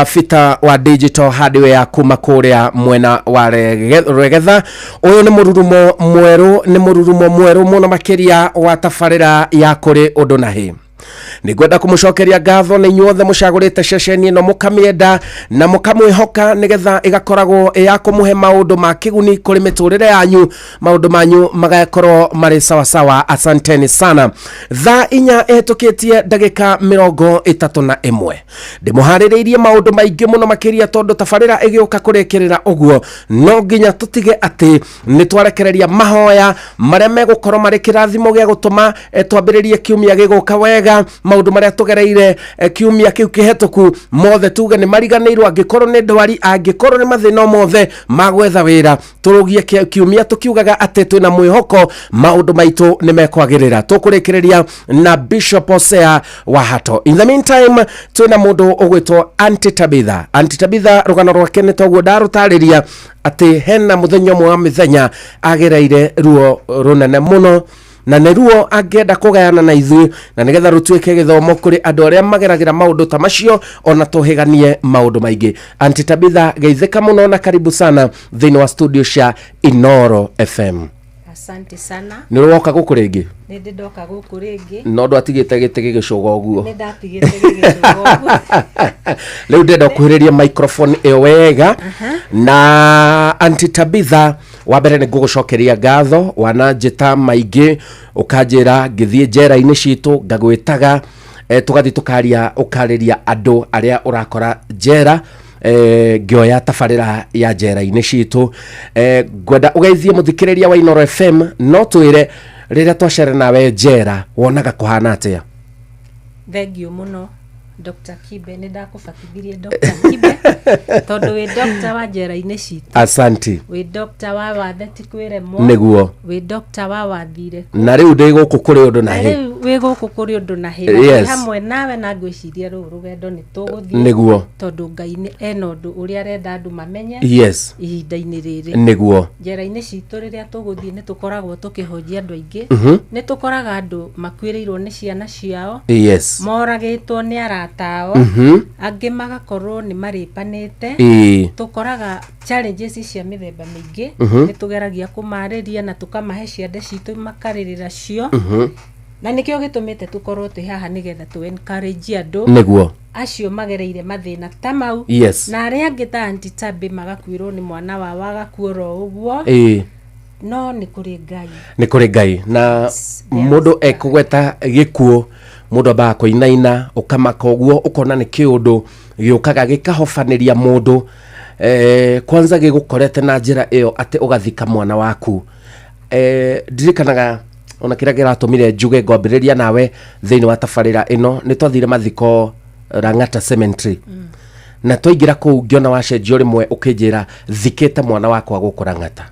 Fita wa Digital Hardware kuma kũrĩa mwena wa Regetha. Ũyũ nĩ mũrurumo mwerũ, nĩ mũrurumo mwerũ mũno makĩria wa tabarĩra ya kũrĩ ũndũ na hĩ. Nĩngwenda kũmũcokeria ngatho nĩ inyuothe mũcagũrĩte ceceni ĩno, mũkamĩenda na mũkamwĩhoka nĩgetha ĩgakoragwo ĩ ya kũmũhe maũndũ ma kĩguni kũrĩ mĩtũrĩre yanyu, maũndũ manyu magakorwo marĩ sawasawa. Asanteni sana. Thaa 4 ĩhetũkĩtie ndagĩka 31. Ndĩmũharĩrĩirie maũndũ maingĩ mũno makĩria tondũ tabarĩra ĩgĩũka kũrĩkĩrĩra ũguo no nginya tũtige atĩ nĩ twarekereria mahoya marĩa megũkorwo marĩ kĩrathimo gĩa gũtũma twambĩrĩrie kiumia gĩgũka wega. Maũndũ marĩa tũgereire kiumia kĩu kĩhetũku mothe tuge nĩ mariganĩirwo, angĩkorwo nĩ ndwari, angĩkorwo nĩ mathĩna o mothe ma gwetha wĩra, tũrũgie kiumia tũkiugaga atĩ twĩna mwĩhoko maũndũ maitũ nĩ mekwagĩrĩra. Tũkũrĩkĩrĩria na Bishop Hosea wa Hato. In the meantime, twĩna mũndũ ũgwĩtwo Aunty Tabitha. Aunty Tabitha, rũgano rwake nĩ toguo ndarũtarĩria, atĩ hena mũthenya ũmwe wa mĩthenya agereire ruo rũnene mũno, na nĩ ruo angĩenda kũgayana na ithuĩ, na nĩgetha rũtuĩke gĩthomo kũrĩ andũ arĩa mageragĩra maũndũ ta macio, ona tũhĩganie maũndũ maingĩ. Aunty Tabitha, geithĩka mũno na karibu sana thĩinĩ wa studio cia Inoro FM. Asante sana. Nĩ ũrĩ woka gũkũ rĩngĩ? Nĩ ndĩ ndoka gũkũ rĩngĩ. No ndwatigĩte gĩtĩ gĩgĩcũga ũguo? Nĩ ndatigĩte gĩgĩcũga ũguo. Rĩu ndĩrenda kuhĩrĩria microphone ĩyo wega. Na Aunty Tabitha, wa mbere nĩ ngũgũcokeria ngatho, wananjĩta maingĩ, ũkanjĩra ngĩthiĩ njera-inĩ citũ ngagwĩtaga, tũgathiĩ tũkaria, ũkarĩria andũ arĩa ũrakora njera, ngĩoya tabarĩra ya njera-inĩ citũ. Ngwenda ũgeithie mũthikĩrĩria wa Inoro FM, no twĩre rĩrĩa twacera nawe njera wonaga kũhana atĩa? Thengiũ mũno, Dr. Kibe. Nĩ ndakũbatithirie Dr. Kibe tondũ wĩ doctor wa njera-inĩ citũ. Asanti. Wĩ doctor wa wathe ti kwĩremwo. Nĩguo. Wĩ doctor wa wathire. Na rĩu ndĩ gũkũ kũrĩ ũndũ na Na hĩ. Rĩu wĩ gũkũ kũrĩ ũndũ na hĩ. Na twĩ hamwe nawe, na ngwĩciria rũrũ rũgendo nĩ tũgũthiĩ. Nĩguo. Tondũ Ngai ena ũndũ ũrĩa arenda andũ mamenye. Ihinda-inĩ rĩrĩ. Nĩguo. Njera-inĩ citũ rĩrĩa tũgũthiĩ nĩ tũkoragwo tũkĩhunjia andũ aingĩ. Nĩ tũkoraga andũ makuĩrĩirwo nĩ ciana ciao. Moragĩtwo nĩ arata ao. Angĩ magakorwo nĩ marĩpanĩte. Tũkoraga challenges cia mĩthemba mĩingĩ. Nĩ tũgeragia kũmarĩria na tũkamahe ciande citũ makarĩrĩra cio. Na nĩkĩo gĩtũmĩte tũkorwo twĩ haha, nĩgetha tũ encourage andũ acio magereire mathĩna ta mau, na arĩa angĩ ta Aunty Tabi magakuĩrwo nĩ mwana wao, agakua oro ũguo. No nĩ kũrĩ Ngai. Nĩ kũrĩ Ngai, na mũndũ ekũgweta gĩkuũ, mũndũ ambaga kũinaina, ũkamaka ũguo, ũkona nĩ kĩũndũ gĩũkaga gĩkahobanĩria mũndũ, kwanza gĩgũkorete na njĩra ĩyo atĩ ũgathika mwana waku. Ndirikanaga ona kĩrĩa kĩratũmire njuge ngwambĩrĩria nawe thĩinĩ wa tabarĩra ĩno, nĩ twathire mathiko Lang'ata Cemetery, na twaingĩra kũu ngĩona wacenjio rĩmwe, ũkĩnjĩra thikĩte mwana wakwa gũkũ Lang'ata.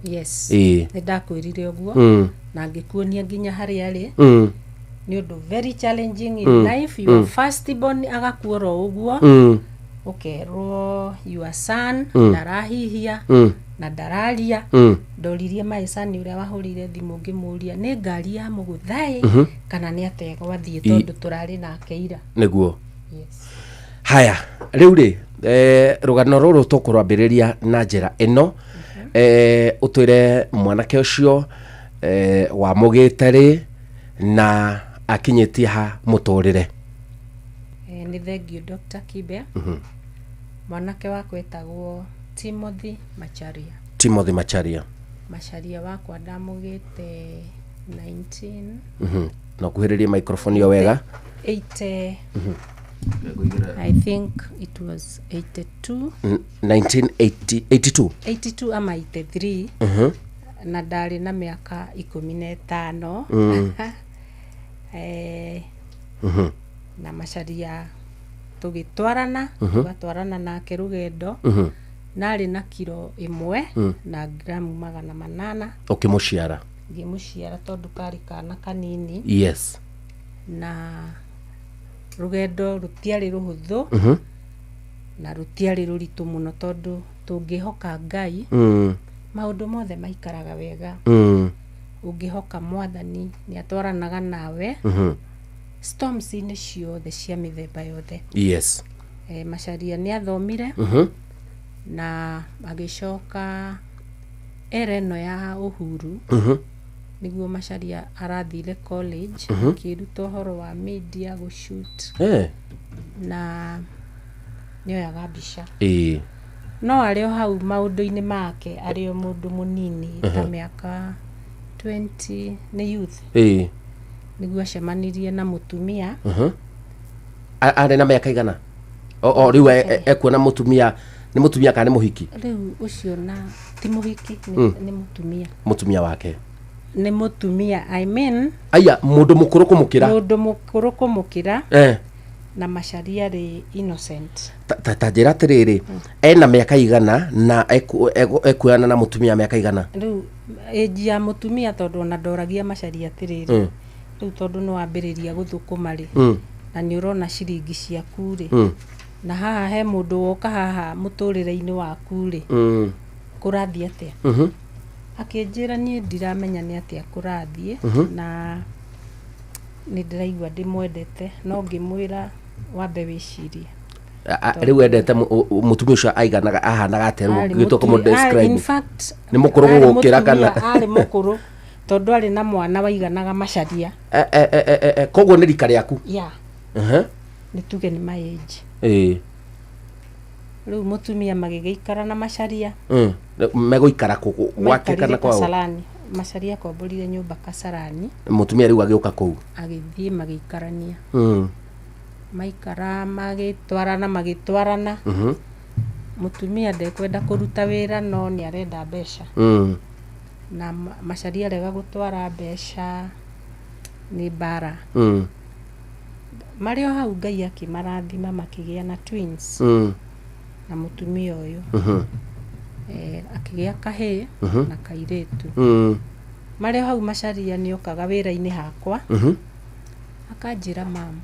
Yes. Nĩ ndakwĩrire ũguo, na ngĩkuonia nginya harĩa arĩ. Nĩ ũndũ very challenging in life, your first born agakua oro ũguo, ũkerwo your son ndarahihia na ndararia. Ndoririe my son ũrĩa wahũrĩire thimũ, ngĩmũria nĩ ngari ya mũgũthaĩ kana nĩ atĩa gwathiĩ, tondũ tũrarĩ nake ira. Nĩguo. Haya, rĩu rĩ, rũgano rũrũ tũkũrwambĩrĩria na njĩra ĩno, ũtwĩre mwanake ũcio wamũgĩte rĩ na akinyĩtie ha mũtũrĩre? Nĩ thengiũ, Dr. Kibe. Mwanake wakwa etagwo Timothy Macharia. Timothy Macharia. Macharia wakwa ndamũgĩte 19 Na ũkuhĩrĩrie microphone ĩyo wega. 80, I think it was 82. 1982? 82 ama 83. Na ndarĩ na mĩaka 15. Na Macharia tũgĩtwarana, tũgatwarana nake rũgendo. Narĩ na kiro 1 na gramu 800. Ũkĩmũciara? Ngĩmũciara, tondũ karĩ kana kanini. Na rũgendo rũtiarĩ rũhũthũ na rũtiarĩ rũritũ mũno, tondũ tũngĩhoka Ngai, maũndũ mothe maikaraga wega. Ũngĩhoka Mwathani, nĩ atwaranaga nawe storms-inĩ ciothe cia mĩthemba yothe. Macharia nĩ athomire na agĩcoka era ĩno ya Uhuru, nĩguo Macharia arathire college, akĩruta ũhoro wa media, gũshoot, na nĩoyaga mbica. No arĩ o hau maũndũ-inĩ make, arĩ o mũndũ mũnini ta mĩaka 20, nĩ youth, nĩguo acemanirie na mũtumia. Arĩ na mĩaka igana o rĩu ekuona mũtumia? Nĩ mũtumia kana nĩ mũhiki? Rĩu ũcio na ti mũhiki, nĩ, nĩ mũtumia. Mũtumia wake. Nĩ mũtumia, I mean, Aya, mũndũ mũkũrũ kũmũkĩra. Mũndũ mũkũrũ kũmũkĩra. Na Macharia arĩ innocent. Ta njĩra atĩrĩrĩ, ena mĩaka igana na ekuoyana na mũtumia mĩaka igana? Rĩu age ya mũtumia, tondũ ona ndoragia Macharia atĩrĩrĩ, rĩu tondũ nĩ wambĩrĩria gũthũkũma rĩ, na nĩ ũrona ciringi ciaku rĩ, na haha he mũndũ woka haha mũtũrĩre-inĩ waku rĩ, kũrathiĩ atĩa? Akĩnjĩra, niĩ ndiramenya nĩ atĩa kũrathiĩ, na nĩ ndĩraigua ndĩmwendete, no ngĩmwĩra wambe wĩcirie. Rĩu endete mũtumia ũcio aiganaga, ahanaga atĩa rĩu Arĩ ũgĩtua kũmũ-describe? In fact, Nĩ mũkũrũ arĩ gũgũkĩra kana? Mũtumia, arĩ mũkũrũ tondũ arĩ na mwana waiganaga Macharia. Koguo nĩ rika rĩaku? Ya. Nĩ tuge nĩ my age. Rĩu mũtumia magĩgĩikara na Macharia. Megũikara kũ, gwake Maikarire kana kwao? Kasarani. Macharia akomborire nyũmba Kasarani. Mũtumia rĩu agĩũka kũu? Agĩthiĩ magĩikarania. Maikara magĩtwarana, magĩtwarana. Mũtumia ndekwenda kũruta wĩra no nĩ arenda mbeca. Na Macharia arega gũtwara mbeca, nĩ mbara. Marĩ o hau Ngai akĩmarathima makĩgĩa na twins. Na mũtumia ũyũ akĩgĩa kahĩĩ na kairĩtu. Marĩ o hau Macharia nĩ okaga wĩra-inĩ hakwa, akanjĩra, "Mam,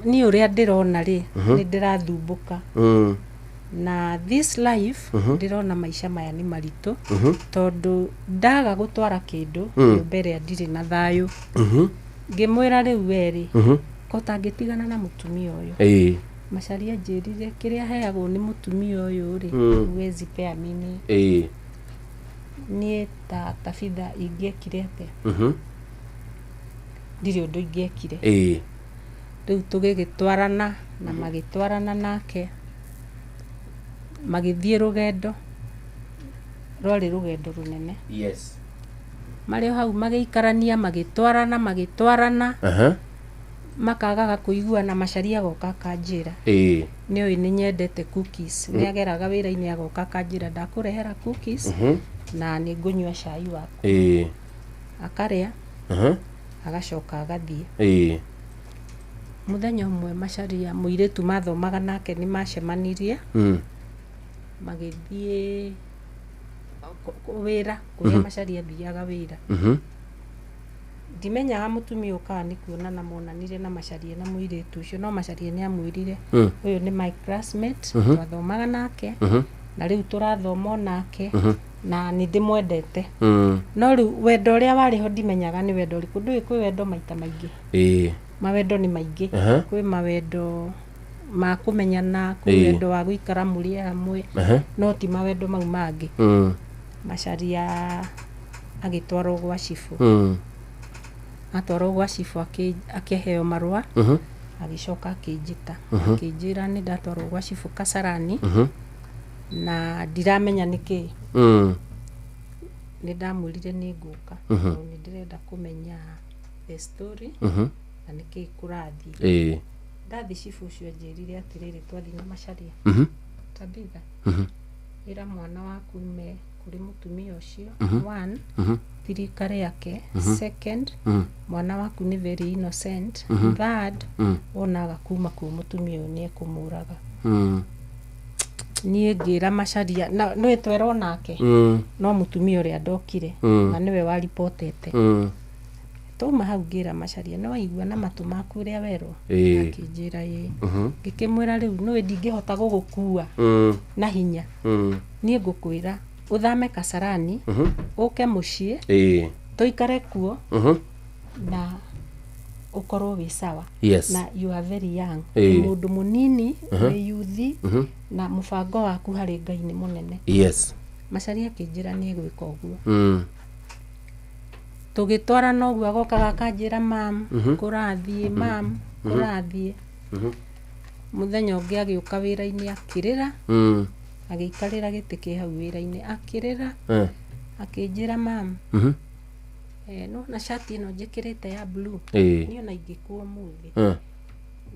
niĩ ũrĩa ndĩrona rĩ, nĩ ndĩrathumbũka na this life. Ndĩrona maica maya nĩ maritũ tondũ ndaga gũtwara kĩndũ, nyũmba ĩrĩa ndirĩ na thayũ." Ngĩmwĩra, rĩu werĩ, ko tangĩtigana na mũtumia ũyũ? Macharia njĩrire kĩrĩa heagwo nĩ mũtumia ũyũ rĩ, huwezi pea mimi. Niĩ ta Tabitha ingĩekire atĩa? Ndirĩ ũndũ ingĩekire. Rĩu tũgĩgĩtwarana na magĩtwarana nake, magĩthiĩ rũgendo, rwarĩ rũgendo rũnene. Marĩ o hau magĩikarania, magĩtwarana, magĩtwarana, makagaga kũiguana. Macharia agoka akanjĩra, "Nĩ ũĩ nĩ nyendete cookies." Nĩ ageraga wĩra-inĩ agoka akanjĩra, "Ndakũrehera cookies na nĩ ngũnyua cai waku." Akarĩa, agacoka agathiĩ. Mũthenya ũmwe Macharia, mũirĩtu mathomaga nake, nĩ macemanirie, magĩthiĩ wĩra kũrĩa Macharia athiaga wĩra. Ndimenyaga mũtumia ũkaga nĩ kuonana monanire na Macharia na mũirĩtu ũcio, no Macharia nĩ amwĩrire, "Ũyũ nĩ my classmate, twathomaga nake, na rĩu tũrathoma o nake, na nĩ ndĩmwendete." No rĩu wendo ũrĩa warĩ ho ndimenyaga nĩ wendo ũrĩkũ. Ndũĩ kwĩ wendo maita maingĩ. Mawendo nĩ maingĩ. Kwĩ mawendo ma kũmenyana, kwĩ wendo wa gũikara mũrĩ hamwe, no ti mawendo mau mangĩ. Macharia agĩtwarwo gwa cibũ. Atwarwo gwa cibũ akĩheo marũa. Agĩcoka akĩnjĩta, akĩnjĩra nĩ ndatwarwo gwa cibũ Kasarani na ndiramenya nĩkĩ. Nĩ ndamwĩrire nĩ ngũka tondũ nĩ ndĩrenda kũmenya the story na nĩkĩ kũrathiĩ. Ndathi, cibũ ũcio anjĩrire atĩrĩrĩ, twathiĩ na Macharia, "Tabitha, ĩra mwana waku me kũrĩ mũtumia ũcio. One, ti rika rĩake. Second, mwana waku nĩ very innocent. Third, wonaga kuma kũu mũtumia ũyũ nĩ ekũmũraga." Niĩ ngĩra Macharia na nĩ twerwo nake, no mũtumia ũrĩa ndokire, na nĩwe waripotete. Twauma hau ngĩra Macharia, "Nĩ waigua na matũ maku ũrĩa werwo?" Akĩnjĩra ĩĩ. Ngĩkĩmwĩra, rĩu nĩũĩ ndingĩhota gũgũkua na hinya. Niĩ ngũkwĩra ũthame Kasarani, ũke mũciĩ, tũikare kuo na ũkorwo wĩ sawa. Na you are very young. Wĩ mũndũ mũnini, wĩ yuthi, na mũbango waku harĩ Ngai nĩ mũnene." Macharia akĩnjĩra nĩ egwĩka ũguo. Tũgĩtwarana ũguo, agokaga akanjĩra, "Mam, kũrathiĩ, mam, kũrathiĩ." Mũthenya ũngĩ agĩũka wĩra-inĩ akĩrĩra, agĩikarĩra gĩtĩ kĩ hau wĩra-inĩ akĩrĩra, akĩnjĩra, "Mam, nĩwona cati ĩno njĩkĩrĩte ya blue? Niĩ ona ingĩkua ũmũthĩ,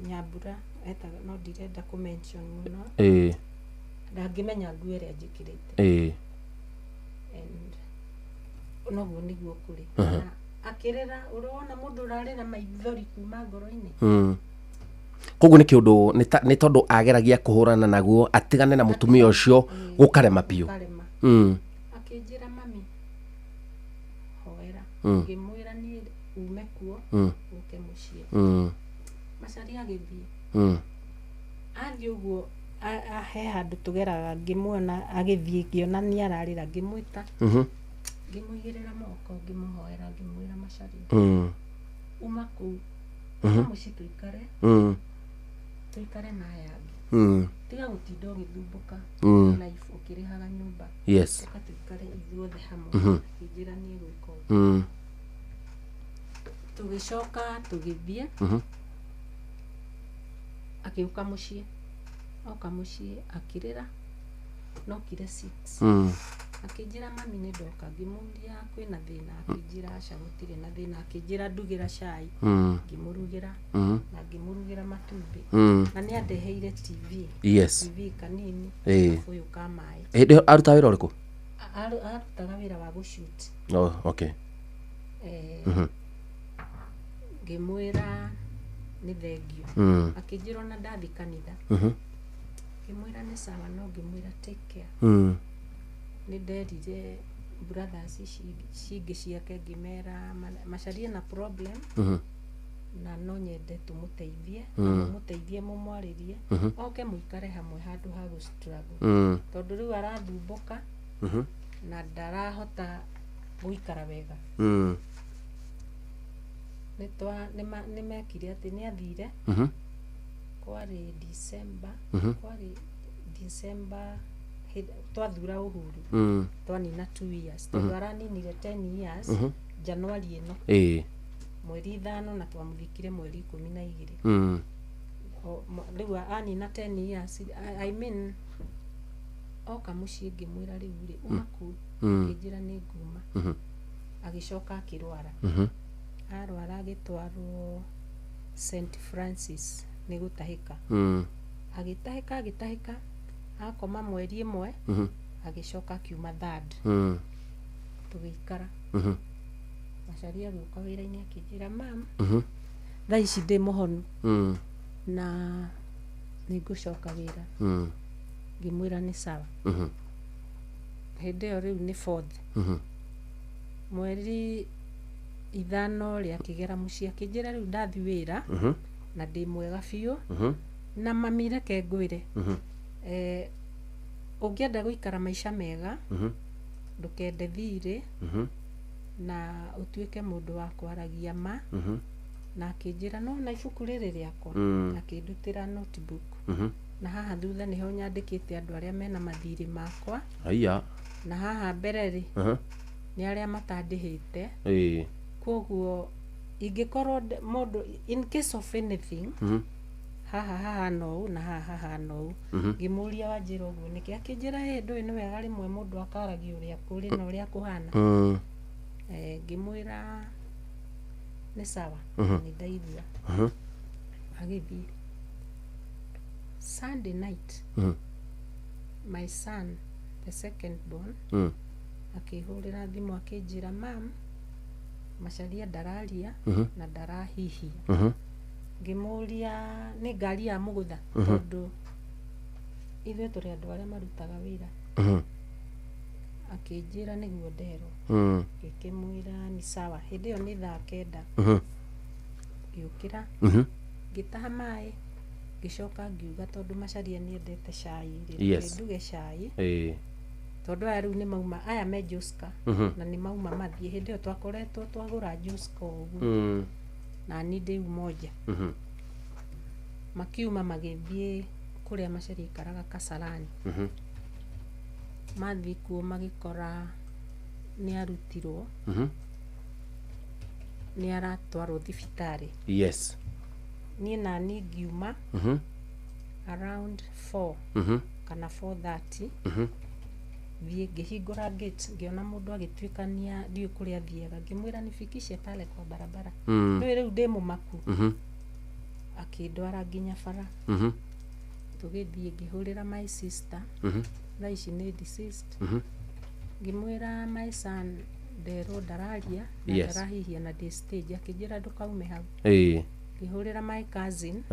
Nyambura etaga, no ndirenda kũ mention mũno, ndangĩmenya nguo ĩrĩa njĩkĩrĩte." And Noguo nĩguo kũrĩ. Na akĩrĩra, ũrona mũndũ ũrarĩra maithori kuma ngoro-inĩ. Koguo nĩ kĩũndũ nĩ tondũ ageragia kũhũrana naguo atigane na mũtumia ũcio gũkarema biũ. Gũkarema. Akĩnjĩra, "Mami, hoera." Ngĩmwĩra, "Niĩ ume kuo, ũke mũciĩ." Macaria agĩthiĩ. Athiĩ ũguo, he handũ tũgeraga, ngĩmuona agĩthiĩ, ngĩona nĩ ararĩra, ngĩmwĩta, ngĩmũigĩrĩra moko, ngĩmũhoera, ngĩmwĩra, "Macaria, uma kũu, mũciĩ tũikare, tũikare na aya angĩ. Tiga gũtinda ũgĩthumbũka life ũkĩrĩhaga nyũmba. Ũka tũikare ithuothe hamwe." Akĩnjĩra nĩ egwĩka ũguo. Tũgĩcoka tũgĩthiĩ. Agĩũka mũciĩ, oka mũciĩ akĩrĩra, nokire 6. Akĩnjĩra, "Mami, nĩ ndoka." Ngĩmũria, "Kwĩna thĩna?" Akĩnjĩra, "Aca, gũtirĩ na thĩna." Akĩnjĩra, "Ndugĩra cai." Ngĩmũrugĩra na ngĩmũrugĩra matumbĩ. Na nĩ andeheire TV. TV kanini, gabũyũ ka maĩ. Hĩndĩ ĩyo aruta wĩra ũrĩkũ? Arutaga wĩra wa gũshoot. Oh, okay. Ngĩmwĩra nĩ thengio. Akĩnjĩra ona ndathi kanitha. Ngĩmwĩra nĩ sawa, no ngĩmwĩra, "Take care." Nĩ nderire brothers ici cingĩ ciake, ngĩmera Macharia na problem, na no nyende tũmũteithie, mũmũteithie, mũmwarĩrie, oke mũikare hamwe handũ ha gũ struggle, tondũ rĩu arathumbũka na ndarahota gũikara wega. Nĩ mekire atĩ nĩ athire. Kwarĩ December. Kwarĩ December twathura Uhuru. Twanina 2 years, tondũ araninire 10 years January ĩno, mweri 5, na twamũthikire mweri 12. Rĩu anina 10 years, I mean, oka mũciĩ ngĩmwĩra, "Rĩu rĩ, uma kũu." Akĩnjĩra, "Nĩ nguma." Agĩcoka akĩrwara. Arwara agĩtwarwo St Francis nĩ gũtahĩka. Agĩtahĩka, agĩtahĩka, akoma mweri 1. Agĩcoka akiuma third. Tũgĩikara. Macharia agĩũka wĩra-inĩ akĩnjĩra, "Mam, thaa ici ndĩ mũhonu na nĩ ngũcoka wĩra." Ngĩmwĩra nĩ sawa. Hĩndĩ ĩyo rĩu nĩ fourth. Mweri 5 rĩ, akĩgera mũciĩ akĩnjĩra, "Rĩu ndathi wĩra na ndĩ mwega biũ. Na mami, reke ngwĩre, ũngĩenda gũikara maica mega, ndũkende thirĩ na ũtuĩke mũndũ wa kwaragia ma." Na akĩnjĩra, "No na ibuku rĩrĩ rĩakwa." Akĩndutĩra notebook. Na haha thutha nĩho nyandĩkĩte andũ arĩa mena mathirĩ makwa. Aya. Na haha mbere rĩ, nĩ arĩa matandĩhĩte. Koguo ingĩkorwo mũndũ, in case of anything, haha hahana ũũ na haha hahana ũũ. Ngĩmũria, "Wanjĩra ũguo nĩkĩ?" Akĩnjĩra, "Ĩ, ndũĩ nĩ wega rĩmwe mũndũ akaragia ũrĩa kũrĩ na ũrĩa kũhana." Ngĩmwĩra nĩ sawa. Nĩ ndaigua. Agĩthiĩ. Sunday night, my son, the second born, akĩhũrĩra thimũ akĩnjĩra, "Mam, Macharia ndararia na ndarahihia." Ngĩmũria, "Nĩ ngari ya mũgũtha?" Tondũ ithuĩ tũrĩ andũ arĩa marutaga wĩra. Akĩnjĩra, "Nĩguo nderwo." Ngĩkĩmwĩra nĩ sawa. Hĩndĩ ĩyo nĩ thaa 9. Ngĩũkĩra, ngĩtaha maĩ, ngĩcoka ngiuga, tondũ Macharia nĩendete cai rĩ, nduge cai, tondũ aya rĩu nĩ mauma, aya me Joska. Na nĩ mauma mathiĩ. Hĩndĩ ĩyo twakoretwo twagũra Joska ũguo, na ni ndĩ umoja. Makiuma magĩthiĩ kũrĩa Macharia aikaraga Kasarani. Mathiĩ kuo magĩkora nĩ arutirwo, nĩ aratwarwo thibitarĩ. Niĩ nani ngiuma around 4 kana 4:30. Thiĩ ngĩhingũra gate, ngĩona mũndũ agĩtuĩkania, ndiũĩ kũrĩa athiaga. Ngĩmwĩra, "Nifikishe pale kwa barabara." Nĩũĩ rĩu ndĩ mũmaku. Akĩndwara nginya bara. Tũgĩthiĩ, ngĩhũrĩra my sister, thaa ici nĩ deceased. Ngĩmwĩra, "My son Nderwo ndararia na ndarahihia na ndĩ stage, akĩnjĩra ndũkaume hau. Ngĩhũrĩra my cousin,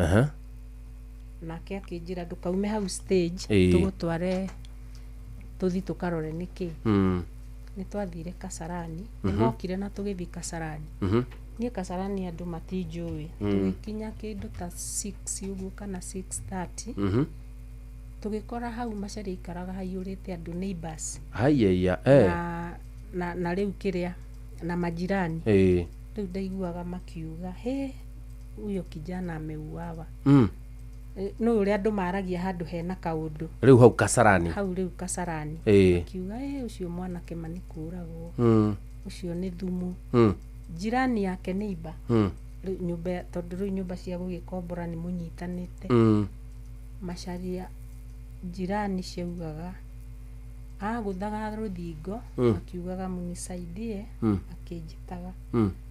nake akĩnjĩra ndũkaume hau stage, tũgũtware tũthi tũkarore nĩkĩ. Nĩ twathire Kasarani, nĩ mokire na tũgĩthiĩ Kasarani. Niĩ Kasarani andũ matinjũĩ. Tũgĩkinya kĩndũ ta 6 ũguo kana 6:30, tũgĩkora hau Macharia aikaraga haiyũrĩte andũ, neighbors. Haiya eh. Na rĩu kĩrĩa na majirani. Rĩu ndaiguaga makiuga, "He, huyo kijana ameuawa." Nĩ ũrĩa andũ maragia handũ hena kaũndũ. Rĩu hau Kasarani? Hau rĩu Kasarani. Akiuga, "Ĩ, ũcio mwanake ma nĩ kũragwo, ũcio nĩ thumu." Jirani yake, neighbor, rĩu nyũmba, tondũ rĩu nyũmba cia gũgĩkombora nĩ mũnyitanĩte. Macharia, jirani ciaugaga agũthaga rũthingo, akiugaga, "Munisaidie." Akĩnjĩtaga,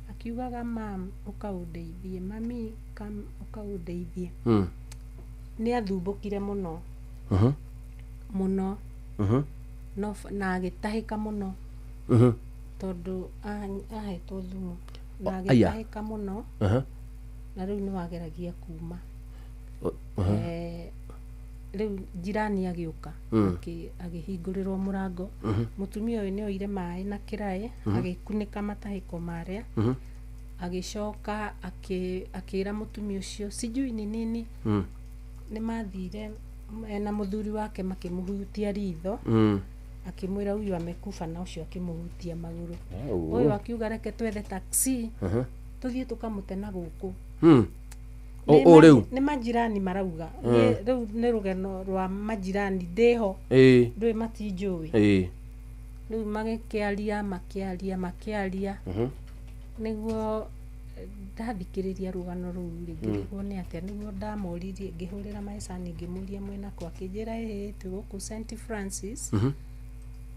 akiugaga, "Mam, ũkaũndeithie, mami, kam ũkaũndeithie." Nĩ athumbũkire mũno mũno, no na agĩtahĩka mũno, tondũ ahetwo thumu na Aya. agĩtahĩka mũno, na rĩu nĩ wageragia kuma. Rĩu jirani agĩũka, agĩhingũrĩrwo mũrango. Mũtumia ũyũ nĩ oire maĩ na kĩraĩ, agĩkunĩka matahĩko marĩa. Agĩcoka akĩra mũtumia ũcio sijui ni nini. Nĩ mathire ena mũthuri wake, makĩmũhutia ritho. Akĩmwĩra, "Huyu amekufa," na ũcio akĩmũhutia magũrũ. Au. Ũyũ akiuga, "Reke twethe taxi, tũthiĩ tũkamũte na gũkũ." O o rĩu Nĩ majirani marauga. Niĩ rĩu nĩ rũgeno rwa majirani ndĩho. Ndũĩ matinjũĩ. Rĩu magĩkĩaria, makĩaria, makĩaria. Nĩguo ndathikĩrĩria rũgano rũu rĩ, ngĩrigwo nĩ atĩa. Nĩguo ndamoririe, ngĩhũrĩra maecani, ngĩmũria mwĩnakũ, akĩnjĩra, "Ĩĩ, twĩ gũkũ St Francis,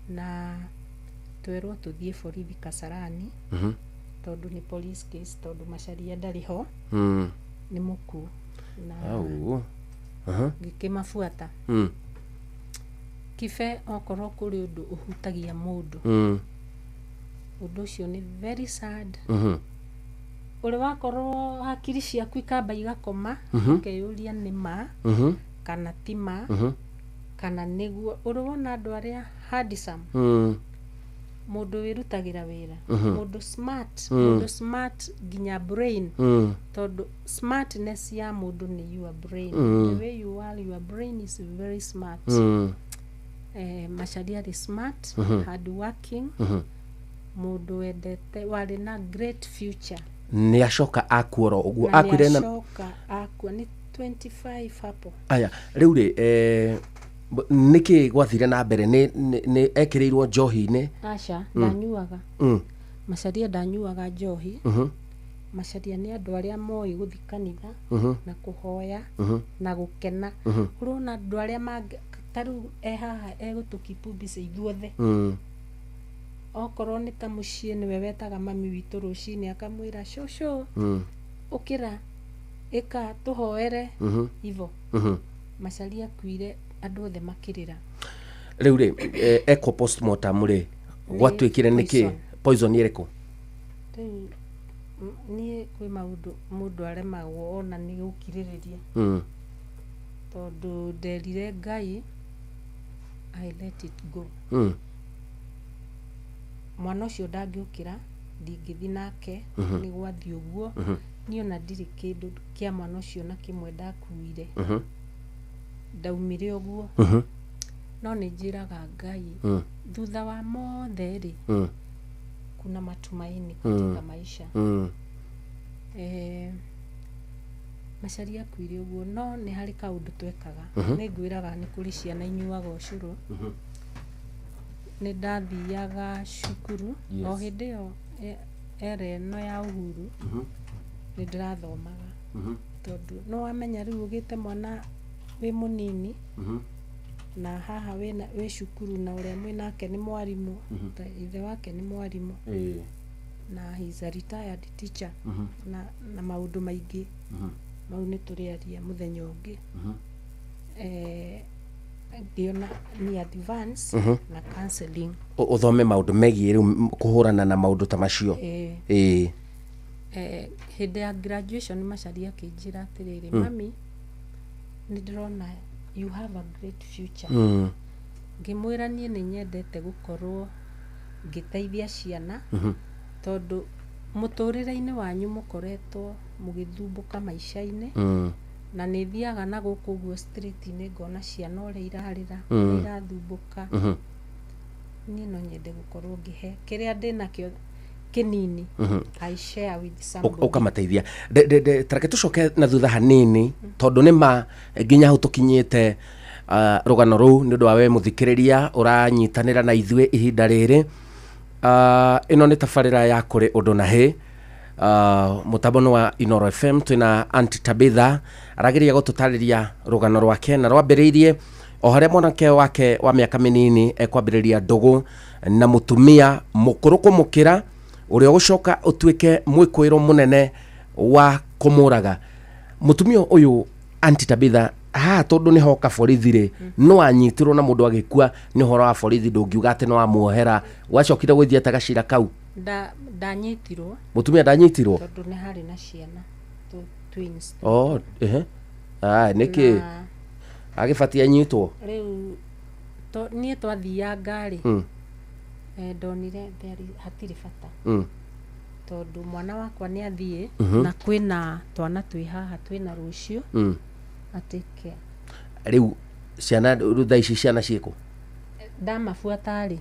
na twerwo tũthiĩ borithi Kasarani, tondũ nĩ police case, tondũ Macharia ndarĩ ho, nĩ mũkuũ." Na Au. Ngĩkĩmabuata. Kibe, okorwo kũrĩ ũndũ ũhutagia mũndũ, ũndũ ũcio nĩ very sad. Ũrĩ wakorwo hakiri ciaku ikamba igakoma, ũkeyũria nĩ ma kana ti ma, kana nĩguo ũrĩ wona andũ arĩa handsome, mũndũ wĩrutagĩra wĩra, mũndũ smart, mũndũ smart nginya brain, tondũ smartness ya mũndũ nĩ your brain. The way you are, your brain is very smart. Macharia arĩ smart, hard working, mũndũ wendete, warĩ na great future. Nĩ acoka akuora ũguo? Na Akuire na nĩacoka akua nĩ 25 hapo. Aya, rĩu rĩ, nĩkĩ gwathire na mbere? Nĩ ekĩrĩirwo njohi-inĩ? Aca, ndanyuaga. Macharia ndanyuaga njohi. Macharia nĩ andũ arĩa moĩ gũthiĩ kanitha, na kũhoya, na gũkena. Ũrona andũ arĩa mangĩ ta rĩu e haha egũtũkipu mbica ithuothe. Okorwo nĩ ta mũciĩ, nĩwe wetaga mami witũ rũcinĩ, akamwĩra, "Cũcũ, ũkĩra, ĩka tũhoere." Ivo. Macharia akuire andũ othe makĩrĩra. Rĩu rĩ, ekwo postmortem rĩ, gwatuĩkire nĩkĩ? Poison. Poison ĩrĩkũ? Rĩu niĩ kwĩ maũndũ mũndũ aremagwo ona nĩ gũkirĩrĩria, tondũ nderire Ngai, "I let it go." Mwana ũcio ndangĩũkĩra, ndingĩthi nake. Nĩ gwathiĩ ũguo. Niĩ ona ndirĩ kĩndũ kĩa mwana ũcio na kĩmwe ndakuire. Ndaumire ũguo. No nĩ njĩraga Ngai, thutha wa mothe rĩ, kuna matumaini katika maisha. Macharia akuire ũguo, no nĩ harĩ kaũndũ twekaga. Nĩ ngwĩraga nĩ kũrĩ ciana inyuaga ũcũrũ. Nĩ ndathiaga cukuru. O hĩndĩ ĩyo era ĩno ya Uhuru, nĩ ndĩrathomaga, tondũ nĩ wamenya rĩu ũgĩte mwana wĩ mũnini, na haha wĩna wĩ cukuru, na ũrĩa mwĩnake nĩ mwarimũ. Ta ithe wake nĩ mwarimũ, na he is a retired teacher. Na maũndũ maingĩ mau nĩ tũrĩaria mũthenya ũngĩ. Ngĩona ni advance na counseling. Ũthome maũndũ megiĩ rĩu kũhũrana na maũndũ ta macio. Ĩĩ. Hĩndĩ ya graduation Macharia akĩnjĩra atĩrĩrĩ, mami, nĩ ndĩrona you have a great future. Ngĩmwĩra niĩ nĩ nyendete gũkorwo ngĩteithia ciana, tondũ mũtũrĩre-inĩ wanyu mũkoretwo mũgĩthumbũka maica-inĩ, na nĩ thiaga na gũkũ ũguo street-inĩ ngona ciana ũrĩa irarĩra, ũrĩa irathumbũka. Niĩ no nyende gũkorwo ngĩhe kĩrĩa ndĩnakĩo kĩnini, I share with somebody. Ũkamateithia. Tareke tũcoke na thutha hanini, tondũ nĩ ma nginya hau tũkinyĩte, rũgano rũu nĩ ũndũ wa we mũthikĩrĩria ũranyitanĩra na ithuĩ ihinda rĩrĩ. Ĩno nĩ tabarĩra ya kũrĩ ũndũ na hĩ, mũtambo nĩ wa Inoro FM. Twĩna Aunty Tabitha, arageria gũtũtarĩria rũgano rwake, na rwambĩrĩirie o harĩa mwanake wake wa mĩaka mĩnini ekwambĩrĩria ndũgũ na mũtumia mũkũrũ kũmũkĩra, ũrĩa ũgũcoka ũtuĩke mwĩkũĩro mũnene wa kũmũraga mũtumia ũyũ. Aunty Tabitha, haha tondũ nĩ hoka borithi rĩ, no anyitirwo na mũndũ agĩkua nĩ ũhoro wa borithi, ndũngiuga atĩ no amuohera. Gwacokire gũthiĩ atĩa gacira kau? Ndanyitirwo. Mũtumia ndanyitirwo? Tondũ nĩ harĩ na ciana twins. Oh, ehe. Ah, nĩkĩ agĩbatie anyitwo? Rĩu niĩ twathianga rĩ, ndonire hatirĩ bata, tondũ mwana wakwa nĩ athiĩ, na kwĩna twana twĩ haha, twĩna rũciũ, I take care. Rĩu ciana, rĩu thaa ici ciana ciĩkũ? Ndamabuata rĩ,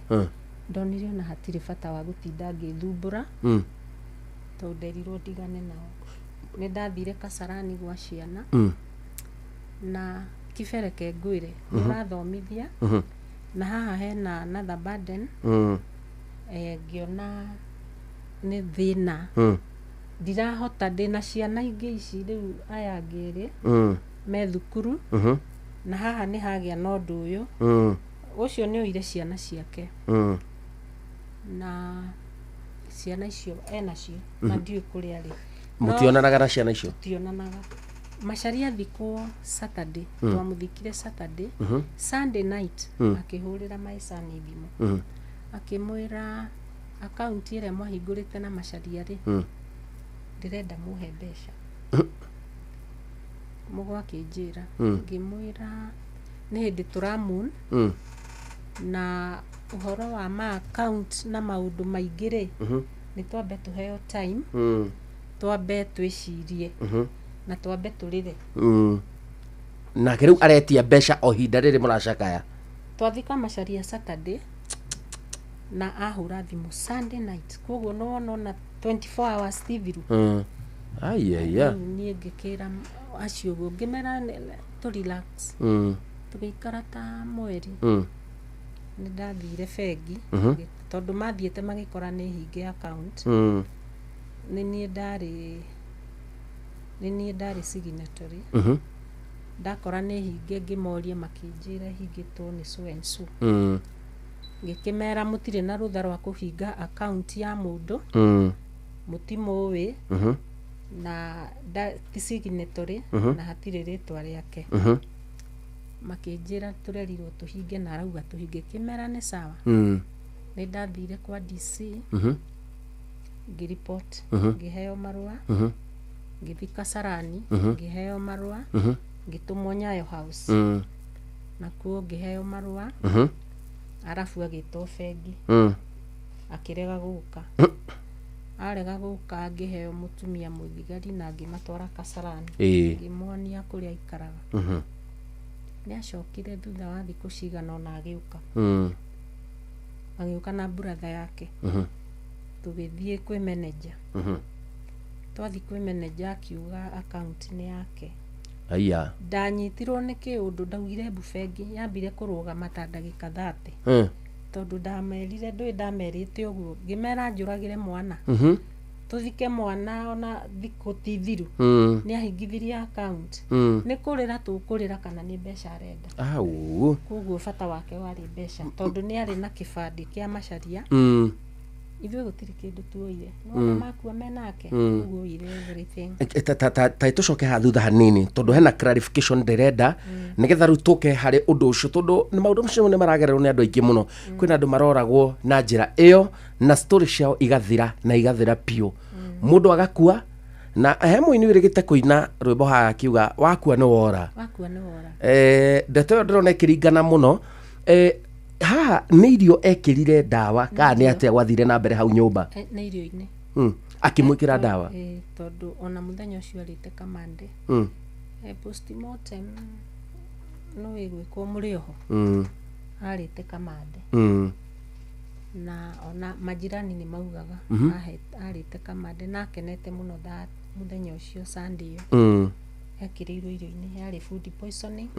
ndonire ona hatirĩ bata wa gũtinda ngĩthumbũra, tondũ nderirwo ndigane nao. Nĩ ndathire Kasarani gwa ciana, na kibereke ngwĩre, ũrathomithia, na haha hena another burden. Ngĩona nĩ thĩna, ndirahota, ndĩna ciana ingĩ ici rĩu, aya angĩ erĩ me thukuru, na haha nĩ hagĩa na ũndũ ũyũ. Ũcio nĩ oire ciana ciake, na ciana icio enacio na ndiũĩ kũrĩa arĩ. Mũtionanaga na ciana icio? Tutionanaga. Macharia athikwo Saturday, twamũthikire Saturday. Sunday night akĩhũrĩra Maicani thimũ, akĩmwĩra akaunti ĩrĩa mwahingũrĩte na Macharia rĩ, ndĩrenda mũhe mbeca. Mũgo akĩnjĩra, ngĩmwĩra nĩ hĩndĩ tũramourn, na ũhoro wa ma account na maũndũ maingĩ rĩ, nĩ twambe tũheo time, twambe twĩcirie, na twambe tũrĩre. Nake rĩu aretia mbeca o ihinda rĩrĩ mũracakaya? Twathika Macharia Saturday na ahũra thimũ Sunday night, koguo nĩ wona ona 24 hours ti thiru. Aiya. Rĩu niĩ ngĩkĩra acio ũguo, ngĩmera tũ relax. Tũgĩikara ta mweri. Nĩ ndathire bengi, tondũ mathiĩte magĩkora nĩ hinge account. Nĩ niĩ ndarĩ signatory. Ndakora nĩ hinge, ngĩmoria, makĩnjĩra hingĩtwo nĩ so and so. Ngĩkĩmera mũtirĩ na rũtha rwa kũhinga account ya mũndũ mũtimũĩ, na ti signatory, na hatirĩ rĩtwa rĩake. Makĩnjĩra tũrerirwo tũhinge na arauga tũhinge. Kĩmera nĩ sawa. Nĩ ndathire kwa DC, ngĩripoti, ngĩheo marũa. Ngĩthiĩ Kasarani, ngĩheo marũa. Ngĩtũmwo Nyayo House, nakuo ngĩheo marũa. Arabu agĩtwo bengi, akĩrega gũka. Arega gũka, ngĩheo mũtumia mũthigari na ngĩmatwara Kasarani. Ngĩmuonia kũrĩa aikaraga. Nĩ acokire thutha wa thikũ cigana ũna agĩũka. Agĩũka na brother yake. Tũgĩthiĩ kwĩ manager. Twathiĩ kwĩ manager, akiuga account nĩ yake. Aya. Ndanyitirwo nĩ kĩũndũ, ndaugire mbu bengi yambire kũrũgama ta ndagĩka 30, tondũ ndamerire, ndũĩ ndamerĩte ũguo, ngĩmera njũragĩre mwana, tũthike mwana ona thikũ ti thiru. Nĩ ahingithirie account. Nĩ kũrĩra tũkũrĩra kana nĩ mbeca arenda? Au. Koguo bata wake warĩ mbeca, tondũ nĩ arĩ na kĩbandĩ kĩa Macharia. Ithuĩ gũtirĩ kĩndũ tuoire. No makua menake ũguo oire everything. Ta tũcoke haha thutha hanini tondũ hena clarification ndĩrenda nĩgetha rĩu tũke harĩ ũndũ ũcio, tondũ nĩ maũndũ macio nĩ maragererwo nĩ andũ aingĩ mũno. Kwĩna andũ maroragwo na njĩra ĩyo na story ciao igathira na igathira biũ, mũndũ agakua na he mũini wĩrĩgĩte kũina rwĩmbo haha akiuga wakua nĩ wora. Wakua nĩ wora. Ndeto ĩyo ndĩrona ĩkĩringana mũno. Haha nĩ irio ekĩrire ndawa kana nĩ atĩa gwathire na mbere hau nyũmba? Nĩ irio-inĩ. Akĩmwĩkĩra ndawa. Tondũ ona mũthenya ũcio arĩte kamande. Postmortem no ĩgwĩkwo mũrĩ oho. Arĩte kamande. Na ona majirani nĩ maugaga arĩte kamande na akenete mũno that mũthenya ũcio Sunday ĩyo. Ekĩrĩirwo irio-inĩ, yarĩ food poisoning.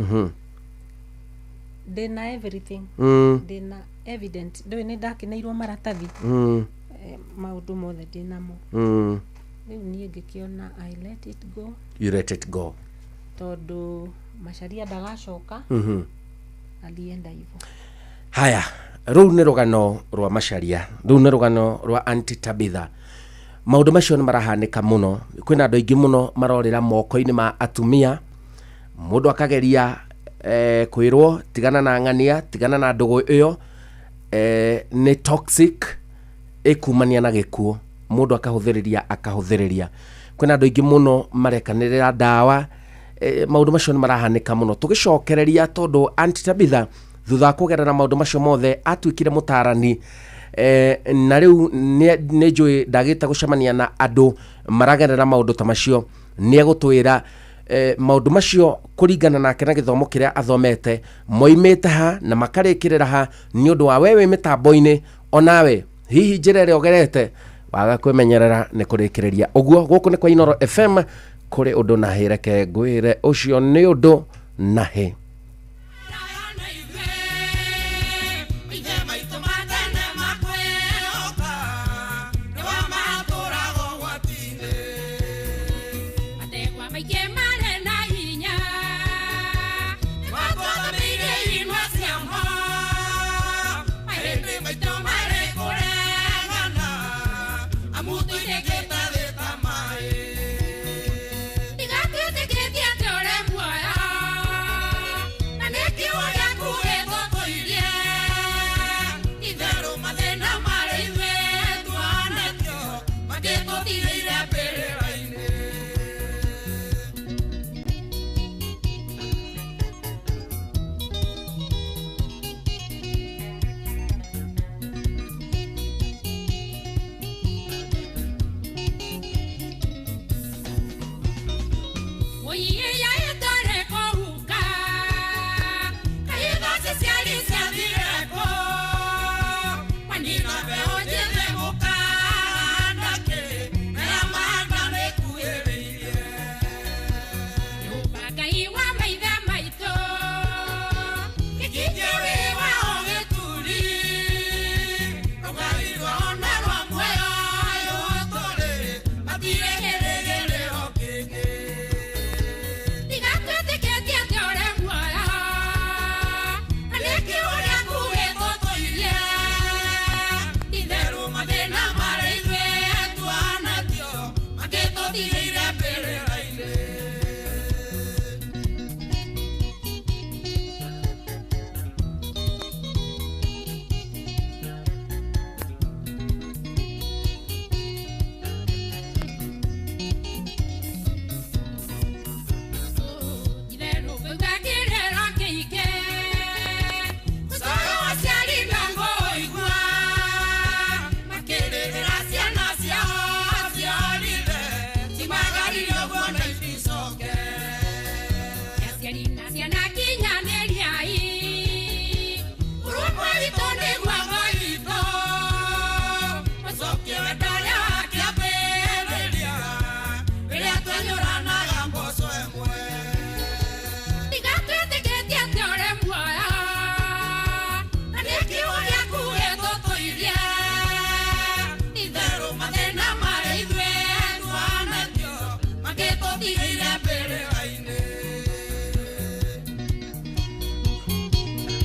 Ndĩna everything. Ndĩna evident, ndũĩ nĩ ndakĩneirwo maratathi. Maũndũ mothe ndĩnamo. Rĩu niĩ ngĩkĩona I let it go. You let it go. Tondũ Macharia ndagacoka. Alienda hivyo. Haya, rũu nĩ rũgano rwa Macharia, rũu nĩ rũgano rwa Aunty Tabitha. Maũndũ macio nĩ marahanĩka mũno, kwĩna andũ aingĩ mũno marorĩra moko-inĩ ma atumia, mũndũ akageria kwĩrwo tigana na ng'ania, tigana na ndũgũ ĩyo, nĩ toxic, ĩkumania na gĩkuũ, mũndũ akahũthĩrĩria. Kwĩna andũ aingĩ mũno marekanĩrĩra ndawa, maũndũ macio nĩ marahanĩka mũno. Tũgĩcokereria tondũ Aunty Tabitha thutha wa kũgerera maũndũ macio mothe atuĩkire mũtarani, na rĩu nĩ njũĩ ndagĩte gũcemania na andũ maragerera maũndũ ta macio, nĩ egũtwĩra maũndũ macio kũringana nake na gĩthomo kĩrĩa athomete moimĩte ha na makarĩkĩrĩra ha, nĩ ũndũ wa we wĩ mĩtambo-inĩ onawe hihi njĩra ĩrĩa ũgerete waga kwĩmenyerera nĩ kũrĩkĩrĩria ũguo. Gũkũ nĩ kwa Inooro FM, kũrĩ ũndũ na hĩ, reke ngwĩre ũcio nĩ ũndũ na hĩ.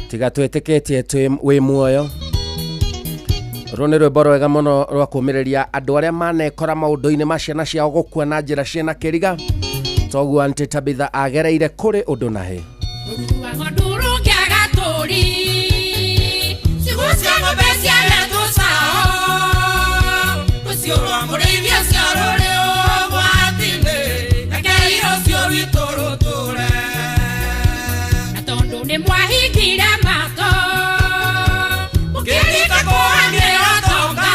Tiga twĩtĩkĩtie wĩ muoyo. Rũrũ nĩ rwĩmbo rwega mũno rwa kũũmĩrĩria andũ arĩa manekora maũndũ-inĩ ma ciana ciao gũkua na njĩra ciĩna kĩriga. Toguo Aunty Tabitha agereire kũrĩ ũndũ na hĩ. Nduru ngĩaga tũri ciugũ cia ng'ombe ciahetwo cao rũciũ rwa mũrĩithi ũcio rũrĩ ũgwati-inĩ rekei rũciũ rwitũ rũtũre na tondũ nĩ mwahingire matũ mũkĩrita kũhangĩra tonga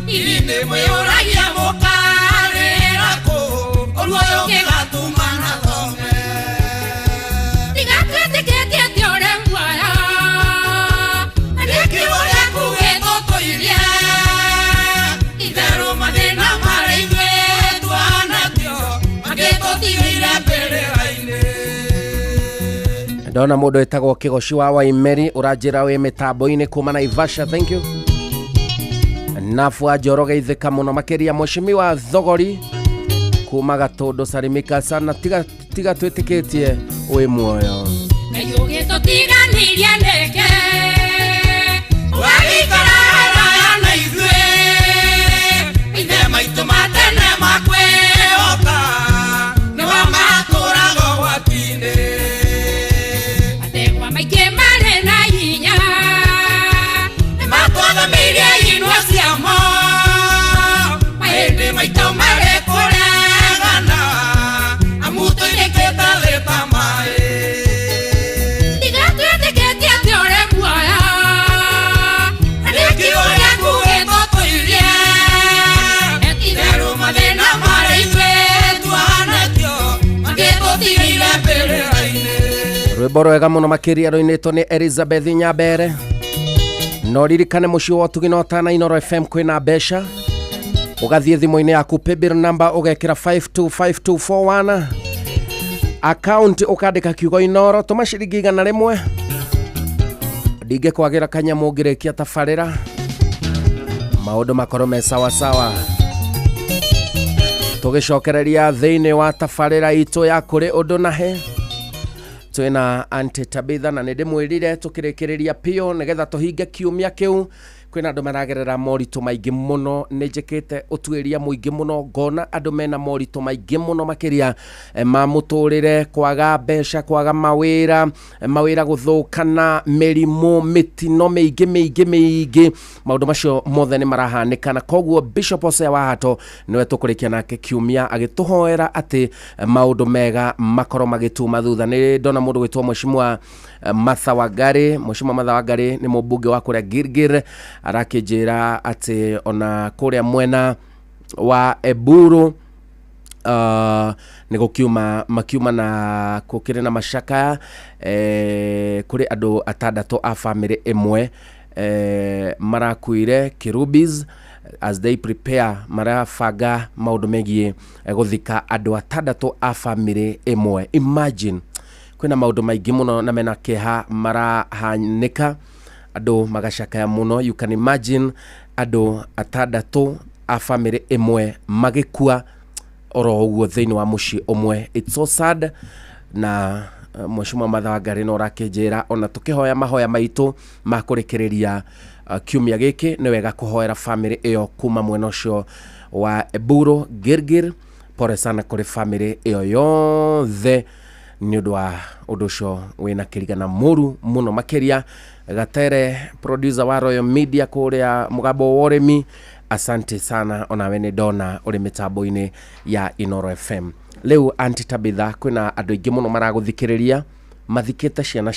hihi nĩ mwĩyũragia mũkarĩra kũ ũru ũyũ ũngĩgatuma na thome. Tiga twĩtĩkĩtie atĩ ũrĩ muoyo na nĩ kiugo gĩaku gĩtũtũirie itherũ mathĩna marĩa ithuĩ twanakio mangĩtũtigĩire mbĩrĩra-inĩ. Ndona mũndũ wĩtagwo Kĩgoci wa Waimeri ũranjĩra wĩ mĩtambo-inĩ kuma Naivasha, thank you. Nabu wa Njoroge ithĩka mũno makĩria Mheshimiwa Thogori kuma Gatũndũ salimika sana, tiga tiga twĩtĩkĩtie wĩ muoyo. Ngai ũgĩtũtiganĩria nĩkĩ ũgagĩikara haraya na ithuĩ maithe maitũ ma tene makwĩhoka nĩwe matũraga ũgwati-inĩ mategwa maingĩ marĩ na hinya nĩmatwathamĩirie inua ciamo mahĩndĩ maitũ marĩ kũregana amu tũinĩkĩte thĩ ta maĩ. Tiga twĩtĩkĩtie atĩ ũrĩ muoyo na nĩ kiugo gĩaku gĩtũtũirie itherũ mathĩna marĩa ithuĩ twanakio mangĩtũtigĩire mbĩrĩra-inĩ. Rwĩmbo rwega mũno makĩria rũinĩtwo nĩ Elizabeth Nyambere. No ririkane mũciĩ wa ũtugi na ũtana Inooro FM kwĩna mbeca. Ũgathiĩ thimũ-inĩ yaku paybill number ũgekĩra 525241, account ũkandĩka kiugo Inooro, tũma ciringi 100. Ndingĩkwagĩra kanyamũ ũngĩrĩkia tabarĩra maũndũ makorwo me sawasawa. Tũgĩcokereria thĩinĩ wa tabarĩra itũ ya kũrĩ ũndũ na he twĩna Aunty Tabitha na nĩ ndĩmwĩrire tũkĩrĩkĩrĩria piũ nĩgetha tũhinge kiumia kĩu. Kwĩna andũ maragerera moritũ maingĩ mũno, nĩ njĩkĩte ũtuĩria mũingĩ mũno ngona andũ mena moritũ maingĩ mũno makĩria ma mũtũrĩre, kwaga mbeca, kwaga mawĩra, mawĩra gũthũkana, mĩrimũ, mĩtino mĩingĩ mĩingĩ mĩingĩ, maũndũ macio mothe nĩ marahanĩka. Na koguo Bishop Hosea Wahato nĩwe tũkũrĩkia nake kiumia agĩtũhoera atĩ maũndũ mega makorwo magĩtuma thutha. Nĩ ndona mũndũ gwĩtwo Mheshimiwa Martha Wangari. Mheshimiwa Martha Wangari nĩ mũmbunge wa kũrĩa Gilgil, arakĩnjĩra atĩ ona kũrĩa mwena wa Eburu nĩ gũkiuma makiuma na gũkĩrĩ na macakaya kũrĩ andũ atandatũ a bamĩrĩ ĩmwe marakuire Kirubis as they prepare, marabanga maũndũ megiĩ gũthika andũ atandatũ a bamĩrĩ ĩmwe. Imagine, kwĩna maũndũ maingĩ mũno na mena kĩeha marahanĩka, andũ magacakaya mũno. You can imagine andũ atandatũ a bamĩrĩ ĩmwe magĩkua oro ũguo thĩinĩ wa mũciĩ ũmwe. It's so sad. Na Mheshimiwa Martha Wangari no ũrakĩnjĩra ona tũkĩhoya mahoya maitũ ma kũrĩkĩrĩria kiumia gĩkĩ nĩ wega kũhoera bamĩrĩ ĩyo kuma mwena ũcio wa Eburu Gilgil. Pole sana kũrĩ bamĩrĩ ĩyo yothe nĩ ũndũ wa ũndũ ũcio wĩna kĩrigana mũru mũno makĩria. Gatere, producer wa Royal Media kũrĩa mũgambo wa ũrĩmi, asante sana, onawe nĩ ndona ũrĩ mĩtambo-inĩ ya Inooro FM. Rĩu Aunty Tabitha, kwĩna andũ aingĩ mũno maragũthikĩrĩria mathikĩte ciana.